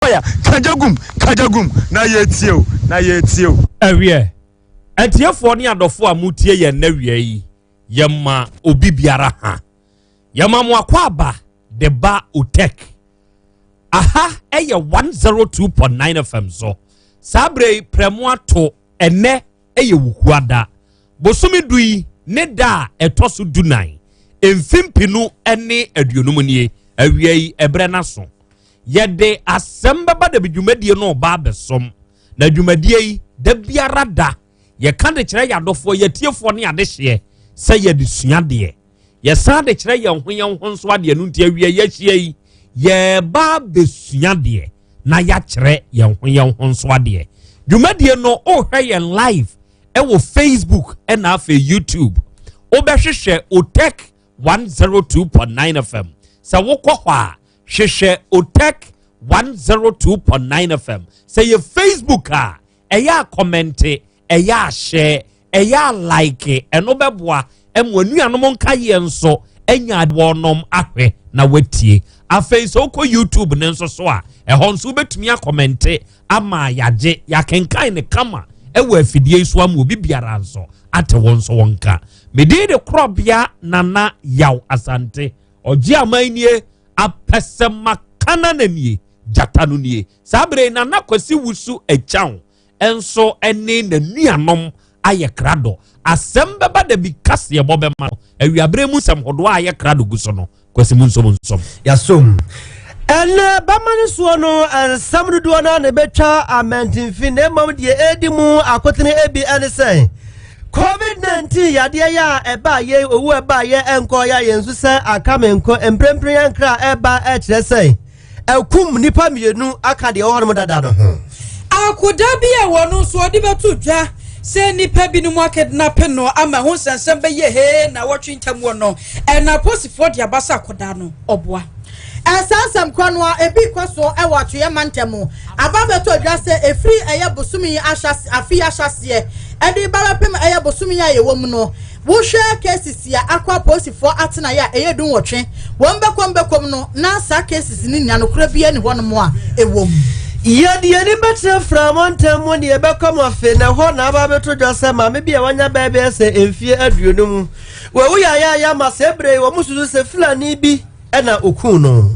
Fire kagya gum, kagya gum na yɛtie o, na yɛtie o. Ɛwiɛ, atiefoɔ ne adɔfoɔ a motie yɛn nnɛ wia yi, yɛma obi biara ha, yɛma mo akɔ aba de ba Otec. Aha ɛyɛ 102.9 FM so. Saa berɛ yi prɛmo ato. Ɛnɛ ɛyɛ Wukuada, bosome 10 yi ne da a ɛtɔ so 14, mfimpi no ne 50 nie. Awia yi ɛberɛ no so, yɛde asɛm bɛba da bi. Dwumadie no ɔba abɛsom na dwumadie yi, da biara da yɛka de kyerɛ yɛ adɔfoɔ, yɛtiefoɔ ne adehyeɛ sɛ yɛde sua deɛ, yɛsan de kyerɛ yɛn ho yɛn ho nso adeɛ no. Nti awia yɛahyia yi, yɛba abɛsua deɛ na yɛakyerɛ yɛn ho yɛn ho nso adeɛ. Dwumadie no, ɔrehwɛ yɛn live ɛwɔ Facebook ɛna afei YouTube. Wobɛhwehwɛ Otec 102.9 FM. Sɛ wokɔ hɔ a, hwehwɛ Otec 102.9 FM. Sɛ yɛ Facebook a, ɛyɛ a comment, ɛyɛ ahyɛ, ɛyɛ a like. Ɛno bɛboa ɛma anuanom nka yɛn nso anya wɔnom ahwɛ na watie. Afei sɛ wokɔ YouTube ne nso so a, ɛhɔ nso wobɛtumi a comment ama yɛagye yɛakenkan ne kama ɛwɔ afidie yi so ama obi biara nso ate wɔn nso wɔn nka. Medin de Korɔbea Nana Yaw Asante ɔgye aman nie, apɛsɛmakana na nie, gyata no nie. Saa bere Nana Kwasi Wusu Akyaw nso ne n'anuanom ayɛ krado. Asɛm bɛba da bi, kaseɛ bɔ bɛma no. Awiabere mu nsɛm hodoɔ a ayɛ krado gu so no, Kwasi mu nsom nsom. Yasom ɛnɛ bɛma no soɔ no, nsɛm dodoɔ no a na ɛbɛtwa amantimfi, na mmom deɛ ɛdi mu akotene ebi ɛne sɛ COVID-19 yadeɛ yɛ a ɛbaa yɛ owu ɛbaa yɛ ɛnkɔ yɛ a yɛn nso sɛ aka me nko. Mprempren yɛn kra ɛba ɛkyerɛ sɛ ɛkum nipa mmienu aka deɛ ɛwɔ hɔnom dada no ho. Akoda bi a wɔn nso ɔde bɛto dwa sɛ nnipa binom a kidnap no ama ho nsɛnsɛm bɛyɛ hee na wɔtwe ntam wɔ no, ɛna aposifoɔ de aba sɛ akoda no ɔboa. Ɛsaa nsɛm korɔ no a ebi kɔ so ɛwɔ Atweyɛ mantam aba bɛtɔ dwa sɛ efiri ɛyɛ bosomi yi ahyɛ afi yi ahyɛseɛ ɛde ba bɛpem ɛyɛ bosomi yi a yɛwɔ mu no, wohwɛ cases a akɔ apolisifoɔ atenaeɛ a, ɛyɛ 18. Wɔn bɛkɔm bɛkɔm no na saa cases ne nya nokorɛ bi ani hɔnom a ɛwɔ mu. Yɛde yɛni bɛkyerɛ Framo ntam mu ne yɛbɛkɔ mu. Afei na ɛhɔ na aba bɛto dwa sɛ maame bi a wanya bɛɛ bɛyɛ sɛ mfie 20 mu wɔwu yɛayɛayɛ ama sɛ ebere yi wɔn susu sɛ Fulani bi ɛna okun no.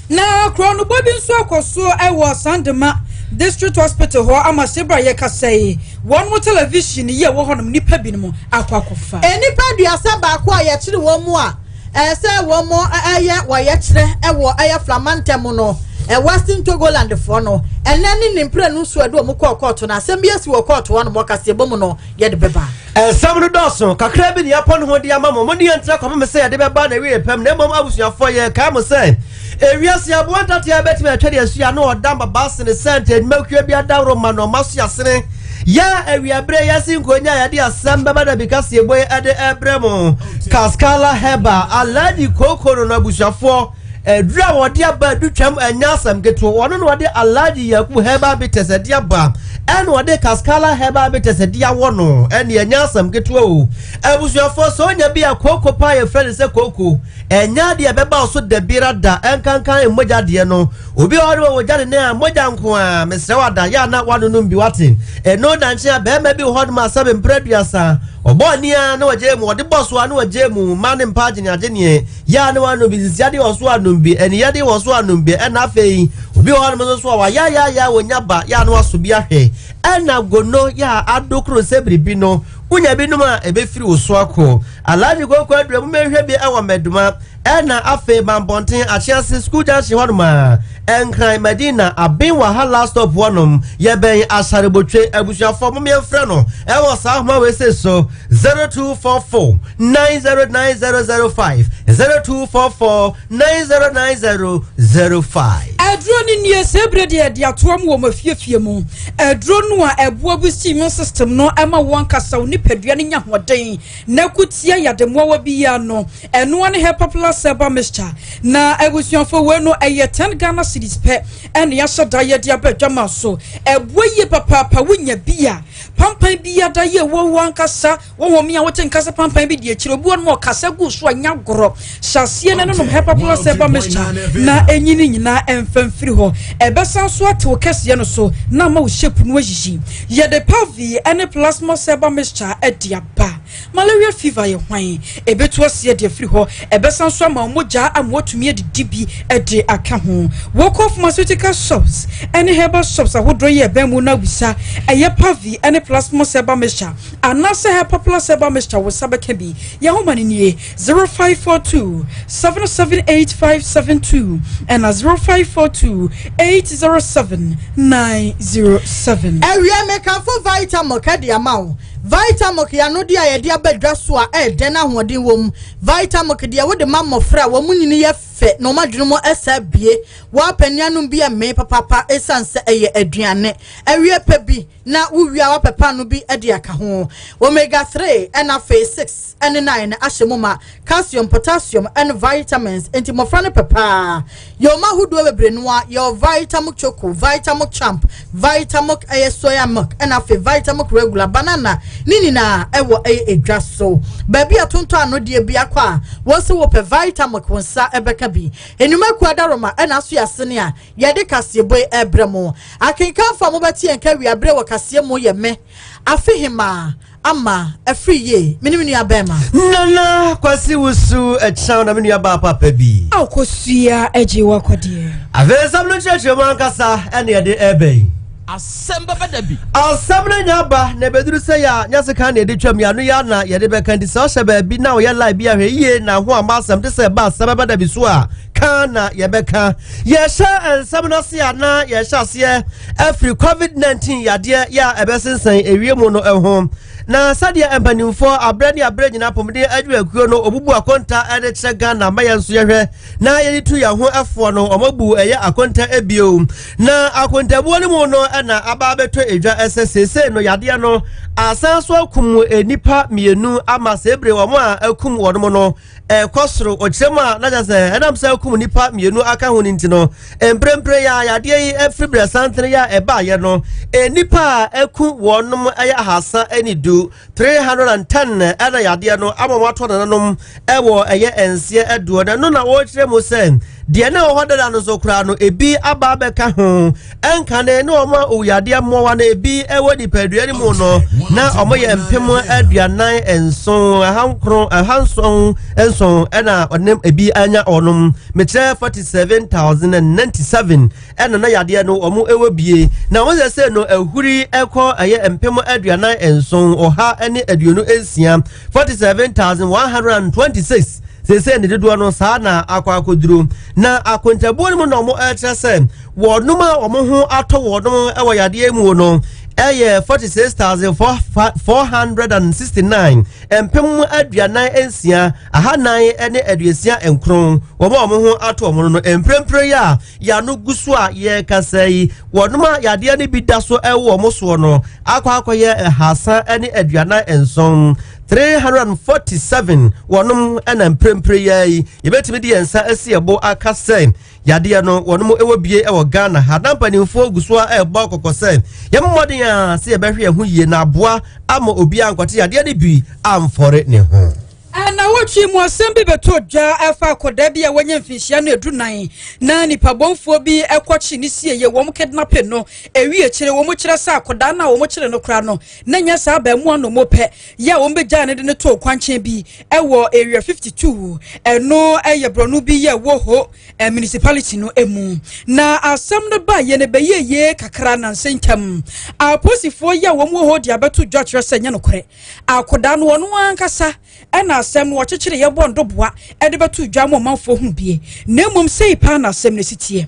Na korɔnobɔ bi nso akɔ so wɔ Sandema District Hospital hɔ ama sebra yɛkasa yi, wɔn mo television yi a ɛwɔ hɔnom, nipa binom akɔ akɔfa. Nnipa 31 a yɛkyere wɔn mu a ɛsɛ wɔn mo ɛyɛ wɔyɛkyerɛ ɛwɔ ɛyɛ Flamantam no, Western Togoland foɔ no, ɛnɛ ne ne mprenu nso ɛde wɔn kɔɔ kɔɔto no, asɛm bi asi wɔ kɔɔto hɔ nom. Ɔkaseɛ bɔ mu no, yɛde bɛba. Nsɛm no dɔɔso kakra bi ne yɛpɔ ne ho de ama mo. Mo ne yɛntena kɔpem sɛ yɛde bɛba na ɛwie pɛm. Na mmom abusuafoɔ, yɛ kae mo sɛ ewiase aboa ntatea bɛtumi atwa de asua na ɔda mbaba sene sɛ nti adwumakuo bi adaworo ma na ɔma so yɛasene yɛ awiaberɛ yɛsi nkonya a yɛde asɛm bɛba da bi kaseɛbɔ yi ɛde ɛbrɛ mo. Kaskala Heba Aladi Kooko no abusuafoɔ, aduru a wɔde aba adutwam, ɛnyɛ asɛm ketewa. Wɔno na wɔde Alhaji Yakubu Herbal Bitters ɛde aba, ɛna wɔde Kaskala Herbal Bitters ɛde awɔ no, ɛne ɛnyɛ asɛm ketewa o. Abusuafoɔ, sɛ onya bi a kooko paa yɛfrɛ no sɛ kooko, ɛnyɛ adeɛ ɛbɛba wo so da biara da. Ɛnkankan mmogya deɛ no, obi a ɔde wɔ wɔgya ne nan a mogya nko a, mesrɛ wo ada yɛ a na wanonom bi wate. Ɛno da nkyɛn a, bɛrima bi wɔ hɔ nom a sɛbe mprɛ 30 ɔbɔ ani a na wɔgye mu, ɔde bɔ so a na wɔgye mu ma ne mpa agyeneagyeneɛ yɛ a na wanom bi, sisiade wɔ so anom bi, aniyɛde wɔ so anom bi. Ɛna afei obi wɔ hɔ nom nso so a wayayaya wɔnya ba yɛ a na waso bi ahwɛ. Ɛna gono yɛ a adokoro sɛ biribi no, wonya binom a ɛbɛfiri wo so akɔ. Alhaji Koko adura mu mɛhwɛ bi ɛwɔ Mɛduma, ɛna afei Bambɔnten, Akyease School Junction hɔnom a Ɛnkran Madina aben wɔ ha last stop hɔnom, yɛbɛn Asarebotwe. Abusuafoɔ, mo yɛmfrɛ no ɛwɔ saa ahoma wei se so: 0244 909005, 0244 909005. Aduro no nie. Sɛ ebire deɛ yɛde atoa mu wɔ mo afiefie mu, aduro no a ɛboa boost immune system no, ɛma wɔn ankasa wo nipadua no nya ahoɔden na kutia yademoawa bi ya no, ɛnoa ne Hepa Plus herbal mixture. Na abusuafo, wei no ɛyɛ 10 Ghana cedis pɛ ɛna yɛahyɛ da yɛde aba adwama so. Ɛboa yie papaapa. Wonya bi a Pampan bi ada yɛ wɔ wo ankasa wɔ wɔn a wote nkasa pampan bi di akyire. Obi wɔn mu ɔkasa gu so a nya gorɔ. Hyɛ aseɛ na ɛnonom Hepa Plus Herbal Mixture na enyi ne nyinaa ɛmfa mfiri hɔ. Ɛbɛsan so ate wo kɛseɛ no so na ama wo shape no ayiyi. Yɛde Pavi ne Plasma Herbal Mixture adi aba. Malaria fever yɛ hwan? Ɛbɛtu aseɛ de afiri hɔ. Ɛbɛsan so ama wo mogya ama woatumi adidi bi de aka ho. Wɔkɔ pharmaceutical shops ne herbal shops ahodoɔ yi ɛbɛn mu na wisa ɛyɛ Pavi ne Plasma Herbal Mixture anaasɛ Hepa Plus Herbal Mixture, wo nsa bɛka bi. Yɛn homa no nie: 0542 778572 ɛna 0542 807 907. Awie, mekamfo Vitamilk ɛde ama wo. Vitamilk yano de a yɛde aba dwa so a ɛɛdɛ no ahoɔden wɔ mu. Vitamilk deɛ, wode ma mmɔfra a wɔn mu nyini yɛ fɛ na wɔn adwene mu ɛsɛ bie. Wɔapɛ bi ɛmee papapa, ɛsiane sɛ ɛyɛ aduane. Awie, pɛ bi na wowie a, wapɛ paano bi de aka ho. Omega 3 ɛna afei 6 ɛne 9 ahyɛ mu ma, calcium, potassium ɛne vitamins, nti mmɔfra no pɛ paa. Yɛwɔ mu ahodoɔ bebree no a yɛwɔ Vitamilk Choco, Vitamilk Champ, Vitamilk ɛyɛ soya milk, ɛna afei Vitamilk regular banana. Ne nyinaa ɛwɔ ɛyɛ edwa so baabi a tontɔn ano deɛ bi akɔ a wɔn nso wɔpɛ Vitamilk, wɔn nsa ɛbɛka bi. Enyumaku adaroma ɛna aso yɛ asene a yɛde kaseɛbɔ yi ɛbrɛ mu. Akenkanfo a mobɛte yɛn ka wiaberɛ wɔ kaseɛ mu yɛ me Afehema Ama Afiri Yie, mene me nua bɛrima Nana Kwasi Wusu Ɛkyɛn na me nua baa papa bi. Akosua agye wakɔdeɛ. Afei nsɛm no nkyerɛkyerɛ mu ankasa ɛne yɛde ɛbɛ yi. Asɛm bɛbɛ da bi. Asɛm no nya ba na ɛbɛduru sɛ yɛ a nyɛ seka na yɛde twam yɛano yɛ ana yɛde bɛka, nti sɛ ɔhyɛ baabi na ɔyɛ lie bi ahwɛ yie na ho ama asɛm te sɛ ɛba asɛm bɛba da bi so a ka na yɛbɛka. Yɛhyɛ nsɛm no ase a, na yɛhyɛ aseɛ afiri COVID-19 yadeɛ yɛ a ɛbɛsensɛn ewie mu no ho, na sɛdeɛ mpanimfoɔ aberɛ ne aberɛ nyinaa apɔmuden adwumakuo no ɔbubu akonta de kyerɛ Ghana ma yɛn nso yɛhwɛ na yɛde tu yɛn ho ɛfoɔ no, ɔmabu ɛyɛ akonta ebio, na akontabuo no mu no ɛna aba abɛtɔ edwa ɛsɛ seesei no yadeɛ no asan so akum nnipa 2 ama sɛ ebire wɔn a akum wɔn no ɛkɔ soro. Ɔkyerɛ mu a, na kyerɛ sɛ ɛnam sɛ akum nnipa 2 aka ho no nti no, mprempren yɛ a yadeɛ yi afiri berɛ santene yɛ a ɛbaayɛ no, nnipa a aku wɔnom ɛyɛ 310, 310, ɛna yadeɛ no ama wɔn ato nananom ɛwɔ ɛyɛ nseɛ aduɔ. Na ɛno na wɔrekyerɛ mu sɛ deɛ na ɛwɔ hɔ dada no so koraa no, ebi aba abɛka ho. Ɛnkane ne wɔn a owuyadeɛ mmoawa no ebi ɛwɔ nipadua no mu no, na wɔn yɛ 47,977 ɛna ɔne ebi anya ɔnom, mekyerɛ 47,097, ɛna na yadeɛ no wɔn ɛwɔ bie, na wɔn sɛ sɛ no ahuri ɛkɔ ɛyɛ 47,126, 47,126 sese ne dodoɔ no saa na akɔ akɔduro. Na akontabuo no mu na wɔn ɛkyerɛ sɛ wɔnom a wɔn ho atɔ wɔnom ɛwɔ yadeɛ mu no ɛyɛ 46,469, 46,469. Wɔn a wɔn ho atɔ wɔn no mprempren yi a yano gu so a yɛrekasa yi, wɔnom a yadeɛ no bi da so ɛwɔ wɔn soɔ no akɔ akɔyɛ 347, 347 wɔnom. Ɛna mprempren yi yɛbɛtumi de yɛn nsa asi ɛbo aka sɛ yadeɛ no wɔnom ɛwɔ bie ɛwɔ Ghana ha, na mpanimfoɔ gu so a ɛrebɔ kɔkɔ sɛ yɛn mmɔden a sɛ yɛbɛhwɛ yɛn ho yie na aboa ama obiara nkɔte yadeɛ no bi amfɔre ne ho. Ɛna wotwi mu asɛm bi bɛtɔ dwa ɛfa akɔdaa bi a wanya mfinhyia no 14 na nipa bɔnfoɔ bi ɛkɔkye ne sie yɛ wɔn kidnap no. Ewi akyire, wɔn kyerɛ sɛ akɔdaa no a wɔn kyerɛ no koraa no na nyɛ saa abɛɛmoa no mo pɛ yɛ a wɔn bɛgyaa ne de no to kwankyɛn bi ɛwɔ Area 52, ɛno ɛyɛ borɔno bi yɛ wɔ hɔ municipality no emu. Na asɛm no ba yɛ no bɛyɛ yie kakra na nsɛntɛm apolisifoɔ yi a wɔn wɔ hɔ de abɛto dwa kyerɛ sɛ nyɛ nokorɛ, akɔdaa no wɔn ankasa ɛna asɛm no wɔkyekyere yɛ bɔ ndoboa ɛde bɛto dwa ma ɔmanfoɔ ho bie. Na mmom sei paa na asɛm no si teɛ: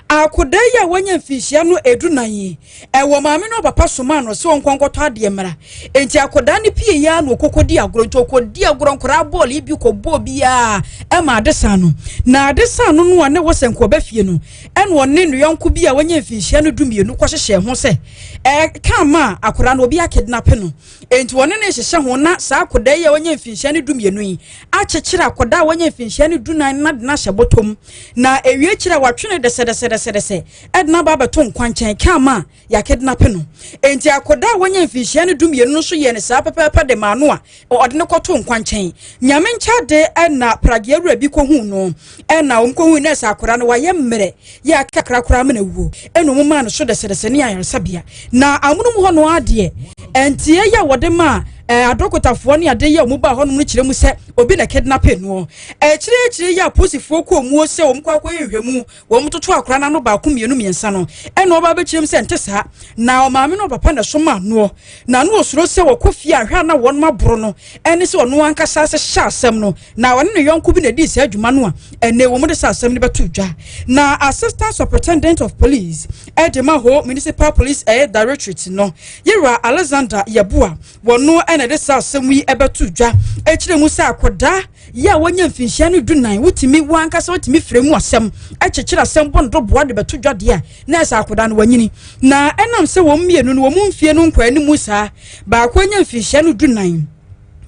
akɔdaa yi a wanya mfinhyia no 14 yi, ɛwɔ maame no papa soma no sɛ ɔnkɔ nkɔtɔ adeɛ mmara, enti akɔdaa no pie yi a na ɔkɔkɔ di agorɔ, nti ɔkɔdi agorɔ nkoraa bɔɔl yi bi kɔbɔɔ biara ɛma ade sa no, na ade sa no no a ne wɔ sɛ nkɔba fie no, ɛna ɔne ne yɔnko bi a wanya mfinhyia no 12 kɔhyehyɛ ho sɛ ɛka ma akɔdaa no obi akidnap no, enti wɔne ne hyehyɛ ho. Na saa akɔdaa yi a wanya mfinhyia no 12 yi akyekyere akɔdaa a wanya mfinhyia no 14 na de no ahyɛ bɔtɔm, na ewie kyerɛ a watwene de sɛ dɛsɛdɛsɛdɛsɛ ɛde no aba abɛto nkwankyɛn kama a yɛakidnape no. Enti akɔdaa a wanya mfinhyia no 12 no nso yɛ ne saa pɛpɛɛpɛ de maa no a ɔde no kɔto nkwankyɛn. Nyame nkyɛde ɛna pragea wura bi kɔhu no, ɛna wɔn kɔhu no sɛ akwadaa no wayɛ mmerɛ yɛ akakra koraa mena wuo, ɛna wɔn maa no so dɛsɛdɛsɛ ne ayaresabea. Na amonom hɔ no adeɛ ɛntie yɛ a wɔde maa adɔkotafoɔ ne ade yɛ wɔn baa hɔnom no kyerɛ mu sɛ obi na kidnape no. Akyire akyire yɛ apolisifoɔ kɔɔ muo sɛ wɔn kɔ akɔyɛ nhwɛmu, wɔn toto akwadaa n'ano baako, mmienu, mmiɛnsa no, ɛna ɔba abɛkyerɛ mu sɛ nte saa, na ɔmaame no ɔpapa na so ma noɔ na no osuro sɛ wɔkɔ fie ahwɛ a na wɔn aboro no, ɛne sɛ ɔno ankasa ase hyɛ asɛm no na ɔne ne yɔnko bi na edi saa adwuma no a ɛnɛ wɔn de sɛ asɛm no bɛto dwa. Na Assistant Superintendent of Police ɛde ma Ho Municipal Police ɛyɛ Directorate no, Yɛwura Alexander Yɛboa, wɔn ɛna de saa asɛm yi ɛbɛto dwa ɛkyerɛ mu sɛ akwadaa yɛ a wɔnya mfinhyia no 14, wotumi wɔn ankasa wotumi fira mu asɛm, ɛkyekyere asɛm bɔ ndoboa de bɛto dwa deɛ a na ɛsɛ akwadaa no wanyini. Na ɛnam sɛ wɔn mmienu no wɔn mfie no nkɔ anim saa, baako anya mfinhyia no 14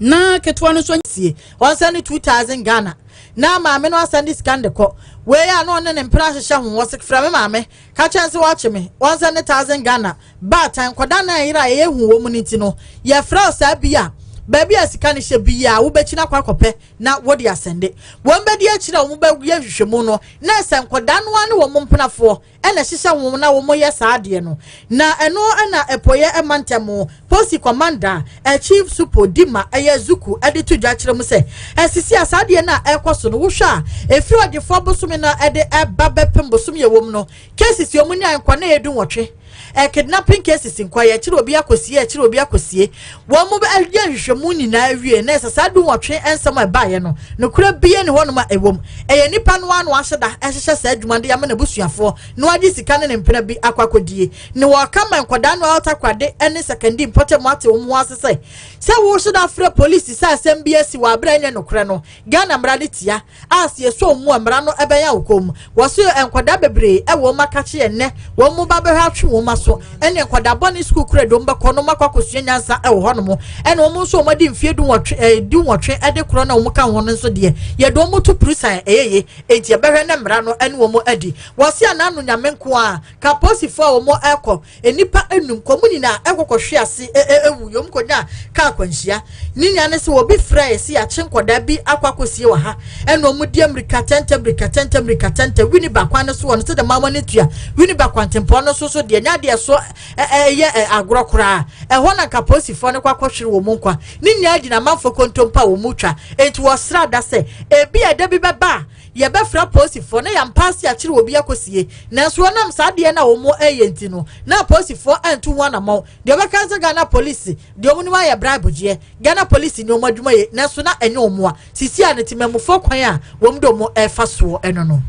na ketewa no nso sie wɔn sɛ 2000 Ghana na maame no asan de sika de kɔ. Wei a na ɔne ne mpena ahyehyɛ ho, wɔsi frɛ me maame ka kyɛn sɛ wɔakye me, wɔn sɛ ne 1000 Ghana baatan nkɔda na ɛyere a ɛyɛ hu wɔ mu ne ti no yɛfrɛ saa bi a baabi a sika no hyɛ bi a wobɛkyi na akɔ akɔpɛ na wɔde asɛnde. Wɔn bɛdi akyire a wɔn bɛyɛ nhwehwɛmu no na ɛsɛ nkɔda no ne wɔn mpenafoɔ ɛna ɛhyehyɛ wɔn na wɔn yɛ saa adeɛ no. Na ɛno ɛna ɛpɔyɛ ɛma ntɛm Police Commander, Chief Supo Dima ɛyɛ Zuku, ɛde to dwa kyerɛ mu sɛ ɛsisi a saa adeɛ no a ɛkɔ so no, wohwɛ a efiri ɔgyefoɔ bosome no ɛde ɛba bɛpem bosome yɛ wɔm no, cases wɔn ni a nkwa na yɛ 18 kidnapping cases, nkwa yɛkyerɛ obi akɔsie, yɛkyerɛ obi akɔsie. Wɔn mo yɛ nhwehwɛmu nyinaa wie na ɛsɛ saa 18 nsɛm a ɛbaeɛ no, nokora bie ne hɔnom a ɛwɔ mu ɛyɛ nipa no ano ahyɛ da ɛhyehyɛ saa adwuma de ama n'abusuafoɔ na wagye sika ne ne mpena bi akɔ akɔdie. Ne wɔka ma nkwadaa no ɔtakwade ne Sekondi mpɔtɛ mu ate wɔn ho ase sɛ wɔhyɛ da frɛ polisi sɛ asɛm bi asi wɔ abere nyɛ nokorɛ no, Ghana mmara de tia a si eso mu a mmara no ɛbɛyɛ awokɔ mu. Wɔso nkwadaa bebree ɛwɔ wɔn akakye ɛnɛ wɔn mu ba bɛhwɛ atwe wɔn aso ɛne nkwadaa bɔne sukuu kura dɔm bɛkɔ no akɔ akɔsua nyansa ɛwɔ hɔnom. Ɛna wɔn nso wɔn adi mfie 18 18 ɛde korɔ na wɔn ka ho no nso deɛ yɛde wɔn to prusan ɛyɛ yie, eti ɛbɛhwɛ ne mmara no ɛne wɔn adi. Wɔsi ananu Nyame nko a ka polisifoɔ a wɔn ɛkɔ nnipa enum kɔn mu nyinaa ɛkɔkɔ hwe ase ɛwu yom kɔnya kaa akwanhyia ne nyinaa ne sɛ obi frɛ yɛ si akye nkɔdaa bi akɔ akɔsie wɔ ha, ɛna wɔn di mmirika tɛntɛ, mmirika tɛntɛ, mmirika tɛntɛ Winneba kwan no so wɔ no sɛ dɛm ama ne tua Winneba kwantempɔn no so deɛ nya deɛ so ɛyɛ agorɔ koraa. Ɛhɔ na nka polisifoɔ no kɔ akɔhwere wɔn mu nkwa ne nyinaa gyina amanfoɔ kontompa a wɔn mu twa. Eti wɔsra da sɛ ebi a ɛda bi bɛba a yɛbɛfrɛ polisifoɔ na yɛmpa ase akyerɛ obi akɔsie, nanso wɔnam saa adeɛ no a wɔn ɛyɛ nti no na polisifoɔ ɛnto ho anammɔn. Deɛ ɔbɛka sɛ Ghana Police deɛ wɔn ayɛ bribe gyeɛ, Ghana Police ni wɔn adwuma yɛ, nanso na ɛnyɛ wɔn a sisi a ne temamufoɔ kwan a wɔn de wɔn ɛfa soɔ ɛno no.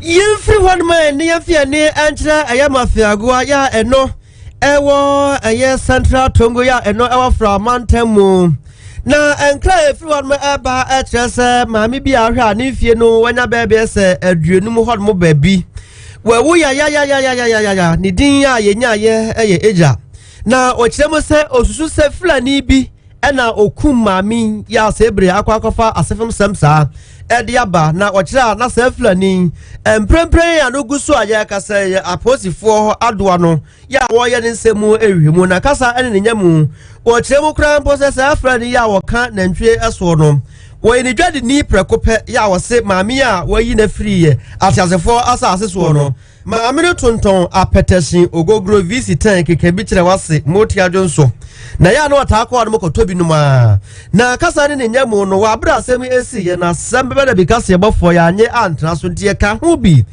Yɛmfiri hɔnom a ne yɛmfi ani nkyerɛ ɛyɛ Mafiagoa yɛ a ɛno ɛwɔ ɛyɛ Central Tongo yɛ a ɛno ɛwɔ Framantam mu. Na nkra a ɛfiri hɔnom ɛba ɛkyerɛ sɛ maame bi a ahwɛ a ne mfie no wanya bɛɛbɛɛ sɛ 50 hɔnom baabi, wawu yayayayayayaya. Ne din a yɛnyaayɛ ɛyɛ Agya, na ɔkyerɛ mu sɛ osusu sɛ Fulani bi ɛna okum maame yɛ asɛ ebere akɔ akɔfa asefem sɛm saa ɛde aba. Na ɔkyerɛ a na saa Fulani mprempren a no gu so a yɛrekasa yɛ apolisifoɔ hɔ adoa no yɛ a wɔreyɛ ne nsɛm mu ehwehwɛ mu na kasa ɛne ne nya mu. Wɔkyerɛ mu koraa mpo sɛ saa Fulani yɛ a wɔka nantwie ɛsoɔ no, wɔyɛ ne dwadini prɛko pɛ yɛ a wɔse maame a wɔayi n'afiri yɛ ateasefoɔ asase soɔ no, maame no tontɔn apɛtɛhye, ogogoro, vc 10 keka bi kyerɛ wase moti adwo nso na yɛ a na wɔtaa kɔɔ no mokɔtɔ bi nom a. Na kasa ne ne nya mu no, wɔaberɛ asɛm esi yɛ na asɛm bɛbɛ da bi kaseɛ bɔfoɔ yɛanye antena so, nti yɛka ho bi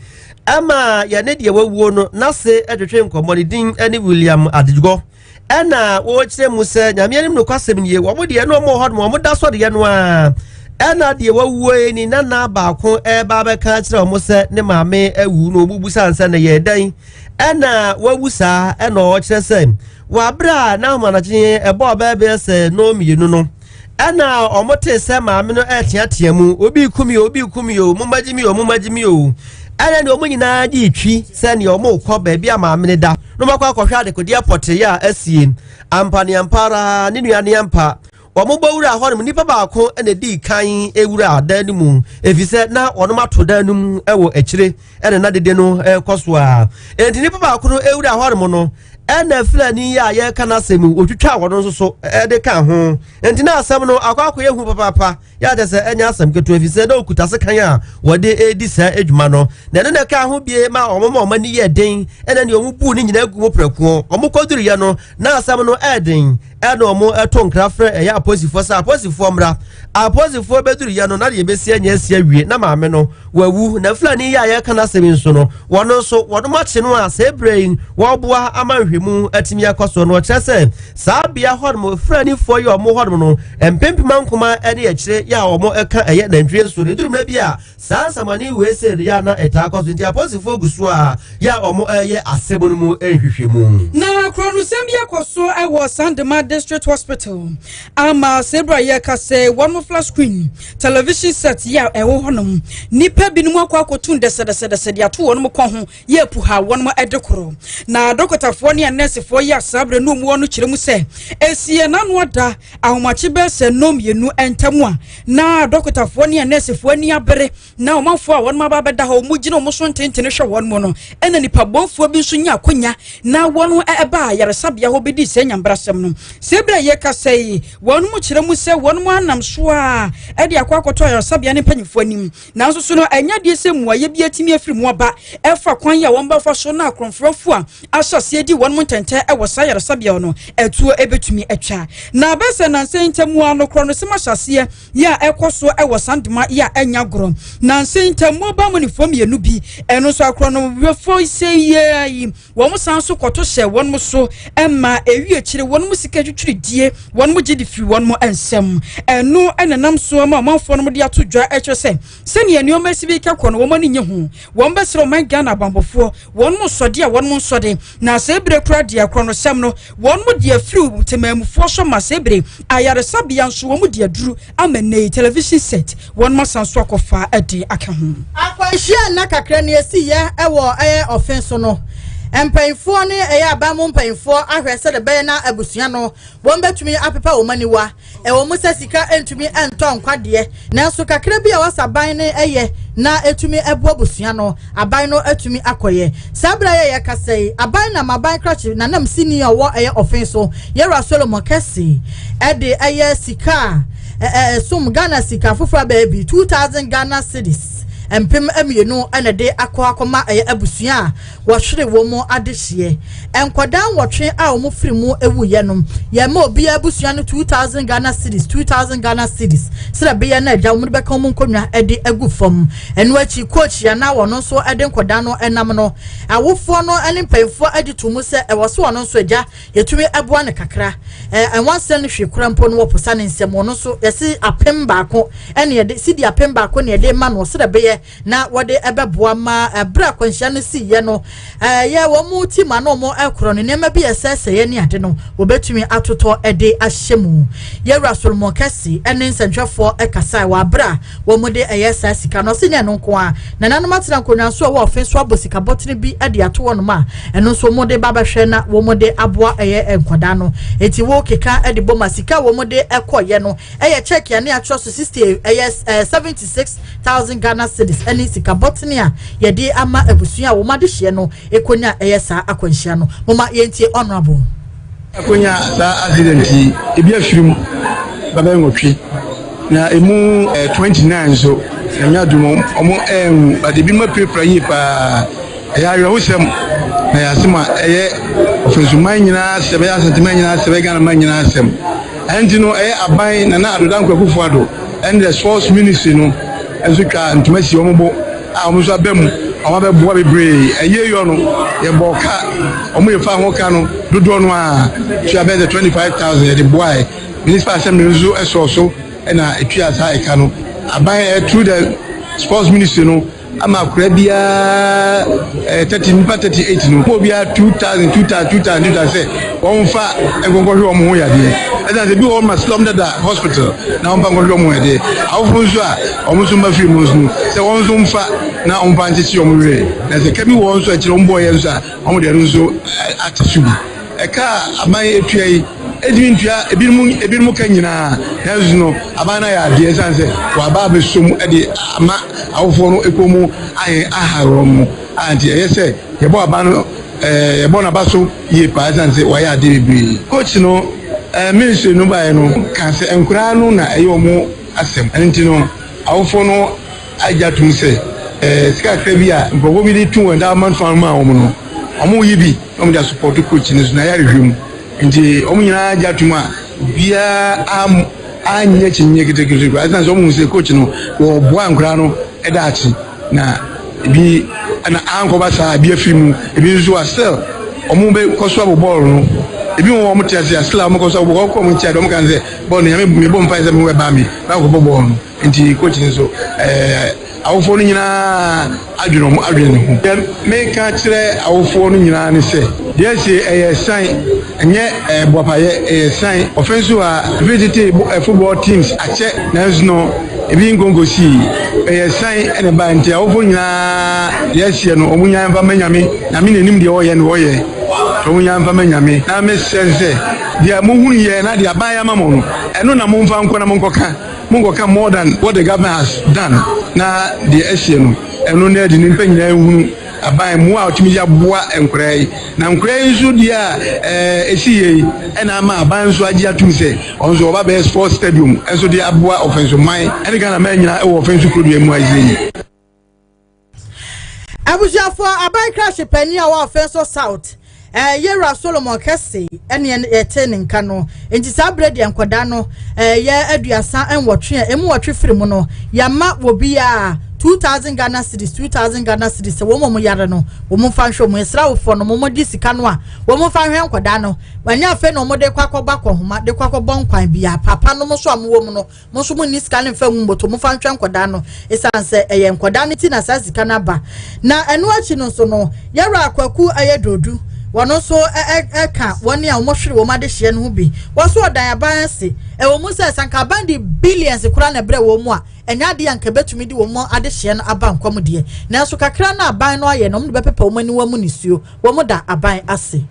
ɛma yɛne deɛ wawuo no n'ase ɛtwetwe nkɔmmɔ. Ne din ne William Adigɔ, ɛna wɔkyerɛ mu sɛ Nyame anim nokwasɛm nie, wɔn deɛ ɛna wɔn wɔ hɔ nom, wɔn da so deɛ no a ɛna deɛ wawuo yi ni nana baako ɛreba abɛka akyerɛ wɔn sɛ ne maame awu, na wɔn busa nsɛ no yɛ dɛn ɛna wawu saa. Ɛna ɔkyerɛ sɛ wɔabrɛ a n'ahomanakye ɛbɔ ɔbɛɛbɛɛ sɛ 2:00 no, ɛna wɔn te sɛ maame no ɛreteatea mu, "Obi kum yi, obi kum yi o, mo ma gye mi o, mo ma gye mi o." Ɛna deɛ wɔn nyinaa gye twi sɛ nea wɔn rekɔ baabi a maame no da na wɔn akɔ akɔhwɛ adekodeɛ pɔtee a asie. Ampa ne ampa ara ne nua ne ampa. Wɔn bɔ wura hɔnom, nipa baako na edi kan ewura dan no mu, efisɛ na wɔn ato dan no mu wɔ akyire, ɛna na dede no ɛrekɔ so a, enti nipa baako no ewura hɔnom no, ɛna Fulani yi a yɛreka n'asɛm otwitwa wɔn nso so ɛde ka ho. Nti na asɛm no akɔ akɔyɛ hu papaapa, yɛakyɛ sɛ ɛnyɛ asɛm ketewa, efisɛ na okuta sekan a wɔde edi saa adwuma no, na ɛno na ɛka ho bie ma wɔn ma wɔn ani yɛ den, ɛna nea wɔn bu ne nyinaa gu mu prɛko. Wɔn kɔduruyɛ no na asɛm no ɛɛden, ɛna wɔn ɛto nkra frɛ ɛyɛ apolisifoɔ sɛ apolisifoɔ mmra. Apolisifoɔ bɛduruyɛ no, na deɛ ebesi anya asi awie, na maame no wawu, na Fulani yi a yɛka n'asɛm nso no, wɔn nso wɔn akye no a sɛ ebere yi wɔboa ama nhwɛmu atumi akɔ so no. Ɔkyerɛ sɛ saa bea hɔnom Fulanifoɔ yi a wɔn hɔnom no mpempem nkoma ne akyire yɛ a wɔn ka ɛyɛ nantwie nso ne durumɛ bi a saa nsamani wei sɛ yɛ a na ɛtaa kɔ so, nti apolisifoɔ gu so a yɛ a wɔn ɛyɛ asɛm no mu nhwehwɛmu. Na korɔnosɛm bi akɔ so wɔ Sandema District Hospital ama sɛbra yɛka sɛ wɔn flat screen television set yi a ɛwɔ hɔnom, nipa binom akɔ akɔtu dɛsɛdɛsɛdɛsɛ de ato wɔn kɔn ho yɛ apuha wɔn de korɔ. Na dɔkɔtafoɔ ne anɛɛsefoɔ yi a saa berɛ no mu no kyerɛ mu sɛ esie n'ano ada ahomakye bɛɛ sɛ 2:30 ntam a, na dɔkɔtafoɔ ne anɛɛsefoɔ ani abere na ɔmanfoɔ a wɔn aba abɛda hɔ, wɔn gyina wɔn so ntenten hwɛ wɔn mu no, ɛna nipa bɔnfoɔ bi nso nya akonya na wɔn ɛba ayaresabea hɔ bɛdi sɛ nyambrasɛm no. Sɛ ebere a yɛka sɛ yi, wɔn mu kyerɛ mu sɛ wɔn mu anam so a ɛde akɔ akɔtɔ ayaresabea ne mpanyinfoɔ anim, nanso so no ɛnyɛ deɛ sɛ mmuayɛ bi atumi afiri mu aba ɛfa kwan yi a wɔn bɛfa so na akorɔmforɔfo a ahyɛ aseɛ di wɔn mu ntɛntɛ ɛwɔ saa ayaresabea no ɛtuo ɛbɛtumi atwa. Na abɛsɛ nansa ntam a no korɔ no sɛm ahyɛ aseɛ yɛ a ɛkɔ so ɛwɔ Sandema yɛ a ɛnya gorɔ. Nansa ntam mobile money foɔ mmienu bi ɛno nso akorɔ no wɛfo sɛ yie yi, wɔn san so kɔto hyɛ wɔn so ɛma ewi akyire wɔn mu sika twitwiri die, wɔn mu gye de firi wɔn mu nsɛm. Ɛno ɛnenam so ama ɔmanfoɔ no de ato dwa ɛkyerɛ sɛ sɛnea nneɛma esi bi kɛkɔ no, wɔn ani nye ho. Wɔn bɛsrɛ ɔman Ghana abanbɔfoɔ wɔn mu sɔde a wɔn mu nsɔde na sɛ ebire kura deɛ korɔ no sɛm no, wɔn mu deɛ firi temamufoɔ so ma sɛ ebire ayaresabea nso wɔn mu deɛ duru ama ne television set wɔn mu asan so akɔfa ɛde aka ho. Akwanhyia nna kakra ni esi yɛ ɛwɔ ɛyɛ ɔfen so no, mpanyinfoɔ ne ɛyɛ aban mu mpanyinfoɔ ahwɛ sɛ de bɛyɛ na abusua no wɔn bɛtumi apepa wɔn aniwa. Ɛwɔ mu sɛ sika ntumi ntɔ nkwadeɛ, nanso kakra bi a wasa aban no ɛyɛ na etumi ɛboa abusua no, aban no atumi akɔyɛ. Saa abira yɛ yɛ kasa yi, aban nam aban krakye nanam sini a ɔwɔ ɛyɛ ɔfen so, Yɛwura Solomon Kɛse, ɛde ɛyɛ sika a ɛɛ Ghana sika foforɔ abɛɛ bi 2,000 Ghana cedis 2000 ɛna de akɔ akɔma ɛyɛ abusua a wɔhwere wɔn mu adehyeɛ nkwadaa 8 a wɔn firi mu ewuyɛ no. Yɛma obiara abusua no 2,000 Ghana cedis, 2,000 Ghana cedis, sɛ ɛbɛyɛ na agya wɔn de bɛka wɔn nkonnwa ɛde agu fam. Ɛno akyi, coach yana wɔn nso ɛde nkwadaa no ɛnam no, awofoɔ no ɛne mpanyinfoɔ ɛde to mu sɛ ɛwɔ so wɔn nso agya yɛtumi ɛboa no kakra. Ɛnwansɛn no hwee kora mpo no, wɔposa ne nsɛm. Wɔn nso yɛsi 1000 ɛne yɛde sidi 1000 ne yɛde ma no sɛ ɛbɛyɛ na wɔde ɛbɛboa ma ɛbrɛ akwanhyia no si yɛ no, ɛyɛ wɔn mu ti ma no wɔn ɛkorɔ no nneɛma bi ɛsɛsɛyɛ ne ade no wɔbɛtumi atotɔ ɛde ahyɛ mu. Yɛwura Solomon Kɛse ɛne nsɛntwerɛfoɔ ɛkasa wɔ abere a wɔn de ɛyɛ saa sika no. Ɔsi nyɛ no nko a, nananom atena nkonnwa so a ɛwɔ ɔfe so abɔ sika bɔtene bi ɛde ato wɔn a ɛno nso wɔn de ba bɛhwɛ na wɔn de aboa ɛyɛ nkwadaa no. Eti wo keka ɛde bɔ ma sika a wɔn de ɛkɔyɛ no ɛyɛ check a ne atwerɛ so 60 ɛyɛ 76,000 Ghana cedis ɛne sika bɔtene a yɛde ama abusua a wɔn adehyeɛ no ekonya ɛyɛ saa akwanhyia no. Moma yɛntie Honourable. Akonya saa accident yi, ebi afiri mu bɛbɛyɛ 8, na emu 29 nso, Nyame adum, ɔmo ɛnwu, but ebi mu apirapira yie paa. Ɛyɛ awerɛhosɛm na ɛyɛ asɛm a ɛyɛ ɔfɛnsuman nyinaa asɛm, ɛyɛ Asanteman nyinaa asɛm, ɛyɛ Ghanaman nyinaa asɛm. Ɛnti no ɛyɛ aban Nana Addo Dankwa Akufo-Addo ɛne the Sports Ministry no nso twa ntoma si wɔn bo a wɔn nso aba mu, wɔn abɛboa bebree. Ɛyɛ yɔ no yɛbɔ ka, wɔn yɛ fa ho ka no dodoɔ no a tua bɛyɛ sɛ 25,000 yɛde boae. Municipal Assembly nso ɛsɔɔ so ɛna etua saa ɛka no. Aban through the Sports Ministry no ama akora biara 30 nipa 38 no mo biara 2,000, 2,000, 2,000, 2,000 sɛ wɔn fa nkɔnkɔhwɛ wɔn ho yadeɛ. Ɛsan sɛ bi wɔ wɔn ma slum dada hospital na wɔn fa nkɔhwɛ wɔn ho yadeɛ. Awofo nso a wɔn nso mba firi mu nso no sɛ wɔn nso mfa na wɔn fa nkyekye wɔn werɛ, na sɛ ka bi wɔ wɔn nso akyerɛ wɔn bɔɔ yɛn nso a wɔn deɛ no nso ate so bi. Ɛka a aban etua yi. ɛtumi ntua ebinom ebinom ka nyinaa nanso no aban no ayɛ adeɛ ɛsiane sɛ waba abɛsɔ mu de ama awofoɔ no ɛkɔn mu ayɛ aha wɔn mu a nti ɛyɛ sɛ yɛbɔ aban no ɛɛ yɛbɔ n'aba so yie paa ɛsiane sɛ wayɛ adeɛ bebree. Coach no ɛɛ ministry no baeɛ no ka sɛ nkoraa no na ɛyɛ wɔn asɛm ɛno nti no awofoɔ no agye atom sɛ ɛɛ sika kakra bi a nkurɔfoɔ bi de to wɔn endowment fund mu a wɔn no wɔn yi bi na wɔn de asupɔto coach no so na yɛ ahwehwɛ mu nti wɔn nyinaa agye atom a obiara am anyɛ kyinye ketekete koraa ɛsiane sɛ wɔn hu sɛ coach no wɔboa nkoraa no ɛda akyi na ebi ɛna ankɔba saa ebi afiri mu ebi nso a still wɔn bɛ kɔ so abɔ bɔɔl no ebi wɔ wɔn te ase a still a wɔn kɔ so abɔ bɔɔl kɔ wɔn nkyɛn wɔn kan sɛ bɔɔl no nyame mi bɔ mpa sɛ mi wɔ ba mi ba kɔ bɔ bɔɔl no nti coach no nso ɛɛ awofoɔ no nyinaa adwene wɔn adwene ne ho. Deɛ meka kyerɛ awofoɔ no nyinaa ne sɛ deɛ ɛsi ɛyɛ san ɛnyɛ ɛɛ boapayɛ ɛyɛ san ɔfɛn so a ebi tete ɛ football teams akyɛ nanso no ebi nkonko sii ɛyɛ san ɛna ba nti awofoɔ nyinaa deɛ ɛsiɛ no wɔn nyinaa nfa mɛ nyame nyame n'anim deɛ ɔyɛ no ɔyɛ wɔn nyinaa nfa mɛ nyame na mɛsɛ sɛ deɛ mo hunu yɛ na deɛ aban yɛ ama mo no ɛno na mo nfa nkɔ na mo nkɔka mo nkɔka more than what the government has done na deɛ ɛsiɛ no ɛno na ɛde nipa nyinaa ehunu aban mu a ɔtumi de aboa nkwaraa yi na nkwaraa yi nso deɛ a ɛɛ esi yie yi ɛna ama aban nso agye atum sɛ ɔno nso ɔba bɛyɛ sports stadium ɛnso de aboa ɔfɛnso man ɛne Ghana man nyinaa ɛwɔ ɔfɛnso kurodua mu ayɛ yi. Abusuafoɔ, aban krakye panyin a wɔwɔ Offinso South, yɛwura Solomon Kɛse ɛne yɛte ne nka no. Nti saa berɛ deɛ nkɔdaa no ɛyɛ 38 a emu 8 firi mu no, yɛama wɔ biara 2,000 Ghana cedis, 2,000 Ghana cedis, sɛ wɔn a wɔn yare no wɔn mfa nhwɛ wɔn. Esrawofoɔ no wɔn di sika no a wɔn mfa nhwɛ nkɔdaa no. Wɔnyɛ afei na wɔn de kɔ akɔbɔ akɔhoma de kɔ akɔbɔ nkwan bia. Papa no nso a wɔwɔ mu no, mo nso mo nni sika no mfa ngu mbɔtɔ mo fa nhwɛ nkɔdaa no, esan sɛ ɛyɛ nkɔdaa no ti na saa sika no aba. Na ɛno akyi no nso no, yɛwura Akwaku ɛyɛ Dodu, wɔn nso ɛka wɔn a wɔhwere wɔn adehyeɛ no ho bi. Wɔn nso ɔdan aban ase ɛwɔ mu sɛ sanka aban de billions koraa na ɛbrɛ wɔn mu a, ɛnyɛ adeɛ a nka bɛtumi de wɔn adehyeɛ no aba nkɔm deɛ, nanso kakra na aban no ayɛ no, wɔn de bɛpepa wɔn aniwa mu nisuo. Wɔn da aban ase.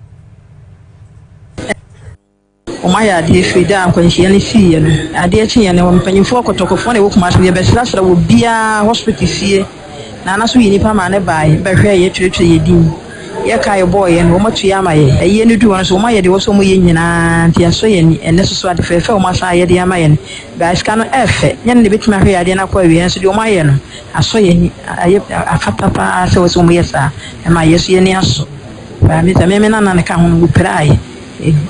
Wɔn ayɛ adeɛ firi da a nkwanhyia no siiɛ no. Adeɛ kyeeɛ no, mpanyinfoɔ kɔtɔkɔfoɔ na ɛwɔ Kumasi yɛbɛsrasra wɔ biara hospital fie na ana so yɛ nipa maa ne baeɛ bɛhwɛ yɛ twerɛtwerɛ yɛ din yɛ ka yɛ bɔɔ yɛ no wɔn atu yɛ ama yɛ ayie no du hɔ no so wɔn ayɛ deɛ wɔ so wɔn yɛ nyinaa nti asɔ yɛ ni. Ɛnɛ soso ade fɛɛfɛ wɔn asan ayɛ de ama yɛ no baa sika no ɛɛfɛ nyɛ no na ebɛtumi ahwɛ yɛ adeɛ no akɔ awie nso deɛ wɔn ayɛ no asɔ yɛ ni ayɛ afata paa sɛ wɔ sɛ wɔn yɛ saa ɛma yɛ so yɛ ni asɔ baa mi sɛ mɛmɛ nana ne ka ho no wɔpira ayɛ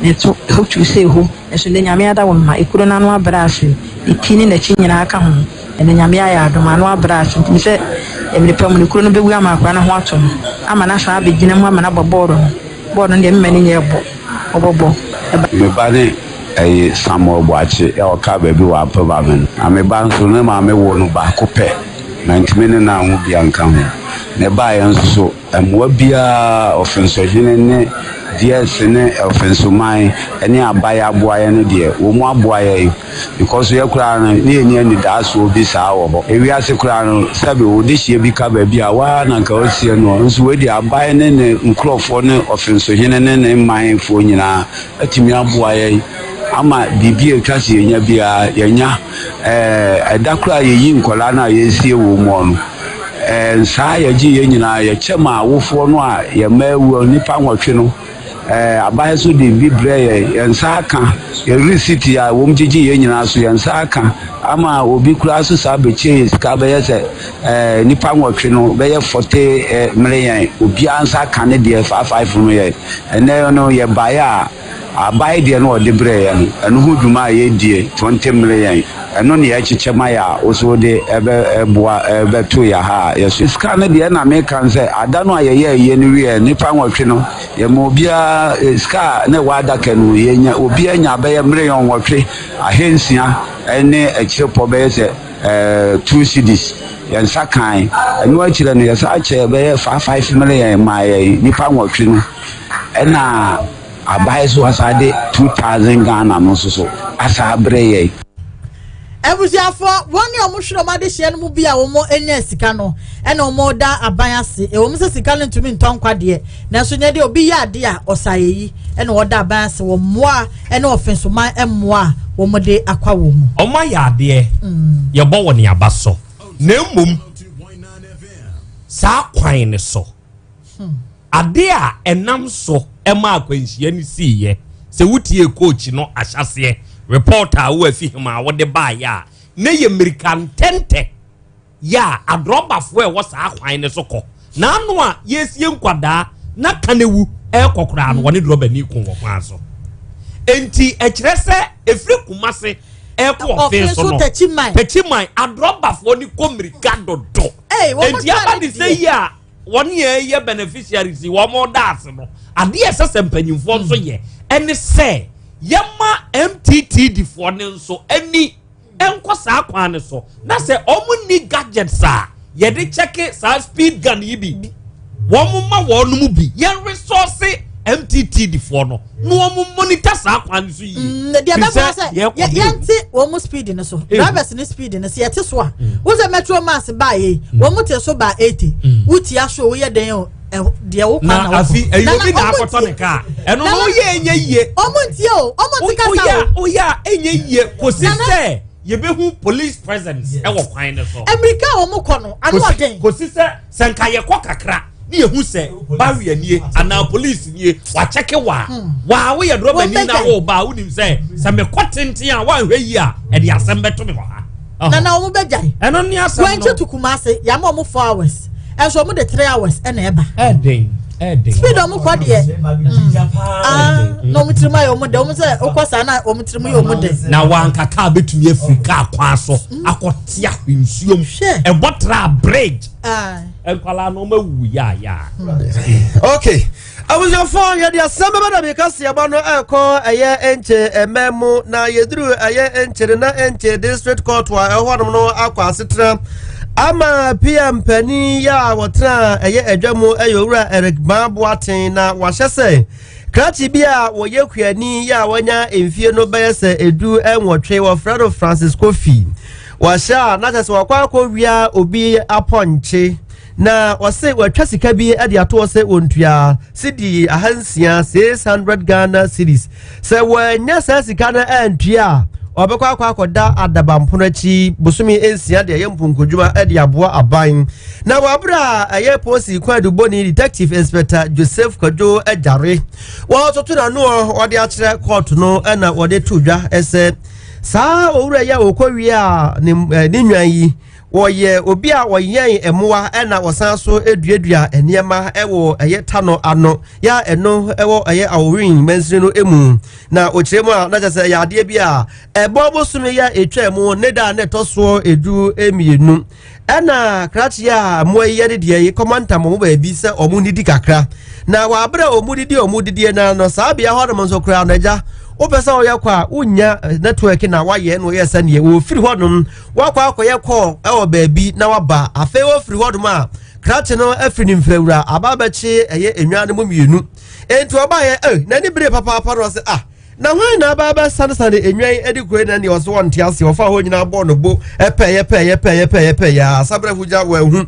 ne to ɛhɔ sɛ ɛhɔ nso ne Nyame ada wɔ ma ekuro n'ano abrɛ ase, ne ti ne n'akyi nyinaa ka ho. Ɛne Nyame ayɛ adom ano abrɛ ase nti sɛ mmerɛ pa mu ne kuro no bɛwu ama akora no ho ato no ama no asan abɛgyina mu ama no abɔ bɔɔlo no. Bɔɔlo no deɛ mema ne nyɛ bɔ ɔbɔbɔ. Me ba ne ɛyɛ Samuel Boakye a ɔka baabi wɔ Apɛba me no. Na me ba nso ne maame wo no baako pɛ na ntumi ne nan ho bia nka ho. Ne baeɛ nso so mmoa biara ɔfensohene ne DS ne ɔfensoman ne aban aboa yɛn no deɛ, wɔn mu aboa yɛn because yɛ koraa no ne yɛni anidaasoɔ bi saa wɔ hɔ. Ewiase koraa no, sɛbi wɔde hyia bi ka baabi a waa na nka ɔsie no nso wei deɛ aban ne ne nkurɔfoɔ ne ɔfensohene ne ne manfoɔ nyinaa atumi aboa yɛn ama biribi a atwa sɛ yɛnya biara yɛnya. Ɛda koraa yɛyi nkɔlaa no a yɛsie wɔ mu no, nsaa yɛgye yɛn nyinaa yɛkyɛ ma awofoɔ no a yɛma awu nipa 8 no. Aban nso de bi brɛ yɛn, yɛn nsa aka yɛn receipt a wɔn gyegye yɛn nyinaa so yɛn nsa aka ama obi koraa so saa bɛkyɛ yɛ sika bɛyɛ sɛ nipa 8 no bɛyɛ 40 million. Obiara nsa aka ne deɛ 5 5 no yɛ ɛnɛ no yɛbaeɛ a aban deɛ no ɔde brɛ yɛn no ɛno ho dwuma a yɛdie 20 million ɛno ne yɛkyekyɛ ma yɛ a woso de ɛbɛ ɛboa ɛbɛto yɛ ha a yɛso sika no deɛ na meka sɛ ada no a yɛyɛ ayie no wie nipa 8 no yɛma obiara sika a na ɛwɔ adaka no yɛnya obiara nya bɛyɛ 8,600 ɛne akyire pɔ bɛyɛ sɛ 2 cedis yɛn nsa kan. Ɛno akyerɛ no yɛsa akyɛ bɛyɛ 5 5 million ma yɛ nipa 8 no ɛna aban so asa de 2,000 Ghana no nso so asa abrɛ yɛn. Abusuafoɔ, wɔn ne wɔn hwere wɔn adehyeɛ no mu bi a wɔn nya sika no ɛna wɔn da aban ase. Ɛwɔ mu sɛ sika no ntumi ntɔ nkwa deɛ, nanso nyɛ deɛ obi yɛ adeɛ a ɔsa ayɛyi ɛna wɔda aban ase wɔ mmoa ɛne ɔfensoman mmoa a wɔn de akwa wɔn mu. Wɔn ayɛ adeɛ, yɛbɔ wɔn aba so, na mmom saa kwan no so. Ade a ɛnam so ma akwanhyia no siiɛ, sɛ wotiee coach no ahyɛaseɛ report a wo afi hem a wode baeɛ a, na ɛyɛ mmirika ntɛntɛ yɛ a adrɔbafoɔ a ɛwɔ saa kwan no so kɔ. Na ano a yɛresie nkwadaa na kanewu ɛrekɔ koraa no, wɔne drɔbani ko wɔ kwan so. Enti ɛkyerɛ sɛ ɛfiri Kumase ɛrekɔ Ɔfen so no, Techiman adrɔbafoɔ no kɔ mmirika dodo. Enti aba ne sɛ yi a wɔn yɛ yɛ beneficiaries wɔn da ase no adeɛ ɛsɛ sɛ mpanyinfoɔ nso yɛ ɛne sɛ yɛma mttd foɔ no nso ani nkɔ saa kwan no so na sɛ wɔn ni gadgets a yɛde kyɛke saa speed gun yi bi wɔn ma wɔn mu bi yɛn resource mttd foɔ no na wɔn monitor saa kwan no so yie. Mm, deɛ bɛboa sɛ yɛnte wɔn mu speed no so drivers ne speed no so yɛte so a mm. wosɛ metro mass baa yɛ mm. wɔn mu te so baa 80 wotia so woyɛ dɛn o deɛ wo kwan na wokɔ afi ɛyɛ obi na akɔtɔ ne kaa ɛno no woyɛ ɛnyɛ yie ɔmo ntie o ɔmo nte kasa o woyɛ a ɛnyɛ yie kòsi sɛ yɛbɛhu police presence ɛwɔ kwan no so mmirika a wɔn kɔ no ano ɔden kòsi sɛ sɛ nka yɛkɔ kakra ne yɛhu sɛ barrier nie anaa police nie wakyɛke wa hmm. waa woyɛ drɔbani na wo ba wonim sɛ sɛ mekɔ tenten a woanhwɛ yi a ɛde asɛm bɛto me wɔ ha na na wɔn bɛgyae ɛno ne asɛm no wɔn to Kumase yɛama wɔn four hours ɛnso wɔn de three hours ɛna ɛba ɛden ɛden speed wɔn kɔ deɛ ah na wɔn tirim ayɛ wɔn dɛ wɔn sɛ wokɔ saa na wɔn tirim yɛ wɔn dɛ na wanka kaa bɛtumi afiri kaa kwan so akɔte ahwensuom ɛbɔ tra bridge Nkwadaa no ɔma wu yaayaa. Okay. Abusuafoɔ yɛde asɛm bɛbɛ da meka seɛbɔ no ɛkɔ ɛyɛ nkye ɛmɛ mu na yɛduru ɛyɛ nkye no na nkye district court a ɛhɔ nom no akɔ asetena ama PM panin yɛ a wɔtena ɛyɛ adwa mu ɛyɛ owura Eric Ban Boateng na wahyɛ sɛ Krakye bi a wɔyɛ kuani yi a wanya mfie no bɛyɛ sɛ 18 wɔfrɛ no Francis Kofi. Wɔahyɛ a na kyerɛ sɛ wakɔ akɔwia obi apɔnkye na wɔse wɔatwa sika bi de ato hɔ sɛ wɔntua sidi 600 600 Ghana cedis. Sɛ wɔanya saa sika no antua a ɔbɛkɔ akɔ akɔda adabampono akyi bosome 6 de ɛyɛ mponkodwuma de aboa aban. Na wɔ abere a ɛyɛ polisi kwaadubɔni Detective Inspector Joseph Kwadwo Agyare wɔtoto n'ano wɔde akyerɛ kɔɔto no na wɔde to dwa sɛ saa owura yi a wɔkɔwie a ne ne nwan yi wɔyɛ obi a wɔyɛn mmoa na wɔsan so duadua nneɛma wɔ ɛyɛ tano ano yɛ a ɛno ɛwɔ ɛyɛ awowin mansini no mu na ɔkyerɛ mu a na kyerɛ sɛ ɛyɛ adeɛ bi a ɛbɔ bosome yɛ ɛtwa mu ne da na ɛtɔ soɔ 12 Ɛna krakye a mmoa yi yɛ deɛ yi kɔma ntam wɔn baabi sɛ wɔn nidi kakra. Na wɔ abere a wɔn didi wɔn didie na no saa bea hɔ nom nso koraa no agya wopɛ sɛ wɔyɛ kɔ a wonya eh, network na wayɛ na wɔyɛ sɛneɛ wɔfiri hɔ nom wakɔ akɔyɛ kɔɔ ɛwɔ baabi na waba afei wɔfiri hɔ nom a krakye no afiri ne mfirawura aba abɛkye ɛyɛ enwa no mu mmienu enti ɔbaeɛ eh, n'ani bere papaapa no ɔsɛ ah Na hwan na aba abɛsanesane enwan adi kure na nea ɔso wɔnte ase ɔfa hɔ nyinaa bɔɔ no bo ɛpɛyɛ pɛyɛ pɛyɛ pɛyɛ pɛyɛ a sabrɛ hugya wɔahu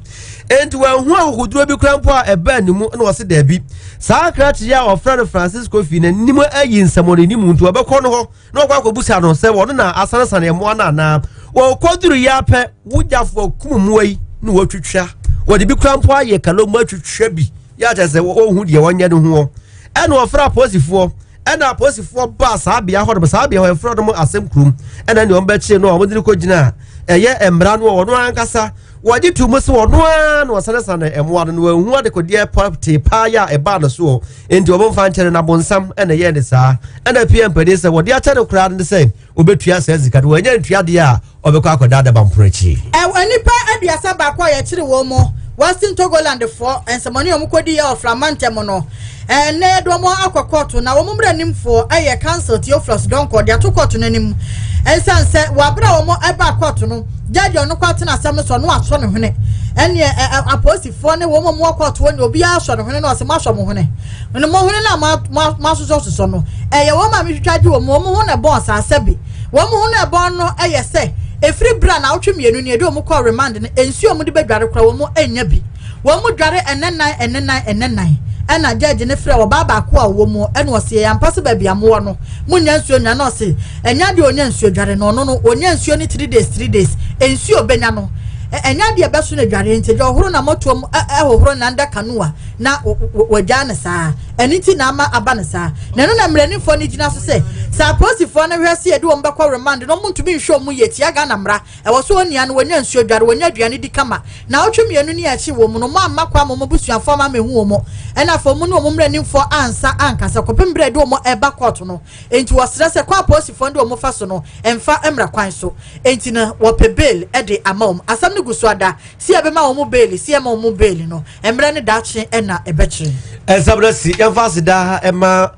enti wɔahu ahokoduro bi kora mpo a ɛbaa ne mu na ɔse daabi saa krakye yi a ɔfrɛ no Francis Kofi n'anim ayi nsɛmɔne mu nti ɔbɛkɔ no hɔ na ɔkɔ akɔbusa no sɛ wɔno na asanesane mmoa no anaa wɔkɔduru yɛ apɛ wogyafoɔ kum mmoa yi na wɔatwitwa wɔde bi kora mpo ayɛ kalo mu atwitwa bi yɛ akyɛ sɛ wɔhu deɛ wɔnyɛ no ho ɛna ɔfrɛ apolisifoɔ ɛna apolisifoɔ baa saa bea hɔ nom saa bea hɔ yɛfrɛ nom asɛm kurom ɛna nea wɔbɛkyee no a wɔde no kɔgyina ɛyɛ mmara no ɔno ankasa wɔgye to mu sɛ ɔno ara na ɔsanesane mmoa no na wɔahu adekodeɛ pɔtee paa yɛ a ɛbaa no soɔ nti wɔmfa nkyɛ no na bonsam ɛna ɛyɛ ne saa ɛna pia mpanin sɛ wɔde akyɛ no koraa no sɛ wɔbɛtua saa sika no wɔanya ntua deɛ a ɔbɛkɔ akɔda adabamporo akyi. Nnipa 31 a yɛkyere wɔn mu Western Togoland foɔ nsɛmɔne a wɔkɔdi yɛ wɔ Flama ntɛm no, ɛnnɛ yɛde wɔn akɔ kɔɔto na wɔn mmaranimfoɔ yɛ Counsel Theophilus Donkor de ato kɔɔto no anim. Ɛnsiane sɛ wɔ abere a wɔn ɛbaa kɔɔto no, gyagye ɔno kɔ atena asɛm no so ɔno asɔ ne hwene. Ɛneɛ apolisifoɔ ne wɔn a wɔwɔ kɔɔto hɔ ne obiara asɔ ne hwene na ɔsɛ moasɔ mo hwene. No mo hwene no a moasosɔsosɔ no, ɛyɛ wɔn a metwitwa gye wɔn, wɔn ho na ɛbɔn saa sɛbe. Wɔn ho no ɛbɔn no yɛ sɛ Ɛfiri berɛ a naawɔtwe mmienu ni yɛde wɔn kɔɔ remand no, nsuo a wɔde bɛdware koraa wɔn annya bi. Wɔn dware ɛnɛ nan, ɛnɛ nan, ɛnɛ nan. Ɛna judge no frɛɛ ɔbaa baako a ɔwɔ mu, ɛna ɔse, ɛyɛ ampa sɛ baabi a mowɔ no, monnya nsuo nnware? Na ɔse, ɛnyɛ adeɛ a ɔnya nsuo dware no, ɔno no, ɔnya nsuo no three days, three days. Nsuo a ɔbɛnya no, ɛnyɛ adeɛ a ɛbɛso no adwareɛ nti, agya ɔhoro n'amɔtoam, ɛhohoro n'andaka no a, na wagyaa no saa. Ɛno nti na ama aba no saa. Na ɛno na mmaranimfoɔ no gyina so sɛ, sɛ apolisifoɔ no hwɛ sɛ yɛde wɔn bɛkɔ remand na wɔntumi nhwɛ wɔn yie tia Ghana mmara, ɛwɔ sɛ onua no wɔnya nsuo dware, wɔnya aduane di kama. Naawɔtwe mmienu ni a ɛkye wɔn no, wɔamma kwan ma wɔn abusuafoɔ amma ammɛhu wɔn, ɛna afei wɔn ne wɔn mmaranimfoɔ ansa ankasa kɔpem berɛ a yɛde wɔn reba kɔɔto no. Enti wɔsrɛ sɛ kwan a apolisifoɔ no de wɔn fa so no mfa mmara kwan so. Enti no wɔpɛ bail de ama wɔn. Asɛm no gu so ada. Sɛ yɛbɛma wɔn bail, sɛ yɛmma wɔn bail no, mmerɛ ne daakye na ɛbɛkyerɛ. Nsɛm no si yɛmfa aseda ma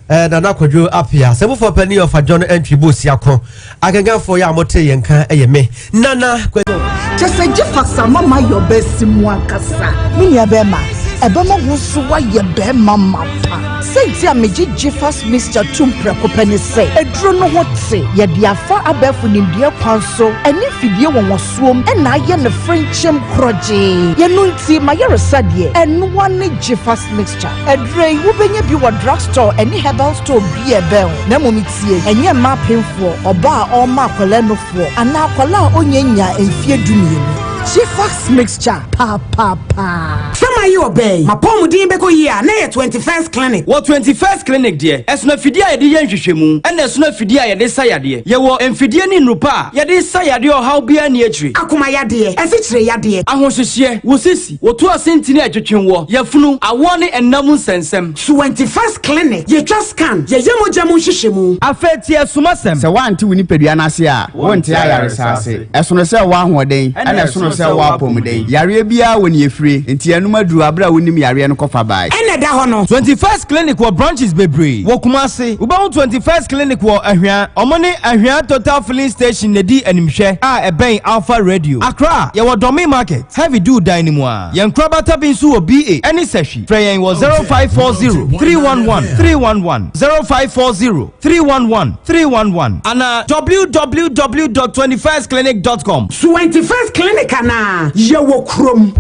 eh, Nana Kwadwo Apia sɛmufoɔ pani ɔfa John Antwi Bosiako akenkanfoɔ yɛ a mote yɛn nka ɛyɛ me Nana Kwadwo. Kyɛ sɛ gye fa sa ma mayɛ ɔbaa mu ankasa. Me nua bɛrima, ɛbɛma wo nso woayɛ bɛrima mapa. Sɛnti a megye Gyefas mixture tom prɛko pɛ ne sɛ, aduro no ho te, yɛde afa abɛɛfo nimdeɛ kwan so ɛne mfidie wɔnwɔsoom ɛna ayɛ no frenkyem korɔgyee. Yɛno nti mayaresa deɛ, ɛnoa ne Gyefas mixture. Aduro yi, wobɛnya bi wɔ drugstore ɛne herbal store bi a ɛbɛn wo. Na mmom tie, ɛnyɛ mmaa apemfoɔ, ɔbaa a ɔrema akwadaa nufoɔ, anaa akwadaa a ɔnnya nnyaa mfeɛ dumienu. Gyefas mixture, papaapa. Sɛ mayɛ ɔbaa yi, m'apɔwmuden bɛkɔ yie a, na ɛyɛ 21st Clinic. Wɔ 21st Clinic deɛ, ɛsono afidie a yɛde yɛ nhwehwɛmu, ɛna ɛsono afidie a yɛde sa yadeɛ. Yɛwɔ mfidie ne nnuru pa a yɛde sa yadeɛ a ɔhaw biara nni akyire. Akoma yadeɛ, asikyire yadeɛ. Ahohyehyeɛ, wo sisi, wo to ase ntini a ɛtwetwe woɔ, yafunu, awoɔ ne ɛnna mu nsɛnsɛm. 21st Clinic, yɛtwa scan, yɛyɛ mogya mu nhwehwɛmu. Afei tie asumasɛm. Sɛ woante wo nipadua no ase a, wonte ayaresa ase. Ɛsono sɛ wowɔ ahoɔden, ɛna ɛsono sɛ wowɔ apɔmuden. Yareɛ biara wɔ nea ɛfire, enti ɛnom aduru aberɛ a wonnim yareɛ no kɔfa bae. Ɛna ɛda hɔ no. 21st Clinic wɔ branches bebree wɔ Kumasi. Wobɛhu 21st Clinic wɔ Ahwea. Ɔmo ne Ahwea Total Filling Station na ɛdi animhwɛ a ɛbɛn Alpha Radio. Accra, yɛwɔ Dɔme Market, Heavy Dew dan no mu ara. Yɛn nkorabata bi nso wɔ BA ɛne Sahwi. Frɛ yɛn wɔ 0540 311 311, 0540 311 311 anaa www.twentyfirstclinic.com. 21st Clinic anaa? Yɛwɔ kurom.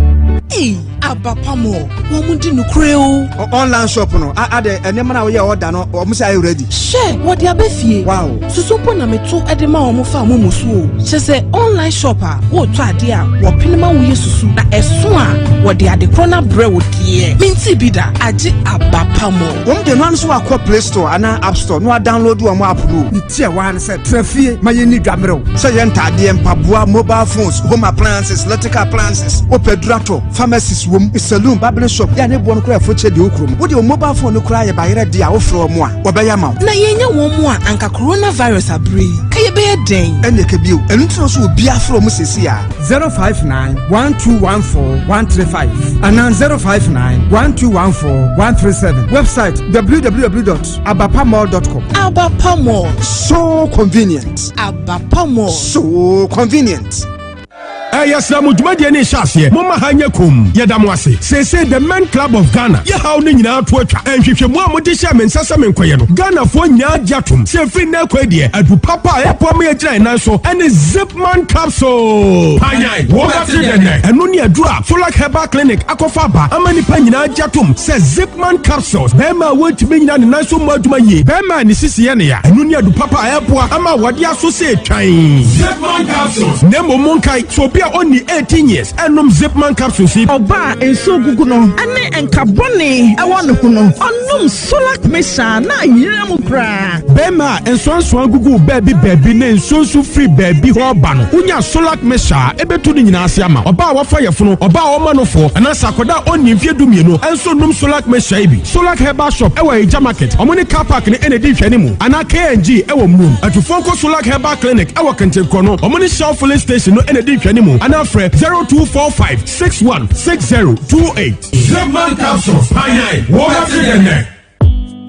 Ei aba pa mo wɔn di nokorɛ o. Online shop no adɛ nneɛma na woyɛ order no wɔn sɛ ayɛ ready. Hwɛ wɔde aba fie. Wow. Susu mpo na meto de ma wɔn fa mo mu so o. Kyɛ sɛ online shop a wotɔ adeɛ a wɔpene ma woyɛ susu na ɛso a wɔde ade korɔ no abrɛ wo deɛ. Mente bi da agye aba pa mo. Wɔn de no ano so akɔ Play Store anaa App Store na wɔadownload wɔn app no. Ne ti a ɛwɔ ha ne sɛ tena fie ma yɛnni dwammerɛw. Sɛ yɛ ntaadeɛ, mpaboa, mobile phones, home appliances, electrical appliances, wopɛ aduru atɔ, pharmacies wom, saloon, barbering shop, yɛ a ne boɔ no koraa ɛfo kyɛ deɛ wɔ kurom. Wode wo mobile phone no koraa yɛ bayerɛ deɛ a wofrɛ wɔn a, wɔbɛyɛ ama wo. Na yɛnyɛ wɔn mu a anka coronavirus abere yi, ka yɛbɛyɛ dɛn? Ɛnneɛ ka bio, ɛno nti na ɔsɛ obiara frɛ wɔn seesei ara. 059 1214 135 anaa 059 1214 137. Website www.abapamall.com. Abapa Mall. So convenient. Abapa Mall. So convenient. Ɛyɛ srɛ mo dwumadie ne nhyɛ aseɛ momma ha nyɛ kom. Yɛda mo ase. Seesei The Men Club of Ghana yɛ haw no nyinaa to atwa. Nhwehwɛmu a mode hyɛɛ me nsa sɛ menkɔyɛ no, Ghanafoɔ nyinaa gye atom sɛ ɛfiri nnɛ rekɔ yi deɛ, adu papa a ɛboa ma yɛgyina yɛn nan so ne Zipman Capsule. Panyan, wobɛte dɛnɛ. Ɛno ne aduru a Folak Herbal Clinic akɔfa aba ama nnipa nyinaa agye atom sɛ Zipman Capsules, bɛrima a wɔntumi nnyina ne nan so mmɔ adwuma yie, bɛrima a ne sisi yɛ ne ya. Ɛno ne adu papa a ɛboa ama awadeɛ aso sɛ twann. Zipman Capsules. Na mmom monkae sɛ obi a ɔnni 18 years ɛnnom Zipman Capsules yi. Ɔbaa a nsuo gugu no ne nka bɔne wɔ ne ho no, ɔnom Solac Mixture a na ayera mu koraa. Bɛrima a nsoansoa gugu baabi baabi ne nsuo nso firi baabi hɔ reba no, wonya Solac Mixture a, ɛbɛtu ne nyinaa ase ama wo. Ɔbaa a wafa yafunu, ɔbaa a ɔma nofoɔ, anaasɛ akwadaa a ɔnnii mfeɛ dumienu nso nnom Solac Mixture yi bi. Solac Herbal Shop wɔ Ayigya Market, wɔn ne car park no na ɛdi nhwɛanimu, anaa KNG wɔ Murom. Atufoɔ nkɔ Solac Herbal Clinic wɔ Kentenkorɔ no, wɔn ne Shell Filling Station no na ɛdi nhwɛanimu, anaa frɛ 0245 61 60 28. Zipman Capsules, Panyan, wobɛte dɛnɛ.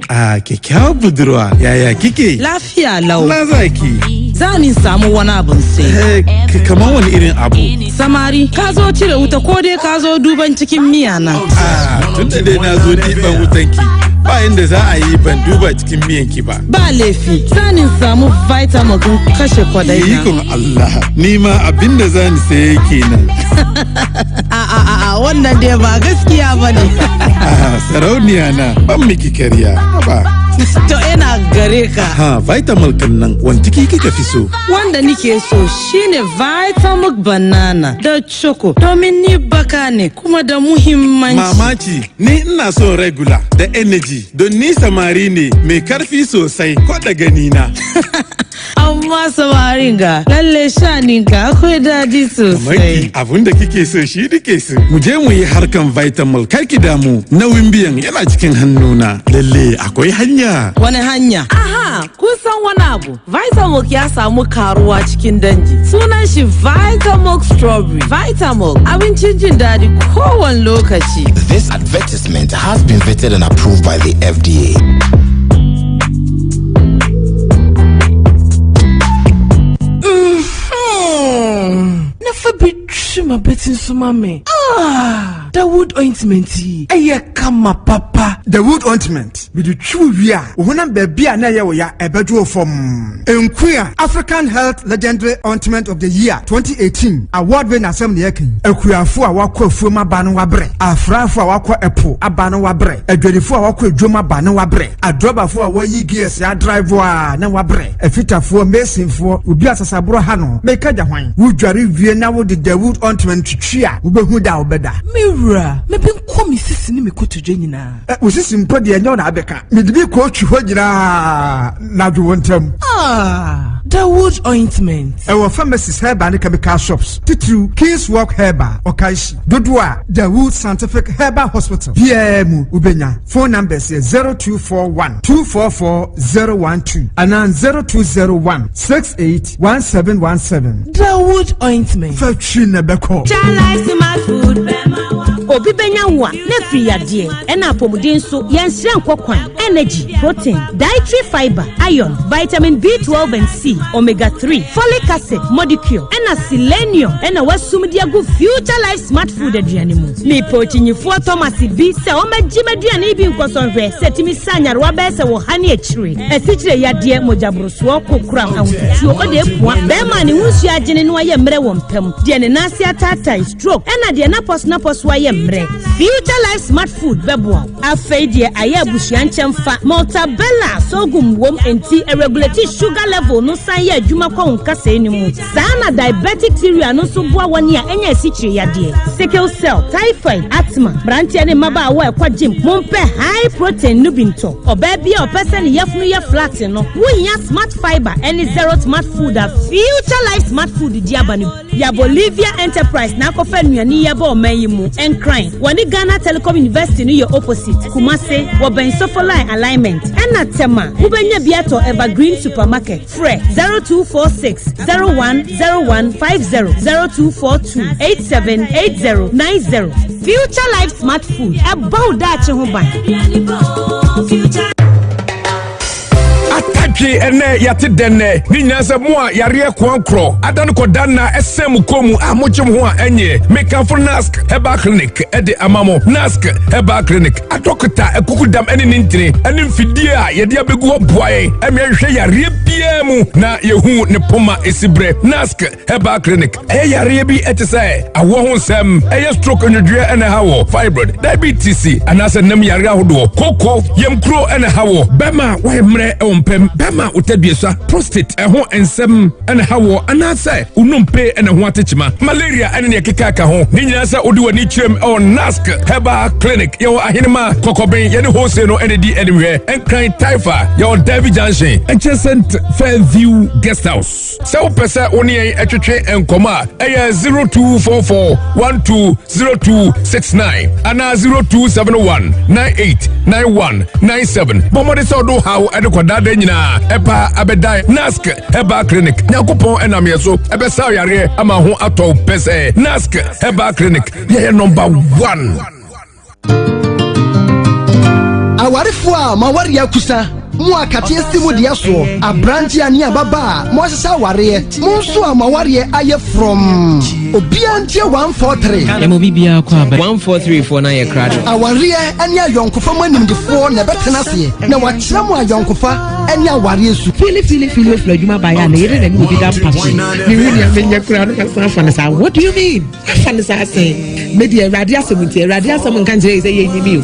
Ah, kyakkyawar budurwa, yaya kike? Lafiya lau. Na zaki. Za ni samu wani abun sai. Eh, kamar wani irin abu? Samari, ka zo cire wuta ko dai ka zo duban cikin miya na? Ah, tun da dai na zo ɗiban wutanki. Ba inda za a yi ban duba cikin miyan ki ba. Ba laifi, sanin samu Vitamilk in kashe kwadai na. Ikon Allah, ni ma abin da za ni saye kenan. A a a a wannan dai ba gaskiya ba ne. Ah, sarauniya na ban miki karya. Ba. To ina gare ka. Ha, Vitamilk nan wani ciki kika fi so. Wanda nike so shine Vitamilk banana da choco domin ni baka ne kuma da muhimmanci. Mamaci, ni ina son regular da energy don ni samari ne mai karfi sosai ko da gani na. Amma samarin ga lalle shaninka akwai daɗi sosai. Maki abun da kike so shi nike so. Mu je mu yi harkan Vitamilk kar ki damu nauyin biyan yana cikin hannuna. Lalle akwai hanya. Wani hanya? Aha, kun san wani abu. Vitamilk ya samu karuwa cikin dangi. Sunan shi Vitamilk Strawberry. Vitamilk abincin jin daɗi kowane lokaci. This advertisement has been vetted and approved by the FDA. Na fa bi twi ma bɛti nso ma me. Ah, Dawood ointment yi ɛyɛ kama papa. The wood ointment mede twiw wie a wo honam baabi a na ɛyɛ wo ya ɛbɛdwo wo fam. Nku a African Health Legendary Ointment of the Year 2018 award wei n'asɛm na yɛka yi. Akuafo a wakɔ afuom aba no wabrɛ, afrafo a wakɔ ɛpo aba no wabrɛ, adwadifo a wakɔ adwom aba no wabrɛ, adrɔbafo a wɔyi gears adrive a na wabrɛ, afitafoɔ, masonfoɔ, obi a sasaborɔ ha no, meka gya hwan. Wodware wie na wode the wood ointment twitwi a wobɛhu da a wobɛda. Me wura, mebe nkɔ me sisi ne me kotodwe nyinaa. Wo sisi mpo deɛ ɛnyɛ wo na abɛka. Mede bi kɔ otwi hɔ nyinaa na dwo wo ntam. Ah, Dawood ointment. Ɛwɔ pharmacies, herbal ne chemical shops, titiriw Kings Walk Herbal, Okaishie, dodoɔ a Dawood Scientific Herbal Hospital biara mu wobɛnya. Phone numbers yɛ 0241 244 012 anaa 0201 68 1717. Dawood ointment. Fa twi na ɛbɛkɔ. Obi bɛnya wo a na firi yadeɛ ɛna apɔmuden nso yɛnsrɛ nkɔ kwan. Energy, protein, dietary fiber, iron, vitamin B12 and C, omega 3, folic acid, molecule ɛna selenium ɛna wasum de agu Future Life Smart Food aduane mu. Mepɛ okyinyifoɔ Thomas bi sɛ ɔmɛgye m'aduane bi nkɔsɔnhwɛ sɛ tumi sa anyarewa bɛyɛ sɛ wɔ ha ne akyire, asikyire yadeɛ, mogyaborosoɔ, kokoram, ahotutuo, ɔde epua bɛrima a ne ho nsuo agyene no ayɛ mmerɛ wɔ mpam, deɛ ne nan ase ataatae, stroke, ɛna deɛ napɔso napɔso ayɛ mmerɛ. Future Life Smart Food bɛboa wo. Afei deɛ ayɛ abusua nkyɛn fa Maltabella sorghum wom nti ɛregulate sugar level no, san yɛ adwuma kɔ wo nkasɛɛ no mu saa na diabetic cereal no nso boa wɔn a ɛnyɛ asikyire yadeɛ, sickle cell, typhoid, asthma. Mmeranteɛ ne mmabaawa a ɛkɔ gym, mompɛ high protein no bi ntɔ. Ɔbaa bi a ɔpɛ sɛ ne yafunu yɛ flat no, wohia smart fiber ɛne zero Smart Food a Future Life Smart Food di aba no. Ya Bolivia Enterprise na akɔfa nnuane yi aba ɔman yi mu. Nkran, wɔne Ghana Telecom University no yɛ opposite. Kumase, wɔbɛn Sofoline alignment, ɛna Tema, wobɛnya bi atɔ Evergreen Supermarket. Frɛ 0246 010150, 0242 878090. Future Life Smart Food, ɛbɔ wo daakye ho ban. Atadwe ɛnɛ yɛate dɛnɛ ne nyinaa sɛ mo a yareɛ koankorɔ ada no kɔda nna ɛsɛn mo kɔn mu a mogye mo ho a ɛnyɛ, mekamfo Nask Herbal Clinic ɛde ama mo. Nask Herbal Clinic adɔkota akukudam ɛne ne ntini ɛne mfidie a yɛde abɛgu hɔ boa yɛn ɛma yɛhwehwɛ yareɛ biara mu na yɛhu ne poma ɛsi berɛ. Nask Herbal Clinic ɛyɛ yareɛ bi ɛte sɛ awoɔ ho nsɛm, ɛyɛ stroke, nwodwoeɛ ɛna ɛha wɔ, fibroid, diabetes anaasɛ nam yareɛ ahodoɔ, koko yamkuro ɛna ɛha wɔ, bɛma wayɛ mmerɛ ɛwɔ mpɛm, bɛma wotaduasa, prostate ɛho nsɛm ɛna ɛha wɔ, anaasɛ wonompe ɛna ho atekyema, malaria ɛne neɛ keka ka ho ne nyinaa. Sɛ wode w'ani kyerɛm ɛwɔ Nask Herbal Clinic, yɛwɔ Ahenema Kɔkɔben, yɛne hose no ɛne di animhwɛ. Nkran Taifa, yɛwɔ Davy Junction, adjacent Fairview Guest House. Sɛ wopɛ sɛ wo ne yɛn ɛtwetwe nkɔmmɔ a, ɛyɛ 0244 120269 anaa 0271 989197. Bɔ mmɔde sɛ wode wo haw ɛde kɔdaada nyinaa ɛpa abɛdan Nask Herbal Clinic. Nyankopɔn ɛnam yɛ so ɛbɛsa yareɛ ama ho atɔ wo pɛ sɛ Nask Herbal Clinic yɛyɛ number one. Awarefoɔ a mo awareɛ akusa. Mo a kateɛ si mo deɛ soɔ, aberanteɛ ne ababaa a moahyehyɛ awareɛ, mo nso a mo awareɛ ayɛ frɔmm. Obiara ntie 143. Yɛma obi biara kɔ aba. 143 foɔ no ayɛ krado. Awareɛ ne ayɔnkofa mu animdefoɔ na ɛbɛtena aseɛ na wɔakyerɛ mo ayɔnkofa ne awareɛ su. Fili fili fili ofiri adwuma baeɛ a ne yere na ne obi da mpa so. Mehu nea menyɛ koraa no masan afa no saa. What do you mean? Afa no saa sɛn? Me deɛ Awurade asɛm nti Awurade asɛm nka nkyerɛ yɛ sɛ yɛnyimi o.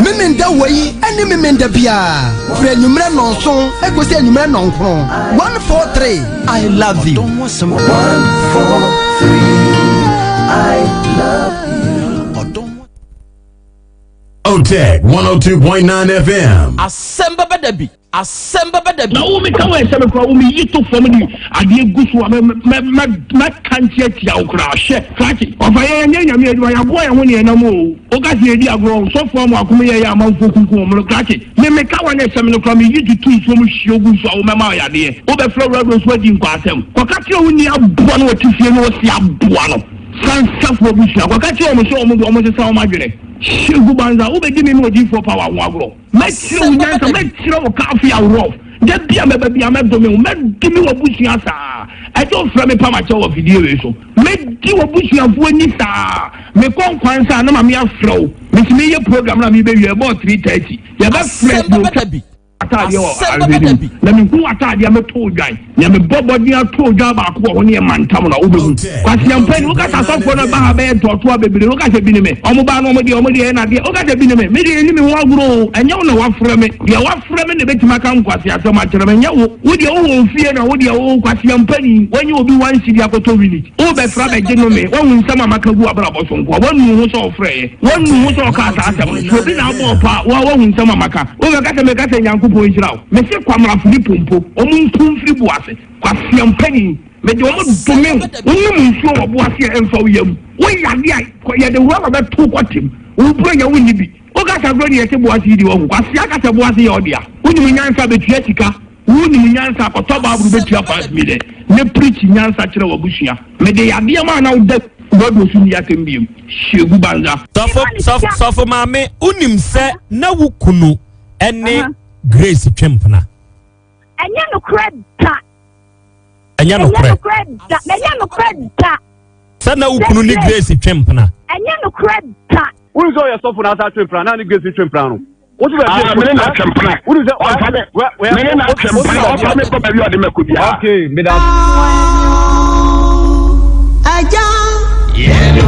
Memenda wei ne Memenda biara firi anwummerɛ nnɔnson kɔsi anwummerɛ nnɔnkron. 143 I love you. 143 I love you. Otec 102.9 FM. Asɛm bɛba da bi. Asɛm bɛba da bi. Na wo meka wo ɛsɛ me koraa wo meyi to fam de adeɛ gu so a mɛka nti atia wo koraa hwɛ krakye ɔfa yɛ yɛnyɛ nyame adwuma yɛaboa yɛn ho ne yɛnam o woka sɛ yɛdi agorɔ sɔfoɔ mo akom yɛyɛ amanfoɔ kunkum wɔn no krakye me meka wa ne ɛsɛ me no koraa meyi tutu nsuo mu hwie gu so a wo mɛma ɔyadeɛ wobɛfrɛ wura do nso adi nkɔ asɛm kɔka kyerɛ wo ni aboa no wɔte fie no wɔsi aboa no sansafoɔ busua kɔka kyerɛ wɔn sɛ wɔn de wɔn sesa wɔn adwene hyɛ gu banza wobɛdi me ne odiyifoɔ power ho agorɔ Mɛkyerɛ wo nyansa, mɛkyerɛ wo kafe aworɔ. Da bi a mɛba bi a mɛdome wo, mɛdome w'abusua saa. Ɛgye wo frɛ me pa makyɛ wɔ afidie wei so. Mɛdi w'abusuafoɔ ani saa. Mekɔ nkwan saa na maame afrɛ wo. Mesi meyɛ program na mebɛwie ɛbɔɔ 3:30. Yɛbɛfrɛ Asɛm bɛba da bi. ataadeɛ wɔ Asɛm ahwehwɛ bɛba da no mu. bi. Na mehu ataadeɛ a mɛtɔ odwan. Nea mebɔ mmɔden ato odwan baako wɔ hɔ ne yɛ mantam na wobɛhu. Kwaseampa ni, woka sɛ asɔfoɔ no ba ha bɛyɛ ntɔɔtoa bebree, woka sɛ bi ne me. Wɔn baa no wɔn deɛ wɔn deɛ ɛna deɛ, woka sɛ bi ne me. Me deɛ ɛnni me ho agorɔ o, ɛnyɛ wo na woafrɛ me. Deɛ wafrɛ me na ɛbɛtumi aka nkwaseasɛm akyerɛ me, ɛnyɛ wo. Wo deɛ wowɔ wo fie na wo deɛ wo kwaseampa ni, woanya obi one cedi akɔtɔ winit. Wobɛfrɛ abɛgye nnome, woahu nsɛm a maka gu w'abrabɔ so nkoa, woanu wo ho sɛ ɔfrɛeɛ, woanu wo ho sɛ ɔkaa saa asɛm no. Sɛ obi na abɔ wo paa a, wo ara woahu nsɛm a maka. Wobɛka sɛ meka sɛ Nyankopɔn nhyira wo. Mese Kwamrafo ne Pompo, wɔn nku mfiri bo ase. Kwasea mpanin, mede wɔn dome wo. Wonom nsuo wɔ bo ase a ɛmfa wo yam. Woyɛ adeɛ a, yɛde rɔba bɛto wo kɔtem. Wo Buronya wonni bi. Woka sɛ agorɔ ne yɛte bo ase yi deɛ wahu. Kwasea ka sɛ bo ase yɛ ɔdea. Wonim nyansa a bɛtua sika. Wonim nyansa a kɔtɔ Bible bɛtua 5 million ne preach nyansa kyerɛ w'abusua. Mede yadeɛ maa na woda radio so nni atɛm biom. Hyegu banza. Sɔfo sɔfo sɔfo maame wonim sɛ na wo kunu ɛne Grace twe mpena. Ɛnyɛ nokorɛ da. Ɛnyɛ nokorɛ. Ɛnyɛ nokorɛ da. Ɛnyɛ nokorɛ da. Sɛ na wo kunu ne Grace twe mpena. Ɛnyɛ nokorɛ da. Wọ́n sọ yẹ sọfún náà sá twe mpena náà ni Grace twe mpena no. Ah, mene na atwe mpena. Ɔmfa me. Mene na atwe mpena. Ɔmfa me kɔ baabi a ɔde me kɔ biara. Okay, meda. Aja. Okay,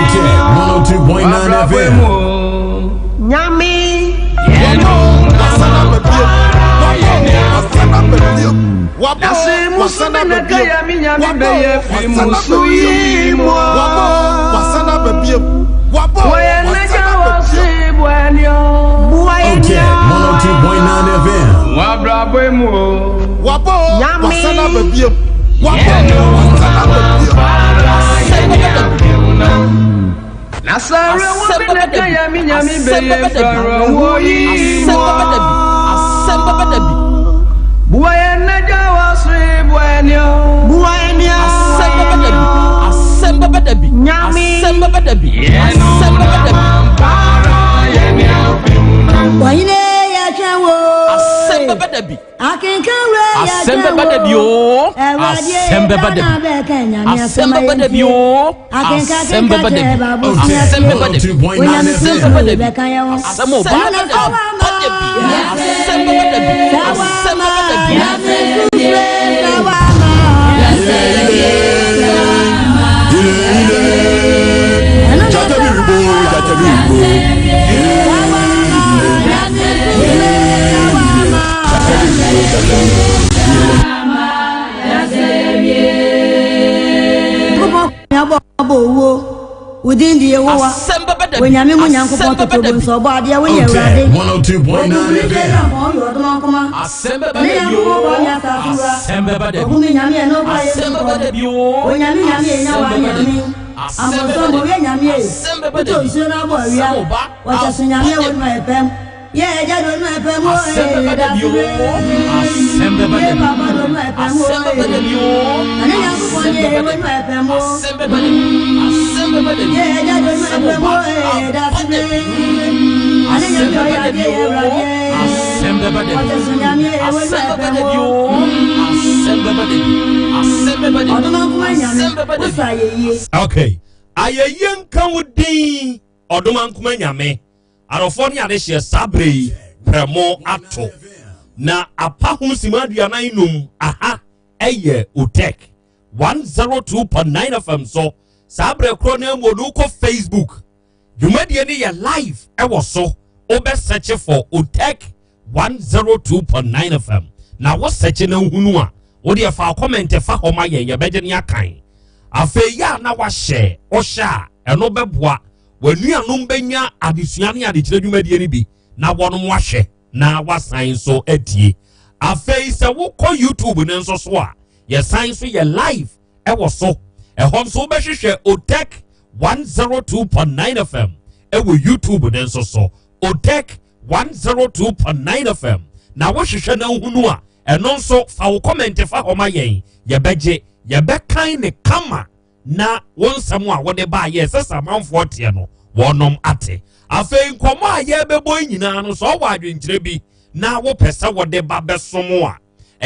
102.9 FM. Nyame. Okay, 102.9 FM. Wahine yɛtwɛn wo. Asɛm bɛba da bi. Akenkan wura Asɛm yɛtwɛn bɛba da bi wo. oo. Awurade Asɛm bɛba da Ghana bi. bɛka nyame Asɛm asɛm bɛba da bi oo. Akenkan Asɛm bɛba da bi. kyerɛ Bible sua Asɛm bɛba da bi. Onyame Asɛm bɛba da bi. bɛka yɛn ho. Asɛm o ba da bi. Ba da bi. Asɛm bɛba da bi. Asɛm bɛba da bi. Abɔ owuo wo din de Yehowa Asɛm bɛba da bi. Onyame mu Nyankopɔn Asɛm bɛba da totobo bi. nso ɔbɔ adeɛ woyɛ Okay, Awurade 102.9 FM. Asɛm bɛba da bi oo. Asɛm bɛba da bi. Ɔbu me nyame ɛno kora yɛ Asɛm bɛba da bi oo. Onyame nyame ɛnya wa Asɛm bɛba da bi. nyame Asɛm bɛba Amɔnsɔn da bɔ bi. wie nyame Asɛm bɛba da wotɔ bi. nsuo no abɔ awia Asɛm o ba. wɔkyɛ so nyame Ba da wɔ bi. numa yɛ pɛm. Asɛm bɛba da bi o. Asɛm bɛba da bi. Asɛm bɛba da bi o. Asɛm bɛba da bi. Asɛm bɛba da bi. Asɛm bɛba da bi. Asɛm ba aba da bi. Asɛm bɛba da bi o. Asɛm bɛba da bi. Asɛm bɛba da bi o. Asɛm bɛba da bi. Asɛm bɛba da bi. Asɛm bɛba da bi. Okay. Ayɛyie nka wo din ɔdomankoma nyame. Adɔfoɔ ne adehyeɛ saa berɛ yi prɛmo ato na apa ho sima 45 aha ɛyɛ otek 102.9 fm so saa berɛ korɔ no amu no wokɔ facebook dwumadie no yɛ live ɛwɔ so wobɛ search for otek 102.9 fm na wo search no hunu a wode ɛfa comment fa hɔ ma yɛn yɛbɛgye ne akan afei yɛ a na wahyɛ ɔhyɛ a ɛno bɛboa w'anuanom bɛnya adesua ne adekyerɛ dwumadie no bi na wɔnom ahwɛ na wasan nso atie afei sɛ wokɔ youtube no nso so a yɛsan nso yɛ live ɛwɔ so ɛhɔ nso wobɛhwehwɛ otek 102.9 fm ɛwɔ youtube no nso so otek 102.9 fm na wohwehwɛ na wohunu a ɛno nso fa wo comment fa hɔ ma yɛn yɛbɛgye yɛbɛkan ne kama na wo nsɛm a wode baayɛ sɛ samanfoɔ teɛ no wɔnom ate afei nkɔmmɔ a yɛbɛbɔ yi nyinaa no sɛ ɔwɔ adwenkyerɛ bi na wopɛ sɛ wɔde ba bɛsom a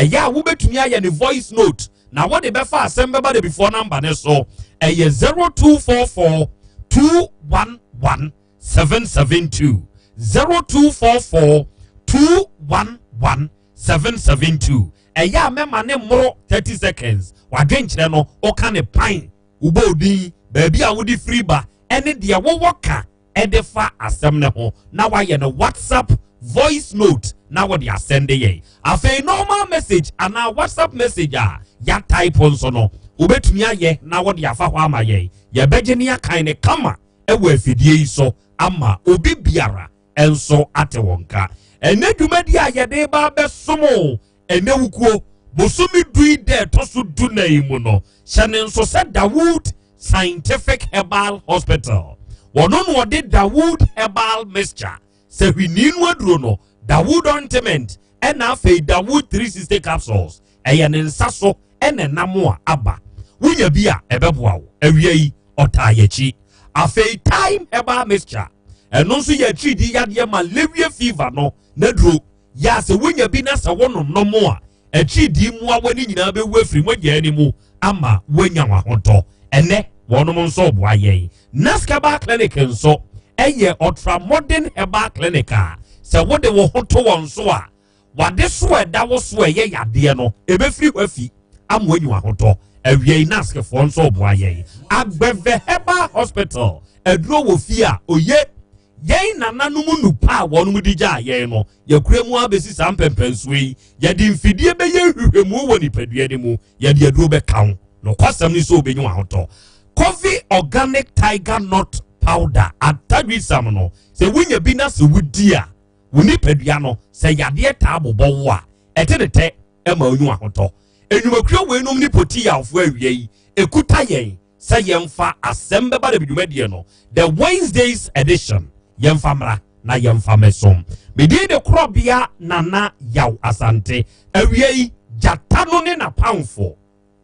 ɛyɛ a wobɛtumi ayɛ ne voice note na wode bɛfa asɛm bɛba da bifoɔ number ne so ɛyɛ 0244 211 772 0244 211 772 ɛyɛ a mɛma ne mmoro 30 seconds wadwenkyerɛ no ɔka ne pan wobɔ odin baabi a wode firi ba ɛne deɛ wowɔ ka ɛde fa asɛm ne ho na wayɛ no whatsapp voice note na wɔde asɛnde yɛn afei normal message anaa whatsapp message a yɛatype nso no wobɛtumi ayɛ na wɔde afa hɔ ama yɛn yɛbɛgye ne akan ne kama ɛwɔ afidie yi so ama obi biara nso ate wɔn ka ɛnɛ dwumadi a yɛde ba bɛsom ɛnɛ wukuo bosomi du yi dɛ ɛtɔ so du na yi mu no hyɛ ne nso sɛ dawood scientific herbal hospital wɔno na wɔde dawood herbal mixture sɛ hwini no aduro no dawood ointment ɛna afei dawood 360 capsules ɛyɛ ne nsa so ɛna nam a aba wonya bi a ɛbɛboa wo awia yi ɔtaa yɛkyi afei time herbal mixture ɛno nso yɛ akyiridi yadeɛ ma lewie fever no n'aduro yɛ asɛ wonya bi na sɛ wononom a akyiridi mmoawa no nyinaa bɛwu afiri mogya no mu ama woanya wahotɔ ɛnɛ wɔnom nso ɔboa yɛn naskaba clinic nso ɛyɛ ultra modern herbal clinic a sɛ wode wo ho to wɔn so a wade so a ɛda wo so a ɛyɛ yadeɛ no ɛbɛfiri hɔ afi ama woanya wahotɔ awia yi naskfoɔ nso ɔboa yɛn agbɛvɛ herbal hospital aduro wɔ fie a oye yɛn nananom nupa a wɔnom de gyaa yɛn no yɛkura mu abɛsi saa mpɛmpɛnsoɔ yi yɛde mfidie bɛyɛ nhwehwɛmu wɔ nipadua no mu yɛde aduro bɛka ho nokwasɛm ne sɛ wobɛnya wahotɔ coffee organic tiger nut powder atadwisam no sɛ wonya bi na sɛ wodi a wo nipadua no sɛ yadeɛ taa bobɔ wo a ɛte ne tɛ ɛma onyu ahotɔ enwumakuo weinom ne poti yawfoɔ awia yi ekuta yɛn sɛ yɛmfa asɛm bɛba da dwumadie no the wednesdays edition yɛmfa mmra na yɛmfa mɛsom medin de korɔbea nana yaw asante awia yi gyata no ne napamfo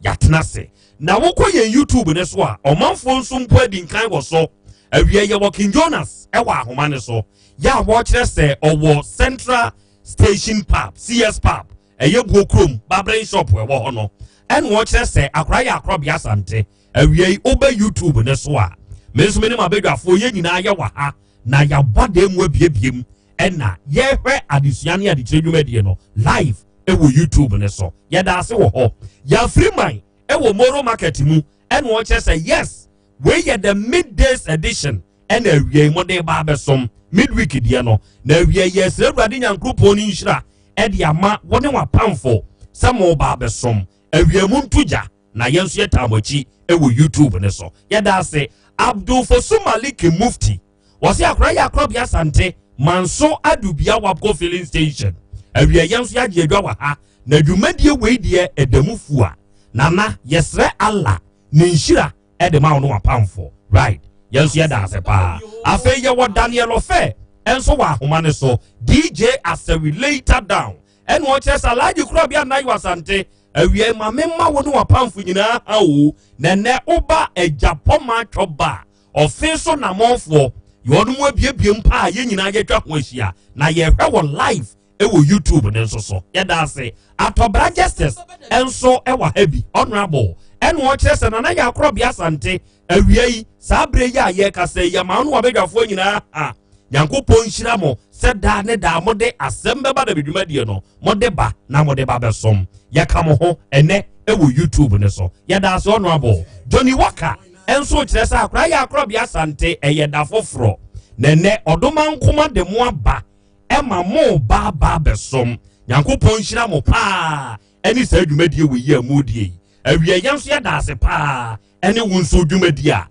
yɛatena ase na wokɔ yɛn youtube ne so a ɔmanfoɔ nso mpo adi nkan wɔ so awia yɛwɔ king jonas ɛwɔ ahoma ne so yɛ a wɔkyerɛ sɛ ɔwɔ central station pub cs pub ɛyɛ buo kurom barbering shop ɛwɔ hɔ no ɛna wɔkyerɛ sɛ akora yɛ akorɔbea asante awia yi wobɛ youtube ne so a me nso me ne m'abadwafoɔ yɛn nyinaa yɛ wɔ ha na yɛabɔ dan mu abiebie mu ɛna yɛhwɛ adesua ne adekyerɛ dwumadie no live ɛwɔ youtube ne so yɛda ase wɔ hɔ yɛafiri man ɛwɔ moro market mu ɛna wɔkyerɛ sɛ yes wei yɛ the middays edition ɛna awia yi mɔde ba abɛsom midweek deɛ no na awia yi yɛsrɛ awurade nyankoropɔn no nhyira ɛde ama wɔne wapamfo sɛ mo ba abɛsom awia mu nto gya na yɛn nso yɛtaa mo akyi ɛwɔ youtube ne so yɛda ase abdul fosu malik mufti wɔsi akora yɛ akorɔbea asante manso adubia wapco filling station awia yɛn nso yɛagye adwa wɔ ha na dwumadie wei deɛ ɛda mu fu a nana yɛsrɛ allah ne nhyira ɛde ma wo no wapamfo right yɛn nso yɛda ase paa afei yɛwɔ daniel ɔfɛ nso wɔ ahoma no so. DJ Asɛwi later down ɛna ɔkyerɛ sɛ Alhaji Korabea Nayo Asante awia ma memma wo ne wapamfo nyinaa ha o. Na ɛnɛ woba agyapɔma twɔba a ɔfe so namɔnfoɔ yɛ ɔno mu abiebie mpa a yɛn nyinaa yɛtwa ho ahyia na yɛhwɛ wɔ live ɛwɔ YouTube ne nso so. Yɛda ase. Atɔbra Justice nso ɛwɔ ha bi, honorable ɛna ɔkyerɛ sɛ Nana yɛ Akorɔbea Asante awia yi saa berɛ yi a yɛrekasa yi ama no wabadwafoɔ nyinaa ha. Nyankopɔn nhyira mo sɛ daa ne daa mode asɛm bɛba da bidwumadie no mode ba na mode ba bɛsom. Yɛka mo ho ɛnɛ ɛwɔ YouTube ne so. Yɛda ase. Honorable Johnny Walker ɛnso kyerɛ sɛ akora yɛ Akorɔbea Asante ɛyɛ da foforɔ na ɛnɛ ɔdoma nkoma de mo aba ɛma mo ba ba bɛsom. Nyankopɔn nhyira mo paa ɛne saa dwumadie wɔ yi a modie yi. Awia yɛn nso yɛda ase paa ɛne wo nso dwumadie a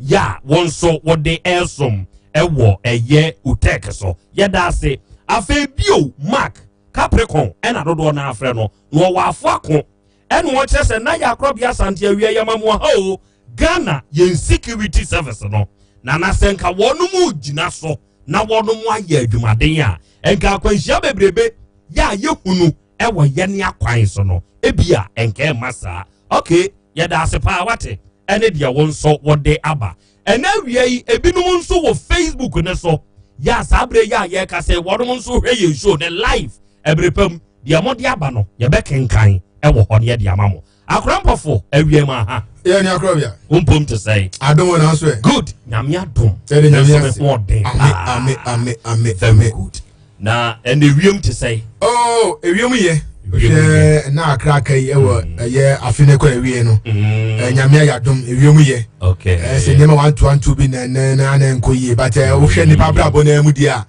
yɛ a wɔn nso wɔde ɛresom ɛwɔ ɛyɛ utek so. Yɛda ase. Afei bio, Mark Capricorn ɛna dodoɔ no afrɛ no na ɔwɔ afo ako ɛna ɔkyerɛ sɛ na yɛ Akorɔbea Asante awia yɛma mo ha o. Ghana yɛn security service no na na sɛ nka wɔn mu gyina so na wɔn mu ayɛ adwumaden a, nka akwanhyia bebrebe yɛ a yɛhunu ɛwɔ yɛne akwan so no ebi a nka ɛma saa. Okay, yɛda ase paa wate ɛne deɛ wɔn nso wɔde aba ɛnɛ awia yi. Ebinom nso wɔ Facebook ne so yɛ a saa abere yɛ a yɛreka sɛ wɔn nso hwɛ yɛn show ne live ɛbere pam. Deɛ wɔde aba no yɛbɛkenkan ɛwɔ hɔ ne yɛde ama mo. Akora mpɔfo, awia mu aha. Yɛ ni Akorɔbea. Wompom te sɛn? Adom wɔ nanso ɛ. Good, Nyame adom. Yɛde Nyame nso ase. me ho ɔden. Ame ame ame ame. Very good. Na ɛnna ewiem te sɛn? Oh, ewiem yɛ. Hwɛ na akra aka yi ɛwɔ ɛyɛ afe ne kɔ ewie no. Ɛ Nyame ayɛ adom, ewiem yɛ. Ɛ sɛ nneɛma 1 2 1 2 bi na na na na nkɔ yie, but ɛ wohwɛ nipa abrabɔ na mu di a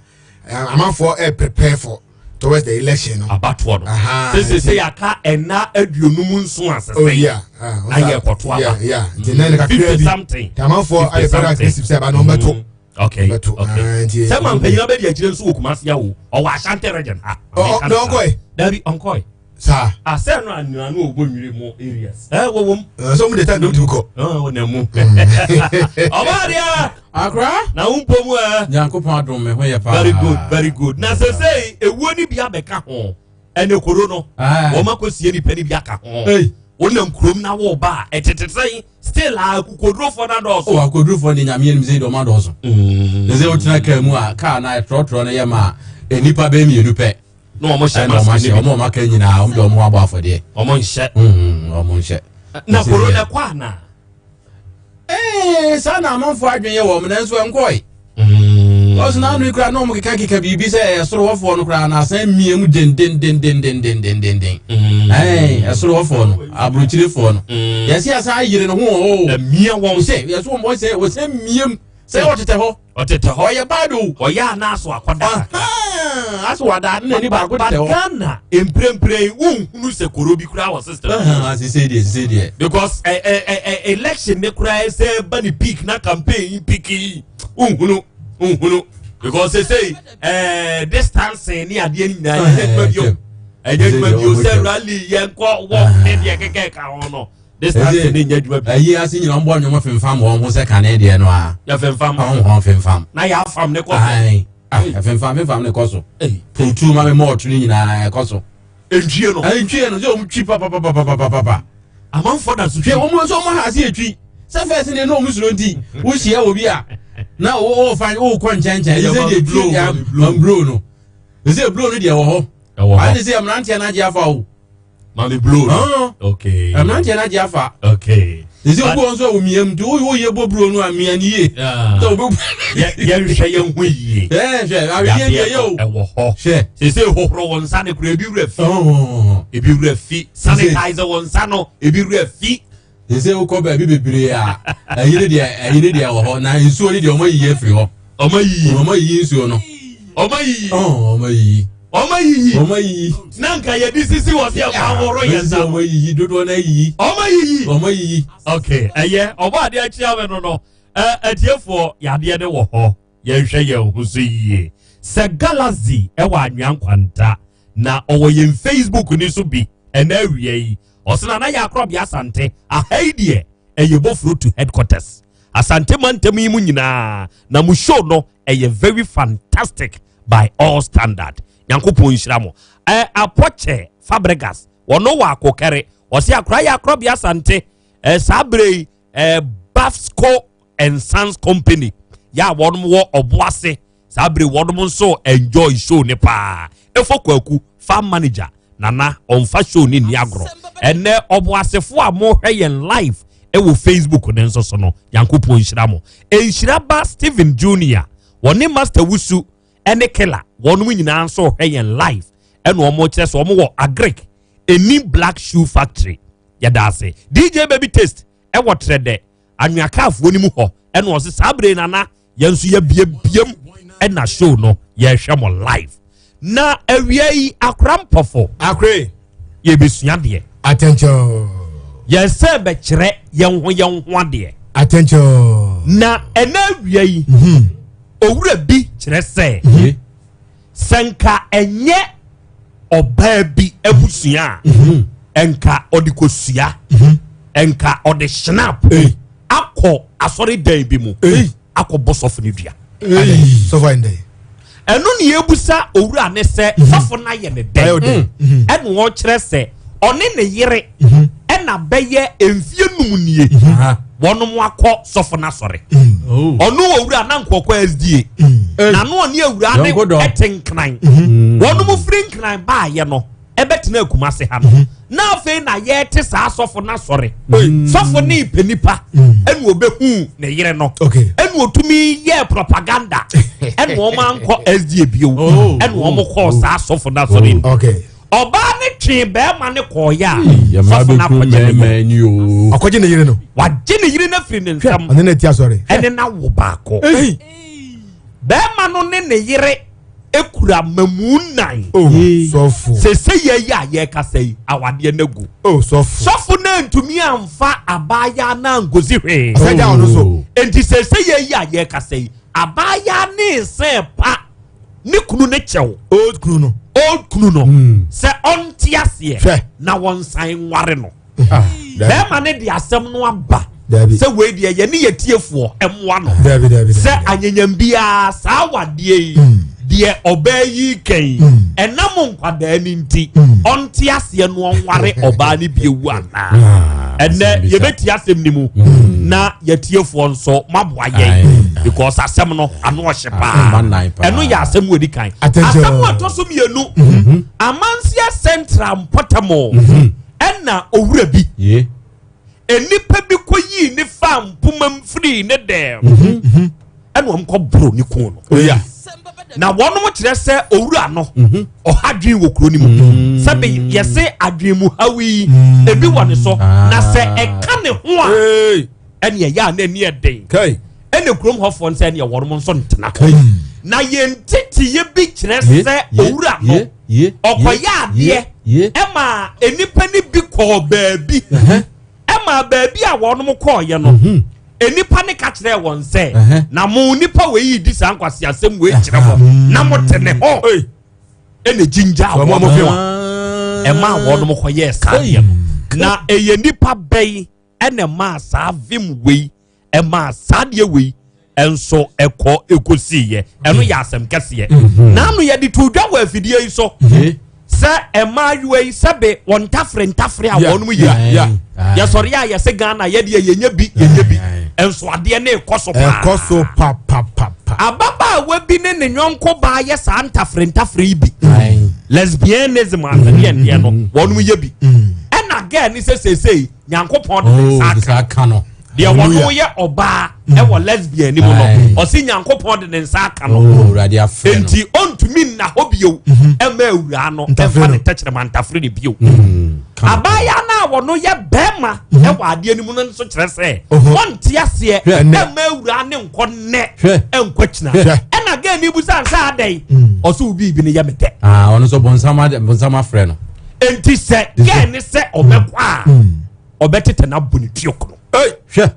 amanfoɔ ɛ prepare for towards the election no. Abatoɔ no. Sese sɛ yɛaka ɛna 57 asese. Oh yeah. Na yɛ kɔto aba. Yeah. Nti nɛ ne kakra bi. 50 something. Amanfoɔ ayɛ very aggressive sɛ ɛba na wɔn bɛto. Okay. Sɛ ma mpanyin abɛdi akyire nso wɔ Kumasi awo ɔwɔ Ashanti Region ha. Ɔ na ɔnkɔɛ. Dabi, ɔnkɔɛ. Saa. Asɛ no anua no ɔbɔ nwiri mu areas. Ɛ wɔ wɔm. Sɛ ɔmu de time na ɔmu kɔ. Ɔ wɔ na mu. Ɔbaa deɛ. Akora. Na wo mpɔ mu ɛ. Nyankopɔn adom, me ho yɛ paa. Very good, very good. Na sɛ ewuo ni bi abɛka ho ɛne koro no wɔn akɔsie nipa ni bi aka ho. Wonam kurom na wɔba a ɛtete sɛn? Still a akokodurofoɔ no adɔɔso. O akokodurofoɔ de, Nyame anim sɛ dɔm adɔɔso. Ne sɛ wotena kaa mu a, kaa na ɛtrɔtrɔ no yɛ ma a nnipa bɛyɛ mmienu pɛ. Na wɔn hyɛ ɛna wɔn mask ahyɛ no bi. Wɔn a wɔn aka nyinaa, wɔn de wɔn ho abɔ afɔdeɛ. Wɔn nhyɛ. Wɔn nhyɛ. Na koro na ɛkɔ ana? Ee, saa na amanfoɔ adwene yɛ wɔn, nanso ɛnkɔe. Ɔsɛ na ano kura na wɔn keka keka biribi sɛ ɛsoro hɔfoɔ no koraa na asan mie mu dendendendendendendenden. Ɛɛ, ɛsoro hɔfoɔ no, aburokyirefoɔ no, yɛsi asan ayere ne ho o. Ɛmia wɔn. Sɛ yɛsɛ wɔn sɛ wɔsɛ mie mu sɛ ɔtetɛ hɔ. Ɔtetɛ hɔ. Ɔyɛ baado. Ɔyɛ anaaso akɔda kakra. Aso wada ne n'ani baako tetɛ hɔ. But Ghana mprempren yi wonhunu sɛ koro bi koraa wɔ system. Sise deɛ, sise deɛ. Because ɛ ɛ ɛ election ne koraa ɛsɛ ba ne peak na campaign yi peak yi, wonhunu wonhunu because sese distancing ne adeɛ nyinaa ɛnyɛ adwuma bio, ɛnyɛ adwuma bio sɛ rally yɛn kɔ walk ne deɛ kɛkɛ ka ho no, distancing ne nyɛ adwuma bi. Ɛyi ase nyina ɔmbɔ nnwom femfam wɔn ho sɛ kane deɛ no a. Yɛ femfam. Ɔho wɔn femfam. Na yɛ afam ne kɔ so. Ayi ah, femfam femfam ne kɔ so. Tutu ma mi mɔɔtu ne nyinaa ɛkɔ so. Ntwie no. Ntwie no sɛ wɔn twi papapapapapa. Amanfoɔ da so twi. Hwɛ, wɔn nso wɔn ha ase etwi sɛ fɛs ne na wɔn suro nti wohyia obi a na wɔfa wɔkɔ nkyɛnkyɛn ɛsɛ sɛ deɛ twi ya blow no ɛsɛ blow no deɛ wɔ hɔ. Ɛwɔ hɔ. Ayɛ sɛ mmeranteɛ no agye afa o. Maame blow no. Okay. Mmeranteɛ no agye afa. Okay. Sɛ obi wɔ nso a omia mu nti woyɛ bɔ buro no a mia ne yie. Sɛ obi. Yɛnhwɛ yɛn ho yie. Ɛɛ, hwɛ, awedeɛ deɛ yɛ o. Ɛwɔ hɔ. Hwɛ. Sese hohoro wɔn nsa ne kura ebi wura fi. Ebi wura fi. Sanitizer wɔn nsa no ebi wura fi. Sɛ wokɔ baabi bebree a, ɛyere deɛ, ɛyere deɛ wɔ hɔ, na nsuo ne deɛ ɔmo ayiyi afiri hɔ. Ɔmo ayiyi. Ɔmo ayiyi nsuo no. Ɔmo ayiyi. Ɔmo ayiyi. Ɔmo ayiyi. Ɔmo ayiyi. Na nka yɛde sisi wɔ sɛ ɛfa ahorow yɛn nsa. Ɔmo ayiyi dodoɔ no ayiyi. Ɔmo ayiyi. Ɔmo ayiyi. Okay, ɛyɛ ɔbɔ adeɛ akyi awɛ no, ɛ atiefoɔ yadeɛ ne wɔ hɔ. Yɛnhwɛ yɛn ho so yie. Sɛ Galaxy ɛwɔ Anwea Nkwanta na ɔwɔ yɛn Facebook ni so bi ɛna awia yi. Ɔsena na yɛ Akorɔbea Asante aha yi deɛ ɛyɛ Bofuro to headquarters Asante mantam yi mu nyinaa na mo show no. Ɛyɛ very fantastic by all standard. Nyankopɔn nhyira mo. Ɛ Apɔkyɛ Fabregas, wɔno wɔ Akokɛre. Ɔse akora yɛ akorɔbea Asante. Ɛ saa berɛ yi, ɛ Bafsco and Sons Company yɛ a wɔnom wɔ Ɔboase. Saa bere wɔnom nso enjoy show ne paa. Efo Kwaku, farm manager, Nana ɔnfa show ne nni agorɔ. Ɛnɛ Ɔboasefo a mohwɛ yɛn live ɛwɔ Facebook ne nso so no, Nyankopɔn nhyira mo. Nhyira ba Stephen Junior, wɔne Master Wusu ɛne Killer, wɔnom nyinaa nso hwɛ yɛn live ɛna wɔn kyerɛ sɛ wɔn wɔ Agric Eni Black Shoe Factory. Yɛda ase. DJ Baby Taste ɛwɔ Trɛdɛ anweakaafoɔ no mu hɔ ɛna ɔse saa bere Nana yɛn nso yɛbiebiem ɛna show no yɛhwɛ mo live. Na awia yi akora mpɔfo akore yɛbɛsua deɛ. Attention. Yɛn sɛ bɛkyerɛ yɛn ho yɛn ho adeɛ. Attention. Na ɛna awia yi owura bi kyerɛ sɛ sɛ nka ɛnyɛ ɔbaa bi abusua a ɛnka ɔde kosua ɛnka ɔde snap akɔ asɔredan bi mu akɔbɔ sɔfo no dua. Sɔfo ayɛ dɛ. Ɛno ne yɛbusa owura ne sɛ sɔfo no ayɛ ne dɛn, ɛna ɔkyerɛ sɛ ɔne ne yere ɛna bɛyɛ mfie 5 nie wɔnom akɔ sɔfo no asɔre. Ɔno owura na nkɔkɔ SDA na no ɔne awura ne ɛte Nkran. Wɔnom firi Nkran baayɛ no ɛbɛtena Akumase ha no na afei na yɛte saa sɔfo no asɔre. Sɔfo ne pɛ nipa ɛna ɔbɛhu ne yere no ɛna ɔtumi yɛ propaganda ɛna wɔn ankɔ SDA bio ɛna wɔn kɔɔ saa sɔfo no asɔre. Ɔbaa ne twe bɛrima ne kɔɔyɛ a sɔfo no akɔgye ne yere. Akɔgye ne yere no. Wagye ne yere no afiri ne nsam. Ɔne ne ti asɔre. Ɛne na wo baako. Bɛrima no ne ne yere ekura mamu 9. Sɔfo. Sese yɛ yi a yɛkasa yi awadeɛ no gu. Sɔfo. Sɔfo no ntumi amfa abaayaa na ngozi hwee. Asɛgya ɔno so. Nti sese yɛ yi a yɛkasa yi abaayaa ne nsɛn pa ne kunu ne kyɛw. Old kunu no. Old kunu no. Sɛ ɔnte aseɛ na wɔnsan nware no. Bɛrima ne de asɛm no aba. Sɛ wei deɛ yɛ ne yɛ tiefoɔ ɛmoa no. Sɛ anyanyam biara saa wadeɛ yi deɛ ɔbaa yi kɛn ɛnam nkwadaa ne nti ɔnte aseɛ no ɔnware ɔbaa ne bi ewu anaa. Ɛnɛ yɛbɛtie asɛm ne mu na yɛtiefoɔ nso maboa yɛn because asɛm no ano ɔhye paa. Ɛno yɛ asɛm wɔ di kan. Asɛm wɔ ɛtɔ so mmienu, Amansia Central mpɔtam ɛna owura bi enipa bi kɔ yii ne fa mpoma mfiri ne dɛm ɛna wɔn kɔ boro ne kun no. Na wɔn kyerɛ sɛ owura no ɔha dwen wɔ kuro no mu sɛbi yɛsɛ adwen mu hawi ebi wɔ ne so na sɛ ɛka ne ho a ɛne ɛyɛ a n'ani ɛden ɛna kurom hɔfoɔ nsɛ ɛne wɔn nso ntena. Na yɛn teteyɛ bi kyerɛ sɛ owura no ɔkɔyɛ adeɛ ɛma enipa ni bi kɔɔ baabi ɛma baabi a wɔn kɔɔyɛ no enipa ne ka kyerɛ wɔn sɛ na mo nipa wei yi di saa nkwasi asɛm wei kyerɛ mo na mo te ne hɔ ɛna gyingya wɔn ho a ɛma wɔn kɔyɛ saa deɛ no. Na ɛyɛ nipa bɛyi ɛna ɛma saa vim wei ɛma saa deɛ wei ɛnso ɛkɔ ekosi yɛ. Ɛno yɛ asɛm kɛseɛ. N'ano yɛde to dwa wɔ afidie yi so sɛ ɛmaayewa yi sɛbe wɔn ntafere ntafere a wɔn yɛ yɛsɔre a yɛsɛ Ghana yɛdeɛ yɛnyɛ bi yɛnyɛ bi ɛnso adeɛ ne ɛkɔ so paa. Ɛkɔ so pa pa pa pa. Ababaawa bi ne ne nyɔnko baa yɛ saa ntafere ntafere yi bi. Lesbianism asɛdeɛ ndeɛ no wɔn yɛ bi. Ɛna gɛɛ ne sɛ seesei Nyankopɔn de ne nsa aka no. Deɛ wɔn yɛ ɔbaa ɛwɔ lesbian ni mu no ɔsi Nyankopɔn de ne nsa aka no. Enti ɔntumi nna hɔ bio ɛma awura no ɛmfa ne tɛkyerɛma ntafere ne bio. Abaayewa no a wɔno yɛ bɛrima ɛwɔ adeɛ no mu no nso kyerɛ sɛ wɔnte aseɛ ɛma awura ne nkɔ nnɛ ɛnkɔ kyina. Ɛna gɛɛ ne busa nsa adɛn ɔso wo biribi no yɛ me dɛ. Ɔno nso bonsam afrɛ no. Enti sɛ gɛɛ ne sɛ ɔbɛkɔ a ɔbɛtete na bɔ ne tuo kono. Hwɛ.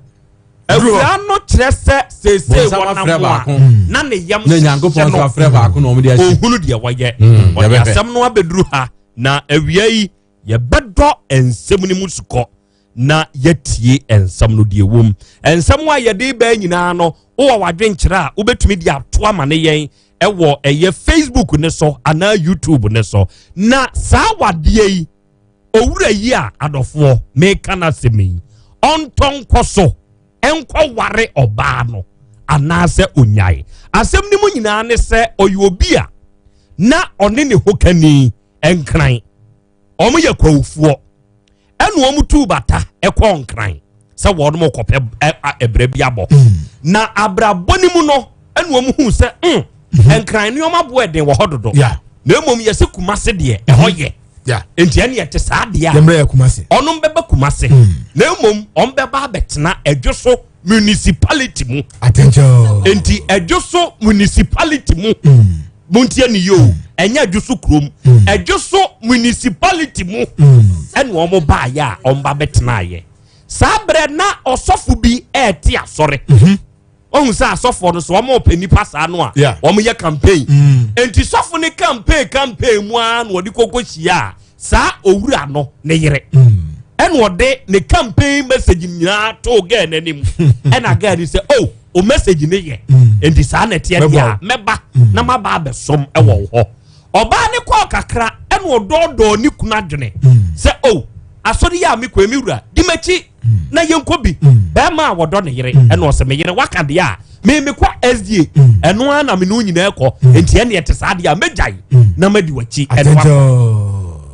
Awura no kyerɛ sɛ seesei wɔnam a na ne yam hyehyɛ no ohunu deɛ wɔyɛ. Ɔde asɛm no abɛduru ha na awia yi yɛbɛdɔ nsɛm no mu sukɔ. na yɛatie nsɛm no deɛ wom. Nsɛm a yɛde bɛɛ nyinaa no, wowɔ w'adwenkyerɛ a wobɛtumi de ato ama ne yɛn ɛwɔ ɛyɛ Facebook ne so anaa YouTube ne so. Na saa wadeɛ yi, owura yi a adɔfoɔ meka no asɛm yi, ɔntɔ nkɔ so nkɔware ɔbaa no anaasɛ onyae. Asɛm no mu nyinaa ne sɛ ɔyɛ obi a na ɔne ne hokani nkran, wɔn yɛ kwawufoɔ, ɛna wɔn tuu bata ɛkɔ nkran sɛ wɔn kɔpɛ ɛbrɛ bi abɔ. Na abrabɔ no mu no, ɛna wɔn hu sɛ nkran nneɛma bo ɛden wɔ hɔ dodo, na mmom yɛsɛ Kumase deɛ ɛhɔ yɛ. Nti ɛne yɛte saa deɛ a ɔnom bɛba Kumase, na mmom ɔm bɛba abɛtena Ɛdwo so municipality mu. Nti Ɛdwo so municipality mu, montie ne yie o, ɛnyɛ Ɛdwo so kurom, Ɛdwo so municipality mu ɛna wɔn baayɛ a wɔn ba bɛtenaayɛ. Saa berɛ na ɔsɔfo bi ɛɛte asɔre. Ohun sɛ asɔfoɔ no so wɔn pɛ nipa saa no a wɔn yɛ campaign. Nti sɔfo ne campaign mu ara na wɔde koko hyia a saa owura no ne yere, ɛna ɔde ne campaign message nyinaa to girl n'anim, ɛna girl ni sɛ, oh, o message ne yɛ, nti saa na ɛteɛ deɛ a mɛba na maba abɛsom ɛwɔ hɔ. Ɔbaa ne kɔɔ kakra, ɛna ɔdɔɔdɔɔ ne kunu adwene sɛ, oh, asɔre yi a mekɔ emi wura di m'akyi na yɛnkɔ bi. Bɛrima a wɔdɔ ne yere, ɛna ɔsɛ me yere waka deɛ a me mekɔ SDA, ɛno ara na me ne wo nyinaa kɔ, nti ɛne ɛte saa deɛ a mɛgyae na madi w'akyi. Ɛno akɔ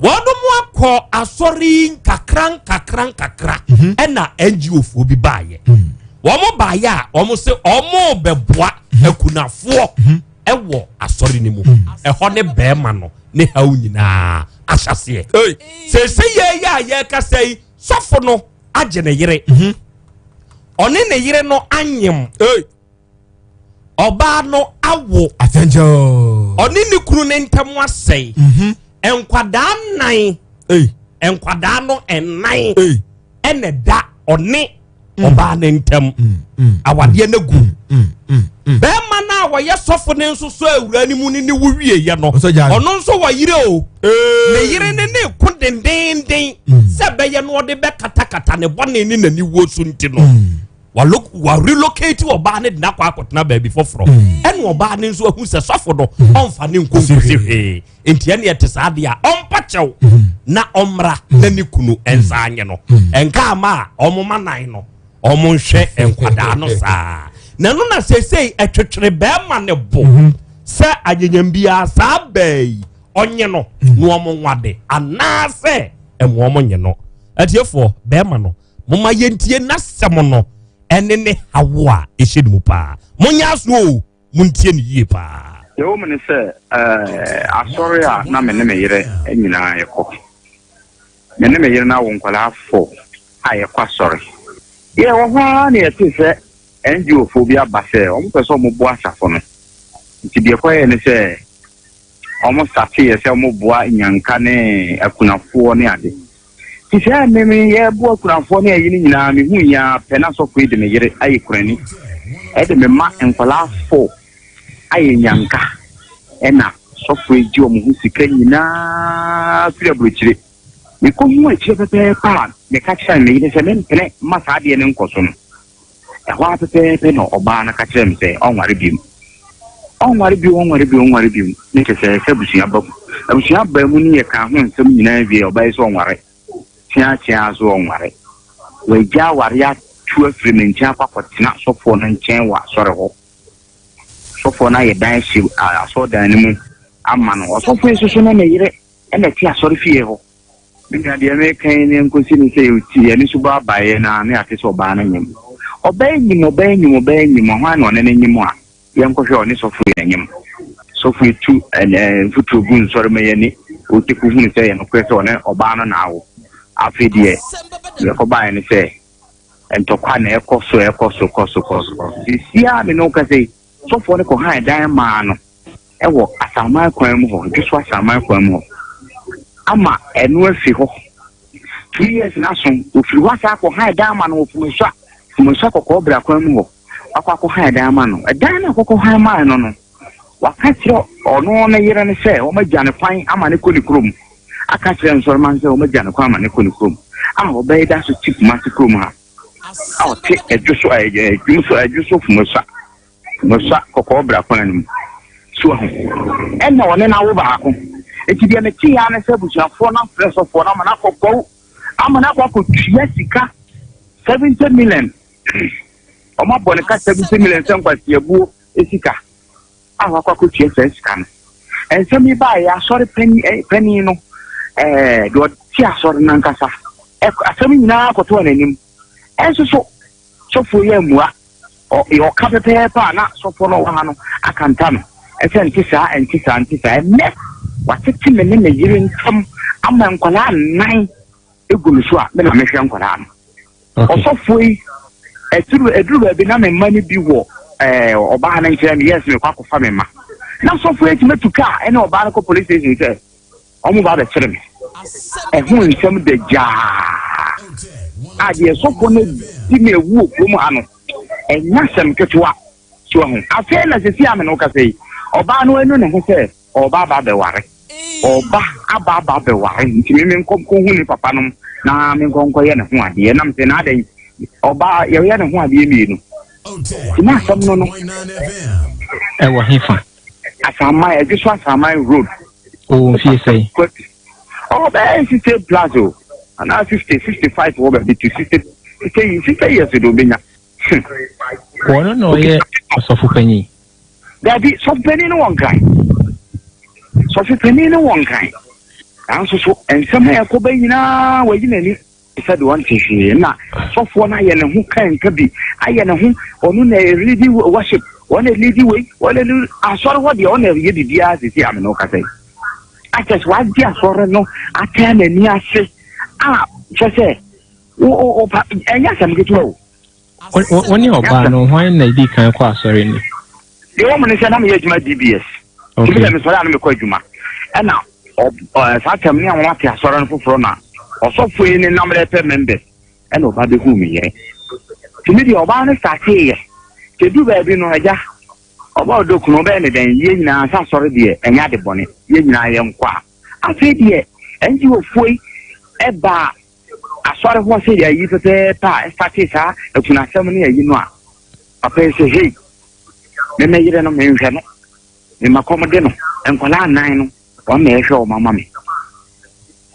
wɔn mo akɔ asɔre nkakra nkakra nkakra, ɛna NGO foɔ bi baayɛ. Wɔn baayɛ a wɔn sɛ wɔn bɛboa akunafoɔ ɛwɔ asɔre no mu. Ɛhɔ ne bɛrima no ne haw nyinaa ahyɛseɛ. Sɛsɛ yɛ yɛ a yɛrekasa yi, sɔfo no agye ne yere, ɔne ne yere no anyem, ɔbaa no awo, ɔne ne kunu ne ntam asɛe. Nkwadaa 4, nkwadaa no 4 ɛna da ɔne ɔbaa ne ntam. Awadeɛ no gu. Bɛrima no a wɔyɛ sɔfo ne nso so awura no mu ne ne wo wieɛ no, ɔno nso wɔ yere o. Ne yere ne ne ko dendenden sɛ bɛyɛ no ɔde bɛkatakata ne bɔne ne n'aniwuo so, nti no wa relocate ɔbaa ne de n'akɔ akɔtena baabi foforɔ. Ɛna ɔbaa ne nso ahu sɛ sɔfo no ɔnfa ne nkonkosi hwee, nti ɛne ɛte saa deɛ a ɔmpa kyɛw na ɔmmra na ne kunu nsa anyɛ no ɛnka ama a ɔmoma nan no ɔmo nhwɛ nkwadaa no saa. Na ɛno na seesei ɛtwetwere bɛrima ne bo sɛ anyanyam biara saa bɛɛ yi ɔnye no na ɔmo nwade anaasɛ ɛmo ɔmo nye no. Atiefoɔ, bɛrima no, moma yɛntie n'asɛm no ɛne ne hawo a ɛhyɛ ne mu paa. Monyɛ aso o, montie ne yie paa. Deɛ wɔ mu ne sɛ, asɔre a na me ne me yere nyinaa yɛkɔ. Me ne me yere no awo nkwadaa four a yɛkɔ asɔre. Yɛwɔ hɔ ara na yɛtee sɛ NGO foɔ bi aba sɛ wɔpɛ sɛ wɔboa asafo no. Nti deɛ ɛkɔyɛɛ ne sɛ, wɔn starteeɛ sɛ wɔboa nnyanka ne akunafoɔ ne ade. Nti sɛ me me yɛboa akunafoɔ ne ayi no nyinaa, mehu yi ara pɛ na sɔfo yi de me yere ayɛ kunani. Ɛde me mma nkwadaa four ayɛ nnyanka. Ɛna sɔfo yi gye wɔn ho sika nyinaa firi aburokyire. Mekɔhuu akyire pɛpɛɛpɛ a meka kyerɛɛ me yere sɛ mempene mma saa adeɛ no nkɔ so no, ɛhɔ ara pɛpɛɛpɛ na ɔbaa no ka kyerɛɛ me sɛ ɔnware biom. Ɔnware bio, ɔnware bio, ɔnware bio. Ne kyɛ sɛ sɛ abusua ba mu. Abusua baa mu ne yɛkaa ho nsɛm nyinaa wie, ɔbaa yi sɛ ɔnware. Teateaa so ɔnware. Wagya aware atu afiri me nkyɛn akɔ akɔtena sɔfoɔ no nkyɛn wɔ asɔre hɔ. Sɔfoɔ no ayɛ dan ahyɛ asɔredan no mu ama no. Ɔsɔfoɔ yi nso so ne ne yere na ɛte asɔre fie hɔ. Me nua, deɛ mereka yi ne nkosi ne sɛ yɛti yɛn ani so bɔ abaeɛ na ne ate sɛ ɔbaa no nyem. Ɔbaa nyim, ɔbaa nyim, ɔbaa nyim, hwan na ɔne no nyem a? Yɛnkɔhwɛ ɔne sɔfo yi na nyem. Sɔfo yi tu mfuturo gu nsɔrema yi ani, ɔte kɔhunu sɛ ɛyɛ nokorɛ sɛ ɔne ɔbaa no na awo. Afei deɛ, deɛ ɛkɔbaeɛ ne sɛ, ntɔkwa na ɛkɔ so, ɛkɔ so, kɔ so, kɔ so, kɔ so. Seesei ara me ne wo kasa yi, sɔfoɔ no kɔhan dan maa no wɔ Asaman kwan mu hɔ, Dwoso Asaman kwan mu hɔ, ama ɛno afi hɔ. 2 years no aso, ɔfiri hɔ asan akɔhan dan ama no wɔ Fumasua, Fumasua Kɔkɔɔ Bra kwan mu hɔ, wakɔ akɔhan dan ama no. Ɛdan no a ɔkɔkɔ han maa no no, waka kyerɛ ɔno ne yere no sɛ wɔagya ne kwan ama ne kɔ ne kurom. Aka kyerɛ nsɔrema no sɛ wɔagya ne kwan ama ne kɔ ne kurom. A ɔbaa yi da so te Kumasi kurom ha a ɔte ɛdwo so ɛdwom so ɛdwo so fumosa fumosa kɔkɔɔ bra kwan no mu so ahu ɛna ɔne n'awo baako eti deɛ mete ya ne sɛ abusuafoɔ no afrɛ sɔfoɔ no ama no akɔ kwawu ama no akɔ akɔtua sika 70 million. Wɔn abɔ ne ka 70 million sɛ nkwasiabuo sika a wakɔ akɔtua saa sika no. Nsɛm yi baeɛ, asɔre panin panin no, deɛ ɔte asɔre no ankasa, asɛm nyinaa kɔtɔɔ n'anim. Ɛnso so sɔfoɔ yi ammua. Ɔka pɛpɛɛpɛ a na sɔfoɔ no ɔwɔ ha no akanta no ɛsɛ nte saa, nte saa, nte saa. Ɛnɛ watete me ne me yere ntam ama nkwadaa nnan egu me so a me na mehwɛ nkwadaa no. Ɔsɔfoɔ yi ɛduru baabi na me mma no bi wɔ ɔbaa no nkyɛn. Me yɛs mekɔ akɔfa me mma na sɔfoɔ yi tumi atu kaa ɛne ɔbaa no kɔ police station sɛ ɔmo ba abɛkyerɛ me. Ɛho nsɛm da gyaa a deɛ sɔfoɔ no di me awu wɔ kurom ha no, ɛnya asɛm ketewa so ho. Afei na sisi ame no kasa yi, ɔbaa no anu ne ho sɛ ɔba aba abɛware, ɔba aba aba abɛware, nti me menkɔ nkɔhu ne papa nom na menkɔ nkɔyɛ ne ho adeɛ nam sɛ na adɛn ɔbaa yɛyɛ ne ho adeɛ mmienu nti na asɛm no. Ɛwɔ hefa? Asaman, Ɛdwe so Asaman Road. Ɔwɔ mfie sɛn? Ɔbɛyɛ 60 plus o, anaa 60, 65 wɔ baabi to 60, 60 years de obɛnya. Wɔno na ɔyɛ ɔsɔfo panyin? Dabi, sɔfo panyin no wɔ Nkran. Sɔfo panyin no wɔ Nkran, nanso so nsɛm a ɛkɔba nyinaa wɔyi n'ani sɛ de ɔnte hwee, na sɔfoɔ no ayɛ ne ho kanka bi ayɛ ne ho ɔno na ɛlead worship, ɔno ɛlead wei, ɔno ɛlead asɔre hɔ deɛ, ɔno ɛyɛ biribiara. Sisi ame no kasa yi akyɛ sɛ wagye asɔre no atɛn n'ani ase a kyɛ sɛ wo wo pa ɛnyɛ asɛm ketewa o. Wo ne ɔbaa no, hwan na edi kan kɔ asɔre ni? Deɛ wɔn mu ne sɛ na meyɛ adwuma DBS. Tumi sɛ mesɔre a na mekɔ adwuma, ɛna saa tɛm ne a wɔn ate asɔre no foforɔ na ɔsɔfo yi ne nam rɛpɛ members, ɛna ɔbaa bɛhu me yere. Tumi deɛ ɔbaa no starteeɛ kɛdu baabi no, agya ɔbaa ɔdɔ kunu ɔbɛyɛ ne dɛn, yɛn nyinaa sɛ asɔre deɛ ɛnyɛ ade bɔne, yɛn nyinaa yɛn nkɔ a. Afei deɛ NGO foɔ yi ɛbaa asɔre hɔ sɛ yɛayi pɛpɛɛpɛ a ɛstartee saa akunasɛm ne ayi no a, papa yi sɛ hei, mɛmɛ yere no menhwɛ no, mema kɔm de no, nkwadaa anan no wɔn na ɛhwɛ wɔn ama me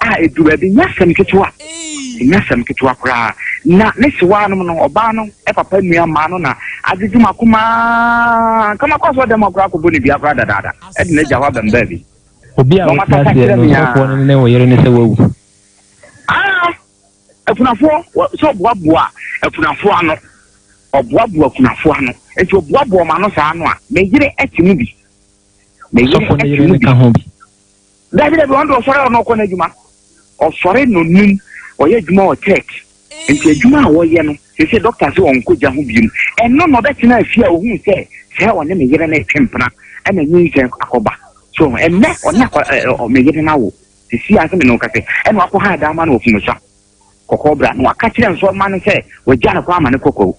a. Edu baabi nyɛ asɛm ketewa, nyɛ asɛm ketewa koraa. Na ne sewa nom no, ɔbaa no papa nua mmaa no na agyegye mu akomaa kama kɔ so dɛm akora akɔbɔ ne dua koraa dadaada ɛde n'agya hɔ abɛn baabi. Obi a wote aseɛ no, sɔfoɔ no ne wo yere ne sɛ wawu? Ah, akunafoɔ sɛ ɔboaboa akunafoɔ ano, ɔboaboa akunafoɔ ano, nti ɔboaboa ɔmo ano saa no a, me yere ɛte mu bi. Me yere Sɔfo no ɛte yere mu no bi. ka ho bi? Dabi, dabi, ɔno de ɔsɔre a ɔno ɔkɔ n'adwuma. Ɔsɔre nonum, ɔyɛ adwuma wɔ tech, nti adwuma a wɔyɛ no sese doctor sɛ ɔnkɔ gya ho biom. Ɛno na ɔbɛtena afie a ohun sɛ sɛ ɔne me yere no retwe mpena ɛna nyinsɛn akɔba so. Ɛnɛ ɔne akɔ ɛ ɔ me yere no awo sisi ase me no kase, ɛna wakɔ ha dan ma no wɔ Fumusa kɔkɔɔ bra na waka kyerɛ nsɔrɔma no sɛ wagya ne kɔ ama ne kɔkɔɔ.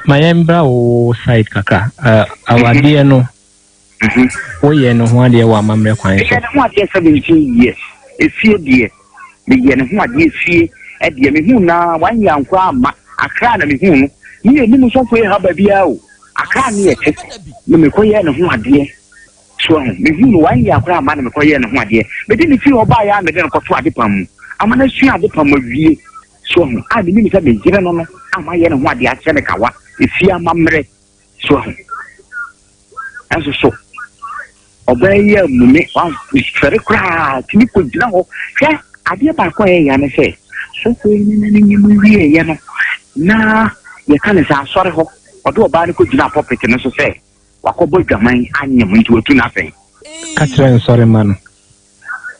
Ma yɛn bra wo side kakra. Awadeɛ no, woyɛ ne ho adeɛ wɔ amammerɛ kwan so? Meyɛ ne ho adeɛ 17 years. Efie deɛ, meyɛ ne ho adeɛ fie ɛdeɛ mehu na one year nkora ama Akra na mehu no ne yɛ nim sɔfo yi ha baabiara o. Akra ne yɛ te na mekɔyɛ ne ho adeɛ so ahu. Mehu no one year koraa ama na mekɔyɛ ne ho adeɛ. Mede ne fie hɔ baeɛ a, mede no kɔto ade pam mu ama no asua ade pam awie so ahu a menim sɛ meyere no ama yɛ ne ho adeɛ akyɛ ne kawa efie amammerɛ so ahu. Ɛnso so ɔbaa yi amu me wafɛre koraa tumi kɔgyina hɔ. Hwɛ, adeɛ baako a ɛyɛ ne sɛ sɔfo yi ne n'anim wieeɛ no na yɛka ne sɛ asɔre hɔ ɔde ɔbaa no kɔgyina pulpit no so sɛ wakɔbɔ adwaman anyem, nti watu n'afɛn. Ka kyerɛ nsɔrema no?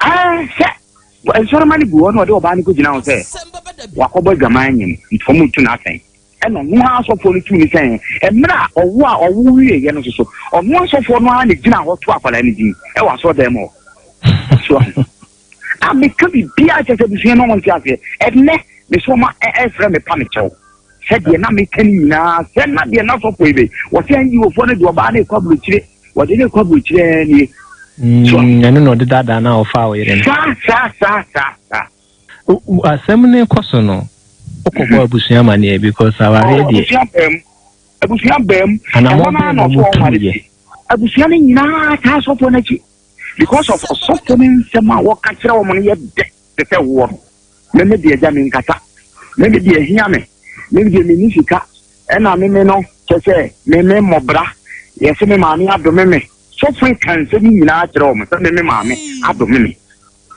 Sɛ nsɔrema no gu hɔ na ɔde ɔbaa no kɔgyina hɔ sɛ wakɔbɔ adwaman anyem, nti wɔn tu n'afɛn. Ɛna ɔno ara asɔfoɔ no tu ne sɛn mmerɛ a ɔwo a ɔwo wieeɛ no soso ɔno asɔfoɔ no ara na gyina hɔ to akwadaa no din ɛwɔ asɔredan mu hɔ so a meka biribiara kyɛ sɛ abusua no ɔmo nte aseɛ. Ɛnnɛ me so ɔma ɛfrɛ me pa me kyɛw sɛdeɛ na meka no nyinaa sɛ na deɛ na sɔfoɔ yi bɛ wɔsɛ NGOfoɔ no de ɔbaa no ɛkɔ aburokyire, wɔde no ɛkɔ aburokyire nie. Ɛno na ɔde daadaa no a ɔfaa wo yere no? Saa saa saa saa saa. Asɛm no kɔ so no, wokɔbɔ mhm. abusua amaneɛ because awareɛ deɛ. Abusua baa mu. Abusua baa mu. Anamɔ bɛn na ɔmo tuyɛ? Abusua no nyinaa taa asɔfoɔ no akyi because of ɔsɔfoɔ no nsɛm a wɔka kyerɛ wɔn no yɛ dɛ te sɛ woɔ no. Meme deɛ agya me nkasa. Meme deɛ hia me. Meme deɛ menni sika. Ɛna meme no kyɛ sɛ meme mmɔbra. Yɛse me maame adome me. Sɔfo yi ka nsɛm yi nyinaa kyerɛ wɔn sɛ me me maame adome me.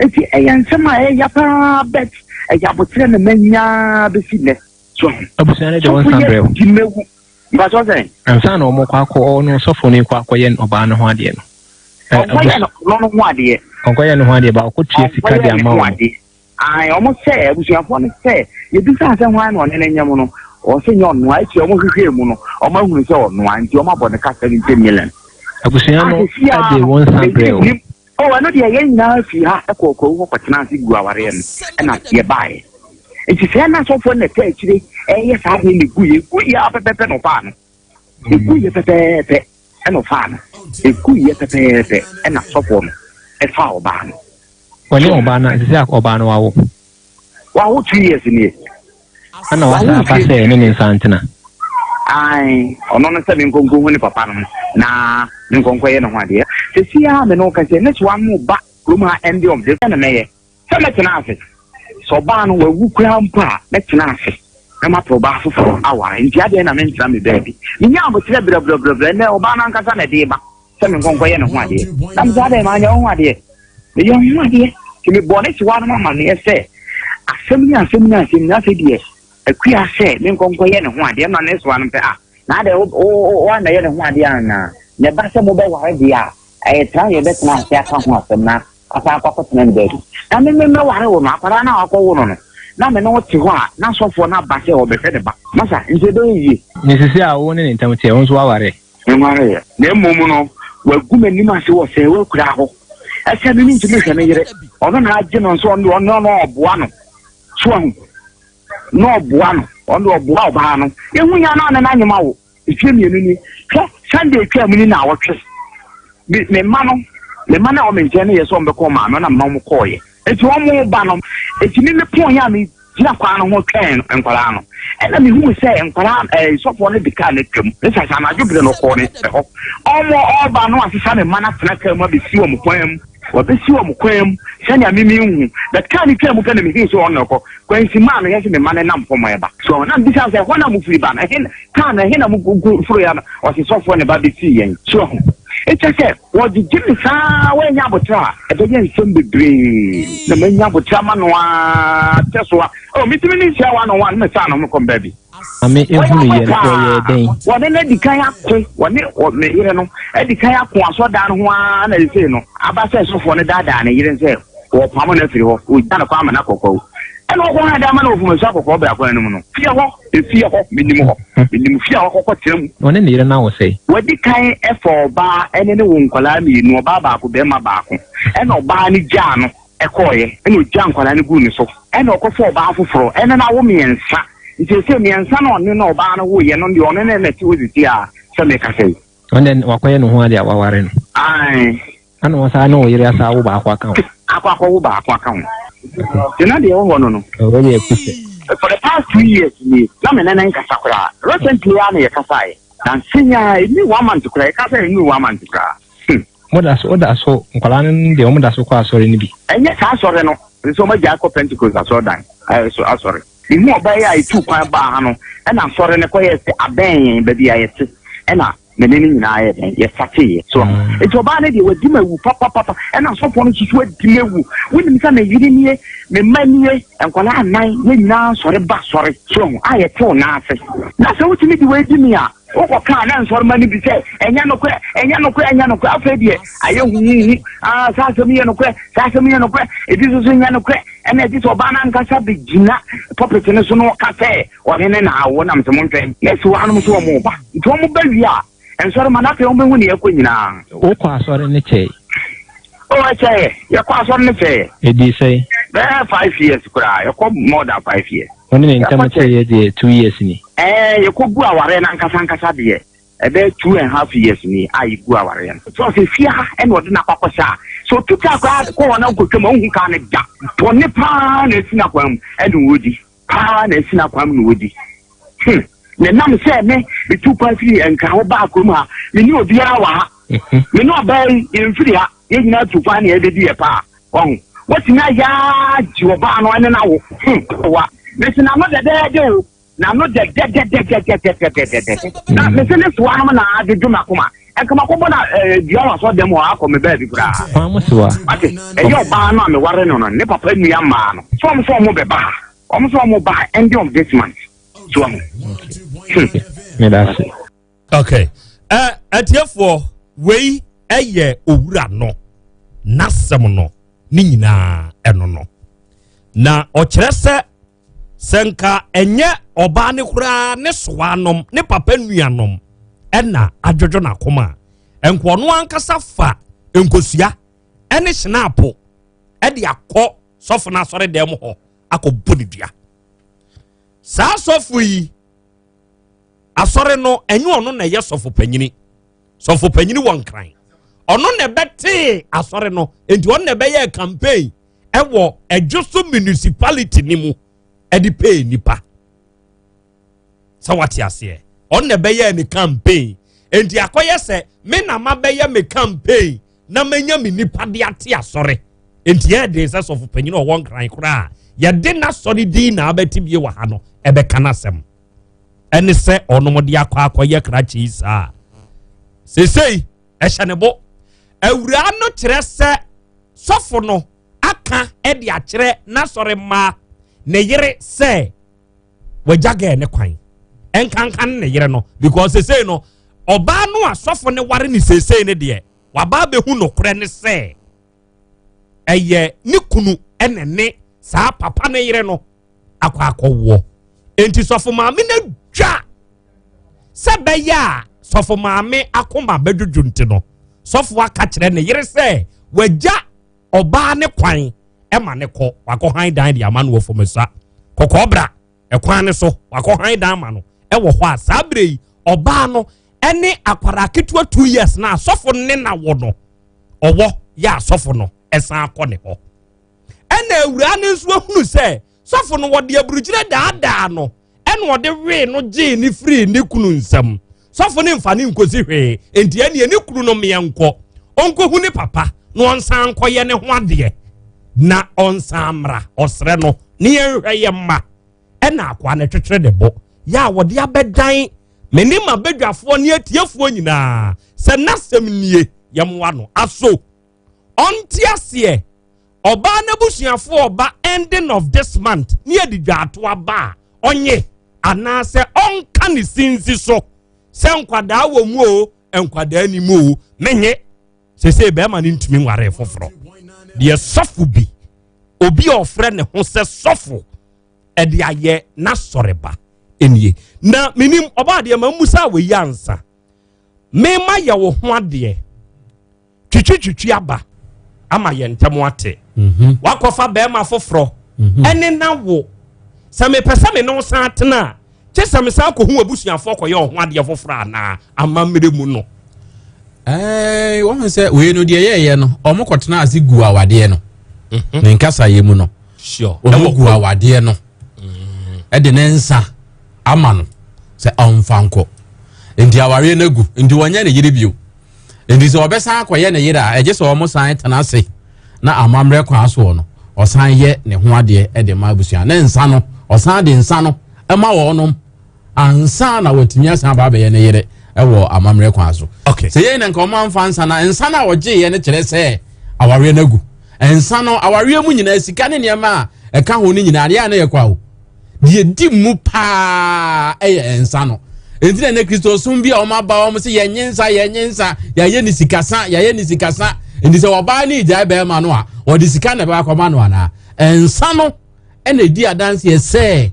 Enti ɛyɛ nsɛm a ɛyɛ ya paa but ɛyɛ aboterɛ na manya bɛsi nnɛ. So ho. Abusua no de wɔn nsa brɛ wo. Di mewu. Mpatsɔ sɛn? Ansa na wɔn kɔ akɔ ɔno sɔfo no kɔ akɔyɛ ɔbaa no ho adeɛ no. Ɔnkɔyɛ no no ho adeɛ. Ɔnkɔyɛ no ho adeɛ ba ɔkɔ tua sika de ama wɔn. Ae, wɔn sɛ, abusuafoɔ no sɛ, yɛbisaa sɛ hwan na ɔne no nyem no, wɔse nyɛ ɔnoa, akyire wɔn hwehwɛɛ mu no, wɔn ahunu sɛ ɔnoa, nti wɔn abɔ no ka 70 million. Abusua no de wɔn nsa brɛɛ wo. Oh, ɛno deɛ yɛn nyinaa fii ha kɔɔ kwawu hɔ kɔtenaa ase guu awareɛ no, ɛna yɛbaeɛ. Nti sɛ na asɔfoɔ no na ɛtɛ akyire ɛyɛ saa adeɛ na ɛguiɛ, ɛguiɛ ara pɛpɛpɛ na ɔfaa no. Ɛguiɛ pɛpɛɛpɛ ɛna ɔfaa no. Ɛguiɛ pɛpɛɛpɛ ɛna sɔfoɔ no ɛfaa ɔbaa no. Ɔne ɔbaa no sisi a ɔbaa no wawo. Wawo 2 years nie. Ɛna wasa aba sɛ ne ne nsa ntena. Ae, ɔno no sɛ me nkonko hu ne papa no na me nkonko yɛ ne ho adeɛ. Sisi a me no kɛsɛ ne soa no ba kurom ha ɛnde ɔm sɛ na mɛyɛ sɛ mɛtena ase. Sɛ ɔbaa no wawu koraa mpo a mɛtena ase na mapɛ ɔbaa foforɔ aware. Nti adeɛ na mentena me baabi. Menya aboterɛ brɛbrɛbrɛbrɛ nɛ ɔbaa no ankasa na ɛde ba sɛ me nkɔnkɔ yɛ ne ho adeɛ. Na mesɛ adɛn maanyɛ wo ho adeɛ. Meyɛ ho adeɛ. Nti mebɔɔ ne sewa no amanneɛ sɛ asɛm ni asɛm ni asɛm ni afei deɛ akua sɛ me nkɔnkɔ yɛ ne ho adeɛ na ne sewa no pɛ a na adɛn woanɛyɛ ne ho adeɛ anaa na ɛba sɛ mobɛware deɛ a ɛyɛ tena yɛbɛtena ase aka ho asɛm na asan akɔ akɔtena ne baabi na me me mɛware wo no akwadaa no a wakɔwo no no na me ne wo te hɔ a na sɔfoɔ no aba sɛ ɔbɛhwɛ ne ba masa nti ɛbɛyɛ yie. Ne sisi a wo ne ne ntam teɛ wo nso woaware. Menwareeɛ, na mmom no, wagu m'anim ase wɔ sɛɛwa akuraa hɔ. Ɛsɛ me mentumi nhwɛ me yere. Ɔno na agye no nso, ɔno ɔno na ɔboa no. So ahu? Na ɔboa no. Ɔno deɛ ɔboa ɔbaa no. Ehu ya na ɔne no anyem awo. Mfie mmienu ni. Hwɛ, Sunday atwa mu ni na awɔtwe. Me me mma no, me mma no a wɔn me nkyɛn no yɛ sɛ wɔn bɛkɔ maame na mma wɔn kɔɔeɛ. Eti wɔn ba no, eti me me pɔn yɛ a me gyina kwan no ho twɛn nkwadaa no. Ɛna mehuu sɛ nkwadaa ɛɛ sɔfoɔ no de kaa no atwam. Ne sasa anadwo bere no ɔkɔɔ ne hɔ. Ɔmo ɔreba no asesa ne mma no atena kaa mu abɛsi wɔn kwan mu. Wɔbɛsi wɔn kwan mu sɛnea me menhu. But kaa no twaa mu pɛ na mehuu sɛ ɔno na ɔkɔ. Kwansi maa mehwɛ sɛ me mma no nam fam ɛreba. So na mebisa sɛ ɛhɔ na mofiri ba no? Ɛhe kaa no ɛhe na moforoeɛ no? Ɔse sɔfoɔ ne ba bɛsii yɛn. So ahu? Ɛkyɛ sɛ Wɔgyegye me saa woannya aboterɛ a, ɛbɛyɛ nsɛm bebree na manya aboterɛ ama no ara kyɛ so a, oh, metumi ne nhyia one on one mesaa no mekɔ baabi. Maame ehunu yɛ no wɔyɛɛ dɛn? Wɔne no adi kan ako, wɔne me yere no adi kan ako asɔrdan no ho ara na ɛsei no aba sɛ sɔfoɔ no daadaa ne yere sɛ wɔpamo no afiri hɔ, wɔgya no kwan ama no akɔ kwawu. Ɛna ɔkɔ ha dan ma no wɔ Fumasu akɔkɔɔ bra kwan no mu no. Fie hɔ, efie hɔ, menim hɔ. Menim fie a ɔkɔkɔ tena mu. Ɔne ne yere no awo sɛn? Wadi kan fa ɔbaa ɛne ne wo nkwadaa mmienu, ɔbaa baako, barima baako. Ɛna ɔbaa no gyaa no kɔeɛ, ɛna ɔgyaa nkwadaa no guu ne so. Ɛna ɔkɔfa ɔbaa foforɔ, ɛne no awo mmiɛnsa. Nti seesei mmiɛnsa na ɔne no ɔbaa no woeɛ no deɛ ɔne no na ɛte hɔ seesei a sɛ mekasa yi. Ɔno deɛ wakɔyɛ ne ho adeɛ a waware no. Ae. Ɛna ɔsan ne wo yere asan awo baako aka ho. Akɔ akɔwo baako aka ho. Nti na deɛ ɛwɔ hɔ no no. Wei deɛ kusɛ. For the past 2 years nie, na me ne ne nkasa koraa. Recently ara na yɛkasaeɛ. Nansa yi ara, ɛnni one month koraa, yɛka sɛ ɛnni one month koraa. Hmm. Mo da so, woda so, nkwadaa no deɛ wɔn da so kɔ asɔre no bi. Ɛnyɛ saa asɔre no, nso wɔn agyae kɔ Pentecost asɔredan, ɛɛ so asɔre. Mehu ɔbaa yi a etuu kwan baa ha no, ɛna asɔre no kɔyɛɛ sɛ abɛn yɛn baabi a yɛte, ɛna me ne no nyinaa yɛ dɛn yɛsateeɛ. So ahu? Nti ɔbaa no deɛ wadi m'awu papapapa, ɛna asɔfoɔ no nso so adi m'awu. Wonim sɛ me yere nie, me mma nie, nkwadaa nnan, yɛn nyinaa sɔre ba asɔre. So ahu? A yɛte wo nan ase. Na sɛ wotumi de wei di me a, wokɔkaa na nsɔrema no bi sɛ, ɛnyɛ nokorɛ, ɛnyɛ nokorɛ, ɛnyɛ nokorɛ. Afei deɛ ayɛ huhuhu, ah, saa asɛm yi yɛ nokorɛ, saa asɛm yi yɛ nokorɛ, ebi nso so nyɛ nokorɛ. Ɛna ɛgye sɛ ɔbaa no ankasa bɛgyina pulpit no so na ɔka sɛ ɔne ne na awo nam sɛ montwɛn. Na esi hɔ anom sɛ wɔn reba. Nti wɔn ba wie a, nsɔre ma no afei wɔn bɛhu nea ɛkɔ nyinaa. Wokɔ asɔre no kyɛe? Oh, ɛkyɛeɛ. Yɛkɔ asɔre no kyɛeɛ. Ɛdii sɛn? Bɛyɛ 5 years koraa. Yɛkɔ more than 5 years. Wo ne ne ntam kyɛeɛ deɛ 2 years ni? Ɛɛ, yɛkɔ gu awareɛ no ankasa ankasa deɛ, ɛbɛyɛ 2.5 years ni a yɛgu awareɛ no. So ɔsɛ fie ha ɛna ɔde no akɔ akɔhyɛ a, So otu kaa koraa kɔ hɔ na wokɔtwam a wonhu kaa no da. Bɔne paa na asi n'akwan mu ɛna ɔredi. Paa na asi n'akwan mu na ɔredi. Hmm. Na ɛnam sɛ me metu kwan firi Nkran hɔ baa kurom ha, me ne obiara wɔ ha. Me ne ɔbaa yi, yɛmfiri ha. Yɛn nyinaa tu kwan na yɛbɛdi yɛ paa. Wahu? Watumi ayɛ ara gye ɔbaa no ɛne no awo. Hmm. Wa. Mese n'ano dɛdɛɛdɛ o. N'ano dɛdɛdɛdɛdɛdɛdɛdɛdɛ. Na mese ne soa nom na adwodwo m'akoma. Ɛnka makɔbɔ no dua wɔ asɔre dɛm hɔ akɔ me baabi koraa. Hwan mo soa? Wate? Ɛyɛ ɔbaa no a meware no no, ne papa nua mmaa no. So wɔn sɛ wɔn bɛba ha. Wɔn sɛ wɔn ba ending of this month. So wɔn. Hmm. Meda ase. Okay. Uh, atiefoɔ wei ɛyɛ owura no n'asɛm no ne nyinaa ɛno no na ɔkyerɛ sɛ sɛ nka ɛnyɛ ɔbaa ne koraa ne soanom ne papa nuanom ɛna adwodwo n'akoma a nka ɔno ankasa fa nkosua ɛne hyinaapo ɛde akɔ sɔfo no asɔre dan mu hɔ akɔbɔ ne dua saa sɔfo yi asɔre no ɛnyɛ ɔno na ɛyɛ sɔfo panyini sɔfo panyini wɔ nkran ɔno na ɛbɛtee asɔre no nti ɔno na ɛbɛyɛ campaign ɛwɔ ɛdwo so municipality ne mu ɛde pay nipa sɛ wate aseɛ ɔno na ɛbɛyɛ ne campaign nti akɔyɛ sɛ me na ma bɛyɛ me campaign na manya me nipa de ate asɔre nti yɛ den sɛ sɔfo panyin a ɔwɔ nkran koraa yɛde n'asɔre din na abɛte bie wɔ ha no ɛbɛka n'asɛm ɛne sɛ ɔnom de akɔ akɔyɛ krakye yi saa sesei ɛhyɛ ne bo awuraa no kyerɛ sɛ sɔfo no aka de akyerɛ n'asɔre mmaa ne yere sɛ wagya gɛɛ ne kwan ɛnkanka ne yere no because sesei no ɔbaa no a sɔfo ne ware ne sesei ne deɛ waba abɛhu nokorɛ ne sɛ ɛyɛ ne kunu ɛna ne saa papa ne yere no akɔ akɔwoɔ nti sɔfo maame no dwa sɛ bɛyɛ a sɔfo maame akoma bɛdwodwo nti no sɔfo aka kyerɛ ne yere sɛ wagya ɔbaa ne kwan ɛma ne kɔ wakɔ han dan de ama no wɔ fomasa kɔkɔɔ bra ɛkwan ne so wakɔ han dan ama no ɛwɔ hɔ a saa bere yi ɔbaa no ɛne akwadaa ketewa 2 years na asɔfo ne na wɔ no ɔwɔ yɛ asɔfo no ɛsan akɔ ne hɔ ɛna awuraa no nso ahunu sɛ sɔfo no wɔde aburukyerɛ daadaa no ɛna ɔde wee no gyee ne firi ne kunu nsam sɔfo ne nfa ne nkosi hwee nti ɛneɛ ne kunu no mmeɛ nkɔ ɔnkɔhu ne papa na ɔnsan nkɔyɛ ne ho adeɛ na ɔnsan mmra ɔsrɛ no ne yɛnhwɛ yɛ mma ɛna akoa no twetwere ne bo yɛ a wɔde abɛdan me ne ma badwafoɔ ne atiefoɔ nyinaa sɛ n'asɛm nie yɛmmoa no aso ɔnte aseɛ ɔbaa n'abusuafoɔ ɔba ending of this month ne yɛde dwaato aba a ɔnye anaasɛ ɔnka ne sinsi so sɛ nkwadaa wɔ mu o nkwadaa ni mu o menye sese bɛrima no ntumi nware foforɔ deɛ sɔfo bi obi a ɔfrɛ ne ho sɛ sɔfo ɛde ayɛ n'asɔreba nie na menim ɔbaa deɛ ma musa wɔ yi ansa mema yɛ wo ho adeɛ twitwitwitwi aba ama yɛn ntɛm ate wakɔfa bɛrima foforɔ ɛne na wo sɛ mepɛ sɛ me ne wo san tena a kye sɛ mesan kɔhu abusuafoɔ kɔyɛ ɔho adeɛ foforɔ anaa amammerɛ mu no ɛɛ wɔn sɛ wei no deɛ yɛyɛ no wɔn kɔtena ase gu awadeɛ no ne nkasa yɛ mu no wɔn gu awadeɛ no ɛde ne nsa ama no sɛ ɔnfa nkɔ nti awareɛ no agu nti wɔnyɛ ne yere bio nti sɛ ɔbɛsan akɔyɛ ne yere a ɛgye sɛ wɔn san tena ase na amammerɛ kwan soɔ no ɔsan yɛ ne ho adeɛ ɛde ma abusua ne nsa no ɔsan de nsa no ɛma wɔnom ansa na watumi asan aba abɛyɛ ne yere ɛwɔ amammerɛ kwan so okay. sɛ yɛn na nka ɔmo amfa nsa na nsa no a ɔgyeeɛ no kyerɛ sɛ awareɛ no agu nsa no awareɛ mu nyinaa sika ne nneɛma a ɛka ho no nyinaa yɛa na yɛ kwa o deɛ di mu paa ɛyɛ nsa no nti na ne kristo som bi a wɔn aba wɔn sɛ yɛnye nsa yɛnye nsa yɛayɛ ne sikasa yɛayɛ ne sikasa nti sɛ ɔbaa ne gyae bɛrima no a ɔde sika na ɛbɛba akɔma no anaa nsa no ɛna edi adanseɛ sɛ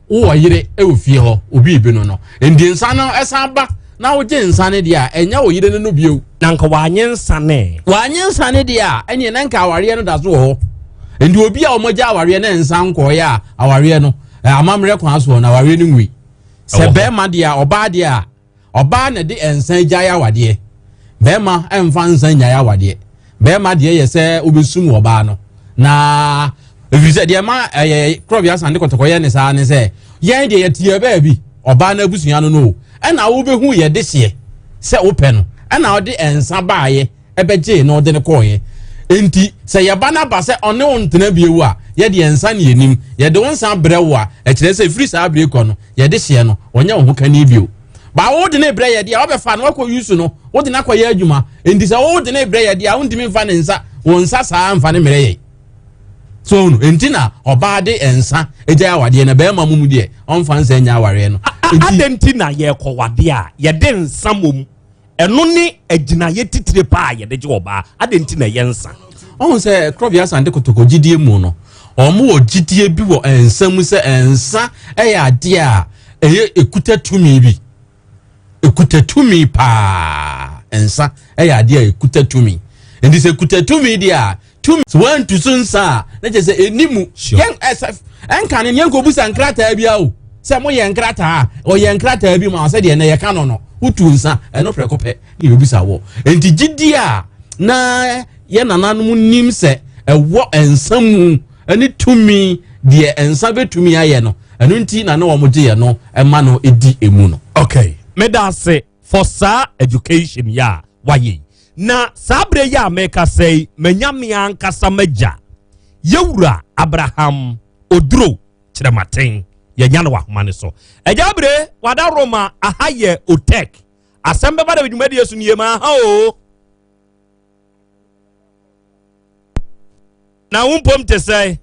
wowɔ yere ɛwɔ fie hɔ obi ibi no no nti nsa no ɛsan ba na wogye nsa no deɛ a ɛnyɛ wo yere no no bio. Na nka wanye nsa ne. Wanye nsa ne deɛ a ɛneɛ na nka awareɛ no da so wɔ hɔ nti obi a wɔagya awareɛ na nsa nkɔɔyɛ a awareɛ no amammerɛ kwan soɔ no awareɛ no ngui sɛ bɛrima deɛ a ɔbaa deɛ a ɔbaa na de nsa gyae awadeɛ bɛrima mfa nsa nyae awadeɛ. Bɛrima deɛ yɛ sɛ wobɛsum ɔbaa no na ɛfiri sɛ deɛ ma ɛyɛ korɔbea asante kɔtɔkɔ yɛ ne saa ne sɛ yɛn deɛ yɛteɛ baabi ɔbaa no abusua no no o ɛna wobɛhu yɛ de hyeɛ sɛ wopɛ no ɛna ɔde nsa baayɛ ɛbɛgyee na ɔde no kɔɔyɛ nti sɛ yɛba no aba sɛ ɔne wo ntena bio a yɛde yɛn nsa ne yɛnim yɛde wo nsa brɛ wo a ɛkyerɛ sɛ ɛfiri saa bere kɔ no yɛde hyeɛ no ɔnyɛ wo ho kani bio ba wo de ne brɛ yɛde a wabɛfa no wakɔ yusu no wode no akɔyɛ adwuma nti sɛ wo de ne brɛ yɛde a wontumi mfa ne nsa wo nsa saa mfa ne mmerɛ yɛ so no nti na ɔbaa de nsa gya awadeɛ na bɛrima mu mu deɛ ɔmfa nsa nya awareɛ no. Adɛn nti na yɛkɔwadeɛ a yɛde nsa mmom ɛno ne agyinaeɛ titire paa a yɛde gye ɔbaa adɛn nti na ɛyɛ nsa? Ɔhu sɛ Korɔbea Asante Kotoko gyidie mu no wɔn wɔ gyidie bi wɔ nsa mu sɛ nsa yɛ adeɛ a ɛyɛ ɛkuta tumi bi ɛkuta tumi paa nsa yɛ adeɛ a ɛkuta tumi nti sɛ ɛkuta tumi deɛ a tumi sɛ wɔantu so nsa a na kyerɛ sɛ ɛni mu yɛn ɛsɛ ɛnka ne yɛn kɔbusa nkrataa bi awo sɛ moyɛ nkrataa a ɔyɛ nkrataa bi ma sɛ deɛ na yɛka no no wotu nsa ɛno prɛko pɛ ne yɛbisa wɔ nti gyidie a na yɛ nananom nim sɛ ɛwɔ nsa mu ne tumi deɛ nsa bɛtumi ayɛ no ɛno nti na ne wɔn gye yɛ no ɛma no ɛdi emu no. Okay, meda ase for saa education yi a wayɛ yi. Na saa berɛ yi a mekasa yi, manya me ankasa m'agya, Yɛwura Abraham Oduro Kyerɛmaten. Yɛnya no wɔ ahoma no so. Agya Abire, wada Roma, aha yɛ Otek. Asɛm bɛba da dwumadie so nie ma aha o. Na wo mpom te sɛ?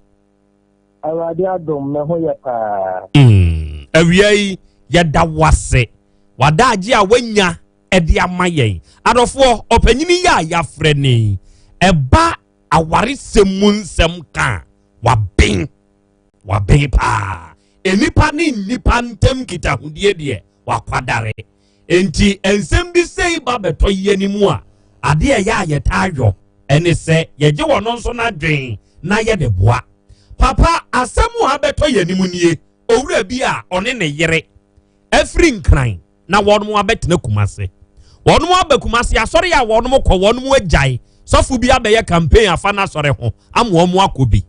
Awurade adom, me ho yɛ paa. Mm, awia yi, yɛda wo ase. W'adaagye a woanya de ama yɛn. Adɔfoɔ, ɔpanyini yi a yɛafrɛ no yi, ɛba awaresɛm mu nsɛm ka a, waben. Waben paa. Nnipa ne nnipa ntam nkitahodie deɛ, wakwadare. Enti nsɛm bi sei ba bɛtɔ yi anim a, adeɛ ɛyɛ a yɛtaa yɔ ɛne sɛ yɛgye wɔn nso n'adwen na yɛde boa. Papa, asɛm a abɛtɔ yɛn anim nie, owura bi a ɔne ne yere afiri Nkran na wɔn abɛtena Kumase. Wɔn aba Kumase asɔre a wɔn kɔ wɔn agyae. Sɔfo bi abɛyɛ campaign afa n'asɔre ho ama wɔn akɔ bi.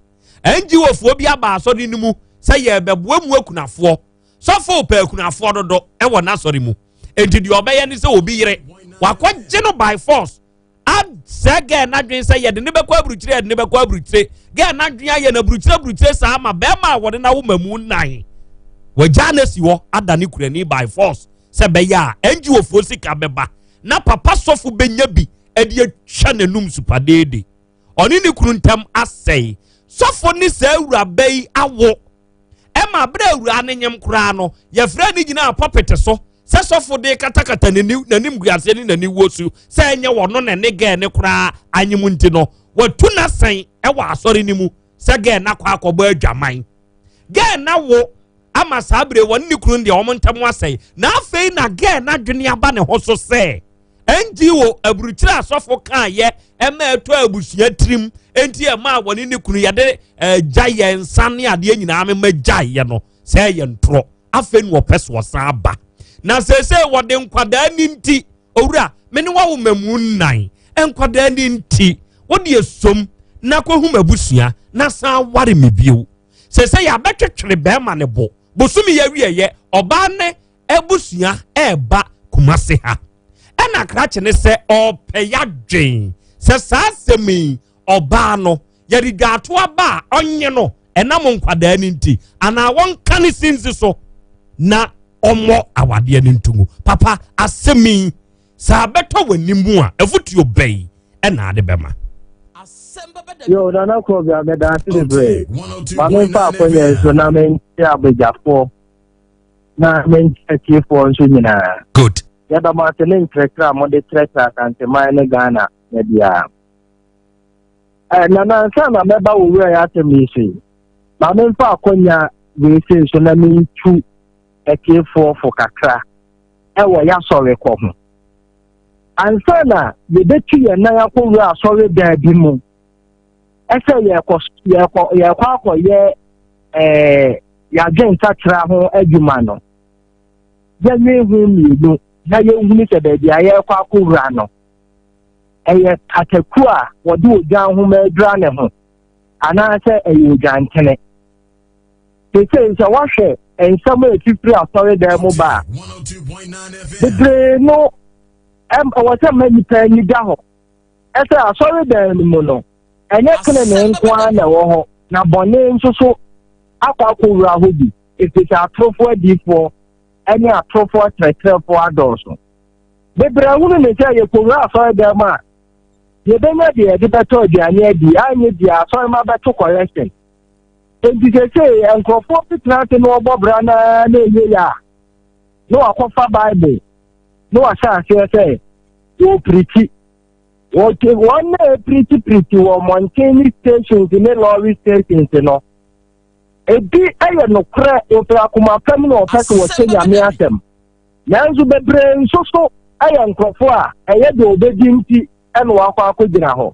NGO foɔ bi aba asɔre no mu sɛ yɛrebɛboa mu akunafoɔ. Sɔfo pɛ akunafoɔ dodo wɔ n'asɔre mu. Enti deɛ ɔbɛyɛ ne sɛ obi yere wakɔgye no by force asɛ gɛɛ n'adwene sɛ yɛde ne bɛkɔ aburukyire yɛde ne bɛkɔ aburukyire gɛɛ n'adwene ayɛ no aburukyire aburukyire saa ma bɛrima a wɔde n'awo mamu nnan wɔagya no asi hɔ ada ne kurani by force sɛ bɛyɛ a NGO foɔ sika bɛba na papa sɔfo bɛnya bi ɛde atwa n'anum supadeede ɔne ne kunu ntam asɛe sɔfo ne saa awuraba yi awo ɛma berɛ awuraa no nyem koraa no yɛfrɛ ne gyinaa pɔpete so sɛ sɔfo de katakata n'anim guaseɛ ne n'aniwuo so sɛ ɛnyɛ wɔno na ne gɛɛ ne koraa anyem nti no watu n'asɛn ɛwɔ asɔre no mu sɛ gɛɛ no akɔ akɔbɔ adwaman gɛɛ na wo ama saa bere wɔne ne kunu deɛ wɔn ntam asɛe na afei na gɛɛ n'adwene aba ne ho so sɛ NGO aburukyire asɔfo kaayɛ ɛma ɛtɔ abusua tirim enti ɛma wɔne ne kunu yɛde gya yɛn nsa ne adeɛ nyinaa mema gyaeɛ no sɛ ɛyɛ ntorɔ afei na wɔpɛ so ɔsan aba na seesei wɔde nkwadaa ni nti owura me ne wawo mamu nnan nkwadaa ni nti wode esom na kɔhu m'abusua na san ware me bio seesei yɛabɛtwetwere bɛrima ne bo bosome yɛ awieɛ ɔbaa ne abusua ɛreba Kumase ha ɛna krakye ne sɛ ɔpɛ yadwen sɛ saa asɛm yi ɔbaa no yɛde dwaato aba a ɔnye no ɛnam nkwadaa no nti anaa wɔnka ne sinsi so na ɔmmɔ awadeɛ no ntomu papa asɛm yi sɛ abɛtɔ w'anim a afotuo bɛyi ɛna ade bɛma. Yo, Nana Krobea, meda ase bebree. Ma memfa akɔnya yi so na mente abagyafoɔ na mente atiefoɔ nso nyinaa. Good. Yɛda mo ase ne nkyerɛkyerɛ a mode kyerɛkyerɛ Asanteman ne Ghana da biara. Eh, na nansa na mɛba wo wura yɛ asɛm yi so yi, ma memfa akɔnya wei sei so na mentu atiefoɔ fo kakra ɛwɔ yɛasɔre kɔ ho. Ansa na yɛbɛtu yɛn nan akɔwura asɔre dan bi mu ɛsɛ yɛkɔ yɛkɔ yɛkɔ akɔyɛ ɛɛ yɛadwensakyera ho adwuma no, yɛnwen ho mmienu na yɛnhunu sɛ baabi a yɛrekɔ akɔwura no. Ɛyɛ pataku a wɔde odwan nhoma adura ne ho anaasɛ ɛyɛ odwantene. Seesei sɛ woahwɛ nsɛm a ɛfifiri asɔredan mu ba a, bebree no ɛwɔ sɛ ma nnipa ani da hɔ ɛsɛ asɔredan no mu no ɛnyɛ tenenee nko ara na ɛwɔ hɔ na bɔne nso so akɔ akɔwura hɔ bi ɛfiri sɛ atorofoɔ adiifoɔ ne atorofoɔ akyerɛkyerɛfoɔ adɔɔso. Bebree ahunu ne sɛ yɛkɔwura asɔredan mu a yɛbɛnya deɛ yɛde bɛtɔ aduane adi anyɛ bia asɔrema bɛto kɔrɛsen. Enti seesei nkurɔfoɔ bi tena ase na wɔbɔ bra no ara na ɛyɛ yɛ a na wakɔfa Bible na wahyɛ aseɛ sɛ wɔpirikyi. Wɔn na ɛpirikyipirikyi wɔ mmɔnten ne stations ne lorry stations no. Ebi yɛ nokorɛ, wɔfiri akoma pa mu na wɔpɛ sɛ wɔhyɛ Nyame asɛm. Nanso bebree nso so yɛ nkurɔfoɔ a ɛyɛ deɛ wɔbɛdi nti na wɔakɔ akɔgyina hɔ.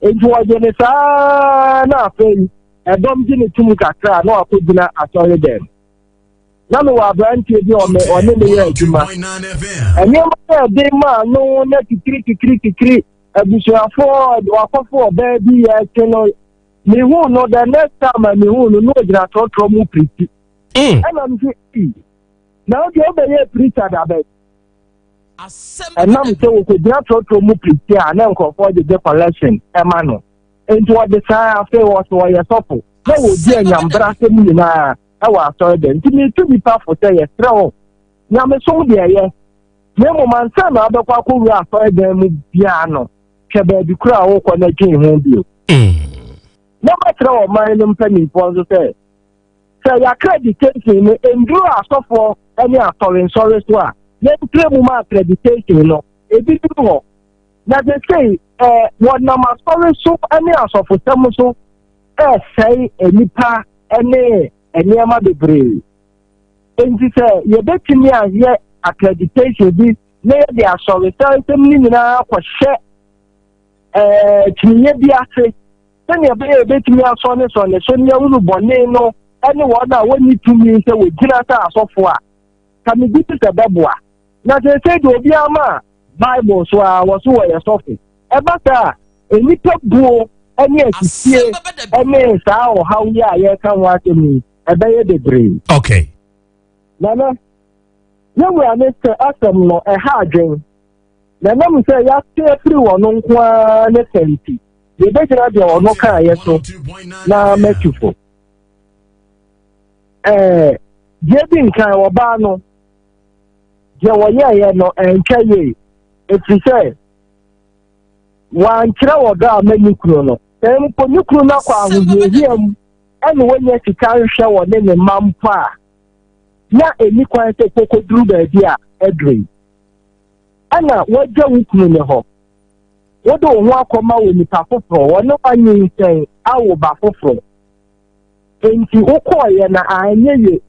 Enti wɔgye no saa na afei ɛdɔm gye no tom kakra na wakɔgyina asɔredɛm. Na mewɔ aberanteɛ bi a ɔne me yɛ adwuma. Nneɛma yɛ den maa no na titiri titiri titiri abusuafoɔ wakɔfo ɔbaa bi yɛ akyi no mehuu no the next time a mehuu no na ɔgyina trɔtrɔ mu pirikyi. Ɛna mese na wo deɛ wobɛyɛ preacher da bɛn? Ɛnam sɛ wɔkɔgyina trɔtrɔ mu pirikyi a na nkurɔfoɔ gyegye collection ɛma no nti wɔde saa afei wɔ so wɔyɛ sɔfo na wɔdi anyambrasɛm nyinaa ɛwɔ asɔre dɛ nti metu nipa fo sɛ yɛserɛ wo nyamesom deɛ ɛyɛ na mmom ansa na wabɛkɔ akɔwura asɔre dan mu biara no hwɛ baabi koro a wokɔ no adwen ho bio na mɛkyerɛ ɔman no mpanimfoɔ nso sɛ Sɛ yɛaccreditation no nduru asɔfoɔ ne asɔrensɔre so a, yɛntrɛ mu ma accreditation no ebi duru hɔ. Na sesei eh, wɔnam asɔre so ne asɔfosɛm so ɛresɛe nnipa ne nneɛma bebree. Enti sɛ yɛbɛtumi ayɛ accreditation bi na yɛde asɔresɛnsɛm no nyinaa kɔhyɛ eh, kyiniiɛ bi ase sɛnea ɛbɛyɛ yɛbɛtumi asɔnesɔne so ne ahunu bɔne no ne wɔn a wɔnni tumi sɛ wɔgyina sɛ asɔfo a, ka megye di sɛ bɛboa. Na seesei deɛ obiara ma Bible so a wɔ so wɔyɛ sɔfo. Ɛba saa a, nnipa buo ne asisie ne saa ɔhaw yi a yɛreka ho asɛm yi, ɛbɛyɛ bebree. Okay. Nana, yɛwura ne sɛ asɛm no ɛha adwen. Na ɛnam sɛ yɛate afiri wɔn nko ara ne fɛ nti, yɛbɛgyina deɛ ɔno kaeɛ so na matu fo. Ɛɛ, deɛ di nkan ɔbaa no, deɛ wɔyɛeɛ no ɛntwa yie, ɛfiri sɛ wankyerɛ ɔdɔ a ma ne kunu no. Sɛ mpo ne kunu no akɔ ahohiahia mu ɛna wɔnya sika nhwɛ wɔ ne ne mma mpo a, na ɛni kwan sɛ kɔkɔduru baabi a aduru yi. Ɛna wagya wo kunu no hɔ. Wode wo ho akɔma onipa foforɔ, wɔne wo anyinsɛn awo ba foforɔ. Enti wokɔeɛ na anyɛ ye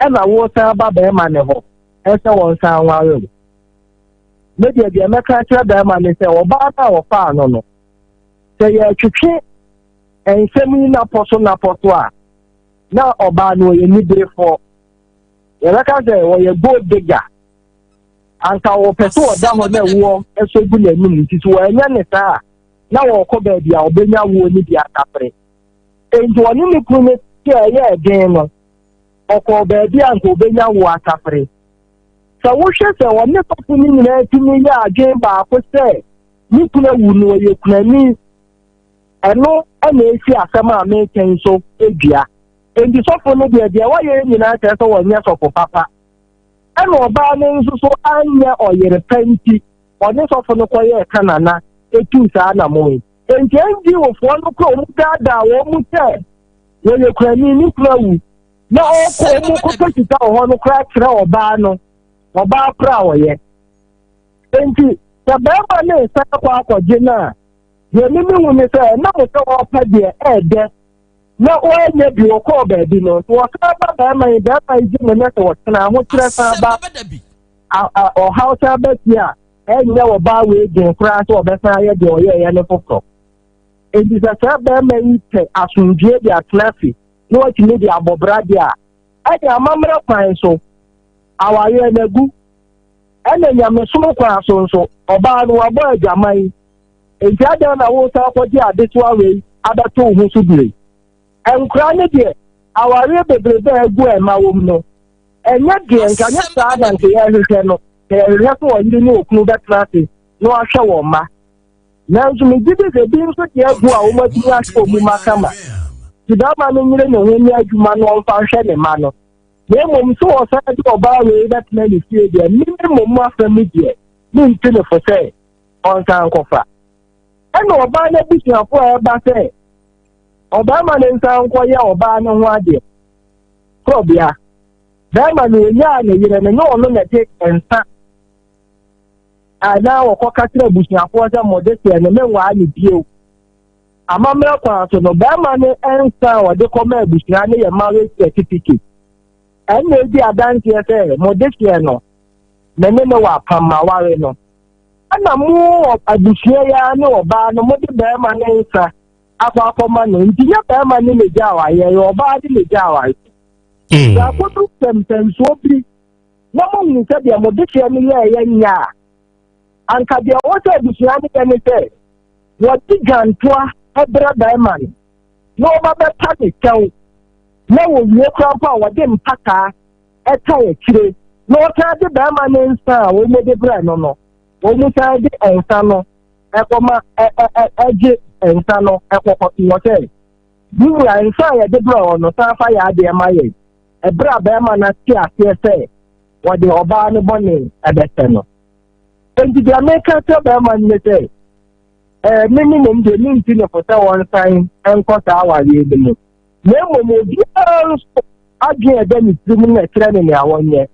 ɛna woresan aba barima no hɔ sɛ wɔnsan nware wo. Me deɛ deɛ mɛka akyerɛ barima ne sɛ ɔbaa no a ɔfaa no no, sɛ yɛretwetwe nsɛm yi napɔ so napɔ so a, na ɔbaa no ɔyɛ niberefoɔ. Yɛbɛka sɛ ɔyɛ gold digger. Anka ɔpɛ sɛ ɔda hɔ na ɛwoɔ sɔ gu n'anim nti sɛ wɔanya ne saa a na wɔrekɔ baabi a ɔbɛnya woɔ no bi asafere. Enti ɔne ne kunu no te a ɛyɛɛ den no, ɔkɔɔ baabi a anka ɔbɛnya woɔ asafere. Sɛ wohwɛ sɛ ɔne sɔfo no nyinaa tumi yɛ adwene baako sɛ ne kunu awu no ɔyɛ kunani, ɛno na ɛsi asɛm a mereka yi so dua. Enti sɔfo no deɛ deɛ wayɛ nyinaa kyerɛ sɛ ɔnyɛ sɔfo papa. Ɛna ɔbaa no nso so anyɛ ɔyere pa nti, ɔne sɔfo no kɔyɛɛ Kanana tuu saa anamon yi. Enti NGO foɔ no kora wɔn daadaa wɔn mu sɛ wɔyɛ kurani, ne kunu awu, na ɔkɔ wɔn kɔpɛ sika wɔ hɔ no koraa kyerɛ ɔbaa no, ɔbaa kora a ɔyɛ. Enti sɛ bɛrima ne nsa akɔ akɔgye no a, deɛ mimi hu ne sɛ ɛnam sɛ ɔrepɛ deɛ ɛɛdɛ na wɔanya bi wɔkɔɔ baabi no nso wɔsan ba bɛrima yi bɛrima yi gye ne na sɛ wɔtena ahokyerɛ san ba ɔhaw san ba fie a ɛnyɛ ɔbaa wei den koraa sɛ ɔbɛsan ayɛ deɛ ɔyɛɛyɛ no foforɔ. Enti sɛ saa bɛrima yi pɛ asomdwoeɛ de atena ase na watumi de abɔ bra deɛ a, ɛde amammerɛ kwan so awareɛ no agu. Ɛna nyamesom kwan so nso ɔbaa no wabɔ adwaman. Enti adɛn na woresan akɔgye adesoa wei abɛto wo ho so bio yi? Nkora no deɛ, awareɛ bebrebe a agu a mma wom no, ɛnyɛ deɛ nka nyɛ saa na nka yɛhwehwɛ no. Sɛ yɛhwehwɛ sɛ ɔyere ne okunu bɛtena ase na wɔahwɛ wɔn mma. Nanso megye di sɛ ebi nso deɛ agu a wɔatumi ahwɛ wɔn mma kama. Nti barima no nyere ne ho nyɛ adwuma na ɔmfa nhwɛ ne mma no. Na mmom sɛ ɔsan de ɔbaa wei bɛtena ne fie deɛ, me me mmom afa mu deɛ, mentu no fo sɛ ɔnsan nkɔfa. Ɛna ɔbaa no abusuafoɔ a ɛba sɛ ɔbarima no nsan nkɔyɛ ɔbaa no ho adeɛ. Korɔbea, barima no ɔnyaa ne yere no, nyɛ ɔno na ɛde nsa anaa wɔkɔka kyerɛ abusuafoɔ sɛ mo de seɛ no menwaa no bio. Amammerɛ kwan so no, barima no nsa a ɔde kɔma abusua no yɛ marriage certificate. Ɛnna edi adanseɛ sɛ mo de seɛ no, me ne no wɔ apam maware no. Ɛna mo abusua yi ara ne ɔbaa no mode barima no nsa akɔ akɔma no. Nti nyɛ barima ne na gya awareɛ, ɛyɛ ɔbaa de na gya awareɛ. Sɛ akɔdu mpɛmpɛnsoɔ bi na mohunu sɛ deɛ mo dehyeɛ no yɛɛyɛ nyɛ a, anka deɛ ɛwɔ sɛ abusua no yɛ ne sɛ wɔde dwantoa brɛ barima no na ɔba bɛpa ne kyɛw, na wɔwie koraa mpo a wɔde mpataa ɛta akyire na wɔsan de barima no nsa a wɔde brɛ no no, wɔsan de nsa no ɛkɔma ɛgye nsa no ɛkɔkɔto wɔ sɛ, Me wura, nsa a yɛde brɛ wɔ no san fa yɛ adeɛ ma yɛn. Ɛberɛ a barima no ate aseɛ sɛ wɔde ɔbaa no bɔne ɛbɛkyɛ no. Enti deɛ meka kyerɛ barima no ne sɛ, ɛɛ me ne mmom deɛ menti no fo sɛ wɔnsan nkɔ saa awareɛ no mu. Na mmom obiara nso adwene a ɛda ne tirim na ɛkyerɛ no nea wɔnyɛ.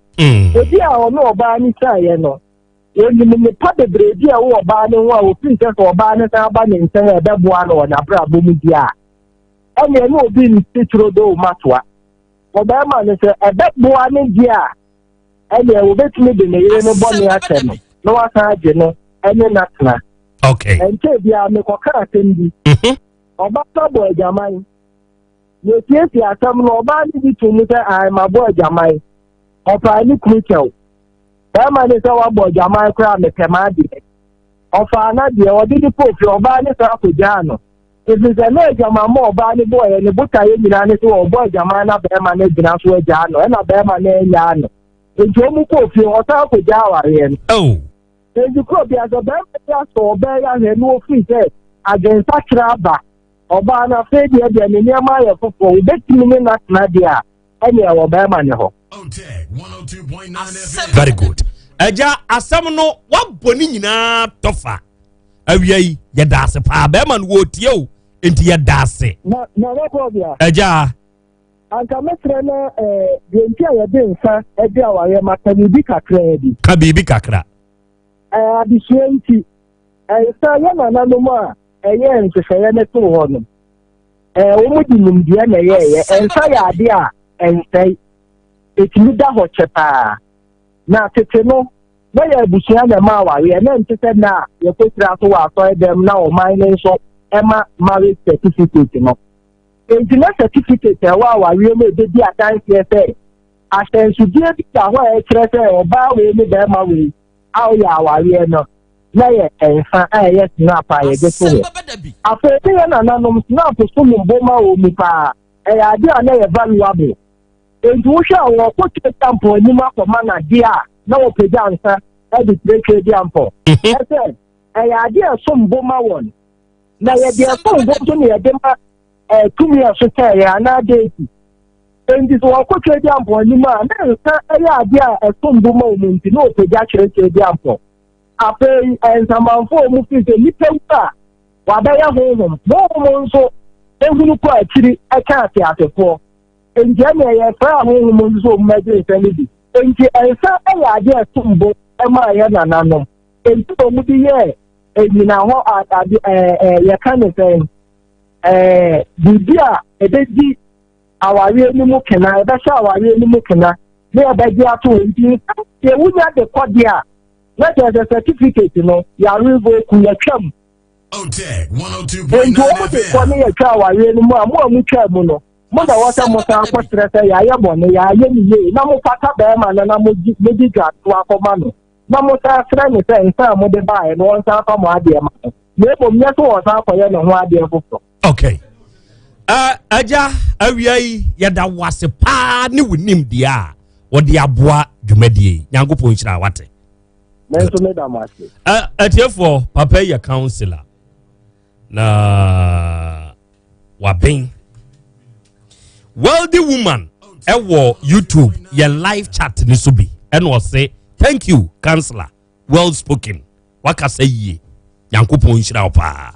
Obi a ɔne ɔbaa no suaeɛ no, onim nnepa bebree bi a ɛwɔ ɔbaa no ho a ofiri sɛ sɛ ɔbaa no san ba ne nkyɛn a ɛbɛboa no wɔ n'abrabɔ mu di a, ɛnneɛ ne obi nte turodoo matoa. Ɔbarima no sɛ ɛbɛboa no deɛ a, ɛnneɛ wɔbɛtumi de ne yere no bɔne akyɛ no na wasan agye no ne no atena. Okay. Ɛnkyɛ biara mekɔka asɛm bi. Ɔbaa no abɔ adwaman. Yɛsiesie asɛm no, ɔbaa no bi to mu sɛ ae mabɔ adwaman. Ɔfaa ne kunu kyɛw. Bɛrima ne sɛ wabɔ adwaman koraa mepɛ m'adeɛ. Ɔfaa n'adeɛ, ɔde ne kɔɔ fie, ɔbaa ne san kɔgyaa no. Ɛfiri sɛ na adwamammɔ a ɔbaa no bɔeɛ ne botaeɛ nyinaa ne sɛ ɔbɔ adwaman na bɛrima no agyina so agyaa no, ɛna bɛrima no annyaa no. Enti wɔn kɔɔ fie, ɔsan kɔgyaa awareɛ no. Oh. Enti kuro bia sɛ bɛrima bi asɔ ɔbaa yi ahwɛ na ɔfiri sɛ adwensakyera aba ɔbaa no afei deɛ deɛ ne nneɛma ayɛ foforɔ, wobɛtumi ne no atena deɛ a, ɛne ɛwɔ bɛrima ne hɔ. Very good. Agya asɛm no wabɔ ne nyinaa tɔfa. Awia yi yɛda ase paa bɛrima no wɔtie o nti yɛda ase. Na na wɔkɔ bia. Agya. Anka mɛsrɛ na ɛɛ deɛ nti a yɛde nsa ɛde awareɛ ma ka biribi kakraa bi. Ka biribi kakra. Ɛɛ adesua nti nsa yɛ nananom a ɛyɛ nhyehyɛeɛ no too hɔ no ɛɛ wɔn de nimdeɛ na ɛyɛɛyɛ. Nsa yɛ adeɛ a ɛnsɛe, ɛtumi da hɔ kyɛ paa. Na tete no, na yɛ abusua na ɛma awareɛ, na ɛnte sɛ nna a yɛkɔtira so wɔ asɔre dɛm na ɔman no nso ɛma marriage certificate no. Enti na certificate a ɛwɔ awareɛ mu a ɛbɛdi adanseɛ sɛ ahyɛnsodeɛ bi da hɔ a ɛkyerɛ sɛ ɔbaa wei ne barima wei a ɔyɛ awareɛ no na yɛ nsa a ɛyɛ snap a yɛde to hɔ. Afei ne yɛ nananom snap so mu bo ma wɔ mu paa. Ɛyɛ adeɛ a na ɛyɛ valuable. Enti wohwɛ a wɔkɔ Tweaduampɔn anim akɔma no adeɛ a na wɔpagya nsa de kyerɛ Tweaduampɔn. Ɛsɛ ɛyɛ adeɛ a ɛsom bo ma wɔn. Na yɛde ɛsom bo nso na yɛde ma eh, tumi a ɛso kyɛn yɛn anaa deeti. Enti sɛ wɔkɔ Tweaduampɔn anim a na nsa yɛ adeɛ a ɛsom bo ma wɔn nti na wɔpagya kyerɛ Tweaduampɔn. Afei nsamanfoɔ a wɔfiri sɛ nnipa wu a wɔabɛyɛ honhom. Honhom nso ehunu kɔ akyiri ɛka ateasefoɔ. Enti ɛnna yɛfrɛ ahonhom nso sɛ wɔn mmɛgye nsa no bi. Enti nsa yɛ adeɛ a ɛsom bo maa yɛn nananom. Enti na wɔde yɛɛ nnyina hɔ ade ɛɛ ɛɛ yɛka ne sɛn ɛɛ biribi a ɛbɛdi awareɛ no mu kena, ɛbɛhyɛ awareɛ no mu kena na yɛbɛgye ato hɔ. Nti nsa deɛ wonya de kɔ deɛ a na kyerɛ sɛ certificate no yɛarevoke yɛtwam. Enti wɔn de kɔ ne yɛtwa awareɛ no mu a, mo a motwaa mu no, mo na ɛwɔ sɛ mosan kɔkyerɛ sɛ yɛayɛ bɔne, yɛayɛ ne yie, na mopata barima no na mogye mode dwantoa kɔma no, na mosan srɛ no sɛ nsa a mode baeɛ no ɔnsan fa mo adeɛ ma no. Na mmom nyɛ sɛ wɔsan akɔyɛ ne ho adeɛ foforɔ. Okay. Agya, awia yi yɛda wo ase paa ne wo nimdeɛ a wɔde aboa dwumadie yi. Nyankopɔn nhyira wate. Me nso meda mo ase. Atiefoɔ, papa yi yɛ counselor na waben. Wealthy woman ɛwɔ YouTube yɛn live chat ne so bi ɛna ɔse thank you counselor, well spoken, wakasa yie, Nyankopɔn nhyira wo paa.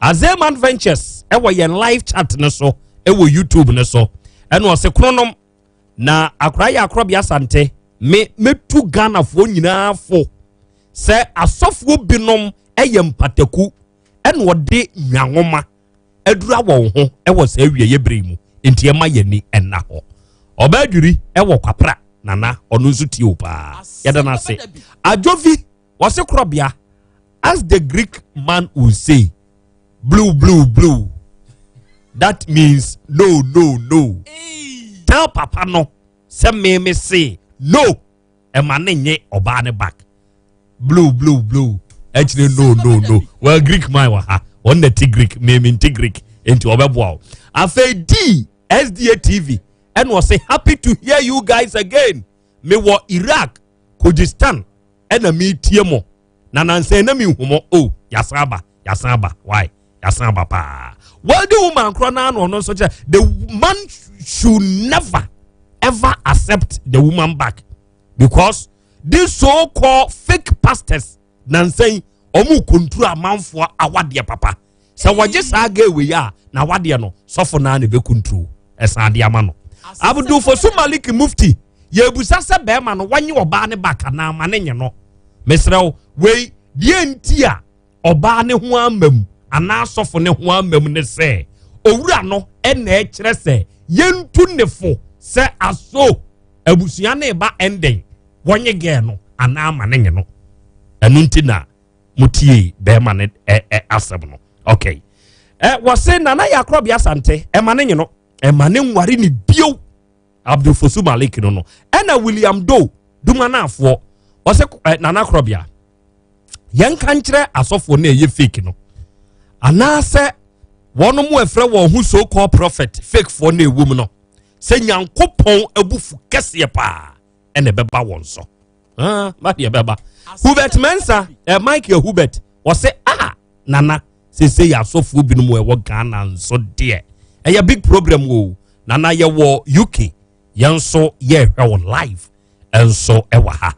Azeman Ventures ɛwɔ yɛn live chat ne so ɛwɔ YouTube ne so ɛna ɔse kronom na akora yɛ akorɔbea Asante me metu Ghanafoɔ nyinaa fo sɛ asɔfoɔ binom ɛyɛ mpataku ɛna ɔde nwanwoma adura wɔn ho ɛwɔ saa awieeɛ berɛ yi mu, nti ɛma yɛn ani ɛnna hɔ. Ɔbaa dwiri ɛwɔ Kwapra nana ɔno nso tie o paa, yɛda no ase. Adwovi wɔse korɔbea, as the Greek man will say, blue blue blue, that means no no no. Tell papa no sɛ meme se no, ɛma ne nye ɔbaa ne back. Blue blue blue ɛkyerɛ no no no. Well, Greek man wɔ ha, wɔn na ti Greek, meme nti Greek, nti ɔbɛboa wo. Afei D SDA TV ɛna ɔsɛ happy to hear you guys again. Mewɔ Iraq Kurdistan ɛna metie mo na nansan na mehu mo o. Yasan aba, yasan aba, why yasan aba paa. Wealthy woman korɔ naa na ɔno nso kyerɛ the man should never ever accept the woman back because these so-called fake pastors nansan ɔmo control amanfoɔ awadeɛ papa. Sɛ wɔgye saa girl wei a, na awadeɛ no sɔfo naa na ebe control ɛsan ade ama no. Abdulfosu Malik Mufti yɛbusa sɛ bɛrima no wɔnye ɔbaa ne back anaa ma ne nye no. Mesrɛw, wei deɛ nti a ɔbaa ne ho ama mu anaa sɔfo ne ho ama mu ne sɛ owura no ɛna ɛkyerɛ sɛ yɛntu ne fo sɛ aso abusua ne ba ɛndɛn wɔnye girl no anaa ma ne nye no. Ɛno nti na motie bɛrima ne ɛ ɛ asɛm no. Okay, ɛ wɔse nana yɛ akorɔbea Asante ɛma ne nye no, ɛma ne nware ne bio. Abdulfosu Malik no ɛna William Doe Dumanafoɔ ɔsɛ ɛ nana akorɔbea yɛnka nkyerɛ asɔfoɔ no ɛyɛ fake no anaasɛ wɔn mo ɛfrɛ wɔn ho so called prophet fake foɔ no ɛwɔ mu no sɛ Nyankopɔn abufu kɛseɛ paa ɛna ɛbɛba wɔn so. Ah, ma deɛ ɛbɛba. Hubert Mensa ɛ Michael Hubert wɔsɛ ah nana sese yɛ asɔfoɔ binom ɛwɔ Ghana nso deɛ ɛyɛ big problem o. Nana yɛwɔ UK, yɛn nso yɛrehwɛ wɔ live nso ɛwɔ ha.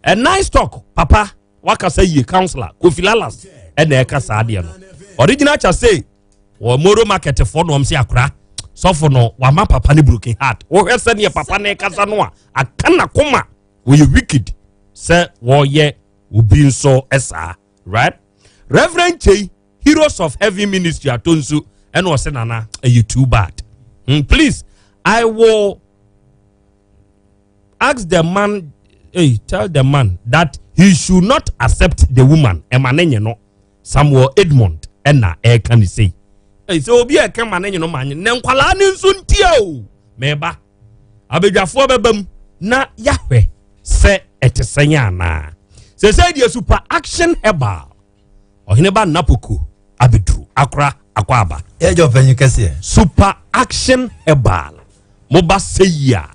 A nice talk papa, wakasa yie. Councillor Kofi Lalas ɛna ɛka saa adeɛ no. Original kyase wɔ Moro market foɔ na wɔn sɛ akora sɔfo no wama papa ne broken heart. Wɔhwɛ sɛdeɛ papa ne kasa no a aka n'akoma, wɔyɛ wicked sɛ wɔyɛ obi nso ɛsaa. Right Reverend Chei Heroes of Heaven Ministry ato nso ɛna ɔsɛ nana ɛyɛ too bad. Please I will ask the man, hey, tell the man that he should not accept the woman, ɛma ne nye no. Samuel Edmond ɛna ɛka ne sei. Ɛy sɛ obi a ɛka ma ne nye no ma nye ne nkwalaa ne nso ntia o. Mɛba abadwafoɔ bɛba mu na yahwɛ sɛ ɛte sɛn anaa. Sɛ sɛ deɛ Super Action Herbal ɔhene ba Napoko abɛduru akora akɔ aba. Yɛgye ɔpanyin kɛseɛ. Super Action Herbal moba sɛ yi a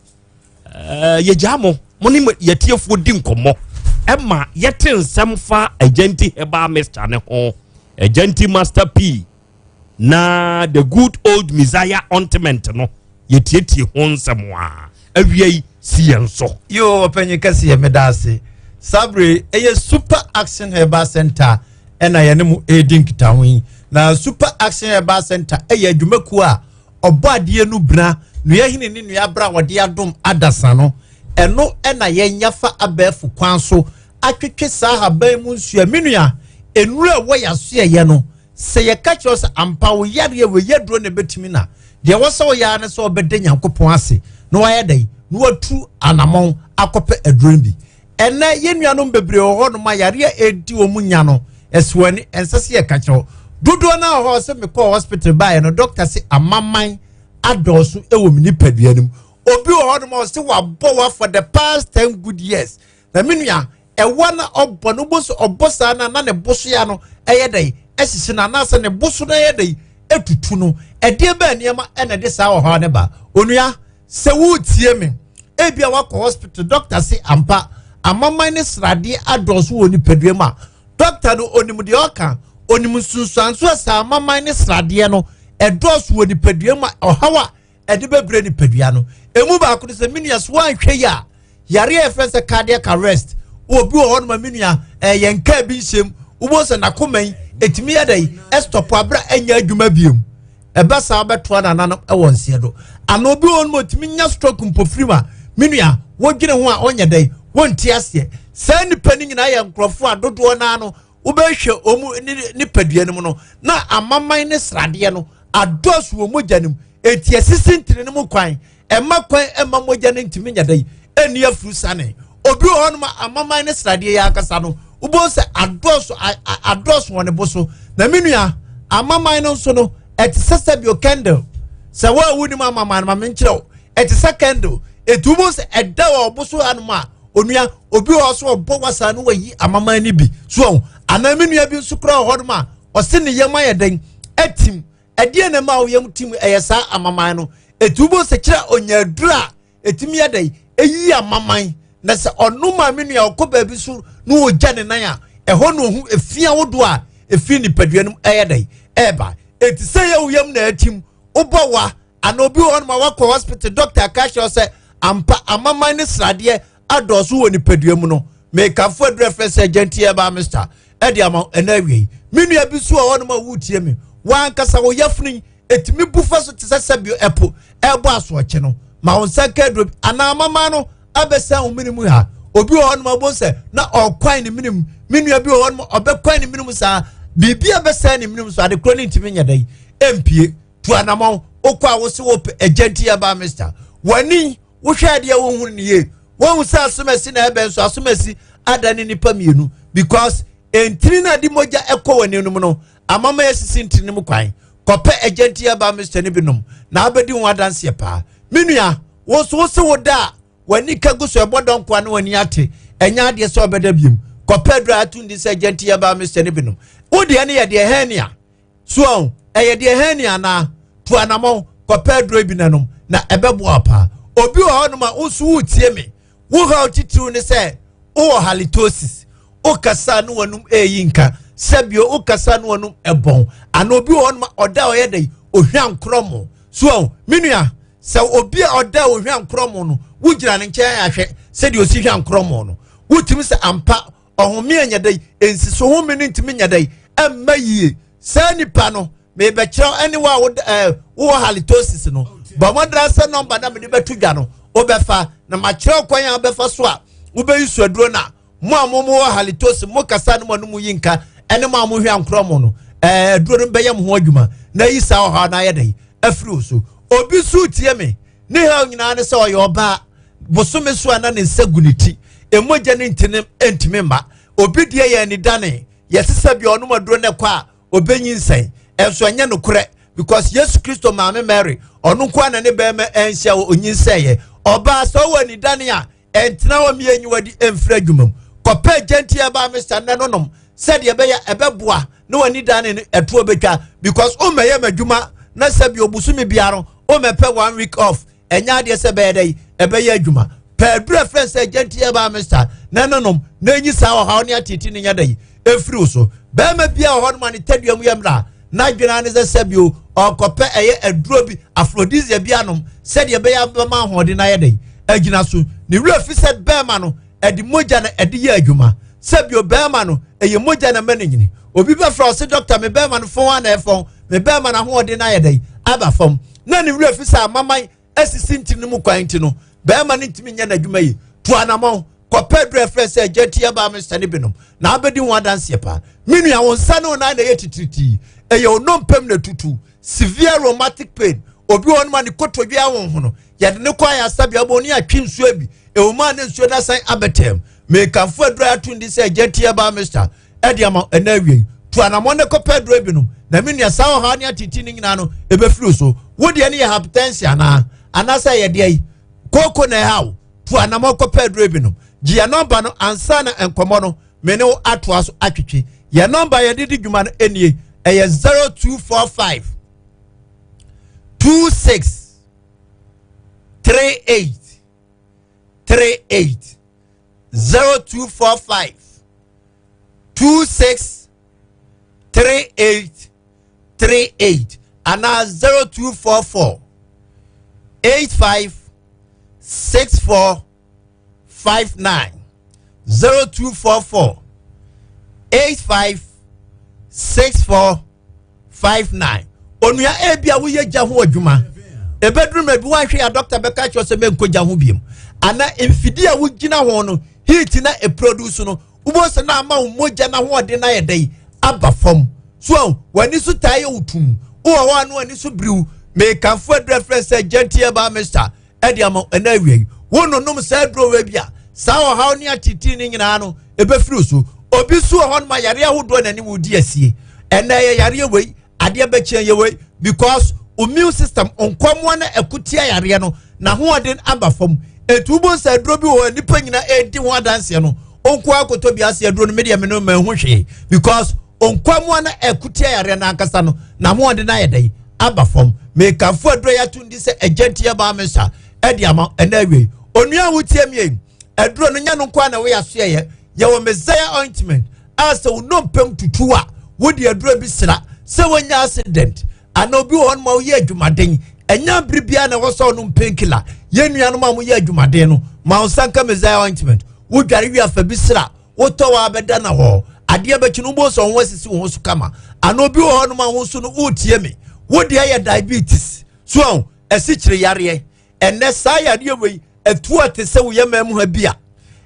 yɛgyaa mo mo ne yɛtiefoɔ di nkɔmmɔ ɛma yɛte nsɛm fa Agyanti Herbal Mixture ne ho, Agyanti Master P na the good old Messiah ointment no, yɛtietie ho nsɛm a awia yi si yɛn so. Yo, ɔpanyin kɛseɛ, meda ase. Sabre ɛyɛ Super Action Herbal Center ɛna yɛne mu ɛredi nkitaho yi. Na Super Action Herbal Center ɛyɛ adwumakuo a ɔbɔ adeɛ no bena nnuahene ne nnuabra a wɔde adom adasa no, ɛno ɛna yɛnya fa abɛɛfo kwan so atwetwe saa haban mu nsuo. Me nua, nnuro a ɛwɔ yɛasoɛyɛ no, sɛ yɛka kyerɛ sɛ ampa wo yareɛ wɔ yɛduro na ɛbɛtumi na deɛ wɔ sɛ wɔyɛ ne sɛ ɔbɛda Nyankopɔn ase na wayɛ dɛn na watu anammɔn akɔpɛ aduro no bi. Ɛnɛ yɛn nuanom bebree wɔ hɔnom a yareɛ ɛdi wɔn nya no ɛso ani ɛnsɛ sɛ yɛka kyerɛ dodoɔ no a hɔ sɛ mekɔɔ hospital baeɛ no, doctor sɛ amaman adɔɔso wɔ me nipadua no mu. Obi wɔ hɔnom a ɔsɛ wabɔ wa for the past 10 good years. Na me nua, ɛwɔ na ɔbɔ no bo so ɔbɔ saa na na ne bosoa no ɛyɛ dɛn. hyehye no anaasɛ ne bo so no yɛ dɛ etutu no. Ɛdeɛ bɛɛ nneɛma ɛna ɛde saa ɔhaw no ba. Onua, sɛ woretie me, ebi a wakɔ hospital, doctor se ampa amaman ne sradeɛ adɔɔso wɔ nipadua mu a, doctor no onim deɛ ɔka, onim nsunsuanso a saa amaman ne sradeɛ no ɛdɔɔso wɔ nipadua mu a ɔhaw a ɛde bɛbrɛ nipadua no. Emu baako no sɛ, me nua, so woanhwɛ yi a, yare a yɛfrɛ sɛ cardiac arrest, obi wɔ hɔnom a, me nua, ɛyɛ nkaa bi nhyɛm, wobɛhu sɛ n'akoma yi ɛtumi yɛ dɛ ɛstɔpo aberɛ a ɛnyɛ adwuma biom. Ɛba saa wobɛtoa nananom ɛwɔ nseɛ do. Ana obi wɔ hɔnom a ɔtumi nya stroke mpofirim a, me nua, wodwene ho a ɔnyɛ dɛ wɔnti aseɛ. Saa nnipa no nyinaa yɛ nkurɔfoɔ a dodoɔ naa no wobɛhwɛ wɔn ne nipadua no mu no na amaman ne sradeɛ no adɔɔso wɔ mogya no mu, eti asisi ntini no mu kwan, ɛma kwan ɛma mogya no ntumi nyɛ dɛ ɛnni afuru sane. Obi wɔ hɔnom a amaman ne sradeɛ yi ankasa no wobɛhu sɛ adɔɔso adɔɔso wɔ ne bo so. Na me nua, amaman no nso no ɛte sɛ sɛbio candle. Sɛ wo a wonim amaman no, ma menkyerɛ wo, ɛte sɛ candle. Ɛti wobɛhu sɛ ɛda wɔ ɔbo so hanom a, onua, obi wɔ hɔ so ɔbɔ wasa no wayi amaman no bi so ɔho. Anaa me nua bi nso koraa wɔ hɔnom a ɔse ne yam ayɛ dɛn atim. Ɛdeɛ na ɛma wo yam tim? Ɛyɛ saa amaman no. Ɛti wobɛhu sɛ kyerɛ ɔnya aduru a ɛtumi yɛ dɛn ɛyi amaman na sɛ ɔno ma me nua ɔkɔ baabi so na ɔgya ne nan a, ɛhɔ na ɔhu efi ahodoɔ a ɛfiri nipadua no mu ɛyɛ dɛn ɛɛba. Ɛti sɛ yɛ wo yam na atim, wobɔ wa, ana obi wɔ hɔnom a wakɔ hospital, doctor aka kyerɛ sɛ ampa amaman ne sradeɛ adɔɔso wɔ nipadua mu no, mekamfo aduru ɛfrɛ sɛ gyanti ɛbaa mr ɛde ama ɛna awie yi. Me nua bi so wɔ hɔnom a wotie me, wankasa wo yafunu yi ɛtumi bu fa so te sɛ sɛbio ɛpo ɛbɔ asoɔkye no, ma wo nsa nka aduro bi anaa amaman no abɛsɛn wo mene mu ha. Obi wɔ hɔnom a wobɛhu sɛ na ɔkwan ne mene mu. Me nua bi wɔ hɔnom ɔbɛkwan ne mene mu saa, biribi a bɛsɛn ne mene mu so ade korɔ ne ntumi nyɛ dɛn ɛmpie. Tu anamɔn, wokɔ a wose wopɛ agya nti ɛbaa mr w'ani wohwɛ adeɛ wohunu ne yie, wohu sɛ asomasi na ɛbɛn so asomasi ada ne nipa mmienu because ntini no ade mogya ɛkɔ w'ani no mu no amama asisi ntini no mu kwan. Kɔpɛ agya nti ɛbaa mr no binom na abɛdi ho adanseɛ paa. Me nua, wo nso wo se wo da a w'ani ka gu so ɛbɔ dɔnkoa ne w'ani ate, ɛnyɛ adeɛ sɛ ɔbɛda biom. Kɔpɛ aduru a ato ndi sɛ agya nti ɛbaa mr no binom. Wo deɛ no yɛ deɛ hernia so ɔn ɛyɛ deɛ hɛn ni anaa? Tu anamɔn kɔpɛ aduro bi nanom na ɛbɛboa paa. Obi wɔ hɔnom a nso woretie me, wo haw titiriw ne sɛ wowɔ halitosis, wokasa ne wɔnom ɛreyi nka, sɛbio wokasa ne wɔnom ɛbɔn. Ana obi wɔ hɔnom a ɔda a ɔyɛ dɛ ohwa nkorɔmo so ɔn. Me nua, sɛ obi a ɔda a ohwa nkorɔmo no wogyina ne nkyɛn ahwɛ sɛdeɛ osi hwa nkorɔmo no, wotumi sɛ ampa ɔhome anyɛ dɛ nsiso home no ntumi nyɛ dɛ ɛmma yie. Saa nipa no mebɛkyerɛw ɛne wo a ɛɛ wowɔ halitosis no, bɔ mmɔdena sɛ nɔmba na mede bɛto dwa no wobɛfa na makyerɛw kwan a wobɛfa so a wobɛyi so aduro. Na mo a mo wɔ halitosis, mo kasa no mo ano mu yi nka, ɛne mo a mo hwɛ ankorɔ mo no, ɛɛ aduro no bɛyɛ mo ho adwuma na yi saa ɔhaw no ayɛ dɛ afiri wo so. Obi so tie me, ne haw nyinaa ne sɛ ɔyɛ ɔbaa, bosome so a na ne nsa gu ne ti, emogya ne ntini ntumi mma. Obi deɛ yɛ anidane, yɛsesa bi ɔnom aduro ne kɔ a ɔbɛnyinsɛn, ɛnso ɛnyɛ nokorɛ because Yesu Kristo maame Mary, ɔno nko na ne bɛrima ɛnhyia wɔ onyinsɛnyɛ. Ɔbaa, sɛ ɔwɔ anidane a, ɛntena hɔ mmea nyiwa di ɛmfiri adwuma mu. Kɔpɛ gyɛnti ɛbaa mr nnɛ no nom sɛdeɛ ɛbɛyɛ ɛbɛboa na w'anidane no ɛtoɔ bɛtwa because wommɛyɛ m'adwuma na sɛ bi obosome biara no wommɛpɛ one week off, ɛnyɛ adeɛ sɛ ɛbɛyɛ dɛ ɛbɛyɛ adwuma. Pɛ aduru ɛfrɛ sɛ gyɛnti ɛbaa mr na ɛnonom na enyi saa ɔhaw ne atete ne nya dɛ efiri wo so. Bɛrima bi a ɔhɔ nom a ne tadua mu yɛ mmra n'adwene ne sɛ sɛbio ɔkɔpɛ ɛyɛ aduro bi, aphrodisiac bi anom sɛdeɛ ɛbɛyɛ abɛma ahoɔden ayɛ dɛ agyina so. Ne werɛ fi sɛ bɛrima no ɛde mogya na ɛde yɛ adwuma. Sɛbio bɛrima no ɛyɛ mogya na ɛma no nyini. Obi bɛfrɛ ɔsɛ, "Dɔkta, me bɛrima no fɔn ana ɛfɔn, me bɛrima no ahoɔden no ayɛ dɛ aba fam," na ne werɛ fi sɛ amaman asisi ntini no mu kwan nti no bɛrima no ntumi nyɛ n'adwuma yi. Tu anamɔn kɔpɛ duro ɛfrɛ sɛ agya ti ɛbaa me sani binom na abɛdi ho adanseɛ paa. Me nua, wo nsa ne wo nan na ɛyɛ titiritii, ɛyɛ onompam na tutu, severe rheumatic pain. Obi wɔ hɔnom a ne kotodwe ahonho no, yɛde ne kɔ ayɛ asabea bɔ ne atwe nsuo bi ɛwɔ mu a ne nsuo no asan abɛtɛm. Mekamfo aduro a ato ndi sɛ agya ti ɛbaa mr ɛde ama ɛna awie. Tu anamɔ ne kɔpɛ aduro binom na me nua, saa ɔhaw ne atiti ne nyinaa no ɛbɛfiri so. Wo deɛ no yɛ hypertension anaa anaasɛ ɛyɛ deɛ yi kooko na ɛha wo, tu anamɔ kɔpɛ aduro binom. Gye yɛn nɔmba no ansa na nkɔmmɔ no me ne wo atoa so atwetwe. Yɛn nɔmba yɛde di dwuma no nie. Ɛyɛ 0245 26 38 38 0245 26 38 38 anaa 0244 85 64 59 0244 85 64 59 onua ebi a woyɛ gya ho adwuma ebeduru ma bi wanhwɛ ya dɔkta bɛka kyerɛ sɛ mɛnkɔ gya ho biem ana mfidie a wogyina ho no heat na eproduce no wobɛhu sɛ na ama wo mogya no ahoɔden no ayɛ dɛn aba fam so a w'ani so taa yɛ wo tum wowɔ hɔ a na w'ani so biriw mekamfo aduru afrɛ sɛ gentle herbal mixture ɛde ama ɛna awia yi wononom saa aduro wɔ bi a saa ɔhaw ne atitiri ne nyinaa no ɛbɛfiri so obi so wɔ hɔ nom a yareɛ ahodoɔ na ne wo di asie ɛnna ɛyɛ yareɛ wei adeɛ bɛkyɛn yɛ wei because immune system nkɔmmoa na ɛko tia yareɛ no n'ahoɔden aba fam etu bo nsa aduro bi wɔ nipa nyinaa edi ho adanseɛ no onko akoto bi ase aduro no medeɛ me no ma ɛho hwee because nkɔmmoa na ɛko tia yareɛ no ankasa no n'ahoɔden ayɛ dɛ aba fam mekanfo aduro yɛ ato ndi sɛ ɛgya nti ɛbaa me nsa ɛde ama ɛna awie onua a wotie mi yi aduro no nya no nko a na woyɛ asoɛyɛ yɛwɔ messiah ointment a sɛ wo nnompem tutu a wode aduro bi sra sɛ woanya accident anaa obi wɔ hɔ nom a woyɛ adwumaden ɛnya bere biara na ɛwɔ sɛ ɔnom painkiller yɛn nuanom a moyɛ adwumaden no ma wo nsa nka messiah ointment wodware wie afa bi sra wotɔ wɔ abɛda na hɔ adeɛ bɛkyi no wobɔ sɛ wo ho asisi wo ho so kama anaa obi wɔ hɔ nom a wo nso no woretie me wo deɛ yɛ diabetes so ahụ asikyire yareɛ ɛnɛ saa yareɛ wei atu a te sɛ woyɛ mmaa mu ha bi a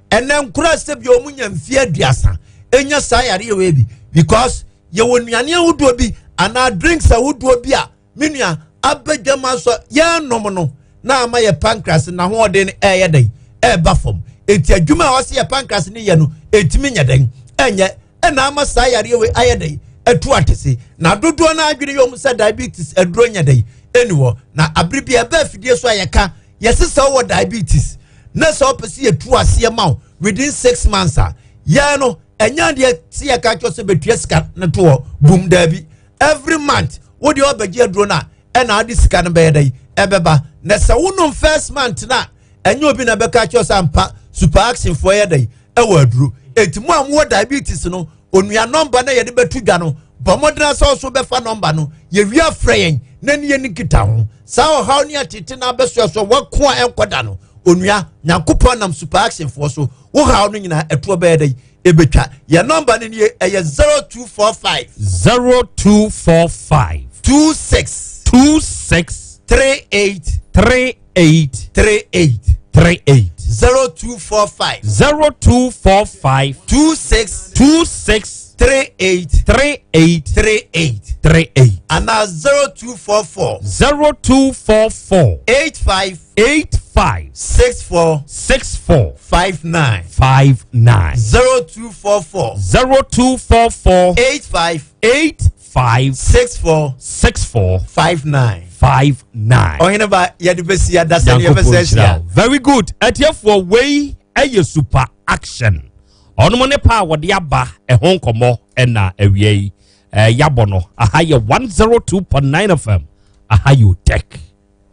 ɛnɛ nkora sɛ bi wɔn nya mfeɛ aduasa enya saa yareɛ wei bi because yɛwɔ nnuane ahodoɔ bi anaa drinks ahodoɔ bi a me nua abɛdwam asɔ yɛnom no na ama yɛ pancreas n'ahoɔden no ɛyɛ dɛn ɛreba fam eti adwuma a wɔsi yɛ pancreas no yɛ no etumi nyɛ dɛn ɛnyɛ ɛna ama saa yareɛ wei ayɛ dɛn ɛtu atese na dodoɔ no adwene yɛ wɔn sɛ diabetes aduro nyɛ dɛn ɛni hɔ na abere bi ɛbɛ afidie so a yɛka yɛse sɛ wowɔ diabetes na sɛ wopɛ sɛ yɛtu aseɛ ma wo within six months a yɛn no ɛnyɛ adeɛ sɛ yɛka kyerɛ sɛ bɛtua sika no to hɔ bum daabi every month wode ɔbɛgye aduro no a ɛna ade sika no bɛyɛ dɛn ɛbɛba na sɛ wonom first month no a ɛnyɛ obi na bɛka kyerɛ sɛ ampa super action foɔ yɛ dɛn ɛwɔ aduro eti mu a mowɔ diabetes no onua nɔmba na yɛde bɛto dwa no bɔ mmɔden sɛ ɔso bɛfa nɔmba no yɛwie afrɛ yɛn na ne yɛni nkita ho saa ɔhaw ne atete no abɛsoɛsoɛ wɔko a ɛnkɔda no onua nyankopɔn nam super action foɔ so wo haw no nyinaa ɛtoɔ bɛyɛ dɛ ɛbɛtwa yɛn nɔmba no nie ɛyɛ 0245 0245 26 26 38 38 38 38 0245 0245 26 26 38 38 38 38 anaa 0244 0244 85 85 64 64 59 59 0244 0244 85 85 64 64 59 59. ɔhene ba yɛde bɛsi adasa ne Nyankopɔn yɛbɛsɛ nhyira ahyia wo. Very good. Atiefoɔ wei ɛyɛ super action. Ɔnom ne pa a wɔde aba ɛho nkɔmmɔ ɛna awia yi. Ɛɛ yabɔ no. Aha yɛ 102.9 FM. Aha yɛ Otec.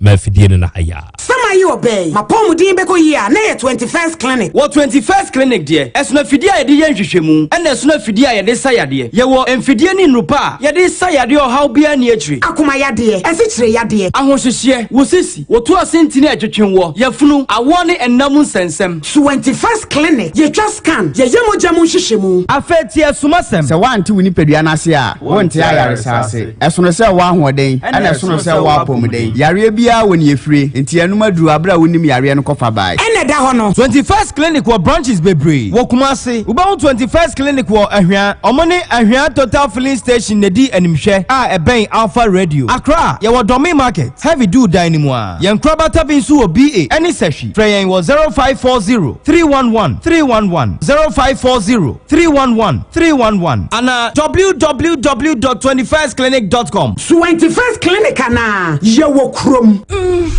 Ma afidie no na ha yɛ a. Sama yi ɔbɛɛ yi, m'apɔmuden bɛkɔ yie a, na ɛyɛ 21st Clinic. Wɔ 21st Clinic deɛ, ɛsono afidie a yɛde yɛ nhwehwɛmu, ɛna ɛsono afidie a yɛde sa yadeɛ. Yɛwɔ mfidie ne nnuru pa a yɛde sa yadeɛ ɔhaw biara nni akyire. Akoma yadeɛ, asikyire yadeɛ. Ahohyehyeɛ, wo sisi, wo to ase ntini a ɛtwetwe woɔ, yafunu, awoɔ ne ɛnna mu nsɛnsɛm. 21st Clinic, yɛtwa scan, yɛyɛ mogya mu nhwehwɛmu. Afei tie asumasɛm. Sɛ woante wo nipadua no ase a, wonte ayaresa ase. Ɛsono sɛ wowɔ ahoɔden, ɛna ɛsono sɛ wowɔ apɔmuden. Yareɛ biara wɔ nea ɛfire, enti ɛnom aduru aberɛ a wonnim yareɛ no kɔfa bae. Ɛna ɛda hɔ no. 21st Clinic wɔ branches bebree wɔ Kumasi. Wobɛhu 21st Clinic wɔ Ahwea. Ɔmo ne Ahwea Total Filling Station na ɛdi animhwɛ a ɛbɛn Alpha Radio. Accra, yɛwɔ Dɔme Market, Heavy Dew dan no mu ara. Yɛn nkorabata bi nso wɔ BA ɛne Sahwi. Frɛ yɛn wɔ 0540 311 311, 0540 311 311 anaa www dot 21stclinic dot com. 21st Clinic anaa? Yɛwɔ kurom. Mm-hmm.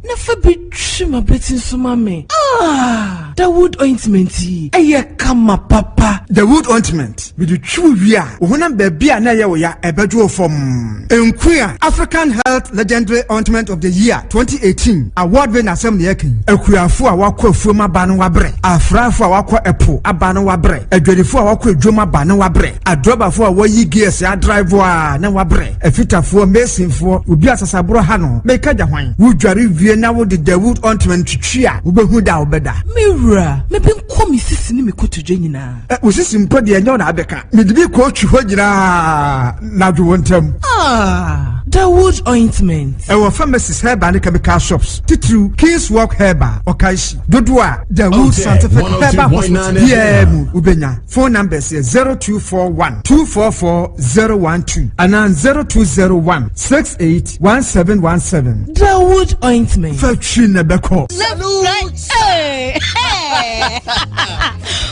Na fa bi twi m'abati nso ma me. Ah! Dawood ointment yi, ɛyɛ kama papa. Dawood ointment, mede twi wo wie a, wo honam baabi a na ɛyɛ wo ya, ɛbɛdwo wo fɔmm. Nkuya, African Health Legendary Ointment of the Year 2018 award wei n'asɛm na yɛreka yi. Akuafo a wɔakɔ afuom aba no wɔabrɛ, afraafo a wɔakɔ ɛpo aba no wɔabrɛ, adwadifo a wɔakɔ adwam aba no wɔabrɛ, adrɔbafo a wɔyi gears adrive a na wɔabrɛ, afitafoɔ, masonfoɔ, obi a sasaborɔ ha no, meka gya hwan? Wodware wie na wode Dawood ointment twitwi a, wobɛhu da a wobɛda. Me wura, mebe nkɔ me sisi ne me kotodwe nyinaa. Ɛ, wo sisi mpo deɛ ɛnyɛ wo na abɛka. Mede bi kɔɔtwi hɔ nyinaa na adwo wo ntam. Ah, Dawood ointment. Ɛwɔ pharmacies, herbal ne chemical shops, titiriw King's Walk Herbal, Okaishie. Dodoɔ a Dawood Scientific Herbal Hospital biara mu wobɛnya. Phone numbers yɛ 0241 244 012 anaa 0201 68 1717. Dawood ointment. Fa twi na ɛbɛkɔ.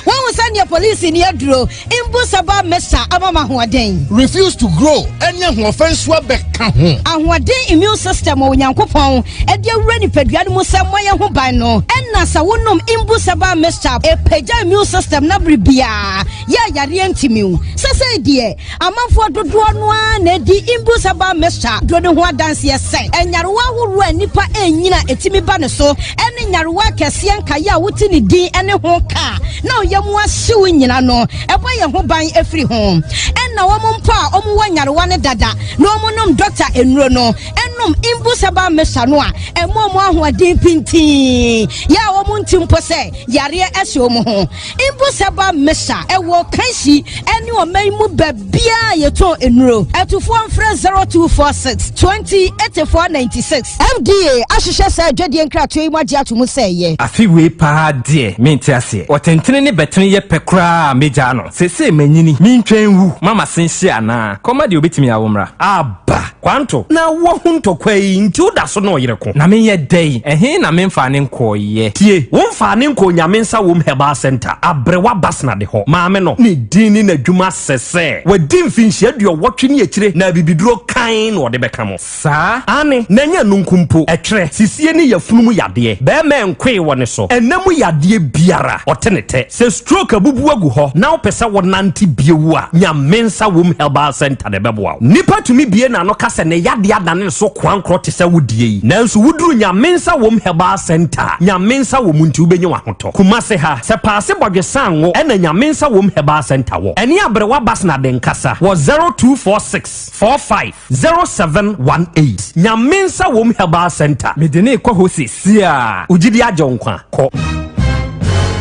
Woahu sɛdeɛ polisi ni aduro mbu saba mesa ama ma ahoɔden. Refuse to grow ɛne ahoɔfɛ nso abɛka ho. Ahoɔden immune system wɔ Onyankopɔn ɛde awura nipadua no mu sɛ mmɔ yɛn ho ban no. Ɛna sɛ wonom mbu saba mesa ɛpagya immune system na bere biara yɛ yareɛ ntimi wo. Sɛsɛi deɛ amanfoɔ dodoɔ no ara na edi mbu saba mesa duro no ho adanseɛ sɛ ɛnyarewa ahoroɔ a nipa ɛnyina ɛtumi ba ne so ɛne nyarewa akɛseɛ nkaeɛ a wote ne din ɛne ho ka na ɔyɛ mu ahyew nyina no ɛbɔ yɛn ho ban efiri ho. Ɛna wɔn mpo a wɔn wɔ nyarewa ne dada na wɔn nom dɔkta nnuro no ɛnom mbu saba mesa no a ɛmo wɔn ahoɔden pintin yɛ a wɔn nti mpo sɛ yareɛ ɛhyɛ wɔn ho. Mbu saba mesa ɛwɔ kansi ɛne ɔman mu baabiara yɛtɔn nnuro. Ɛtufoɔ mfrɛ 0246 20 84 96. FDA ahyehyɛ sɛ adwadie nkratoɔ yi mu agye ato mu sɛ ɛyɛ. Afi wei paa deɛ mente aseɛ. Ɔtentene ne bɛtene yɛ pɛ koraa a megyaa no. Seesei manyini, mentwɛn wu ma m'ase nhye anaa? Kɔma deɛ obɛtumi awo mmra. Aba, Kwanto, na woahu ntɔkwa yi nti woda so ne ɔyere ko. Na menyɛ dɛn? Ɛhe na memfaa ne nkɔɔyɛ? Tie, womfaa ne nkɔɔ Nyame nsa wom Herbal Center, Aberewa Basna de hɔ. Maame no, ne din ne n'adwuma sɛ sɛ wadi mfinhyia 80 ne akyire na abibiduro kann na ɔde bɛka mo. Saa? Aane, na ɛnyɛ ɛno nko mpo, ɛtwerɛ, sisie ne yafunu mu yadeɛ, bɛrima nkoe wɔ ne so, ɛnna mu yadeɛ biara, ɔte ne tɛ. Sɛ stroke abubu agu hɔ na wopɛ sɛ wonante bio a, Nyame nsa wom Herbal Center na ɛbɛboa wo. Nnipa tumi bie n'ano ka sɛ ne yadeɛ adane ne so koankorɔ te sɛ wo deɛ yi, nanso woduru Nyame nsa wom Herbal Center a, Nyame nsa wɔ mu nti wobɛnya w'ahotɔ. Kumase ha, sɛ Paase Bɔdwe Sango ɛna Nyame nsa wom Herbal Center wɔ. Ɛne Aberewa Basna de nkasa wɔ 0246 45 0718. Nyame nsa wom Herbal Center. Mede ne kɔ hɔ seesei a. Wo gyidi agye wo nkwa. Kɔ.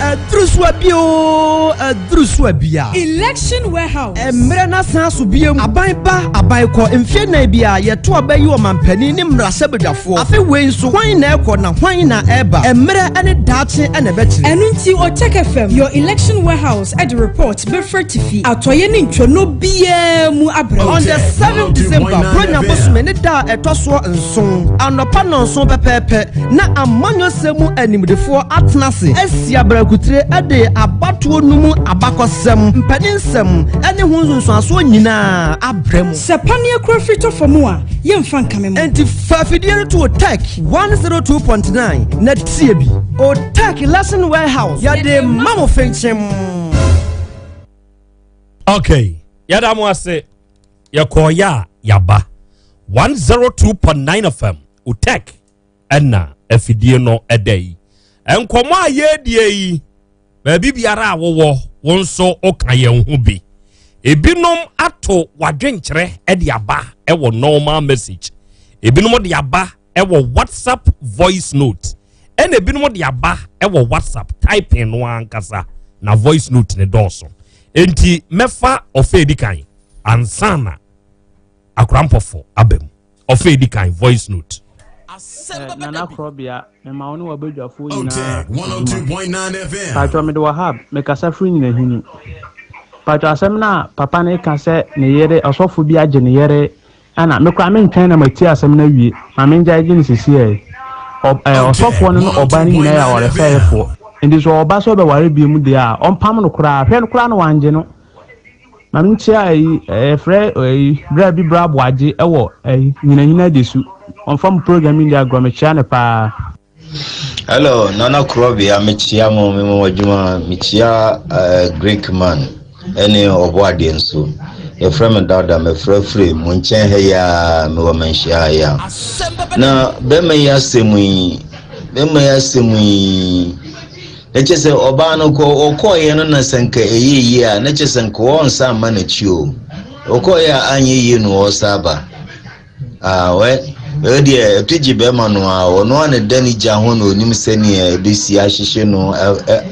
Aduru so abi o, aduru so abi a. Election warehouse. Mmerɛ no asan so biem. Aban ba, aban kɔ. Mfeɛ 4 bi a yɛto aba yi ɔmampanin ne mmarahyɛbadwafoɔ. Afe wei nso, hwan na ɛkɔ na hwan na ɛba? Mmerɛ ne daakye na ɛbɛkyerɛ. Ɛno nti Otec FM, your election warehouse de report bɛfiri atifi, atɔeɛ ne ntwonoo biara mu abrɛ wo. On the 7th December, Buronya bosome ne da a ɛtɔ soɔ 7, anɔpa 7 pɛpɛɛpɛ, na amanyɔsɛm mu animdefoɔ atena ase asi abrakutire de abatoɔ no mu abakɔsɛm, mpaninsɛm ne ho nsunsuansoɔ nyinaa abrɛ mu. Sɛ paneɛ kura firi tɔ fam a, yɛmfa nkame mo. Enti fa afidie no to Otec 102.9 na tie bi. Otec Lesson Warehouse, yɛde ma mo fenkyem. Okay, yɛda mo ase. Yɛkɔɔyɛ a yɛaba. 102.9 FM Otec ɛna afidie no ɛda yi. Nkɔmmɔ a yɛredie yi, baabi biara a wowɔ, wo nso woka yɛn ho bi. Ebinom ato wadwenkyerɛ de aba ɛwɔ normal message. Ebinom de aba ɛwɔ WhatsApp voice note. Ɛna ebinom de aba ɛwɔ WhatsApp typing no ankasa na voice note ne dɔɔso. Enti mɛfa ɔfɛ edi kan ansa na akorampɔfo aba mu. Ɔfɛ edi kan voice note. Nana Korɔbea, mema wo ne w'abadwafoɔ nyinaa adwuma. Paatwɔ mede Wahab, mekasa firi Nyinahini. Paatwɔ asɛm no a papa no ka sɛ ne yere, ɔsɔfo bi agye ne yere, ɛna me koraa mentwɛn na matie asɛm no awie, ma mengyae gye no sesiei. Ɔsɔfoɔ no ne ɔbaa no nyinaa yɛ awaresɛefoɔ. Nti sɛ ɔba sɛ ɔbɛware bio mu deɛ a, ɔmpam no koraa, hwɛ no koraa na wangye no. Ma menkyia ayi, yɛfrɛ ayi, bra bi bra aboagye ɛwɔ ayi, Nyinahini Agyesu. Ɔmfa mo program yi ndi agorɔ, mekyea no paa. Hello, Nana Korɔbea, mekyia mo, me mo adwuma, mekyia uh, Greek man ɛne ɔbɔ adeɛ nso. Yɛfrɛ me Dada, mefrɛ firi mo nkyɛn ha yi a, mewɔ manhyia ha yi a. Na bɛrima yi asɛm yi, bɛrima yi asɛm yi, na kyɛ sɛ ɔbaa no kɔ ɔkɔɔyɛ no na sɛ nka ɛyɛ yie a, na kyɛ sɛ nka ɔnsa amma n'akyi o. Ɔkɔɔyɛ a anyɛ yie no ɔsa aba. Ah, wɛ, wei deɛ ɛto gye bɛrima no a, ɔno a ne da ne gya ho na onim sɛnea ɛbɛsi ahyehye no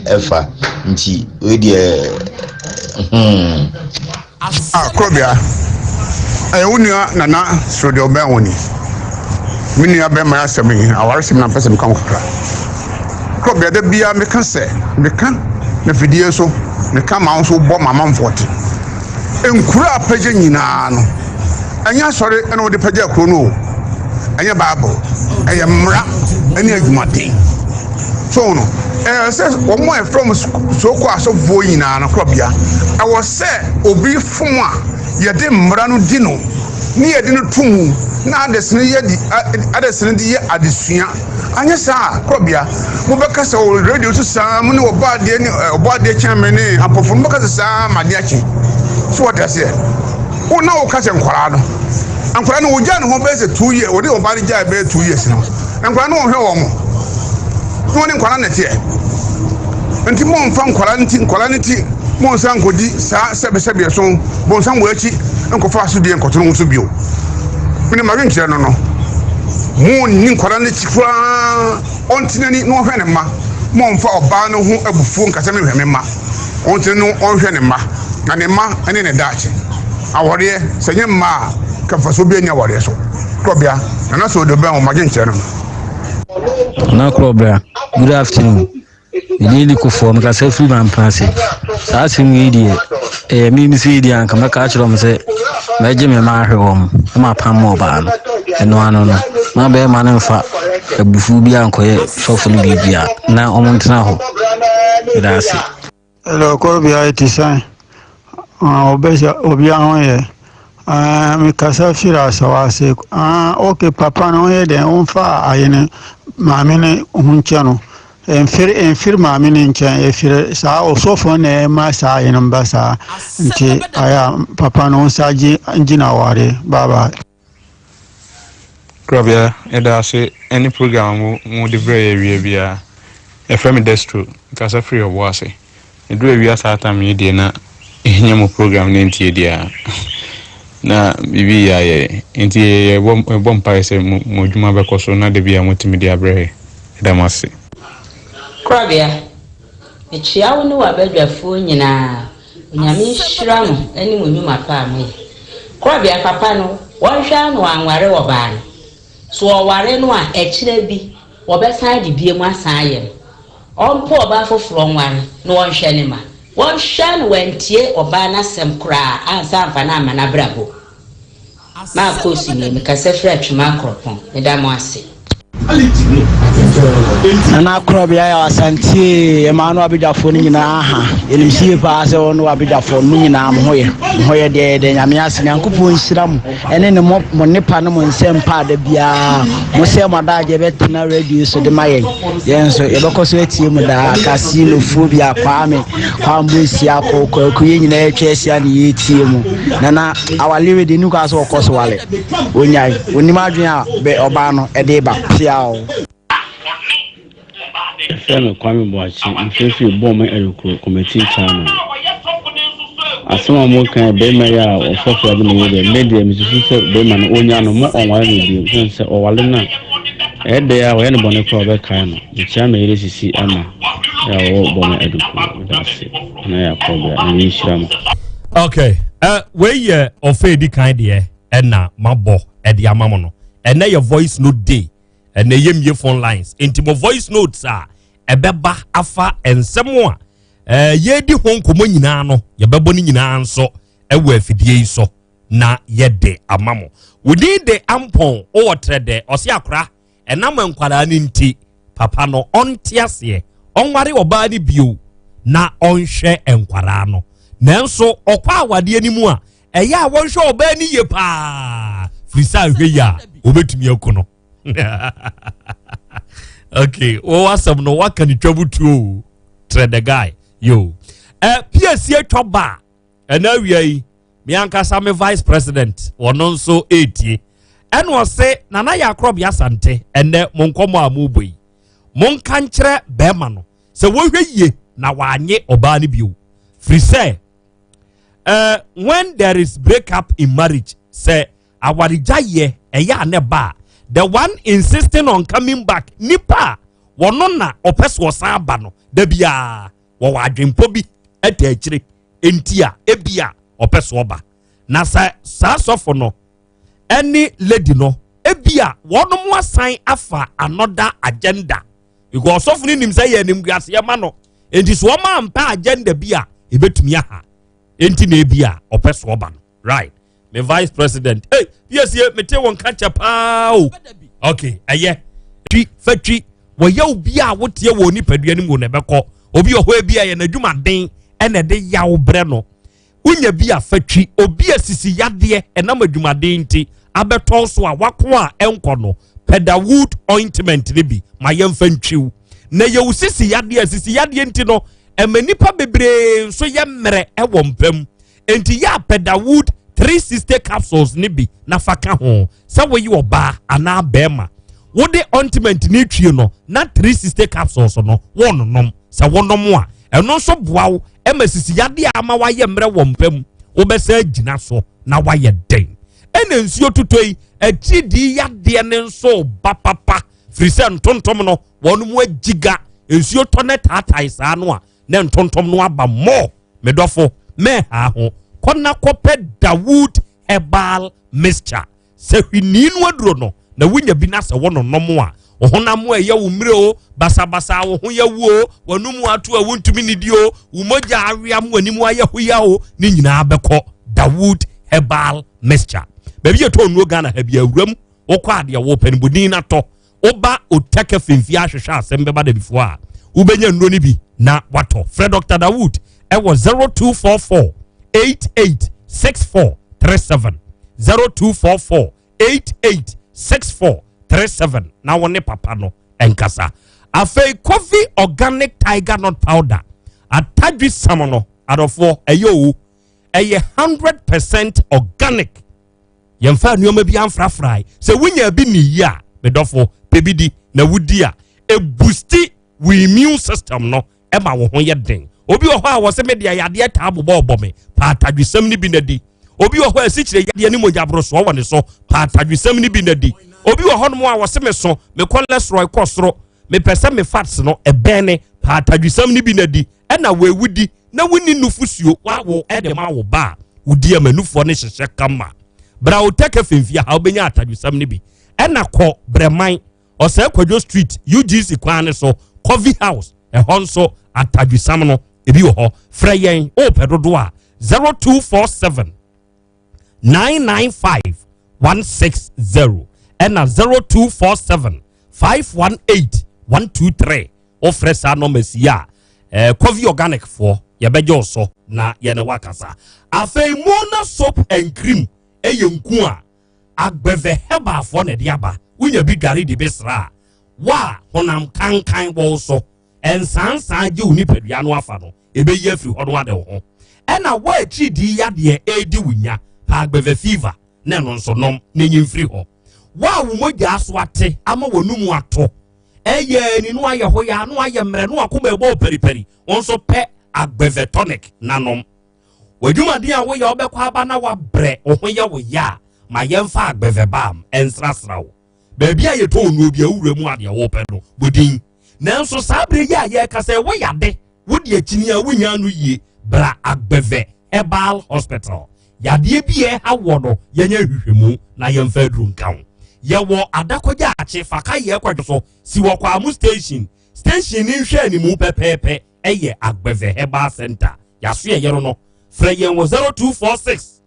ɛfa. Nti, wei deɛ, hmm. Ah, Korɔbea, ɛyɛ wo nua Nana soro deɛ ɔbɛn wo ni. Me nua bɛrima asɛm yi, awaresɛm na mpɛ sɛ meka ho kakra. Korɔbea, da biara meka sɛ, meka na fidie so, meka ma wo nso wobɔ ma amanfoɔ te. Nkuro a apagya nyinaa no, ɛnyɛ asɔre na wɔde pagya kuro no o, ɛnyɛ Bible, ɛyɛ mmara ne adwumaden. So no, ɛyɛ sɛ wɔn a ɛfrɛ wɔn sooko asɔfoɔ nyinaa no korɔbea, ɛwɔ sɛ obi fom a yɛde mmara no di no ne yɛde no to mu na adesene yɛ di adesene de yɛ adesua. Anyɛ saa a, korɔbea, mobɛka sɛ wɔ radio so saa mo ne ɔbɔ adeɛ ne ɔbɔ adeɛ kyɛn me ne apɔfo no mobɛka sɛ saa ma adeɛ akye. So wɔte aseɛ? Wo na woka sɛ nkwaraa no, nkwaraa no wɔgyaa ne ho bɛyɛ sɛ 2 years, wɔde ɔbaa no gyae bɛyɛ 2 years no, nkwaraa no wɔhwɛ wɔn mo, na wɔne nkwaraa no teɛ. Nti momfa nkwaraa no ti, nkwaraa no ti, monsan nkɔdi saa sɛbesɛbe ɛso, bonsam wɔ akyi, nkɔfa asodie nkɔto no ho so bio. Mene madwenkyerɛ no no, monni nkwadaa no akyi koraa, ɔnte n'ani na ɔnhwɛ ne mma. Momfa ɔbaa no ho abufuo nka sɛ menhwɛ me mma. Ɔnte no ɔnhwɛ ne mma, na ne mma ne ne daakye. Awareɛ, sɛ ɛnyɛ mma a, ka mfasoɔ biara nni awareɛ so. Korɔbea, Nana Soodo bɛn wo madwenkyerɛ no no. Nana Korɔbea, good afternoon. Me din de Kofoɔ, mekasa firi Mampra ase. Saa asɛm yi deɛ, ɛyɛ me me sei deɛ anka mɛka akyerɛ wɔn sɛ mɛgye me mma ahwɛ wɔn na mapam ɔbaa no. Ɛno ano no, na bɛrima no mfa abufuo bi ankɔyɛ sɔfo no biribi a na wɔn ntena hɔ. Meda ase. Hello, Korobea ɛte sɛn? Ah, ɔbɛhyɛ obiara ho yɛ. Ah, mekasa firi asawa ase. Ah, ok, papa no ɔyɛ dɛn? Ɔmfa ayene maame no ho nkyɛ no. Ɛmfiri ɛmfiri maame no nkyɛn, ɛfiri saa ɔsɔfo na ɛma saa ayene ba saa. Nti ayɛ papa no nsa gye gyina aware. Bye bye. Korabea, yɛda ase ne program a mo mo de brɛ yɛ awia biara. Yɛfrɛ me Destro, mekasa firi Ɔboase. Ɛduru awia saa tam yi deɛ na yɛnyɛ mo program no ntie deɛ a na biribi yɛ ayɛ. Nti yɛbɔ yɛbɔ mpaeɛ sɛ mo mo adwuma bɛkɔ so na da bi a motumi de abrɛ yɛ. Yɛda mo ase. Korabea, mekyea wo ne w'abadwafoɔ nyinaa. Onyame nhyira mo ne mo nwuma pa a moyɛ. Korɔbea papa no wɔnhwɛ ara na wanware ɔbaa no. So ɔware no a ɛkyena bi wɔbɛsan de biam asan ayɛ no. Ɔmpo ɔbaa foforɔ nware na ɔnhwɛ ne mma. Wɔnhwɛ ara na wantie ɔbaa no asɛm koraa ansa amfa no amma n'abrabɔ mu. Marcos nie, mekasa firi Atwima Akropong. Meda mo ase. Nana Akorɔbea yɛ Asantie ɛmaa no abadwafoɔ no nyinaa ha yɛnim sie paa sɛ wɔn abadwafoɔ no nyinaa mo ho yɛ mo ho yɛ deɛ yɛde nyame ase nyankopɔn nhyira mo ɛne ne mo mo nnepa ne mo nsɛm pa da biara mo sɛ mo adagye bɛtena radio so de ma yɛn yɛn nso yɛbɛkɔ so atie mu daa kasino phobia kwame kwambo esia kɔ kwaku yɛn nyinaa atwa ahyia ne yɛtie mu nana awalewe deɛ ni kwan sɛ ɔkɔ so wale onyae onim adwene a bɛ ɔbaa no ɛde ba piaw. Yɛfrɛ me Kwame Boakye, mefirifiri Bɔme Ayokuro, Committee Chairman. Asɛm a moka yi, barima yi a ɔsɔfo ade ne yere deɛ, me deɛ mesusu sɛ barima no ɔnya no, mo ɔnware no bio, ɛsiane sɛ ɔware no a, ɛyɛ dɛ a ɔyɛ no bɔne koraa ɔbɛkae no. Mekyia me yere Sisi Ama a ɔwɔ Bɔme Adukuro. Meda ase. Na yɛ akɔbea, na yɛnhyira mo. Okay, wei yɛ ɔfɛ edi kan deɛ ɛna mabɔ ɛde ama mo no. Ɛnɛ yɛ voice note day. Ɛnɛ yɛ mie phone lines. Nti mo voice notes a ɛbɛba afa nsɛm a yɛredi ho nkɔmmɔ nyinaa no, yɛbɛbɔ ne nyinaa nso ɛwɔ afidie yi so na yɛde ama mo. Wodin de Ampɔn, wowɔ trɛ dɛ, ɔse akora, ɛnam nkwadaa no nti, papa no ɔnte aseɛ, ɔnware ɔbaa no bio na ɔnhwɛ nkwadaa no. Nanso ɔkɔ awadeɛ no mu a, ɛyɛ a wɔnhwɛ ɔbaa no yie paa. Firi sɛ ahwɛ yi a wɔbɛtumi aku no. Okay, wɔwɔ asɛm no waka ne twa butuo trɛ the guy yo. Eh, PSC atwa ba ɛna awia yi me ankasa me vice president wɔno nso ɛretie ɛna ɔse Nana yɛ akorɔbea Asante ɛnɛ mo nkɔmmɔ a mobɔ yi monka nkyerɛ bɛrima no sɛ wɔhwɛ yie na wanye ɔbaa no bio firi sɛ when there is break up in marriage sɛ awaregyaeɛ ɛyɛ a ne ba the one insisting on coming back nipa a wɔno na ɔpɛ so ɔsan aba no da biara wɔwɔ adwempɔ bi ɛta akyire nti a ebi a ɔpɛ so ɔba na sɛ saa sɔfo no ɛne lady no ebi a wɔn asan afa another agenda because ɔsɔfo no nim sɛ yɛ animguaseɛ ma no nti so wɔn ampa agenda bi a ebetumi aha nti na ebi a ɔpɛ so ɔba no. Right, me vice president, hey, piesie mete wɔn ka kyɛ paa o. Okay, ɛyɛ twi fɛ twi wɔyɛ obi a wotie wɔ nipadua no mu na ɛbɛkɔ obi wɔ hɔ ebi a yɛ n'adwumaden ɛna ɛde yaw brɛ no wonya bi a fa twi obi a sisi yadeɛ ɛnam adwumaden nti abɛtɔn so a wako a ɛnkɔ no pɛdawood ointment ne bi ma yɛmfa ntwiw na yɛwo sisi yadeɛ sisi yadeɛ nti no ɛma nipa bebree nso yɛ mmerɛ ɛwɔ mpam nti yɛ a pɛdawood 360 capsules ne bi na fa ka ho sɛ woyɛ ɔbaa anaa bɛrima wode ointment ne twie no na 360 capsules no wɔnonom sɛ wɔnom a ɛno nso boa wo ɛma sisi yadeɛ ama wayɛ mmerɛ wɔ mpam wobɛsɛ gyina so na wayɛ den. Ɛna nsuo totɔ yi akyidii yadeɛ ne nso ba papa firi sɛ ntontom no wɔn mu agyiga nsuo tɔ ne taatae saa no a ne ntontom no aba mmɔ medɔfo mɛha ho kɔna kɔpɛ Dawood Herbal Mixture sɛ hwini no aduro no na wonya bi na sɛ wɔnonom a honam a ɛyɛ wo mmerɛ o basabasa wo ho yɛ wo o w'anum ato a wontumi nidi o wo mogya awea mu w'anim ayɛ hoya o ne nyinaa bɛkɔ. Dawood Herbal Mixture baabi yɛ tɔ nnuo Ghana ha bi awuram wokɔ adeɛ wopɛ no bodin na tɔ woba otɛkɛ femfie ahwehwɛ asɛm bɛba da bifoɔ a wobɛnya nnuro no bi na watɔ. Frɛ Dr. Dawood ɛwɔ 0244 88 64 37, 0244 88 64 37 na wo ne papa no ɛnkasa. Afei Coffee Organic Tiger Nut Powder atadwi sam no adɔfoɔ ɛyɛ o ɛyɛ 100% organic yɛmfa nneɛma bi amfrafrae sɛ wonya bi ne yi a medɔfo pɛ bi di na wodi a eboost wo immune system no ɛma wo ho yɛ den. Obi wɔ hɔ a wɔsɛ me deɛ yadeɛ taa bobɔ ɔbɔ me paatadwisɛm no bi na di. Obi wɔ hɔ a asikyire yadeɛ ne mogya borosoɔ wɔ ne so paatadwisɛm no bi na di. Obi wɔ hɔnom a wɔsɛ me so me cholesterol kɔ soro mepɛ sɛ me fats no ɛbɛn ne paatadwisɛm no bi na di. Ɛna wɔewu di na wonni nufusuo wawo ɛde ma wo ba a wodi ama nufoɔ no hyehyɛ kama. Bra wo tɛkɛ femfia ha wobɛnya atadwisɛm no bi. Ɛna kɔ Brɛman ɔsɛ Kwadwo Street UGC kwan ne so Coffee House ɛhɔ nso atadwisam no ebi wɔ hɔ. Frɛ yɛn wopɛ dodoɔ a 0247 995 160 ɛna 0247 518 123. Wofrɛ saa nɔmba si a Coffee Organic foɔ yɛbɛgye wo so na yɛne wakasa. Afei Mona Soap and Cream ɛyɛ nku a Agbɛvɛ Herbalfoɔ na ɛde aba. Wonya bi dware de bɛsra a wa honam kankan wɔ wo so ɛnsansan gye wo nipadua no afa no ɛbɛyi afiri hɔ no ade wo ho. Ɛna wa akyiri yadeɛ ɛredi wo nya pa Agbɛvɛ Fever na ɛno nso nom na ɛnyi mfiri hɔ. Wa wo mogya so ate ama w'anum ato ɛyɛ ani no ayɛ hɔ yɛ ano ayɛ mmerɛ no akoma ɛbɔ periperi wɔn nso pɛ Agbɛvɛ Tonic nanom. W'adwumaden a woyɛ wobɛkɔ aba na wabrɛ wo ho yɛ wo yɛ a ma yɛmfa Agbɛvɛ Balm ɛnsrasra wo. Baabi a yɛtɔ nnuo bi awura mu adeɛ wopɛ no bodin nanso saa bere yi a yɛreka sɛ woyade wode akyini a wonya no yie bra Agbɛvɛ Herbal Hospital. Yadeɛ bi yɛ ha wɔ no yɛnyɛ hwehwɛmu na yɛmfa aduru nka ho. Yɛwɔ Adakɔgya akye faka yɛ kwadwo so si wɔ Kwamu station station ne nhwɛ animu pɛpɛɛpɛ ɛyɛ Agbɛvɛ Herbal Center. Yɛaso yɛ yɛro no frɛ yɛn wɔ 0246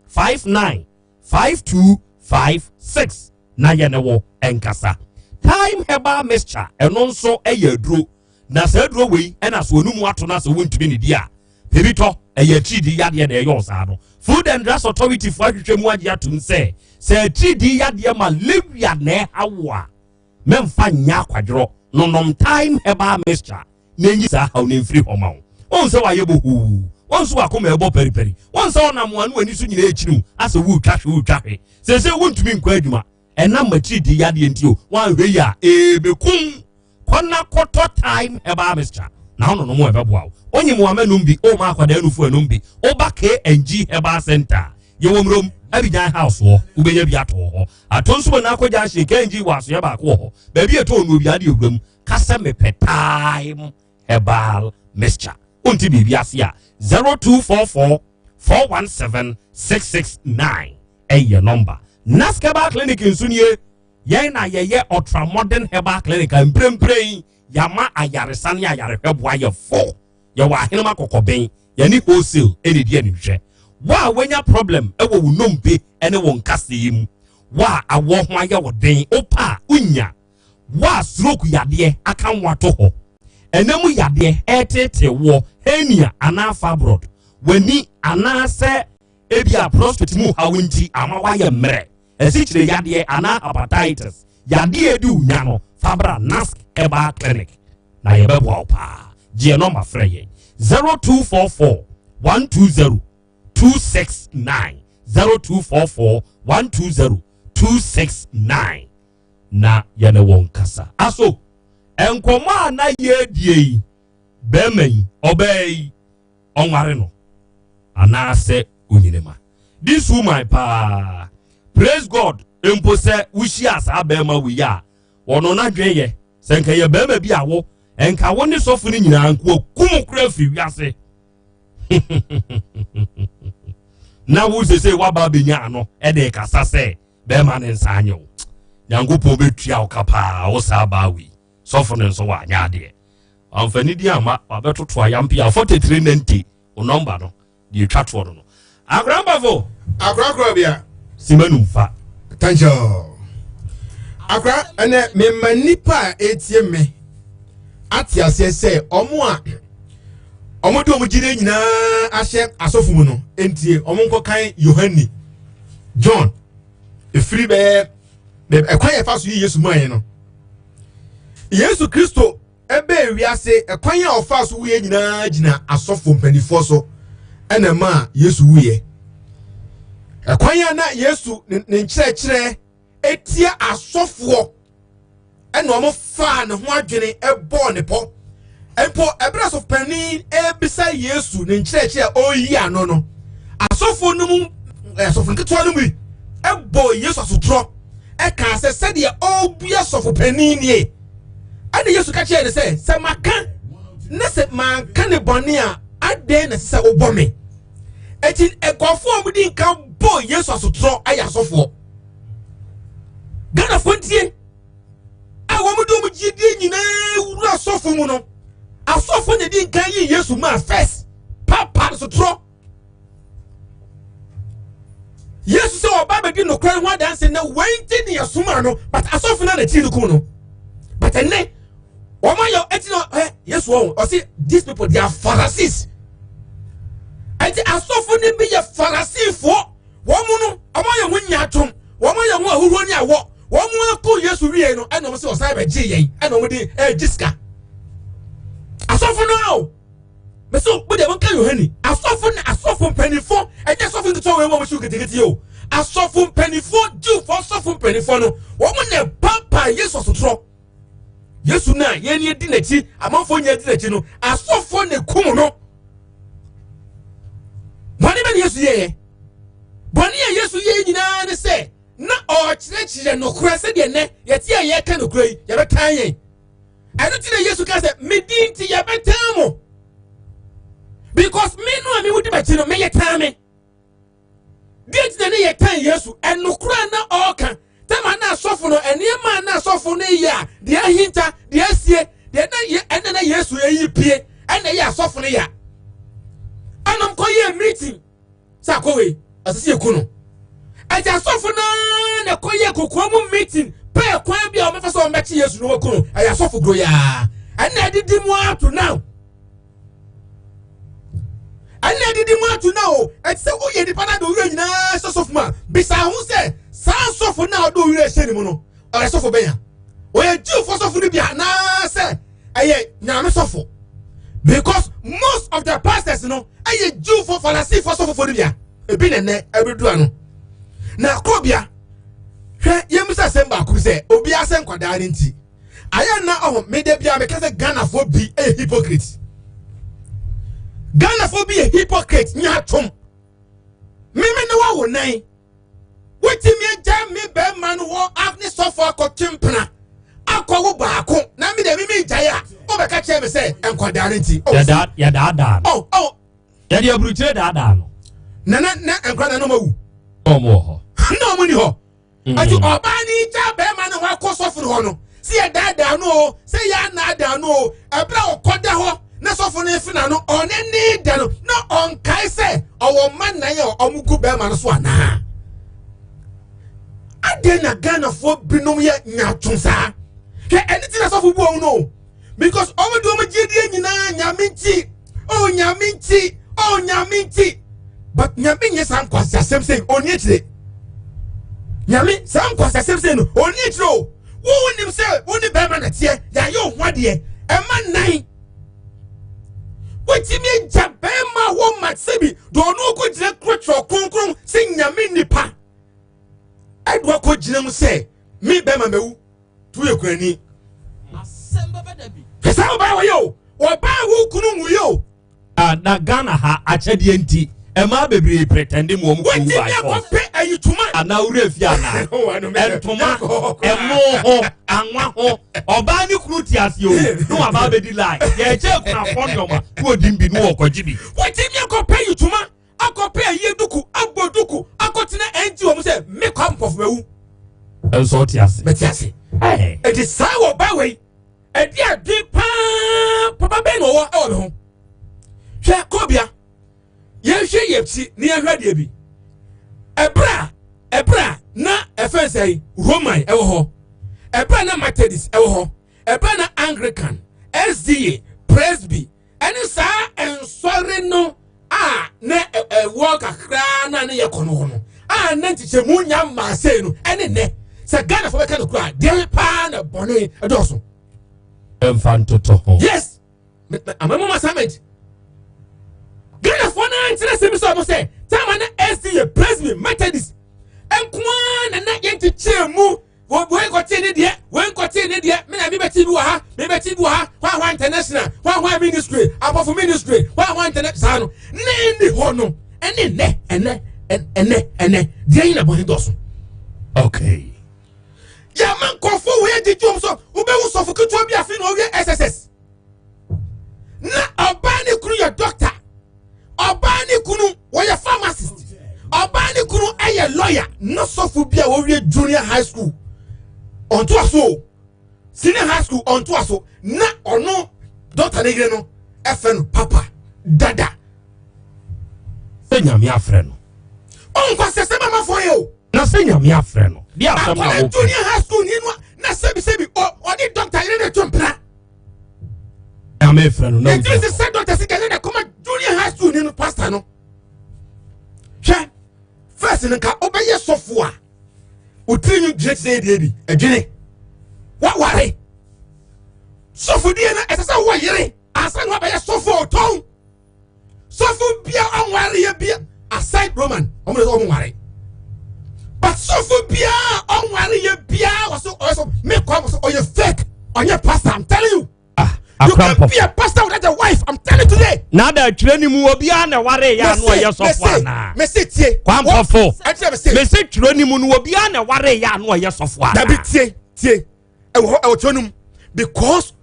59 5256 na yɛne wɔ ɛnkasa. Time Herbal Mixture ɛno nso ɛyɛ aduro na saa aduro wei ɛna so onum ato na sɛ wontumi ne di a Pɛ bi tɔ, ɛyɛ atiridii yadeɛ na ɛyɛ wo saa no. Food and Drugs Authority foɔ ahwehwɛ mu agye atom sɛ, sɛ atiridii yadeɛ malaria na ɛha wo a, mɛmfa nyɛ akwadworɔ. Nonom Thyme Herbal Mixture na ɛnyi saa haw no mfiri hɔ ma wo. Wohu sɛ wayɛ bohoo, wohu sɛ w'akoma ɛbɔ paripari, wohu sɛ ɔnam a na w'ani so nyinaa rekyini wo asɛ woretwa hwe woretwa hwe. Seesei wontumi nkɔ adwuma ɛnam matiridii yadeɛ nti o, woanhwɛ yie a ɛrebɛkum. Kɔ na kɔtɔ Thyme Herbal Mixture na wononom a ɛbɛboa wo. Wonyim wo ama nom bi, woma akwadaa nufu anom bi, woba K&G Herbal Center a, yɛwɔ Murom, Abidjan House hɔ, wobɛnya bi ato wɔ hɔ. Ato nso wɔ Nako Junction, K&G wɔ asoeɛ baako wɔ hɔ. Baabi a ɛtɔ nnuro biara de awura mu. Ka sɛ mepɛ Thyme Herbal Mixture. Wonte biribi ase a, 0244 417 669 ɛyɛ nɔmba. Nask Herbal Clinic nso nie. Yɛn na yɛyɛ Ultra Modern Herbal Clinic a mprempren yɛama ayaresa ne ayarehwɛ bo ayɛ fo. Yɛwɔ Ahenem Akɔkɔben, yɛne wholesale na ɛdi animhwɛ. Wo a woanya problem wɔ wo nnompe ne wo nkasɛɛ mu, wo a awoɔ ho ayɛ wo den, wopɛ a wonya, wo a stroke yadeɛ aka wo ato hɔ, ɛna mu yadeɛ ɛreteetee woɔ, hernia anaa fibroid, w'ani anaasɛ ebia prostate mu haw nti ama woayɛ mmerɛ, asikyire yadeɛ anaa hepatitis yadeɛ a ɛdi wo nya no, fa bra Nask Herbal Clinic na yɛbɛboa wo paa. Gye yɛn nɔmba frɛ yɛn 0244 120 269 0244 120 269 na yɛne wɔn kasa. Aso nkɔmmɔ a na yɛredie yi, bɛrima yi, ɔbaa yi, ɔnware no anaasɛ onyini ma this woman paa praise god mpo sɛ wohyia saa bɛrima wei a ɔno n'adwene yɛ sɛ nka yɛ bɛrima bi a wo nka wo ne sɔfo no nyinaa nko akum kora firi wiase na wo sese waba abɛnya ano ɛde kasa sɛ bɛrima ne nsa anyɛ wo nyankopɔn bɛtua wo ka paa wo saa baa wei sɔfo no nso wanyɛ adeɛ wamfa ne din amma wabɛtoto ayampea 43 90 wo nɔmba no deɛ ɛtwa toɔ no no akorampafo akorakora bia sima num fa thank you akora ɛnɛ mema nnipa a ɛtie me ate aseɛ sɛ ɔmo a ɔmo de ɔmo gyidie nyinaa ahyɛ asɔfo mu no ntie ɔmo nkɔkan yohane john ɛfiri bɛyɛ ɛkwan yɛfa so yi yesu maa yɛn no yesu kristo ɛbɛɛ wiase ɛkwan a ɔfaa so wuiɛ nyinaa gyina asɔfo mpanimfoɔ so ɛna ɛmaa yesu wuiɛ ɛkwan a na yesu ne nkyerɛkyerɛ etia asɔfoɔ ɛna wɔn faa ne ho adwene ɛbɔɔ ne pɔ mpo ɛberɛ asɔfopanin ɛrebisa yesu ne nkyerɛkyerɛ a ɔreyi ano no asɔfoɔ no mu asɔfo nketewa no mu yi ɛbɔɔ yesu asotorɔ ɛkaa sɛ sɛdeɛ ɔrebua sɔfopanin nie ɛna yesu ka kyerɛɛ ne sɛ sɛ maka na sɛ manka ne bɔne a adɛn na ɛsɛ sɛ wobɔ me eti nkurɔfoɔ a wɔdi nka bɔɔ yesu asotorɔ ayɛ asɔfoɔ ghanafoɔ ntie a wɔn de wɔn gyidie nyinaa wura asɔfo mu no asɔfo na di nkan yi yesu maa first papa sotorɔ yesu sɛ ɔba bɛdi nokorɛ ho adanse na wɔn nti ne yɛsoma no but asɔfo no na akyiri no kum no but ɛnɛ wɔn ayɛ ɛti na ɛ yesu wɔn ɔsi these people they are pharisees ɛti asɔfo no bi yɛ phariseefoɔ wɔn mu no wɔn ayɛ ho nyaatwom wɔn ayɛ ho ahuruo ne awɔ wɔn mu ako yesu wie no ɛna wɔn sɛ ɔsan bɛgye yɛn ɛna wɔn de ɛgye sika asɔfo no ao mɛsɛ mo deɛ mo nka yohane asɔfo ne asɔfo mpanyinfoɔ ɛnyɛ asɔfo nketewa wɔn wɔn si nketenkete o asɔfo mpanyinfoɔ jiwfoɔ asɔfo mpanyinfoɔ no wɔn na ɛpampa yesu asotorɔ yesu no a yɛn ni di n'akyi amanfoɔ nyɛ di n'akyi no asɔfoɔ na ekum no bɔne bɛ ne yesu yɛɛ bɔne a yesu yɛɛ nyinaa ne sɛ na ɔrekyerɛkyerɛ nokorɛ sɛdeɛ nnɛ yɛte a yɛka nokorɛ yi yɛbɛtan yɛn ɛno ti na yesu ka sɛ me din nti yɛbɛtan mo because me no a me wodi m'akyi no meyɛ tan me deɛ nti na ne yɛtan yesu ɛnokorɛ na ɔreka tɛma na asɔfo no nneɛma na asɔfo no yɛ a deɛ ahinta deɛ asie deɛ na yɛ ɛna na yesu ayi pie ɛna ɛyɛ asɔfo no ya ɛnam kɔ yɛ meeting sɛ akɔ wei ɛsɛ sɛ yɛku no ɛti asɔfo no na ɛkɔ yɛ kokoa mu meeting pɛɛ kwan bi a wɔbɛfa sɛ wɔbɛkye yesu no wɔku no ɛyɛ asɔfo guro yaa ɛna ɛdidi mu ato now. Ɛna adidi mu ato na o, ɛte sɛ woyɛ nipa na de owura nyinaa hyɛ sɔfo mu a, bisa ho sɛ saa sɔfo no a ɔde owura hyɛ ne mu no, ɔyɛ sɔfo bɛn a? Ɔyɛ Jewfoɔ sɔfo no bi anaasɛ ɛyɛ nyame sɔfo? Because most of the pastors no ɛyɛ Jewfoɔ Farisifoɔ sɔfofoɔ no bi a, ebi na ɛnɛ ɛbɛdu ano. Na korobea, hwɛ yɛmmisa asɛm baako bi sɛ obiara sɛ nkwadaa no nti. Ayɛ na ɔho me da bia meka sɛ Ghanafoɔ bi yɛ hypocrite. Ghanafoɔ bi yɛ hypocrite nyaatwom. Meme ne wawo nan. Wotumi agya me bɛrima no hɔ ne sɔfo akɔtwe mpena akɔwo baako na me deɛ meme gyae a wobɛka kyerɛ me sɛ nkwadaa no nti. Yɛdaadaa no. Oh, oh. Yɛde aburukyire daadaa no. Na na na nkwadaa no ɔmo awu. Ɔmo wɔ hɔ. Na ɔmo ni hɔ. Enti ɔbaa no yi gyaa barima no hɔ akɔ sɔfo no hɔ no, sɛ yɛdaadaa no o, sɛ yɛannaadaa no o, ɛberɛ a ɔkɔda hɔ na sɔfo no refe n'ano, ɔne ne da no, na ɔnkae sɛ ɔwɔ mma nnan a wɔgu barima no so anaa? Adɛn na Ghanafoɔ binom yɛ nyaatwom saa? Hwɛ, ɛne ti na sɔfo bu wɔn no. because wɔn de wɔn gyedie nyinaa nyame nti oh nyame nti oh nyame nti but nyame nyɛ saa nkwasi asɛm sɛ ɔni akyire nyame saa nkwasi asɛm sɛ no ɔni akyire o wo nim sɛ wo ne bɛrima na teɛ yɛayɛ wo ho adeɛ ɛma nan wotumi agya bɛrima hɔ ma sɛbi deɛ ɔno kɔ gyina kurɔtwerɛ kronkron sɛ nyame nipa ɛde wakɔ gyina mu sɛ me bɛrima mɛwu tu yɛ kurani hwɛ saa ɔbaa wɔyɛ o ɔbaa wo kunu nwuyɛ o. Ah, na Ghana ha akyɛdeɛ nti ɛmaa bebree pretende mu wɔn kunu by force. Wɔtumi akɔpɛ ayituma. Anaa wura fi anaa ntoma ɛmo ho anwa ho ɔbaa ne kunu ti ase o ne waba abɛdi line yɛkyɛ akunafoɔ nneɛma ne wɔdi bi ne wɔkɔgye bi. Wɔtumi akɔpɛ ayituma akɔpɛ ayie duku abɔ duku akɔtena ɛnti wɔn sɛ mekɔ mpɔfo mawu. Nso ɔte ase. Mɛte ase. Ɛti saa wɔ ba wei ɛdi adi paa papa bɛn na ɔwɔ ɛwɔ ne ho. Hwɛ kɔbea yɛnhwɛ yɛ ti ne yɛnhwɛ adeɛ bi. Ɛberɛ a ɛberɛ a na ɛfɛn sɛ Roman ɛwɔ hɔ. Ɛberɛ a na Methodist ɛwɔ hɔ. Ɛberɛ a na Anglican, SDA, Presby ɛne saa nsɔre no a na ɛwɔ kakraa na ne yɛ kɔ no hɔ no a na nkyekyɛmu nya mmaa sei no ɛne nnɛ sɛ Ghanafoɔ bɛka no koraa deɛ paa na bɔne ɛdɔɔso. Ɛmfa ntoto ho. Yes, amamam assignment. Ghanafoɔ no nkyerɛ sɛ bi sɛ ɔmo sɛ taama na SDA Presby Methodist nkoa na na yɛnkyekyɛ mu wei nkɔtee ne deɛ wei nkɔtee ne deɛ me na mebɛte bi wɔ ha mebɛte bi wɔ ha hwahwa international hwahwa ministry abɔfo ministry hwahwa international saa no ne ɛni hɔ no ɛne nnɛ ɛnɛ ɛnɛ ɛnɛ deɛ yi na bɔne dɔso okay yɛma nkɔfoɔ wei agyegye wɔm so wobɛwu sɔfo ketewa bi afe na ɔwie sss na ɔbaa ne kunu yɛ doctor ɔbaa ne kunu wɔyɛ pharmacist ɔbaa ne kunu yɛ lawyer na sɔfo bi a wɔwie junior high school ɔntoa so o senior high school ɔntoa so na ɔno doctor ne yere no ɛfɛ no papa dada. Sɛ nyame afrɛ no. Ɔnkɔ sɛ sɛ mama fɔ yɛ o. Na sɛ nyame afrɛ no. Di asɛm na wɔkɔ. Junior high school ni no na sɛbi sɛbi ɔne doctor yere ne to mpena. Nyame frɛ no na Ɛtumi sɛ sɛ doctor sika ne na kɔma junior high school ni no pastor no. Hwɛ first no nka wobɛyɛ sɔfo a wotiri nwi gyina kyerɛ deɛ bi adwene waware sɔfo die no ɛsɛ sɛ wowɔ yere ansa na wabɛyɛ sɔfo a ɔtɔn sɔfo bia ɔnware yɛ bia aside roman ɔmo de ɔmo nware but sɔfo bia ɔnware yɛ bia wɔso ɔyɛ so me kɔ ɔmo so ɔyɛ fake ɔnyɛ pastor i'm telling you. Ah, you can be a pastor without a wife i'm telling you today. na da twerɛ ni mu obiara na ɛware yɛ ano ɔyɛ sɔfo anaa. mese tie. Kwampɔfo mese twerɛ ni mu no obiara na ɛware yɛ ano ɔyɛ sɔfo anaa. Dabi tie tie ɛwɔ hɔ ɛwɔ twerɛ no mu because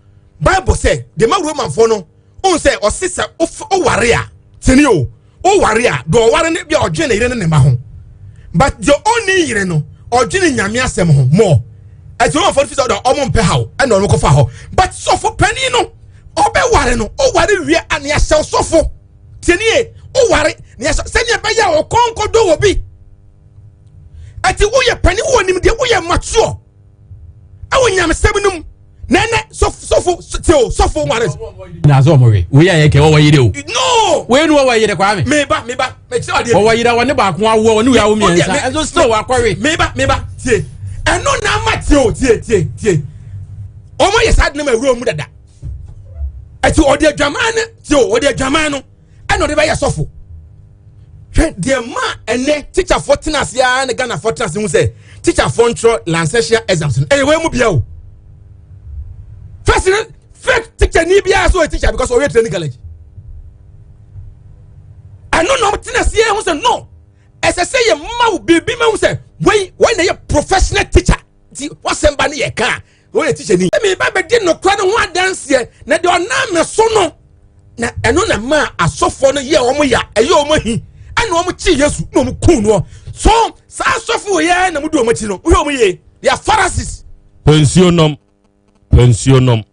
bible sɛ de ma romanfoɔ no ohun sɛ ɔsi sɛ ɔware a tini o ɔware a deɛ ɔware no bi a ɔdwene ne yere ne ne ma ho but deɛ ɔnni yere no ɔdwene nyame asɛm ho more ɛti romanfoɔ no fi sɛ ɔdɔ ɔmo mpɛ haw ɛna ɔmo kɔfa hɔ but sɔfo panyin no ɔbɛware no ɔware wie a ne ahyɛw sɔfo tini e ɔware ne ahyɛw sɛdeɛ ɛbɛyɛ a ɔkɔnkɔ do wɔ bi ɛti woyɛ panyin wɔ nimdeɛ woyɛ mature. ɛwɔ nyamesɛm no mu Nɛnɛ sɔfo tie o sɔfo nware. Na sɛ ɔmo we wei a yɛ kɛ wɔwɔ yere o. No. Wei nu wɔwɔ yere kwame. Meba meba mɛkyerɛ adeɛ. Wɔwɔ yere wɔne baako awoɔ wɔne wei awo mmiɛnsa ɛnso still wakɔwe. Meba meba tie ɛno na ama tie o tie tie tie ɔmo yɛ saa de ne ma ewura ɔmo dada ɛti ɔde adwaman no tie o ɔde adwaman no. ɛna ɔde bɛyɛ sɔfo hwɛ deɛ ma ɛnɛ tikyafoɔ tena ase ara ne ghanafoɔ tena ase ho sɛ tikyafoɔ ntwerɛ lancetial exams no ɛyɛ wɔn mu bia o first no fake teacher ni biara so ɔyɛ teacher because ɔyɛ training college ɛno na ɔmo tena ase ho sɛ no ɛsɛ sɛ yɛ mma wo biribi ma ho sɛ wei wɔn na yɛ professional teacher ti wɔsɛm ba ne yɛ kaa Woyɛ tikyani. Mi ba bɛdi nokorɛ no ho adanseɛ, na deɛ ɔnam me so no, na ɛno na maa asɔfoɔ no yɛɛ wɔn ya, ɛyɛ wɔn ahi, ɛna wɔn kyi Yesu na wɔn kuu noɔ. So saa asɔfo yɛ na mo di wɔn akyi no, wohwɛ wɔn yie, they are Pharisees. Pɛ nsuo nom, pɛ nsuo nom.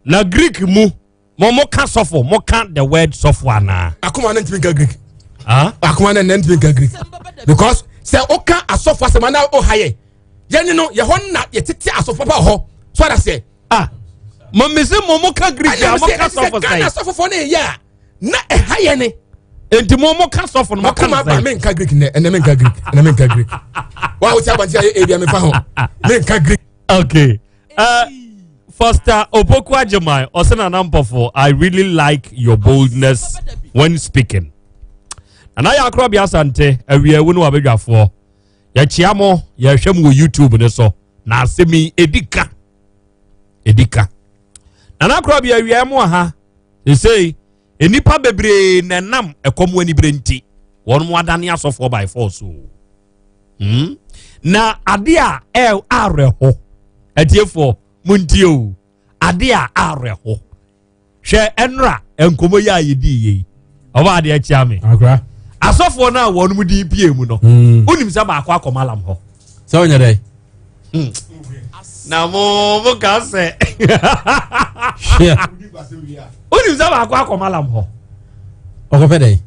Na Greek mu, mo mo ka sɔfo, mo ka the word sɔfo anaa? Akoma no ntumi nka Greek. Akoma no ntumi nka Greek because sɛ woka asɔfo asɛm anaa ɔha yɛ. yɛne no yɛ hɔ na yɛtete asɔfo papa wɔ hɔ so ada seɛ. ah mo mese mo mo ka greek a mo ka sɔfo sɛn. ghana sɔfofoɔ no yɛ a na ɛha yɛ ne. nti mo mo ka sɔfo no mo ka no sɛn. mi nka greek nɛ ɛnɛ mi nka greek ɛnɛ mi nka greek wa o ti abanti ayɛ ebi a mi fa ho mi nka greek. okay uh, Foster Opoku Agyemang ɔsɛ Nana Mpɔfo I really like your boldness when speaking. Nana yɛ akorɔ bi asante awia ewu no wabɛdwafoɔ. Yɛkyea mo, yɛhwɛ mo wɔ YouTube no so. Na asɛm yi ɛdi ka. Ɛdi ka. Nana korɔ bi awia mo aha. Sesei, nnipa bebree na ɛnam ɛkɔm anibere nti, wɔn mo adane asɔfoɔ by force o. Hmm? Na ade a ɛ awerɛho, atiefoɔ, montie o, ade a awerɛho. Hwɛ ɛnora nkɔmɔ yi a yɛdii yɛ yi ɔba adeɛ kyea me asɔfoɔ no a wɔn mu din pie mu no hmm. wonim sɛ baako akɔ malam hɔ sɛ wonyɛ dɛ hmm. na mo mo ka sɛ wonim sɛ baako akɔ malam hɔ ɔkɔpɛ dɛ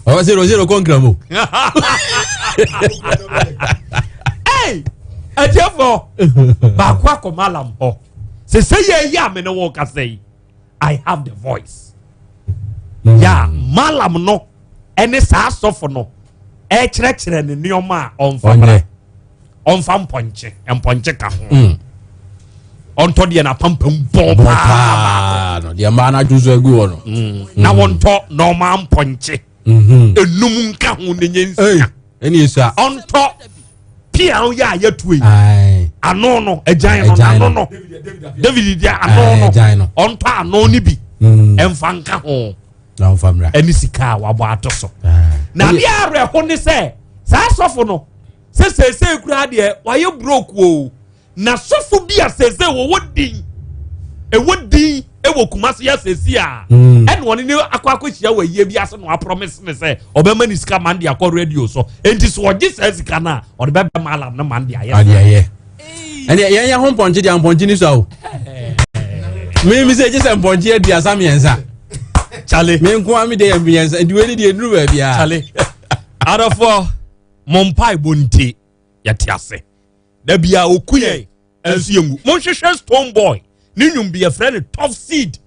ɔwɔ zero zero kɔ nkira mu ɛtiɛfoɔ baako akɔ malam hɔ sɛ sɛ yɛ yɛ a me ne wo kasa yi i have the voice mm. yɛ a malam no ɛne saa asɔfo no ɛkyerɛkyerɛ ne nneɛma a ɔnfa bra ɔnfa mpɔnkye mpɔnkye ka ho mm. ɔntɔ deɛ n'apampam bɔn paa no deɛ mmaa n'adwo so agu hɔ no mm. na wɔntɔ nɔɔma mpɔnkye mm-hmm. enum nka ho ne nye nsia ɛne esua ɔntɔ pia yɛ a yɛtuo yi ano no agyan no n'ano no david di ano no ɔntɔ ano no bi mm. ɛnfa nka ho ɛne sika a wabɔ ato so na adeɛ awerɛho ne sɛ saa sɔfo no sɛ seesei koraa deɛ wayɛ broke o Na sɔfo bi a sese wɔwɔ din ɛwɔ din ɛwɔ Kumasi ya sese a hmm. ɛna ɔne ne akɔ akɔhyia wɔ ayie bi ase na waprɔmese ne sɛ ɔbɛma ne sika man de akɔ radio so enti so ɔgye saa sika no a ɔde bɛbɛ malam no man de ayɛ ade ayɛ ɛnna yɛn yɛn ho mpɔnkye deɛ mpɔnkye ni so awo mi mi sɛ gye sɛ mpɔnkye aduasa mmiɛnsa chale mi nko ami deɛ yɛ mmiɛnsa nti wei ni deɛ nuru baabi a chale adɔfoɔ mo mpaebɔ nti yɛte ase da bia oku yɛn nso yɛn ngu monhwehwɛ stone boy ne nnwom bi yɛfrɛ no tough seed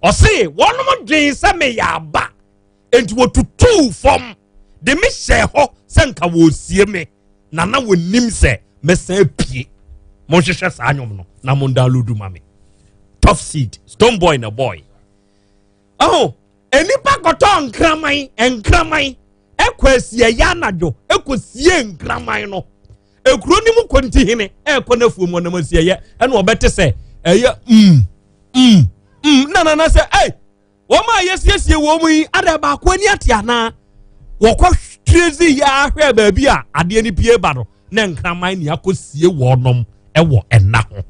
ɔse wɔnom dwen sɛ meyɛ aba enti wɔtutuu fam de me hyɛɛ hɔ sɛ nka wɔresie me na na wɔnim sɛ mɛsan apue monhwehwɛ saa nnwom no na mon download ma me tough seed stone boy na boy ɔho nnipa kɔtɔ nkraman nkraman ɛkɔ asieyɛ anadwo ɛkɔsie nkraman no ekuro no mu kɔntihene ɛkɔ n'afuo mu ɔnam asieyɛ ɛna ɔbɛte sɛ ɛyɛ mm mm mm na nana sɛ ɛy wɔn a yɛsiesie wɔn mu yi ada baako ani ate anaa wɔkɔ tracy yɛ ahwɛ baabi a adeɛ no pie ba no na nkraman ni akɔsie wɔnom ɛwɔ ɛna ho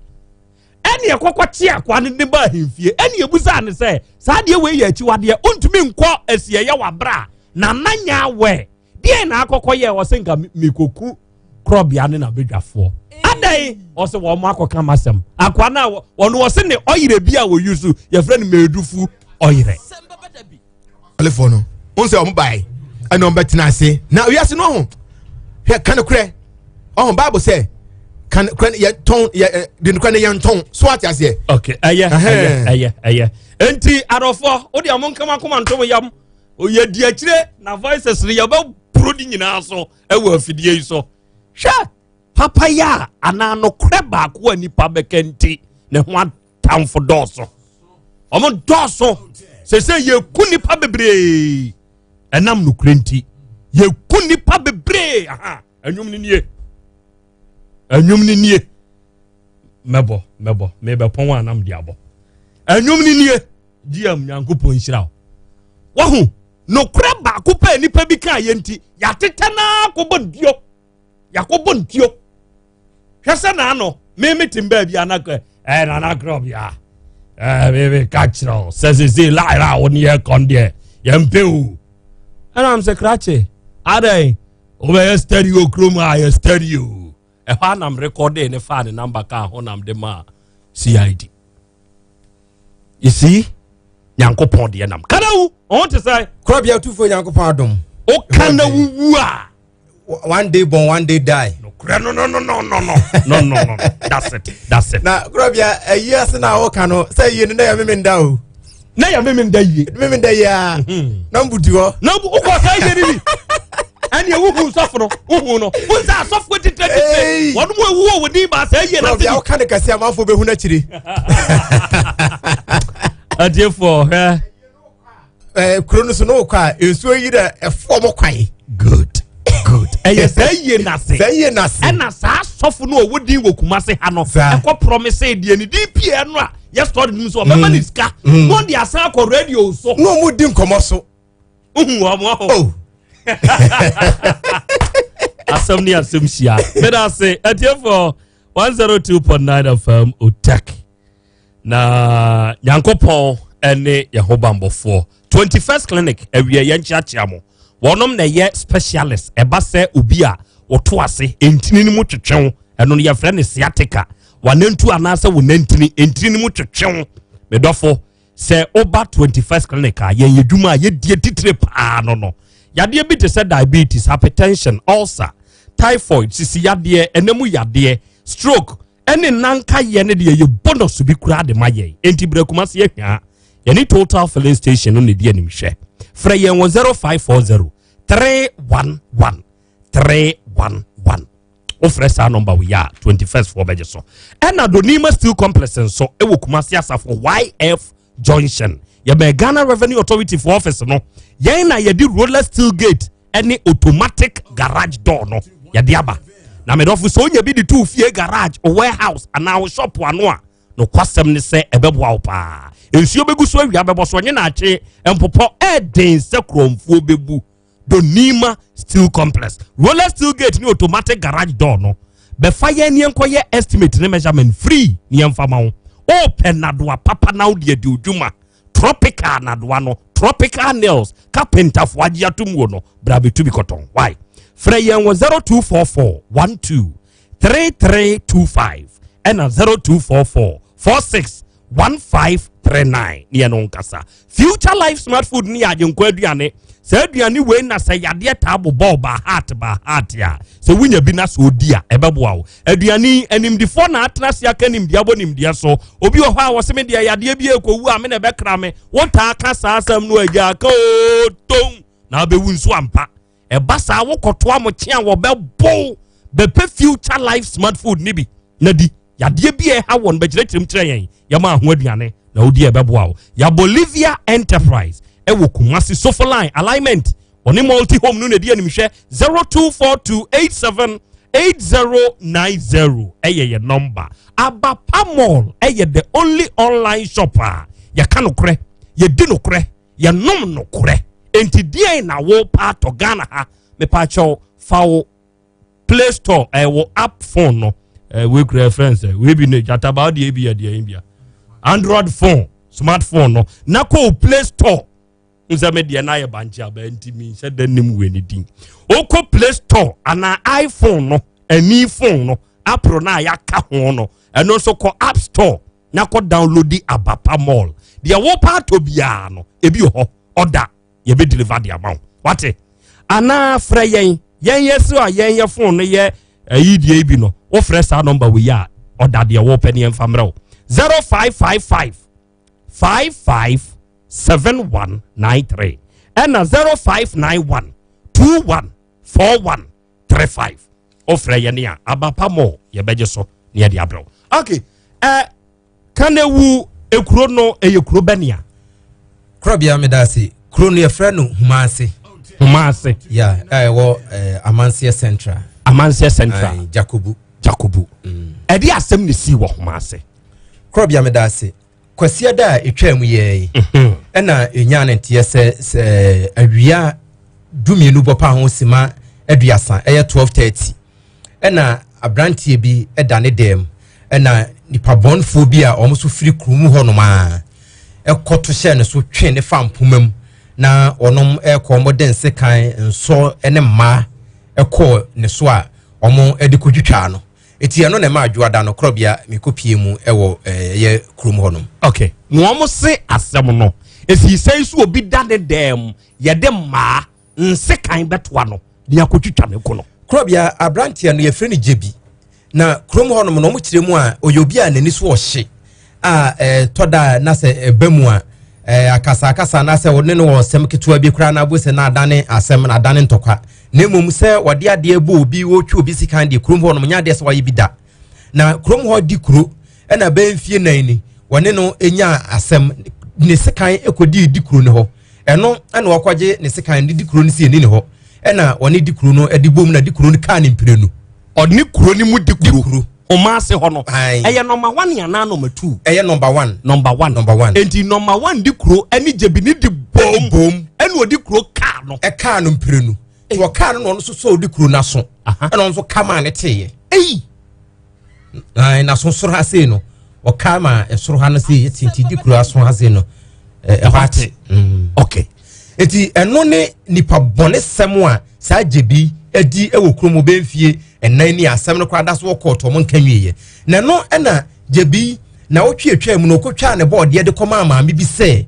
ɛne ɛkɔkɔ kye akoa no ne ba ahemfie ɛne ebusaa ne sɛ saa adeɛ wei yɛ akyiwadeɛ ontumi nkɔ asieyɛ wabra a nana nya awɛ deɛ na akɔkɔ yɛ ɔsɛ nka mikoku korɔbea ne n'abadwafoɔ adan ɔsɛ wɔn mo akɔka ma sɛm akoa no a wɔn ɔsɛ ne ɔyerɛ bi a wɔyi so yɛfrɛ no mɛdufu ɔyerɛ. Alefoɔ no n sɛ wɔn bae ɛna wɔn bɛtena ase na wiase no ɔho hwɛ ka no korɛ ɔho baabu sɛ. Kan kura yɛ tɔn yɛ de nukura ne yɛn tɔn so ate aseɛ. Ok, ɛyɛ ɛyɛ ɛyɛ ɛyɛ nti adɔfoɔ o de ɔmo nkama koma ntom yam oyɛ di akyire na voices no yɛbɛ buro di nyinaa so ɛwɔ afidie yi so hwɛ papa yɛ a anaa nokorɛ baako a nipa bɛka nti ne ho atamfo dɔɔso ɔmo dɔɔso sese yɛku nipa bebree ɛnam nokorɛ nti yɛku nipa bebree aha ɛnwom no nie ɛnwom no nie mɛbɔ mɛbɔ mebɛpɔn a nam de abɔ ɛnwom no nie gm nyankopɔn nhyira wo wahu nokorɛ baako pɛ nipa bi kaa yɛ nti yɛatetɛ naa kɔbɔ ntuo yɛakɔbɔ ntuo hwɛ sɛ naano meme tem baabi anakɔ ɛɛ nana korɔ bia ɛɛ meme ka kyerɛ wo sɛ sese laira a wo ne yɛ kɔn deɛ yɛmpɛ o ɛnam sɛ krakye adɛn wobɛyɛ steady wɔ kurom a yɛ steady o ɛhɔ anam rekɔde ne faa ne namba kaa ho nam de maa cid you see nyankopɔn deɛ nam kana wu ɔho te sɛ korɔbea tufoɔ nyankopɔn adom woka na wuwu a one day born one day die nokorɛ no no no no no no no no no that's it that's it na korɔbea ayi ase na woka no sɛ yie no na yɛ meme nda o na yɛ meme nda yie meme nda yie a na mbutu hɔ na wokɔ saa yie no bi ɛne wohu sɔfo no wohu no wo sɛ asɔfoɔ titire wɔnom ɛwu wɔ wɔdin baa saa yie no ase woka ne kɛse amanfoɔ bɛhu no akyiri atiefoɔ hwɛ kuro no so ne wokɔ a nsuo yi dɛ ɛfoɔ mo kwan good good ɛyɛ saa yie nase saa yie nase ɛna saa sɔfo no ɔwɔ din wɔ kumase ha no ɛkɔ promise deɛ ne din pie no a yɛ sɔre no so ɔbɛma ne sika na ɔde asan akɔ radio so na ɔmo di nkɔmɔ so wohu wɔn mo oh. Asɛm ne asɛm hyia meda ase atiefoɔ 102.9 fm otek na nyankopɔn ne yɛn ho bambɔfoɔ 21st clinic awie yɛn kyeakyea mo wɔnom na ɛyɛ specialist ɛba sɛ obi a wɔto ase ntini no mu twetwew ɛno no yɛfrɛ no sciatica wanantu anaasɛ wo nantini ntini no mu twetwew medɔfo sɛ woba 21st clinic a yɛn yɛdwuma a yɛdie titire paa no no yadeɛ bi te sɛ diabetes hypertension ulcer typhoid sisi yadeɛ ɛnam yadeɛ stroke ɛne nanka yɛ ne deɛ yɛ bonus bi koraa de ma yɛn enti berɛ kumase ahwia yɛne total filling station no ne di anim hwɛ frɛ yɛn wɔ 0540 311 311 wofrɛ saa nɔmba wei a 21st foɔ bɛgye so ɛna donima steel complex nso ɛwɔ kumase asafo yf junction yɛbɛn ghana revenue authority for office no yɛn na yɛde roller steel gate ɛne automatic garage door no yɛde aba na medɔfo sɛ wonya bi de to fie garage warehouse anaa wo shop ano a nokwasɛm ne sɛ ɛbɛboa wo paa nsuo bɛgu so awia bɛbɔ so ɔnye naakye mpopɔ ɛɛden sɛ kurɔmfoɔ bɛbu donima steel complex roller steel gate ne automatic garage door no bɛfa yɛn ne yɛnkɔyɛ estimate ne measurement free ne yɛmfa ma wo wopɛ nadoa papa na wode adi odwuma tropical nadoa no tropical nails carpenterfoɔ agye atom wo no bra bɛtu bi kɔtɔn why frɛ yɛn wɔ 0244 12 3325 ɛna 0244 46 1539 ne yɛn no nkasa future life smart food ne yɛ agyenkwa aduane saa aduane wei na sɛ yadeɛ taa bobɔ ba heart ba heart a sɛ wonya bi na sɛ odi a ɛbɛboa wo aduane animdifoɔ na atena ase aka nimdeɛ abɔ nimdeɛ so obi wɔ hɔ a wɔsɛ me deɛ yadeɛ bi ekɔwu a me na ɛbɛkra me wotaa ka saa asɛm no agya aka o tom na wobɛwu nso ampa ɛba saa wokɔtoa mo kye a wɔbɛbow bɛpɛ future life smart food ne bi na di yadeɛ bi a ɛha wɔn bɛkyerɛkyerɛ mu kyerɛ yɛn yɛma aho aduane na wodi a ɛbɛboa wo ya bolivia enterprise ɛwɔ kumasi sofoline alignment ɔne multi home no na ɛdi animhwɛ 024287 8090 ɛyɛ yɛ number abapa mall ɛyɛ the only online shop a yɛka nokorɛ yɛdi nokorɛ yɛnom nokorɛ enti deɛn na wo pa atɔ ghana ha mepaakyɛw fa wo play store ɛwɔ app phone no wei kura friends ɛ wei bi ne gyataba deɛ ebi yɛ deɛ bia android phone smartphone no na kɔ play store nsɛ me deɛ n'ayɛ bankye aba nti mi nhyɛ dɛ nim wei ne din okɔ play store anaa iphone no ani phone no apple no a yɛaka ho no ɛno nso kɔ app store na kɔ download di abapa mall deɛ wɔpa atɔ biara no ebi wɔ hɔ ɔda yɛbɛ deliver de ama wo wate anaa frɛ yɛn yɛn yɛ so a yɛn yɛ phone no yɛ ɛyi deɛ bi no Wofrɛ saa nɔmba wei a, ɔda deɛ wɔpɛ ne yɛmfa mmerɛ wo. 0555 55 7193 ɛna 0591 21 41 35. Wofrɛ yɛne a, abapa mɔ yɛbɛgye so ne yɛde abrɛ wo. Okay, Kanewu ekuro no ɛyɛ kuro bɛnea? Korɔbea, meda ase. Kuro no yɛfrɛ no Humase. Humase. Ya, ɛwɔ Amanseɛ Central. Amanseɛ Central. Jakobu. Jakobu. Ɛde asɛm ne sii wɔ Humase. Korɔbea, meda ase. Kwasiada a ɛtwaa mu yɛɛ yi ɛna ɛnyaa ne nteɛ sɛ awia 12 bɔ pa ho sima 30, ɛyɛ 12:30, ɛna aberanteɛ bi ɛda ne dɛm, ɛna nipa bɔnfoɔ bi a wɔn nso firi kurom hɔnom a ɛkɔto hyɛ ne so, twe ne fa mpoma mu na wɔnom ɛkɔ, wɔn de nsekan, nsɔ ne mmaa ɛkɔɔ ne so a wɔn de kɔtwitwaa no. Eti ɛno na ɛma adwoada no, korɔbea, mekɔpie mu ɛwɔ ɛyɛ kurom hɔnom. Okay, na wɔn se asɛm no esi sɛn so obi da ne dɛm, yɛde mmaa nsekan bɛtoa no de akɔtwitwa ne ko no? Korɔbea, aberanteɛ no yɛfrɛ no Gyebi, na kurom hɔnom na ɔmo kyerɛ mu a, ɔyɛ obi a n'ani so ɔhye a tɔ da na sɛ ɛba mu a, akasakasa anaasɛ ɔne no wɔ nsɛm ketewa bi koraa na abo sɛ na adane asɛm na adane ntɔkwa. Na mmom sɛ wɔde adeɛ bɔ obi, wɔtwe obi sikan deɛ, kurom hɔnom nyɛ adeɛ sɛ wɔayɛ bi da. Na kurom hɔ di kuro ɛna bɛyɛ mfie 4 ni wɔne no nya asɛm, ne sekan kɔdii di kuro no hɔ. Ɛno ɛna wɔkɔgye ne sekan ne di kuro no si ɛni ne hɔ, ɛna wɔne di kuro no de bom na di kuro no kaa ne mprenu. Ɔne kuro no mu di kuro Kumase hɔ no, ɛyɛ number one anaa number two? Ɛyɛ number one. Number one. Number one. Enti number one di kuro ɛne Gyebi ne di bom. Bom. Ɛna odi kuro kaa no. Ɛkaa no mprenu. Tí ɔkaa no na ɔno nso sɛ odi kuro n'aso. Ɛna ɔno nso ka maa ne teeɛ. Eyi. N'aso soro ha sei no, ɔka ma ɛsoro ha no sei eti di kuro aso ha sei no, ɛhɔ ate. Okay. Eti ɛno ne nipa bɔne sɛm a saa Gyebi adi wɔ kurom bɛn mfie 4 ni. Asɛm no koraa da so wɔ kɔɔto, ɔmo nka nwieɛ. Na ɛno ɛna Gyebi na ɔtwe atwa mu no, ɔkɔtwaa ne bɔɔdeɛ de kɔmaa maame bi sɛ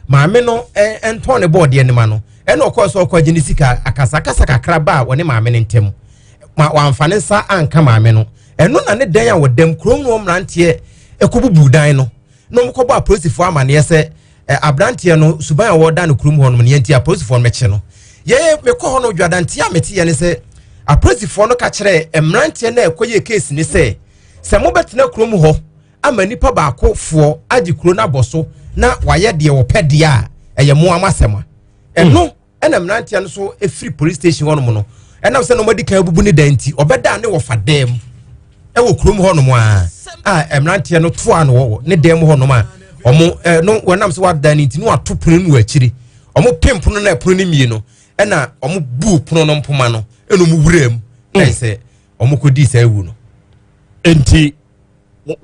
maame no ɛntɔn ne bɔɔdeɛ no ma no. Ɛna ɔkɔɔ sɛ ɔkɔ agye ne sika, akasakasa kakra ba a wɔne maame no ntam ma wamfa ne nsa anka maame no. Ɛno na ne dan a wɔdam kurom no, mmeranteɛ ɛkɔbubu dan no na wɔkɔbɔ apolisifoɔ amaneɛ sɛ aberanteɛ no suban a wɔda no kurom hɔ nom no yɛnti apolisifoɔ no mɛkye no. Yɛyɛ mekɔ hɔ no, dwadanteɛ a meteɛ ne sɛ apolisifoɔ no ka kyerɛ mmeranteɛ no a ɛkɔyɛ case ne sɛ mobɛtena kurom hɔ ama nipa baako foɔ agye kuro no abɔ so na wayɛ deɛ wɔpɛ deɛ a, ɛyɛ mmoa asɛm a ɛno. Ɛna mmeranteɛ no so efiri police station hɔnom no, ɛnam sɛ na wɔn adi kan abubu ne dan nti, ɔbɛda ne wɔfa dan mu ɛwɔ kurom hɔnom a mmeranteɛ no toa no wɔ ne dan mu hɔnom a wɔn no wɔnam sɛ wadan ne nti no wato pono no wɔ akyiri. Wɔn pem pono no, ɛpono no mie no, ɛna wɔn bu pono no mpoma no, ɛna wɔn wura mu na sɛ wɔn kɔ di saa ewu no. Nti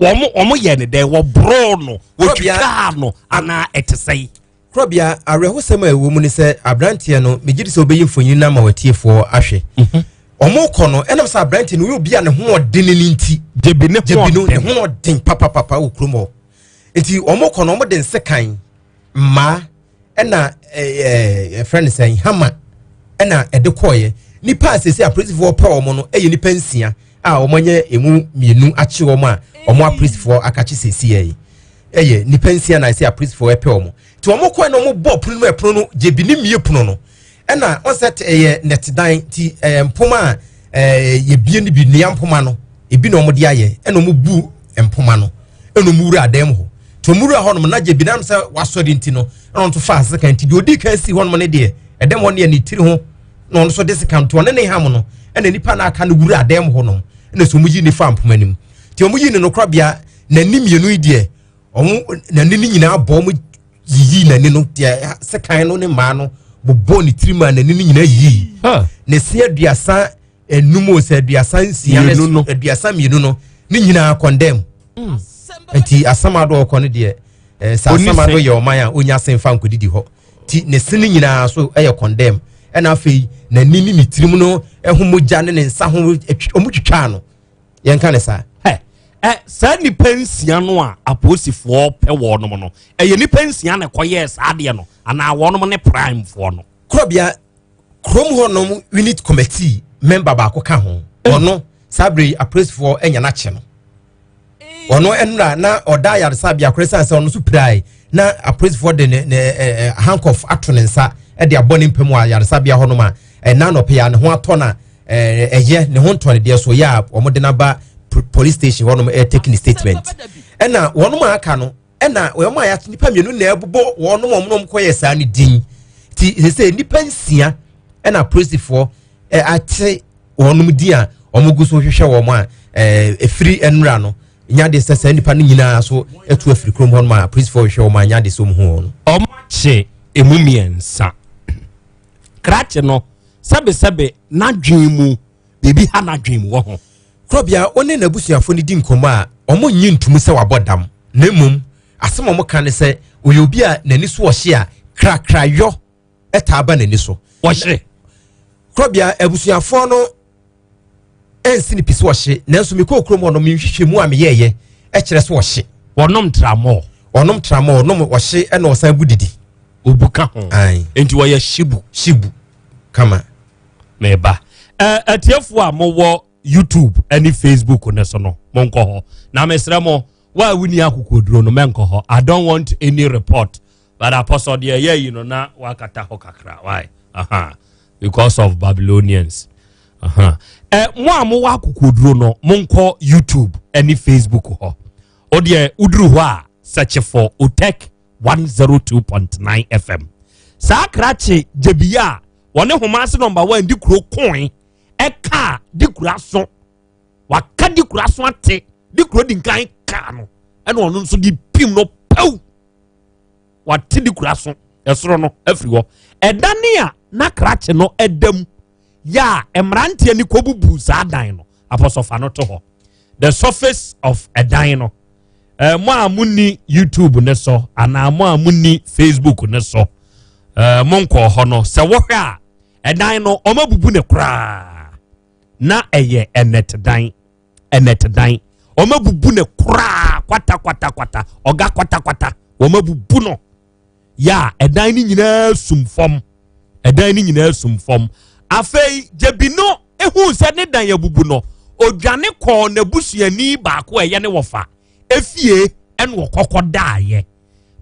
wɔn yɛ ne dɛ, wɔboroo no, wɔtwitwaa no anaa ɛte sɛn? Korɔbea, awerɛhosɛm a ɛwɔ mu ne sɛ aberanteɛ no, megye di sɛ wobɛyi mfonyin no ama watiefoɔ ahwɛ. Ɔmo kɔ no, ɛnam sɛ aberanteɛ no ɔyɛ obi a ne ho ɔden no nti. Gyebi ne ho Gyebi no ne ho ɔden papapapa wɔ kurom hɔ. Nti ɔmo kɔ no, ɔmo de nsekan, mmaa, ɛna ɛɛ ɛfrɛ no sɛn, hama, ɛna ɛde kɔɔyɛ. Nipa a sese apolisifoɔ pɛ wɔn no ɛyɛ nipa 6 a wɔn anyɛ emu 2 akye wɔn a wɔn apolisifoɔ akakye sese yɛ yi. Ɛyɛ nipa 6 na ɛsɛ apolisifoɔ ɛpɛ wɔn. Nti wɔn kɔɛ na wɔn bɔ pono no mu, ɛpono no Gyebi ne mie pono no, ɛna wɔn sɛ ɛyɛ nɛtedan ti, ɛyɛ mpoma a yɛbie no bi, nnua mpoma no ebi na wɔn de ayɛ, ɛna wɔn bu mpoma no, ɛna wɔn wura adan mu hɔ. Nti wɔn wura hɔnom na Gyebi nam sɛ wasɔre nti no, ɛna wɔn nso fa asekan. Nti deɛ odi kan si hɔnom ne deɛ ɛdɛm hɔ ne yɛ ne tiri ho na ɔno nso de sekan nti ɔne ne ham no, ɛna nipa na aka no wura adan mu hɔnom, ɛna sɛ wɔn yi ne fa mpoma no mu. Nti wɔn yi ne no korabea n'ani 2 yi deɛ, wɔn n'ani no nyinaa bɔ, wɔn yiyi n'ani no deɛ, sekan no ne mmaa no bobɔ ne tirim a n'ani no nyinaa yiyi. Ne se 35 o sɛ 36 ne 32 no ne nyinaa kɔndɛm. Nti Asamado ɔkɔ no deɛ, sɛ Asamado yɛ ɔman a onya se nfa nkɔdidi hɔ ti, ne se no nyinaa so yɛ kɔndɛm. Ɛna afei n'ani ne ne tirim no ɛho mogya ne ne nsa ho ɔmo twitwaa no, yɛnka ne saa. Ɛ saa nipa 6 no a apolisifoɔ pɛ wɔnom no, ɛyɛ nipa 6 na ɛkɔyɛɛ saa adeɛ no anaa wɔnom ne primefoɔ no? Korɔbea, kurom hɔnom unit committee member baako ka ho. Ɔno. Saa bere yi apolisifoɔ anya no akye no. Ɔno nnora na ɔda ayaresabea koro ɛsiane sɛ ɔno nso pirae na apolisifoɔ de ne ne ɛɛ handcuff ato ne nsa de abɔ ne mpam wɔ ayaresabea hɔnom a ɛna anɔpɛ yi a ne ho atɔ na ɛɛ ɛyɛ ne ho ntɔ ne deɛ so yɛ a wɔde no aba police station hɔnom ɛretake ne statement. Ɛna wɔnom a aka no ɛna wɔn a yɛato nipa mmienu na ɛbobɔ wɔn wɔn nom kɔyɛ saa no din ti sɛ nipa nsia ɛna apolisifoɔ ate wɔn din a wɔn gu so hwehwɛ wɔn a ɛfiri nnura no nya de sɛ saa nipa no nyinaa so atu afiri kurom hɔ nom a apolisifoɔ hwehwɛ wɔn a nya de sɛ wɔn hu wɔn. Wɔn akye emu mmiɛnsa krakye no sɛbesɛbe n'adwene mu biribi ha n'adwene mu wɔ ho. Korɔbea, wo ne n'abusuafoɔ no di nkɔmmɔ a, wɔnnye ntom sɛ wabɔ dam, na mmom asɛm a wɔka ne sɛ ɔyɛ obi a n'ani so ɔhye a krakrayɔ taa ba n'ani so. Ɔhye. Korɔbea, abusuafoɔ no ansi no pi sɛ ɔhye, nanso mekɔɔ kurom hɔ no, me nhwehwɛmu a meyɛeɛ kyerɛ sɛ ɔhye. Wɔnom tramɔɔ. Ɔnom tramɔɔ, ɔnom ɔhye ɛna ɔsan bu didi. Obu ka ho. Enti wɔyɛ hyebu. Hyebu. Kama. Meba. Atiefoɔ a mowɔ YouTube ne Facebook no so no, monkɔ hɔ. Na mesrɛ mo, wo a wonni akokoduro no, mɛnkɔ hɔ. I don't want any report. But Apostle deɛ ɛyɛ yi no na wakata hɔ kakra. Why? Aha. Because of Babylonians. Aha. Mo a mowɔ akokoduro no, monkɔ YouTube ne Facebook hɔ. O deɛ woduru hɔ a, search for Otec 102.9 FM. Saa krakye gyebiya a wɔne Homase number 1 di kuro koe ɛkaa di kura so waka di kura so ate di kuro di nkan kaa no ɛna ɔno nso di pim no pɛw wate di kura so ɛsoro no afiri hɔ ɛdane a na krakye no ɛda mu yɛ a mmeranteɛ no kɔbubu saa dan no apɔsɔfa no to hɔ the surface of ɛdan no ɛɛ mo a mo ni youtube ne so anaa mo a mo ni facebook ne so ɛɛ mo nkɔɔ hɔ no sɛ wɔhwɛ a ɛdan no wɔn abubu ne koraa na ɛyɛ ɛnɛt dan ɛnɛt dan wɔn abubu ne koraa kwata kwata kwata ɔga kwata kwata wɔn abubu no yɛ a ɛdan no nyinaa sum fam ɛdan no nyinaa sum fam afei gyebi no ehun sɛ ne dan abubu no odwane kɔɔ n'abusuani baako a ɛyɛ ne wɔfa efie ɛna ɔkɔkɔ daayɛ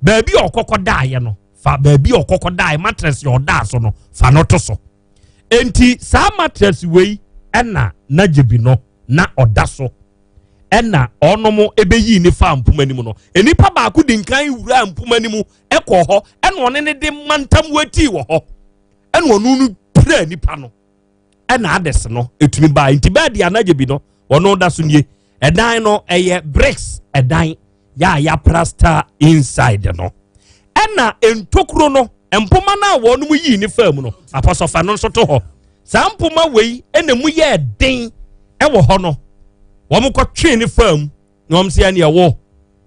baabi a ɔkɔkɔ daayɛ no fa baabi a ɔkɔkɔ daeɛ mattress yɛ ɔdaa so no fa no to so enti saa mattress wei ɛna nagyebi no na ɔda so ɛna ɔnom ɛbɛyii ne fa mpoma no mu no nnipa baako di nkan wura mpoma no mu ɛkɔ hɔ ɛna ɔne ne de mantam watii wɔ hɔ ɛna ɔno no pira nipa no ɛna ades no ɛtumi baa nti bɛɛ de anagye bi no ɔno da so nie ɛdan no ɛyɛ bricks ɛdan yɛ a yɛaprasta inside no ɛna ntokuro no mpoma no a wɔn mu yii ne faa mu no apɔsɔfa no nso to hɔ saa mpoma wei ɛna mu yɛ den ɛwɔ hɔ no wɔn kɔtwee ne faa mu na wɔn sɛ ɛne ɛwɔ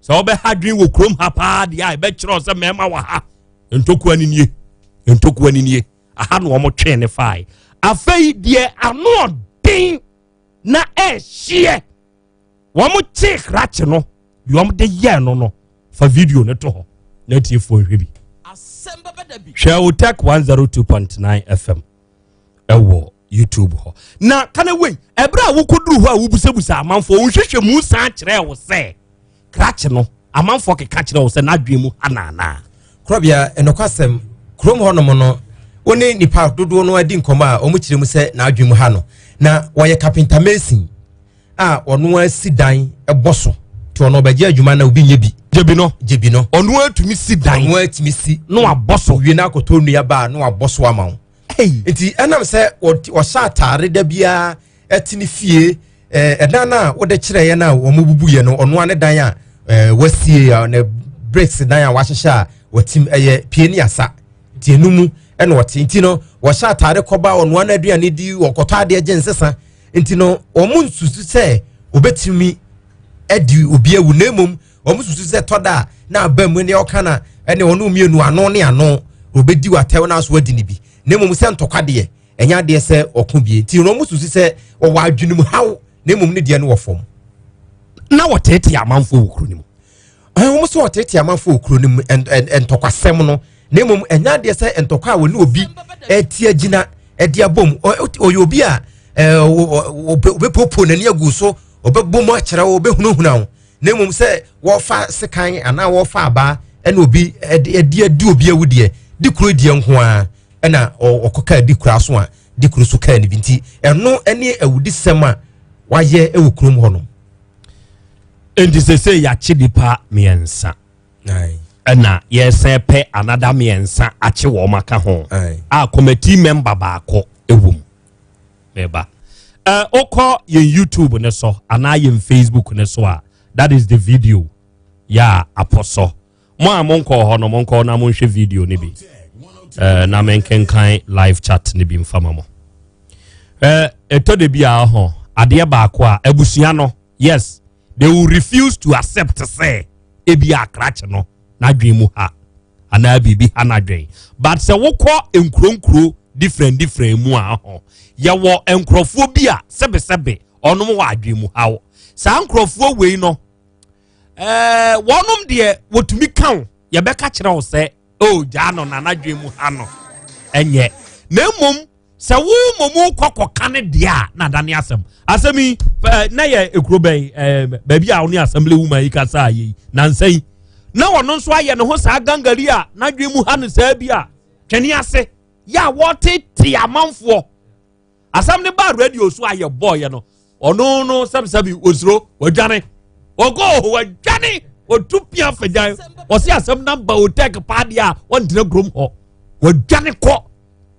sɛ wɔbɛha dwen wɔ kurom ha paa deɛ a ɛbɛkyerɛ sɛ mmarima wɔ ha ntokua no nie ntokua no nie aha na wɔn twee ne faa afei deɛ ano ɔden na ɛhyeɛ wɔn kyee krakye no deɛ wɔn de yɛɛ no no fa video no to hɔ na atiefoɔ nhwɛ bi hwɛ otec 102.9 fm ɛwɔ youtube hɔ na kana wei ɛberɛ a wokɔduru hɔ a wobusabusa amanfoɔ wohwehwɛ mu san kyerɛ wo sɛ krakye no amanfoɔ keka kyerɛ wo sɛ n'adwene mu ha naanaa korɔbea ɛnɔkwasɛm kurom hɔnom no wo ne nipa dodoɔ no adi nkɔmmɔ a wɔn kyerɛ mu sɛ n'adwene mu ha no na wɔyɛ kapenta mason a ɔno asi dan bɔ so nti ɔno ɔbɛgye adwuma na obi nyɛ bi gyebi no gyebi no ɔno atumi si dan ɔno atumi si na wabɔ so wie na akɔtɔ nnua baa na wabɔ so ama wo nti ɛnam sɛ ɔhyɛ ataare da biara ɛte ne fie ɛdan no a wode kyerɛeɛ no a wɔn bubu yɛ no ɔno ne dan a wasie a ne bricks dan a wahyehyɛ a wɔtim ɛyɛ pie ne asa nti ɛno mu ɛna ɔte nti no wɔhyɛ ataare kɔba ɔnoa no aduane di ɔkɔtɔ adeɛ gye nsesa nti no wɔn nsusu sɛ obetumi adi obi awu na mmom wɔn susu sɛ tɔda a na aba mu ne ɔka na ɛne wɔn mmienu ano ne ano obedi watɛw na aso adi ne bi na mmom sɛ ntɔkwa deɛ ɛnyɛ adeɛ sɛ ɔko bie nti wɔn susu sɛ wɔwɔ adwenem haw na mmom ne deɛ no wɔ fam. Na wɔteetee amanfoɔ wɔ kuro no mu. Wɔn sɛ wɔteetee amanfoɔ wɔ kuro no mu ntɔkwasɛm no na mmom ɛnyɛ adeɛ sɛ ntɔkwa a wɔne obi ɛte agyina ɛde abom ɔyɛ obi a ɛɛ ɔbɛpopo n'ani agu so, ɔbɛbɔ mu akyerɛ wo, ɔbɛhunahuna wo. Na mmom sɛ wɔfa sekan anaa wɔfa abaa ɛna obi ɛde ɛde adi obi awu deɛ, di kuro deɛ nko ara ɛna ɔkɔ kaa di kura so a di kuro so kaa ne bi. Nti ɛno ɛne awudisɛm a wayɛ ɛwɔ kurom hɔ nom. Nti sese yɛakye nipa mmiɛnsa ɛna yɛsɛn pɛ anada mmiɛnsa akye wɔn aka ho a committee member baako ɛwɔ mu. Mɛba wokɔ yɛn YouTube ne so anaa yɛn Facebook ne so a, that is the video yɛ a apɔ so. Mo a monkɔɔ hɔ no, monkɔ na monhwɛ video no bi na menkenkan live chat no bi mfama mo. Ɛtɔ de bi a ho adeɛ baako a abusua no, yes, they will refuse to accept sɛ ebi akrakye no n'adwene mu ha anaa biribi ha n'adwene. But sɛ wokɔ nkuro different different mu a, ho yɛwɔ nkurɔfoɔ bi a sɛbesɛbe ɔnom wɔ adwene mu haw. Saa nkurɔfoɔ wei no, wɔnom deɛ wɔtumi ka wo, yɛbɛka kyerɛ wo sɛ o gyaa no na n'adwene mu ha no ɛnyɛ. Na mmom sɛ wo mmom kɔ kɔka ne deɛ a, na adane asɛm. Asɛm yi na yɛ ekuro bɛn baabi a wo ne assembly woman yi kasa a yɛ yi nansa yi na ɔno nso ayɛ ne ho saa gangari a n'adwene mu ha no saa bi a twɛne ase yɛ a wɔtete amanfoɔ. Asɛm ne ba radio so a yɛ bɔɔyɛ no, ɔno no sɛbisɛbi osuro, wadwane, wɔkɔ wadwane, wɔtu pia fagyan. Wɔsi asɛm namba otɛk paa deɛ a wɔntena kurom hɔ, wadwane kɔ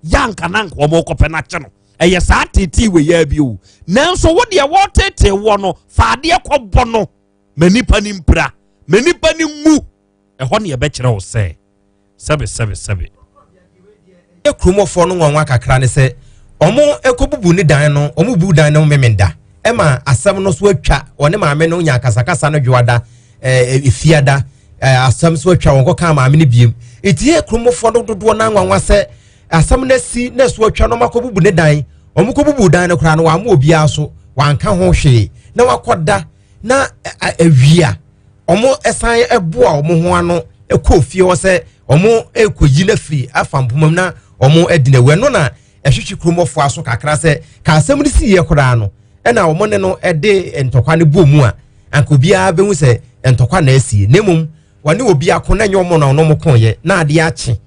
yanka na nka wɔn kɔpɛ n'akyɛ no. Ɛyɛ saa tete wɔ yɛ bi o. Nanso wo deɛ wɔtete wɔ no, fa adeɛ kɔ bɔ no ma nipa ni mpira, ma nipa ni ngu ɛhɔ ne yɛbɛkyerɛ wo sɛ sɛbi sɛbi sɛbi. Kuromɔfoɔ no nwanwa kakra ne sɛ ɔmo ɛkɔbubu ne dan no, ɔmo bu dan no memenda ɛma asɛm no so atwa. Ɔne maame no nya akasakasa no dwoada, efiada asɛm so atwa, wɔn kɔka maame no biem. Eti yɛ kuromɔfoɔ no dodoɔ no anwanwa sɛ asɛm no asi na so atwa no, ɔmo akɔbubu ne dan. Ɔmo kɔbubu dan no koraa no, wɔn obiara so wɔanka ho hwee na wakɔda na awia ɔmo ɛsan ɛboa ɔmo ho ano ɛkɔ fie hɔ sɛ ɔmo ɛkɔyi no afiri afa mpoma mu na ɔmo adi na ɛwɔ no na ɛhwehwɛ kuromɔfoɔ aso kakra sɛ ka asɛm no si yɛ koraa no ɛna ɔmo ne no ɛde ntɔkwa no bɔ mu a, anka obiara bɛhu sɛ ntɔkwa na asie. Na mmom wɔne obi ako na nyɛ ɔmo na ɔno mo koyɛ na adeɛ akye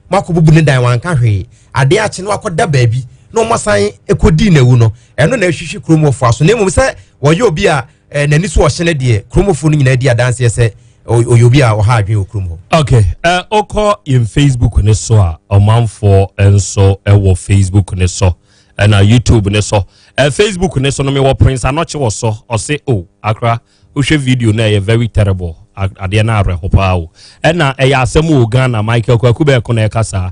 mo akɔbubu ne dan, wanka hwee. Adeɛ akye no akɔda baabi na ɔmo asan ɛkɔdii n'awu no, ɛno na ɛhwehwɛ kuromɔfoɔ aso. Na mmom sɛ wɔyɛ obi a n'ani so ɔhyene deɛ, kuromɔfoɔ no nyinaa di adanseɛ sɛ ɔyɛ obi a ɔha adwene wɔ kurom hɔ. Okay, ɔkɔ yɛn Facebook ne so a, ɔmanfoɔ nso ɛwɔ Facebook ne so ɛna YouTube ne so. Facebook ne so no, mewɔ Prince Anɔkye wɔ so. Ɔse o akra wohwɛ video no, ɛyɛ very terrible, adeɛ no awerɛho paa o. Ɛna ɛyɛ asɛm wɔ Ghana. Michael Kwaku bɛɛko na ɛka saa.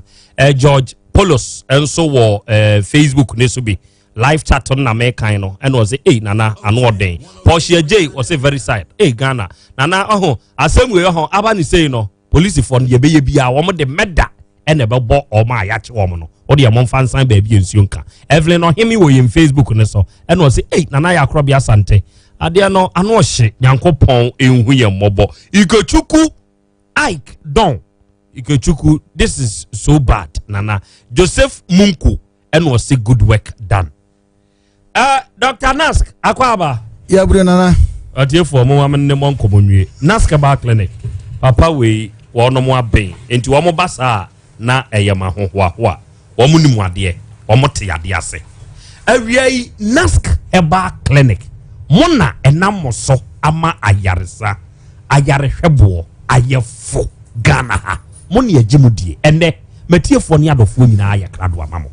George Polos nso wɔ Facebook ne so bi, live chat no na mekan no. Ɛna ɔsɛ ei nana ano ɔden. Portia J ɔsɛ very sad, ei Ghana nana ɔho asɛm wei ɔho aba ne sei no. Polisifoɔ no yɛbɛyɛ bi a wɔn de mɛda ɛna ɛbɛbɔ wɔn a yɛakye wɔn no. Wɔde yɛ mɔmfa nsan baabi a nsuo nka. Evelyn Ɔhemi wɔ yɛn Facebook ne so ɛna ɔsɛ ei nana yɛ akorɔ bi asante adeɛ no ano ɔhye, Nyankopɔn ehu yɛn mmɔbɔ. Ikechukwu Ike Don Ikechukwu, this is so bad nana. Joseph Munku ɛna ɔsɛ good work done. Dr. Nask akɔ. Yabere nana. Atiefoɔ, mo ma ne mo nkɔmɔ nwie. Nask Herbal Clinic papa wei, wɔn abɛn nti wɔn ba saa na ɛyɛ ma ahohoahoa. Wɔn nim adeɛ, wɔn te adeɛ ase. Awia yi Nask Herbal Clinic mo na ɛnam mo so ama ayaresa ayarehwɛboɔ ayɛfo Ghana ha. Mo ne agye mo die. Ɛnɛ matiefoɔ ne adɔfoɔ nyinaa yɛ krado ama mo.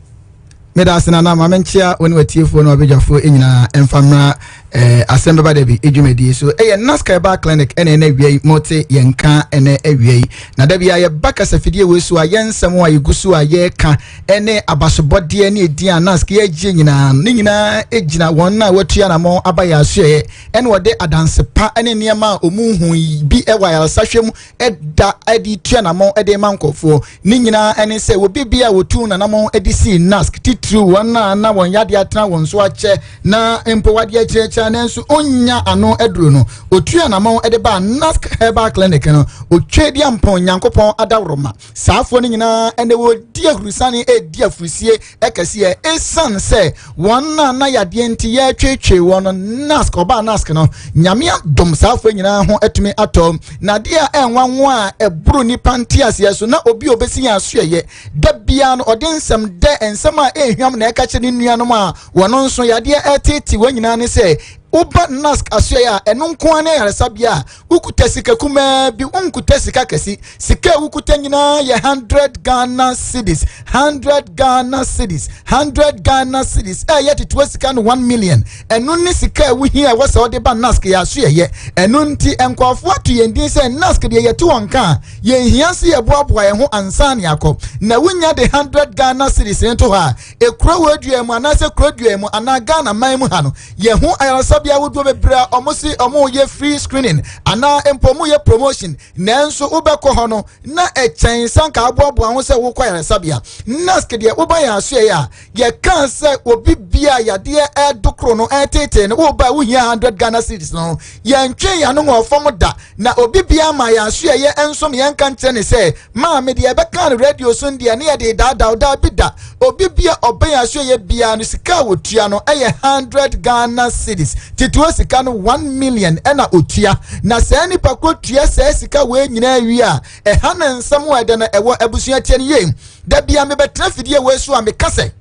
Meda ase nana. Ma menkyea wo ne watiefoɔ ne wabadwafoɔ nyinaa ɛmfa mmra asɛm bɛba da bi dwumadie so. Ɛyɛ Nasca Herbal Clinic ɛna ɛna awia yi mote yɛnka ɛnɛ awia yi. Na da bia yɛba kasafidie wei so a, yɛn nsɛm a yɛgu so a yɛreka ɛne abasobɔdeɛ ne ɛdin a Nask yɛgye nyinaa ne nyinaa gyina wɔn a wɔatua namɔ aba yɛ asoɛeɛ ɛne wɔde adanse pa ne nneɛma a ɔmu hu bi ɛwɔ ayaresahwɛ mu ɛda ɛde tua namɔ ɛde ma nkɔfoɔ ne nyinaa. Ɛne sɛ obi bi a wɔtu nanamɔ de sii Nask titiriw, wɔn a na wɔn yadeɛ atena wɔn so akyɛ na mpo wadeɛ akyerɛkyerɛ. fitaa nanso ɔnnya ano aduro no, ɔtu anamɔn de baa Nask Herbal Clinic no, Otwedeampɔn Nyankopɔn adaworoma. Saafoɔ no nyinaa ɛnɛ wɔredi ahurusane redi afurusie kɛseɛ ɛsiane sɛ wɔn a na yadeɛ nti yɛretweetwee wɔn no, Nask, ɔbaa Nask no, Nyame adom saafoɔ nyinaa ho atumi atɔ. Na adeɛ a ɛnwanwa a ɛboro nipa nteaseɛ so na obi a ɔbɛsi yɛn asoɛyɛ da biara no ɔde nsɛm dɛ nsɛm a ɛnhwam na ɛka kyerɛ ne nuanom a wɔn nso yadeɛ ɛretete wɔn nyinaa ne sɛ woba Nask asoɛyɛ a ɛno nko ara ne ayaresabea a wokuta sika kumaa bi, wonkuta sika kɛse. Sika a wokuta nyinaa yɛ 100 Ghana cedis, 100 Ghana cedis, 100 Ghana cedis ɛyɛ tetewa sika no 1 million. Ɛno ne sika a wohia ɛwɔ sɛ wɔde ba Nask yɛ asoɛyɛ. Ɛno nti nkurɔfoɔ ato yɛn din sɛ Nask deɛ yɛte wɔn ka a yɛnhia sɛ yɛboaboa yɛn ho ansa ne akɔ. Na wonya de 100 Ghana cedis no to hɔ a, ekuro wɔ dua mu anaasɛ kuro dua mu anaa Ghana man mu ha no, yɛho ayaresabea ahodoɔ bebree a wɔn se wɔn yɛ free screening anaa mpo wɔn yɛ promotion, nanso wobɛkɔ hɔ no na ɛkyɛn sanka aboaboa ho sɛ wokɔ ayaresabea. Nask deɛ woba yɛn asoɛeɛ a yɛka sɛ obi bia yadeɛ ɛdokoro no ɛtetee no woba wohia 100 Ghana cedis no, yɛntwe yɛn ano wɔ fam da. Na obi bia ma yɛn asoɛeɛ nso yɛnka nkyerɛ ne sɛ maame deɛ ɛbɛka no radio so deɛ ne yɛde daadaa daa bi da. Obi bia ɔbɛn asoɛeɛ bia no sika a wɔtua no ɛyɛ 100 Ghana cedis, titiwa sika no 1 million ɛna otua. Na saa nipa koro tua saa sika wei nyinaa wie a, ɛha na nsɛm a ɛda no ɛwɔ abusua tie no yie. Da bia mebɛtena fidie wei so a meka sɛ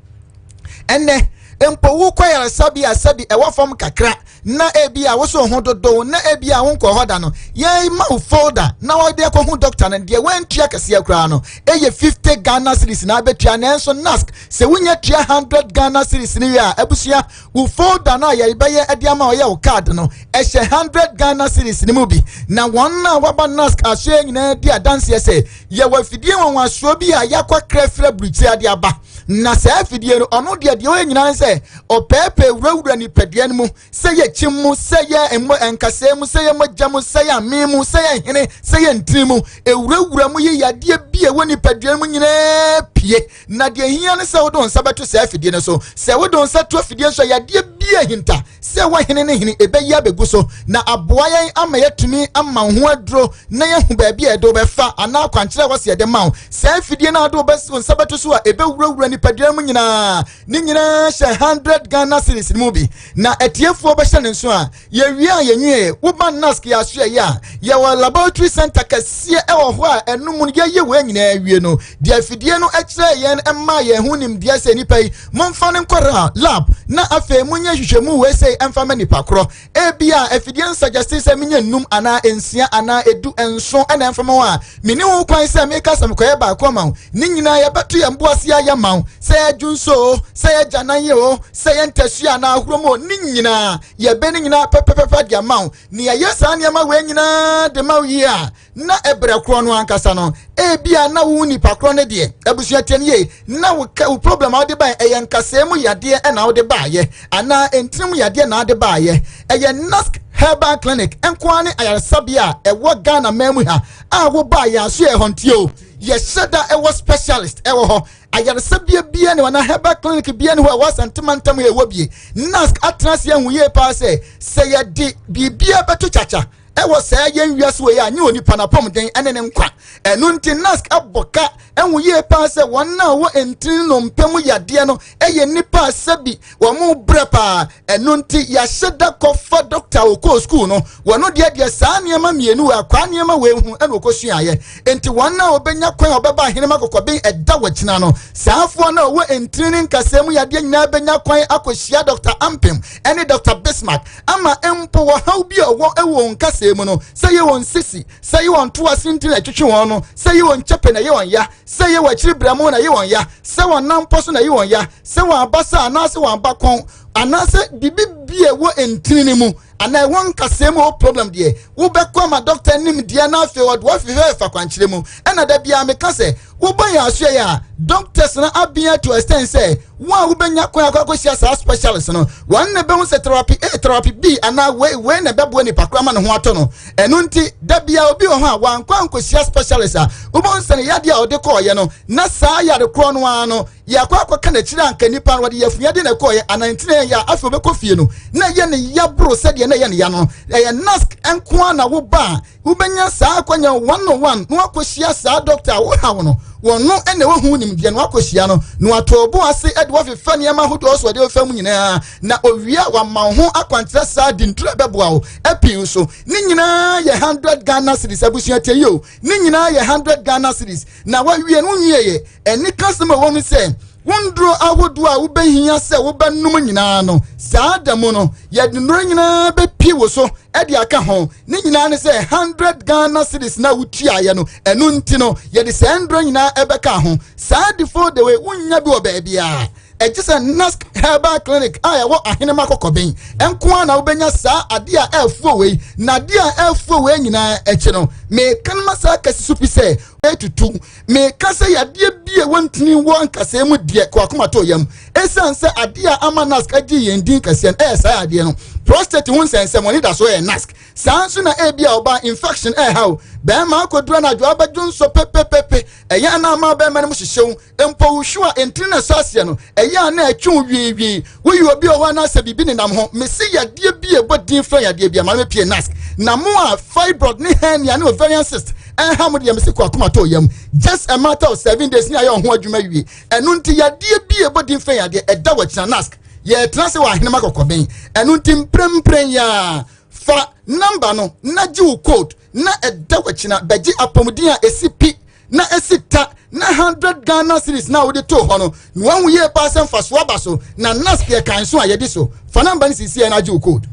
ɛnɛ mpo wokɔ yaresabea sɛbi ɛwɔ fam kakra na ebi a woso ho dodo na ebi a wonkɔ hɔ da no, yɛn ma wo folder na wɔde akɔhu doctor no. Deɛ wɔntua kɛseɛ koraa no ɛyɛ 50 Ghana cedis na abɛtua. Nanso Nask sɛ wonya tua 100 Ghana cedis no wie a, abusua wo folder no a yɛbɛyɛ de ama ɔyɛ wo card no ɛhyɛ 100 Ghana cedis no mu bi. Na wɔn a wɔaba Nask asoɛ nyinaa di adanseɛ sɛ yɛwɔ afidie nwanwasoɔ bi a yɛakɔ krɛfrɛ burukyire ade aba. Na saa afidie no ɔno deɛ ɔyɛ nyinaa sɛ ɔpɛɛpɛɛ wurawura nipadua no mu, sɛ yɛ kyim mu, sɛ yɛ mmɔ nkasɛɛ mu, sɛ yɛ mogya mu, sɛ yɛ ame mu, sɛ yɛ hene, sɛ yɛ ntini mu, ewurawura mu yi yadeɛ bi a ɛwɔ nipadua no mu nyinaa pie. Na deɛ hia ne sɛ wode wo nsa bɛto saa afidie no so. Sɛ wode wo nsa to afidie so a, yadeɛ bi a hinta sɛ ɛwɔ hene ne hene ɛbɛyi abɛgu so na aboa yɛn ama yɛatumi ama wo ho aduro na yɛahu baabi a yɛde wo bɛfa anaa akwankyerɛ a wɔsɛ yɛde ma wo. Saa afidie no a wode wo nsa bɛto so a ɛbɛwurawura nipadua no mu nyinaa ne nyinaa hyɛ 100 Ghana cedis no mu bi. Na atiefoɔ bɛhyɛ ne nso a yɛwie a yɛnwie. Woba Nask yɛ aso ɛyɛ a yɛwɔ laboratory center kɛseɛ ɛwɔ hɔ a ɛno mu no yɛyɛ wei nyinaa wie no, deɛ afidie no kyerɛ yɛn ɛma yɛn ho nimdeɛ sɛ nipa yi momfa no nkɔ lab na afei monyɛ nhwehwɛmu wei sei ɛmfa ma nipa korɔ. Ebia afidie no suggest sɛ menyɛ 5 anaa 6 anaa 10 7 ɛna ɛmfa ma wo a, mene wo kwan sɛ meka sɛ mekɔyɛ baako ama wo. Ne nyinaa yɛbɛto yɛn bo ase ayɛ ma wo, sɛ yɛ dwonso o, sɛ yɛ gyanan o, sɛ yɛ ntasua anaa ahorom o, ne nyinaa yɛbɛ ne nyinaa pɛpɛpɛpɛ de ama wo. Ne yɛyɛ saa nneɛma wei nyinaa de ma wo yie a, na ɛbrɛ korɔ no ankasa no ebia na wo nipa korɔ no deɛ abusua tie no yie na wo problem a wode baeɛ ɛyɛ nkasɛɛ mu yadeɛ ɛna wode baeɛ anaa ntini mu yadeɛ na wode baeɛ. Ɛyɛ Nask Herbal Clinic nkoa ne ayaresabea a ɛwɔ Ghana man mu ha a wobaeɛ aso yɛ hɔ ntie o. Yɛhyɛ da ɛwɔ specialist ɛwɔ hɔ. Ayaresabea bia ne wana herbal clinic bia ne hɔ a ɛwɔ Asantema ntam a ɛwɔ bie. Nask atena ase ahu yie paa sɛ sɛ yɛde biribia bɛto kyakya ɛwɔ saa yɛn wiase wɔ yi a nye onipa n'apɔmuden ɛne ne nkwa. Ɛno nti Nask abɔ ka ɛho yie paa sɛ wɔn a wɔ ntini nnompe mu yadeɛ no ɛyɛ nnipa a sɛbi wɔn brɛ paa. Ɛno nti yɛahyɛ da kɔfa dɔkta a ɔkɔɔ sukuu no, wɔn deɛ saa nneɛma mmienu wɔ akwaa nneɛma wɔ ehu ɛna ɔkɔsuaeɛ. Nti wɔn a wɔbɛnya kwan a wɔbɛba ahenema kɔkɔben ɛda wɔ kyina no, saafoɔ no a wɔwɔ ntini ne nkasɛɛ mu yadeɛ nyinaa bɛnya kwan akɔhyia Dɔkta Ampem ɛne Dɔkta Bismarck ama mpo wɔhaw bi a ɔwɔ ɛwɔ wɔn nkasɛɛ mu no, sɛ yɛ wɔn sisi, sɛ yɛ wɔn toase nti na ɛtwetwe wɔn no, sɛ yɛ wɔn kyɛpɛ na ɛyɛ wɔn ya, sɛ yɛ wɔn akyiri brɛmo na ɛyɛ wɔn ya, sɛ wɔn nan pɔ so na ɛyɛ wɔn ya, sɛ wɔn abasa anaasɛ wɔn abakɔn anaasɛ biribi bi a ɛwɔ ntini no mu anaa ɛwɔ nkasɛɛ mu hɔ problem deɛ, wobɛkɔ ama dɔkta nimdeɛ na afei ɔde wahwehwɛ fa kwankyerɛ mu. Ɛna da biara meka sɛ, wobɔ yɛn asoɛeɛ a, doctors no abea to extend sɛ wo a wobɛnya kwan akɔ akɔhyia saa specialist no, wɔn na ɛbɛhu sɛ therapy A, therapy B anaa wei wei na ɛbɛboa nipa koro ama ne ho atɔ no. Ɛno nti, da biara obi wɔ hɔ a wankɔ ankɔhyia specialist a, wobɛhu sɛ ne yadeɛ a ɔde kɔɔyɛ no, na saa yare korɔ no ara no yɛakɔ akɔka n'akyiri anka nipa no wɔde yafunyade na ɛkɔɔyɛ anaa ntini ɛyɛ a afei ɔbɛkɔ fie no na ɛyɛ ne ya boro sɛdeɛ na ɛyɛ ne ya no. Ɛyɛ NASC nko ara na woba a wobɛnya saa akwanya one on one na wakɔhyia saa dɔkta a wohaw no, wɔn no na ɛwɔ ho nimdeɛ na wakɔhyia no na wato bo ase de wafefa nneɛma ahodoɔ so ɔde bɛfa mu nyinaa na owia wama wo ho akwankyerɛ saa di nturo ɛbɛboa wo apii so. Ne nyinaa yɛ 100 Ghana cedis. Abusua tie yi o, ne nyinaa yɛ 100 Ghana cedis na wawie no nwieɛ. Ɛne kasɛm a ɛwɔ mu sɛ wo nnuro ahodoɔ a wobɛhia sɛ wobɛnom nyinaa no, saa da mu no yɛde nnuro nyinaa bɛpie wo so de aka ho. Ne nyinaa ne sɛ 100 Ghana cedis na wotuaeɛ no, ɛno nti no yɛde saa nnuro nyinaa ɛbɛka ho. Saa default de wei wonnya bi wɔ baabiara, ɛgye sɛ Nask Herbal Clinic a ɛwɔ Ahenema Kɔkɔben nko ara na wobɛnya saa adeɛ a ɛrefuo wei. Na adeɛ a ɛrefuo wei nyinaa akyi no, meka no ma saa kɛse so pi sɛ ɛtutu. Meka sɛ yadeɛ bi a ɛwɔ ntini wɔ nkasɛɛ mu deɛ, kɔ akoma to yam. Ɛsiane sɛ adeɛ a ama NASC agye yɛn din kɛseɛ no ɛyɛ saa adeɛ no, prostate ho nsɛnsɛm wɔn anidasoɔ yɛ NASC. Saa nso na ebi a ɔbaa infection ɛreha wo, bɛrima akɔduru anadwo abɛdwo nso pepepepe, ɛyɛ a na ama bɛrima no mu hyehyew, mpo wo hwewa ntini na ɛsɔ aseɛ no, ɛyɛ a na ɛtwe wo wiiwii. Woyɛ obi wɔ hɔ anaasɛ biribi nenam ho. Mese yadeɛ bi a ɛbɔ din frɛ yadeɛ bi a ma no bɛpie NASC. Na mo a fibroid ne hernia ne ovarian cyst ɛha mo deɛ, mese kɔ akoma tɔ yam. Just a matter of 7 days ne ayɛ ɔho adwuma wie. Ɛno nti yadeɛ bi a ɛbɔ din frɛ yadeɛ ɛda wɔ kyina NASC. Yɛtena sɛ wɔ Ahenema Kɔkɔben. Ɛno nti mprempren yɛ fa number no na gye wo code na ɛda wɔ kyina bɛgye apɔmuden a ɛsi pi na esi ta na 100 Ghana cedis na wode too hɔ no na wahu yie paa sɛ mfasoɔ aba so. Na NASC yɛ kan so a yɛde so. Fa number no sisi yɛn agye wo code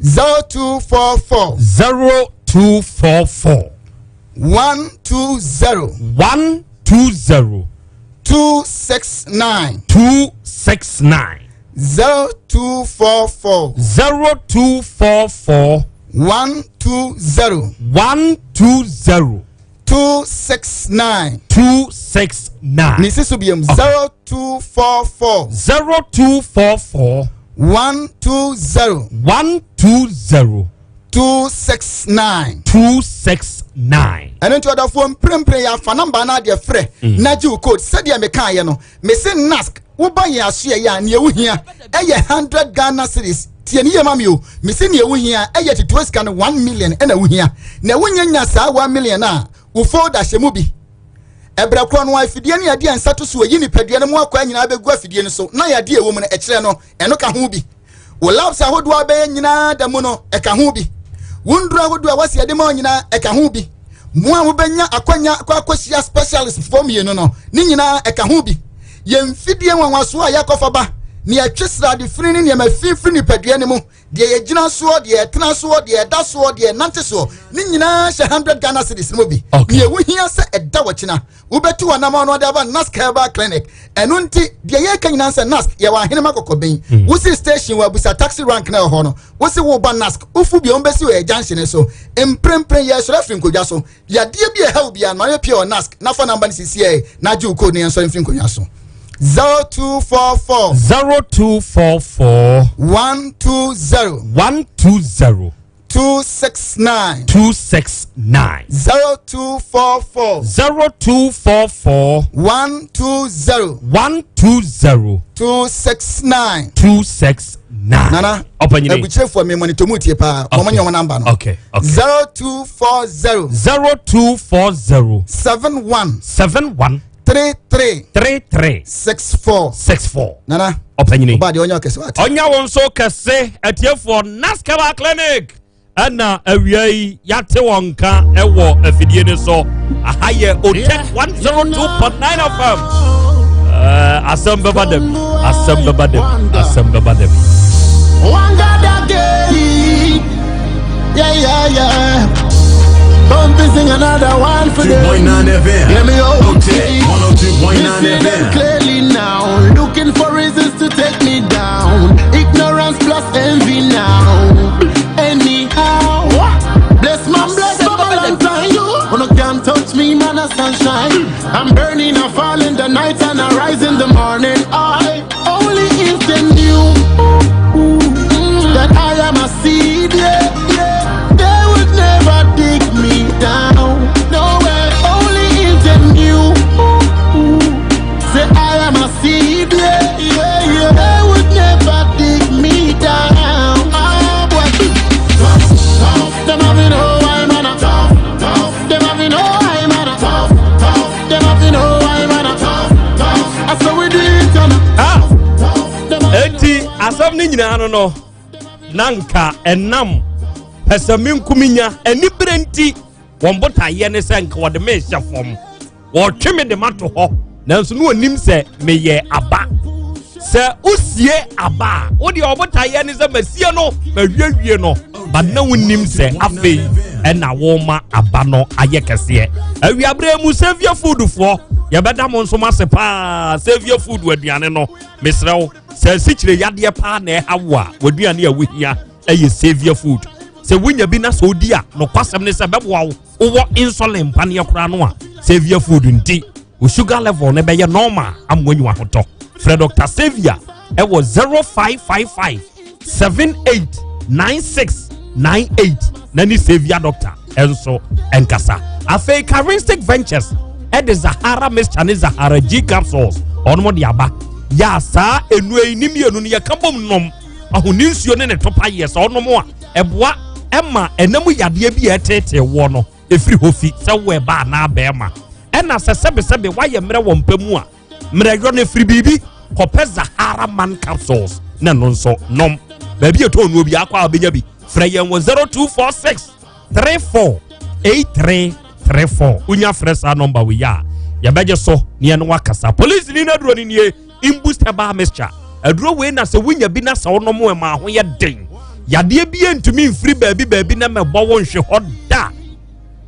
0244 0244 120 120 269 269 0244 0244 120 120 269 269. Misi so biom 0244 0244 120 120 269 269. Ɛno nti ɔdɔfoɔ, mprempren yɛ afa number no adeɛ frɛ na gye wo code. Sɛdeɛ mekaeɛ no, mese NASC woba yɛn asoɛ yɛ a, nea wohia ɛyɛ 100 Ghana cedis. Tie ne yie ma me o, mese nea wohia ɛyɛ tituo sika no 1 million ɛna wohia na wonya nya saa 1 million a, wo folder hyɛ mu bi. Ɛbrɛ korɔ no, afidie no yɛde nsa to so yi nipadua no mu akɔ nyinaa bɛgu afidie no so na yɛde ɛwɔ mu no ɛkyerɛ no, ɛno ka ho bi. Wo labs ahodoɔ a bɛyɛ nyinaa da mu no, ɛka ho bi. Wo nduro ahodoɔ a wɔsi ɛde ma wo nyinaa, ɛka ho bi. Mo a wobɛnya akwanya akɔ akɔhyia specialist foɔ mmienu no, ne nyinaa ɛka ho bi. Yɛn mfidie nwanwasoɔ a yɛakɔfa ba ne yɛtwe srade firi ne nneɛma fifiri nipadua no mu, deɛ yɛgyina soɔ, deɛ yɛtena soɔ, deɛ yɛda soɔ, deɛ yɛnante soɔ, ne nyinaa hyɛ 100 Ghana cedis no mu bi. Nea wohia sɛ ɛda wɔkyena wobɛtu w'anamɔ no ɔde aba NASC Herbal Clinic. Ɛno nti deɛ yɛka nyinaa sɛ NASC yɛwɔ Ahenema Kɔkɔbɛn. Wosi station wɔ Abusa taxi rank na ɛwɔ hɔ no, wosi woba NASC, wofu bi wɔn bɛsi wɔ junction so. Mprempren yɛsɔrɔ afiri nkonnwa so. Yadeɛ bi a ɛha wo biara no, maame pie wɔ NASC na fa number no sisi ɛ na agye wo code no. Yɛn nsɔre mfiri nkonnwa so. 0244 0244 120 120 269 269 0244 0244 120 120 269 269. Nana Ɔpanyini. Abukyerɛfoɔ mi mɔnitɔ mu tie paa, wɔn nyɛ wɔn number no. Okay. 0240 0240 71 71 33 33 64 64. Nana Ɔpanyini. Ɔba deɛ ɔnyɛ ɔkɛse wate. Ɔnya wɔn nso kɛse. Atiefoɔ, NASC Herbal Clinic ɛna awia yi yɛate wɔn nka ɛwɔ afidie no so. Aha yɛ Otec 102.9 FM. Asɛm bɛba da bi, asɛm bɛba da bi, asɛm bɛba da bi. One God again. Yeah. Don't be sing another one for them. 2.9 FM. Hear me out. Otec 102.9 You see them FM. clearly now. Looking for reasons to take me down. Ignorance plus envy now. no na nka ɛnam pɛsɛmenkominya anibere nti wɔn botaeɛ ne sɛ nka wɔde me rehyɛ fam wɔtwe me de mato hɔ nanso ne wɔnim sɛ meyɛ aba sɛ wosie aba a wodeɛ ɔbotaeɛ ne sɛ masie no mawiewie no but na wonim sɛ afei ɛna woma aba no ayɛ kɛseɛ awiaberɛ mu Saviour Food foɔ yɛbɛda mo nso mo ase paa Saviour Food aduane no mesrɛ wo sɛ asikyire yadeɛ paa na ɛha wo a w'aduane a wohia ɛyɛ Saviour Food sɛ wonya bi na sɛ wodi a nokwasɛm ne sɛ bɛboa wo wowɔ insulin mpaneɛ koraa no a Saviour Food nti wo sugar level no bɛyɛ normal ama wanyi wahotɔ frɛ Dr. Saviour ɛwɔ 0555 789698 na ne Saviour doctor ɛnso ɛnkasa afei Charistic Ventures ɛde Zahara mixture ne Zahara G capsules ɔnom de aba yɛ a saa nnuro yi ne mmienu no yɛka bom nom ahoni nsuo ne ne topa yɛ sɛ ɔnom a ɛboa ɛma ɛnam yadeɛ bi a ɛteetee woɔ no ɛfiri hɔ fi sɛ wo ɛba anaa bɛrima ɛna sɛ sɛbesɛbe woayɛ mmerɛ wɔ mpa mu a mmerɛyɔ no ɛfiri biribi kɔpɛ Zahara man capsules na ɛno nso nom baabi ɛtɔn nuo bi akɔ a wobɛnya bi frɛ yɛn wɔ 0246 34 8334 wonya frɛ saa nɔmba wei a yɛbɛgye so ne yɛne wakasa polisi ni no aduro no nie Imboost herbal mixture aduro wei na sɛ wonya bi na sɛ wonom ɛma ho yɛ den yadeɛ bi ntumi mfiri baabi baabi na mɛbɔ wo nhwe hɔ da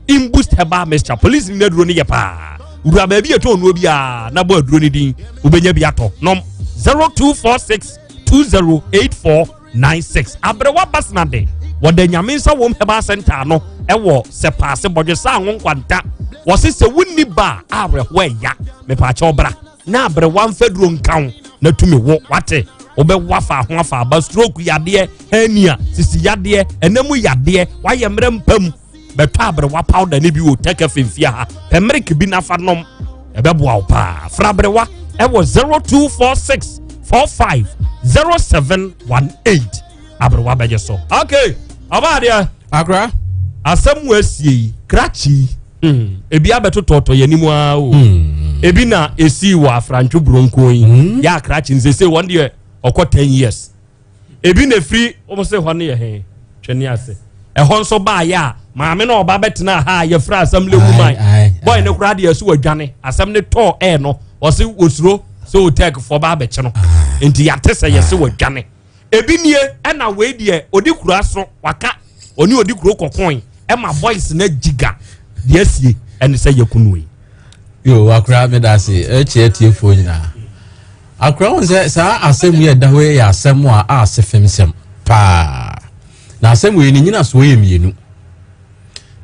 Imboost herbal mixture polisi ni aduro no yɛ paa wura baabi yɛ tɔn nuo biara na bɔ aduro no din wobɛnya bi atɔ nom 0246 208496 aberewa basenade wɔda nyame nsa wɔm herbal center no ɛwɔ sɛpaase bɔdwe saa ho nkwanta wɔse sɛ wonni ba a awerɛhoɔ ɛya mepaakyɛw bra na aberewa mfaduro nka wo na tumi wo wate wobɛwo afa ho afa aba stroke yadeɛ hernia sisi yadeɛ ɛnam yadeɛ wayɛ mmerɛ mpa mu bɛtɔ aberewa powder ne bi wɔ tɛkɛ fimfia ha pɛ mmerek bi nafa nom ɛbɛboa wo paa fra aberewa ɛwɔ 0246 45 0718 aberewa bɛgye so okay ɔbaa deɛ akora asɛm wo asie yi krakye yi hmm. ebi abɛtotɔtɔ yɛn anim ara o hmm. ebi na esi wɔ afrantwo buronko yi hmm. yɛ akrakye nsese wɔn deɛ ɔkɔ ten years ebi na efiri wɔn sɛ hɔ no yɛ hɛn twɛne ase ɛhɔ nso baayɛ a maame na ɔba bɛtena ha a yɛfrɛ asɛm le woman bɔyɛ ne koraa deɛ ɛso wadwane asɛm ne tɔɔ ɛɛ no ɔse osuro sɛ otɛk fɔ ba abɛkye no nti yɛate sɛ yɛse wadwane Ebi nie ɛna wei deɛ odi kuro aso waka ɔne odi kuro kɔkɔn ɛma boys na gyiga deɛ asie ɛne sɛ yɛ kunu yi. Yo akora meda ase ɛkyɛ atiefoɔ nyinaa akora wɔn sɛ saa asɛm yi ɛda hɔ yɛ asɛm a ase fem sɛm paa na asɛm wei ne nyinasoɔ yɛ mmienu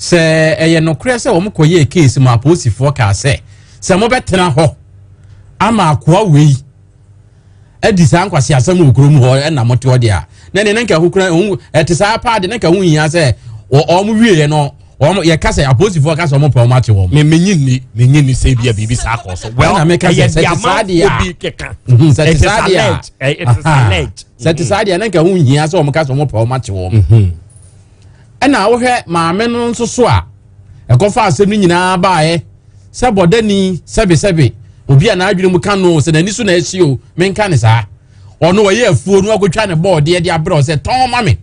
sɛ ɛyɛ nokorɛ sɛ wɔn kɔ yɛ case ma apolisifoɔ kaa sɛ sɛ mobɛtena hɔ ama akoa wei adi saa nkwasi asɛm wɔ kurom hɔ ɛna mote hɔ deɛ a na ɛne ne nka ho kura ɛte saa paa de ne nka ho hia sɛ wɔn wieɛ no wɔn yɛka sɛ apolisifoɔ ka sɛ wɔn pɛ wɔn akye wɔn. mɛ menyi ni menyi ni sɛ ebi a biribi saa kɔ so. well ɛyɛ di amanfoɔ bi keka. Mhm, sɛ te saa deɛ a sɛ te saa deɛ ne nka ho hia sɛ wɔn ka sɛ wɔn pɛ wɔn akye wɔn. Mhm. ɛna wohwɛ maame no nso so a ɛkɔfa asɛm no nyinaa baeɛ sɛ bɔdani sɛbesɛbe obi a n'adwene mu ka no sɛ n'ani so na ahyi o menka ne saa ɔno ɔyɛ afuo no akɔtwa ne bɔɔdeɛ de abrɛ sɛ tɔn ma me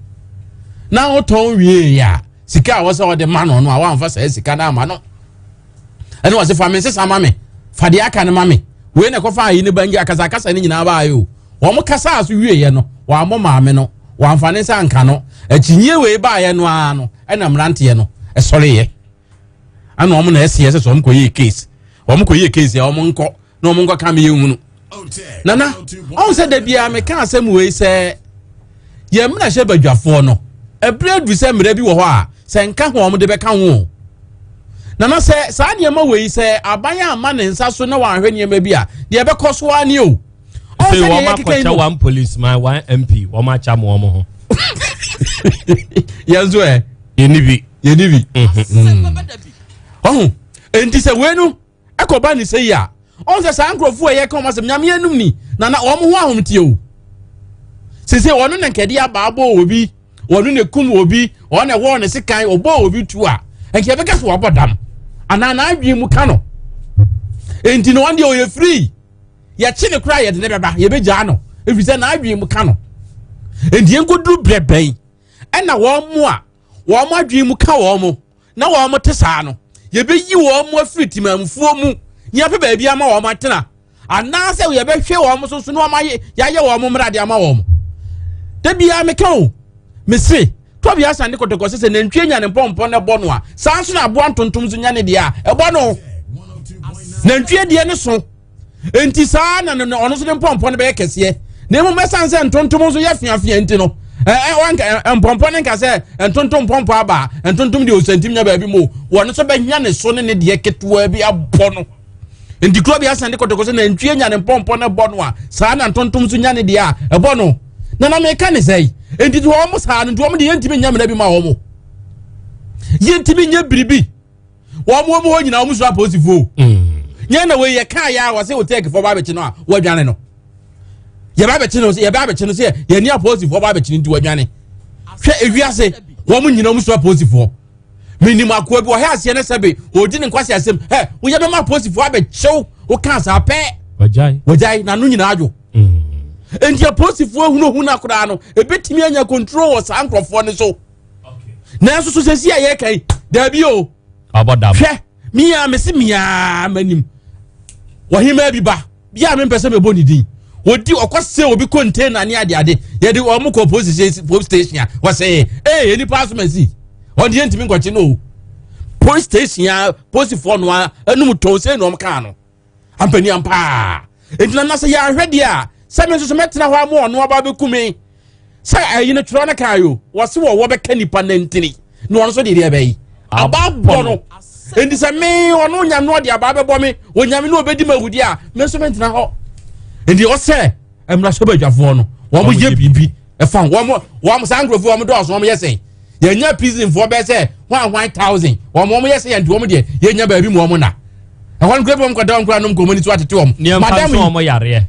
na wotɔn wie a sika a wɔsɛ ɔde ma no no a wamfa saa sika no ama no ɛne wɔsɛ fa me nsesa ma me fa deɛ aka no ma me wei na ɛkɔfa ayi ne ba ngi akasakasa no nyinaa baayɛ o wɔn kasaa so wieɛ no wɔammɔ maame no wɔamfa ne nsa anka no akyinnye wei baayɛ no ara no ɛna mmeranteɛ no ɛsɔreeɛ ɛna wɔn na ɛseɛ sɛ sɛ wɔn kɔyɛ case wɔn kɔyɛ case a wɔn nkɔ na wɔn nkɔ ka mi yɛ hunu nana ɔn sɛ da biara meka asɛm wei sɛ yɛn mmarahyɛ badwafoɔ no ɛberɛ aduru sɛ mmerɛ bi wɔ hɔ a sɛ nka ho wɔn de bɛka ho o nana sɛ saa nneɛma wei sɛ aban amma ne nsa so na wɔanhwɛ nneɛma bi a deɛ ɛbɛkɔ so ara ni o Ɔn sɛ wɔn akɔkyɛ one policeman one MP wɔn akyɛ mo wɔn ho. Yɛn nso ɛ. Yɛn ni bi. Yɛn ni bi. Ɔho nti sɛ wei no ɛkɔba ne sɛ yi a ɔn sɛ saa nkurɔfoɔ a yɛka wɔn asɛm nyame anum ni na na wɔn ho ahomteɛ o sese wɔn na nkɛde aba abɔ obi wɔn na ekum obi wɔn na ɛwɔ ne sekan ɔbɔ obi tu a nka yɛbɛka so wabɔ dam anaa n'adwene mu ka no nti na wɔn deɛ ɔyɛ free. yɛkye no koraa yɛde ne bɛba yɛbɛgyaa no ɛfiri sɛ n'adwene mu ka no Nti yɛnkɔduru berɛ bɛn ɛna wɔn mo a wɔn adwene mu ka wɔn mo na wɔn te saa no yɛbɛyi wɔn mo afiri timamufoɔ mu ne apɛ baabi ama wɔn atena anaasɛ yɛbɛhwɛ wɔn so so na wɔn ayɛ yɛayɛ wɔn mmara de ama wɔn. Da biara meka o mese tɔbi asan de kɔtɔkɔ sɛ sɛ nantwie nya ne mpɔmpɔ na ɛbɔ no a saa nso na aboa ntontom nso nya ne deɛ a ɛbɔ no nantwie deɛ ne so nti saa na ɔno nso ne mpɔmpɔ no bɛyɛ kɛseɛ na mmom ɛsan sɛ ntontom nso yɛ feafea nti no ɛɛ mpɔmpɔ ne nka sɛ ntontom mpɔmpɔ aba ntontom deɛ osantim nya baabi mu wɔn nso bɛnya ne so ne ne deɛ ketewa bi abɔ no nti kuro bi asan de kɔtɔkɔ sɛ nantwie nya ne mpɔmpɔ no bɔ no a saa na ntontom nso nya ne deɛ a ɛbɔ no na na meka ne sɛ nti wɔn mo saa no nti wɔn de yɛntumi nya mmerɛ bi ma wɔn yɛntumi nyɛ biribi wɔn wɔn hɔ nyinaa wɔn soro apolisifoɔ mm. nyɛ na wei yɛ kaa yɛ a wɔsɛ otɛkifoɔ ba abɛkye no a wɔadwane no yɛba abɛkye no yɛba abɛkye no sɛ yɛni apolisifoɔ ba abɛkye no nti wɔadwane hwɛ ewiase wɔn nyinaa wɔn soro apolisifoɔ menim akoa bi ɔhɛ aseɛ ne sɛbe ɔdi ne nkwasi asɛm ɛ woyɛ bɛma apolisifoɔ abɛkyew woka saa pɛ wɔgyae na no nyinaa adwo mm. nti apolisifoɔ ahunuhunu akoraa no ɛbɛtumi anya control wɔ saa nkurɔfoɔ no so nanso so sɛsi a yɛka yi daabi o hwɛ mia mese mia m'anim wɔhema bi ba bi a mempɛ sɛ mebɔ ne din wɔdi ɔkɔ sɛ obi container ne adeade yɛde wɔn kɔ police station police station a wɔsɛ ee nipa asomasi wɔn deɛ ntumi nkɔkye no o police station a polisifoɔ no a anum tɔn sɛ na wɔn kaa no ampani ampaa nti na nasɛ yɛahwɛ deɛ a sɛ me nso so mɛtena hɔ ama ɔno aba bɛku me sɛ ayi no twerɛ no kaa yo wɔse wɔwɔ bɛka nipa nantini na ɔno nso deɛ deɛ bɛyi aba bɔ no nti sɛ me ɔno nyame no ɔde aba bɛbɔ me onyame no ɔbɛdi ma awudi a me nso mentena hɔ nti ɔsɛ mmarahyɛbadwafoɔ no wɔn yɛ biribi ɛfa wɔn wɔn saa nkurɔfoɔ wɔn dɔɔso wɔn yɛ sɛn yɛnya prisonfoɔ bɛyɛ sɛ hwan hwan thousand wɔn wɔn yɛ sɛ yɛn nti wɔn deɛ yɛnya baabi mu wɔn na ɛhɔ no kura bi wɔn kɔda wɔn kura nom nkɔmɔ ni so atete wɔn. nneɛma nso wɔn yareɛ.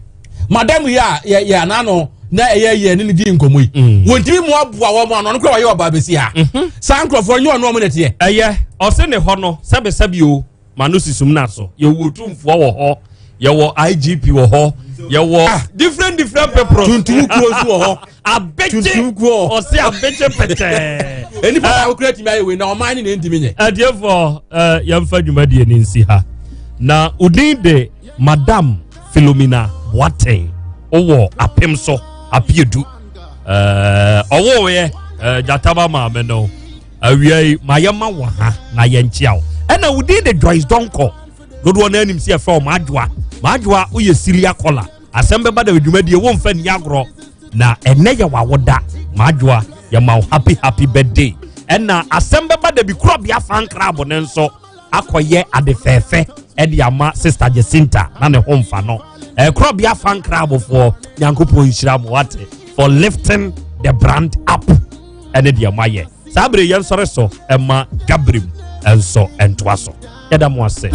madam yi a yɛ yɛ anano na ɛyɛ yɛ ne ne di nkɔmɔ yi. Mm. wɔn ntumi mu aboa wɔn ano ɔno kura wɔyɛ ɔbaa bɛsi ha. Mhm. saa nkurɔfoɔ nyɛ ɔno wɔn na teɛ. ɛyɛ ɔse ne hɔ no sɛbisɛbi o. ma no sisum na so yɛwɔ otumfoɔ wɔ hɔ yɛwɔ igp wɔ hɔ yɛwɔ ah. different different people. tuntum kuo nso wɔ hɔ abegye tuntum kuo ɔsi abegye pɛtɛɛ. nipa baako kura tumi ayɛ wei na ɔman ne na ntumi nyɛ. ɛdiɛfo ɛɛ yɛnfa dwumadie ne nsi ha na odin de madam philomena boateng ɔwɔ apem so apiedu ɛɛ ɔwɔ yɛ ɛɛ jataba maame no. Awia yi ma yɛma wɔ ha na yɛnkyea wo. Ɛna wo din de Joyce Donkor. Dodoɔ no anim sɛ yɛfrɛ wo Madwoa. Madwoa woyɛ Syria kɔla. Asɛm bɛba da dwumadie womfa nni agorɔ. Na ɛnɛ yɛ w'awoda. Madwoa yɛma wo happy happy birthday. Ɛna asɛm bɛba da bi korɔbea fan club no nso akɔyɛ ade fɛɛfɛ ɛde ama Sister Jacinta na ne ho mfa no. Ɛkorɔbea fan club foɔ Nyankopɔn nhyira mo wate for lifting the brand up. ɛne deɛ moayɛ saa bere yɛn sɔre so ɛma dwaberem nso ntoa so yɛda mo ase.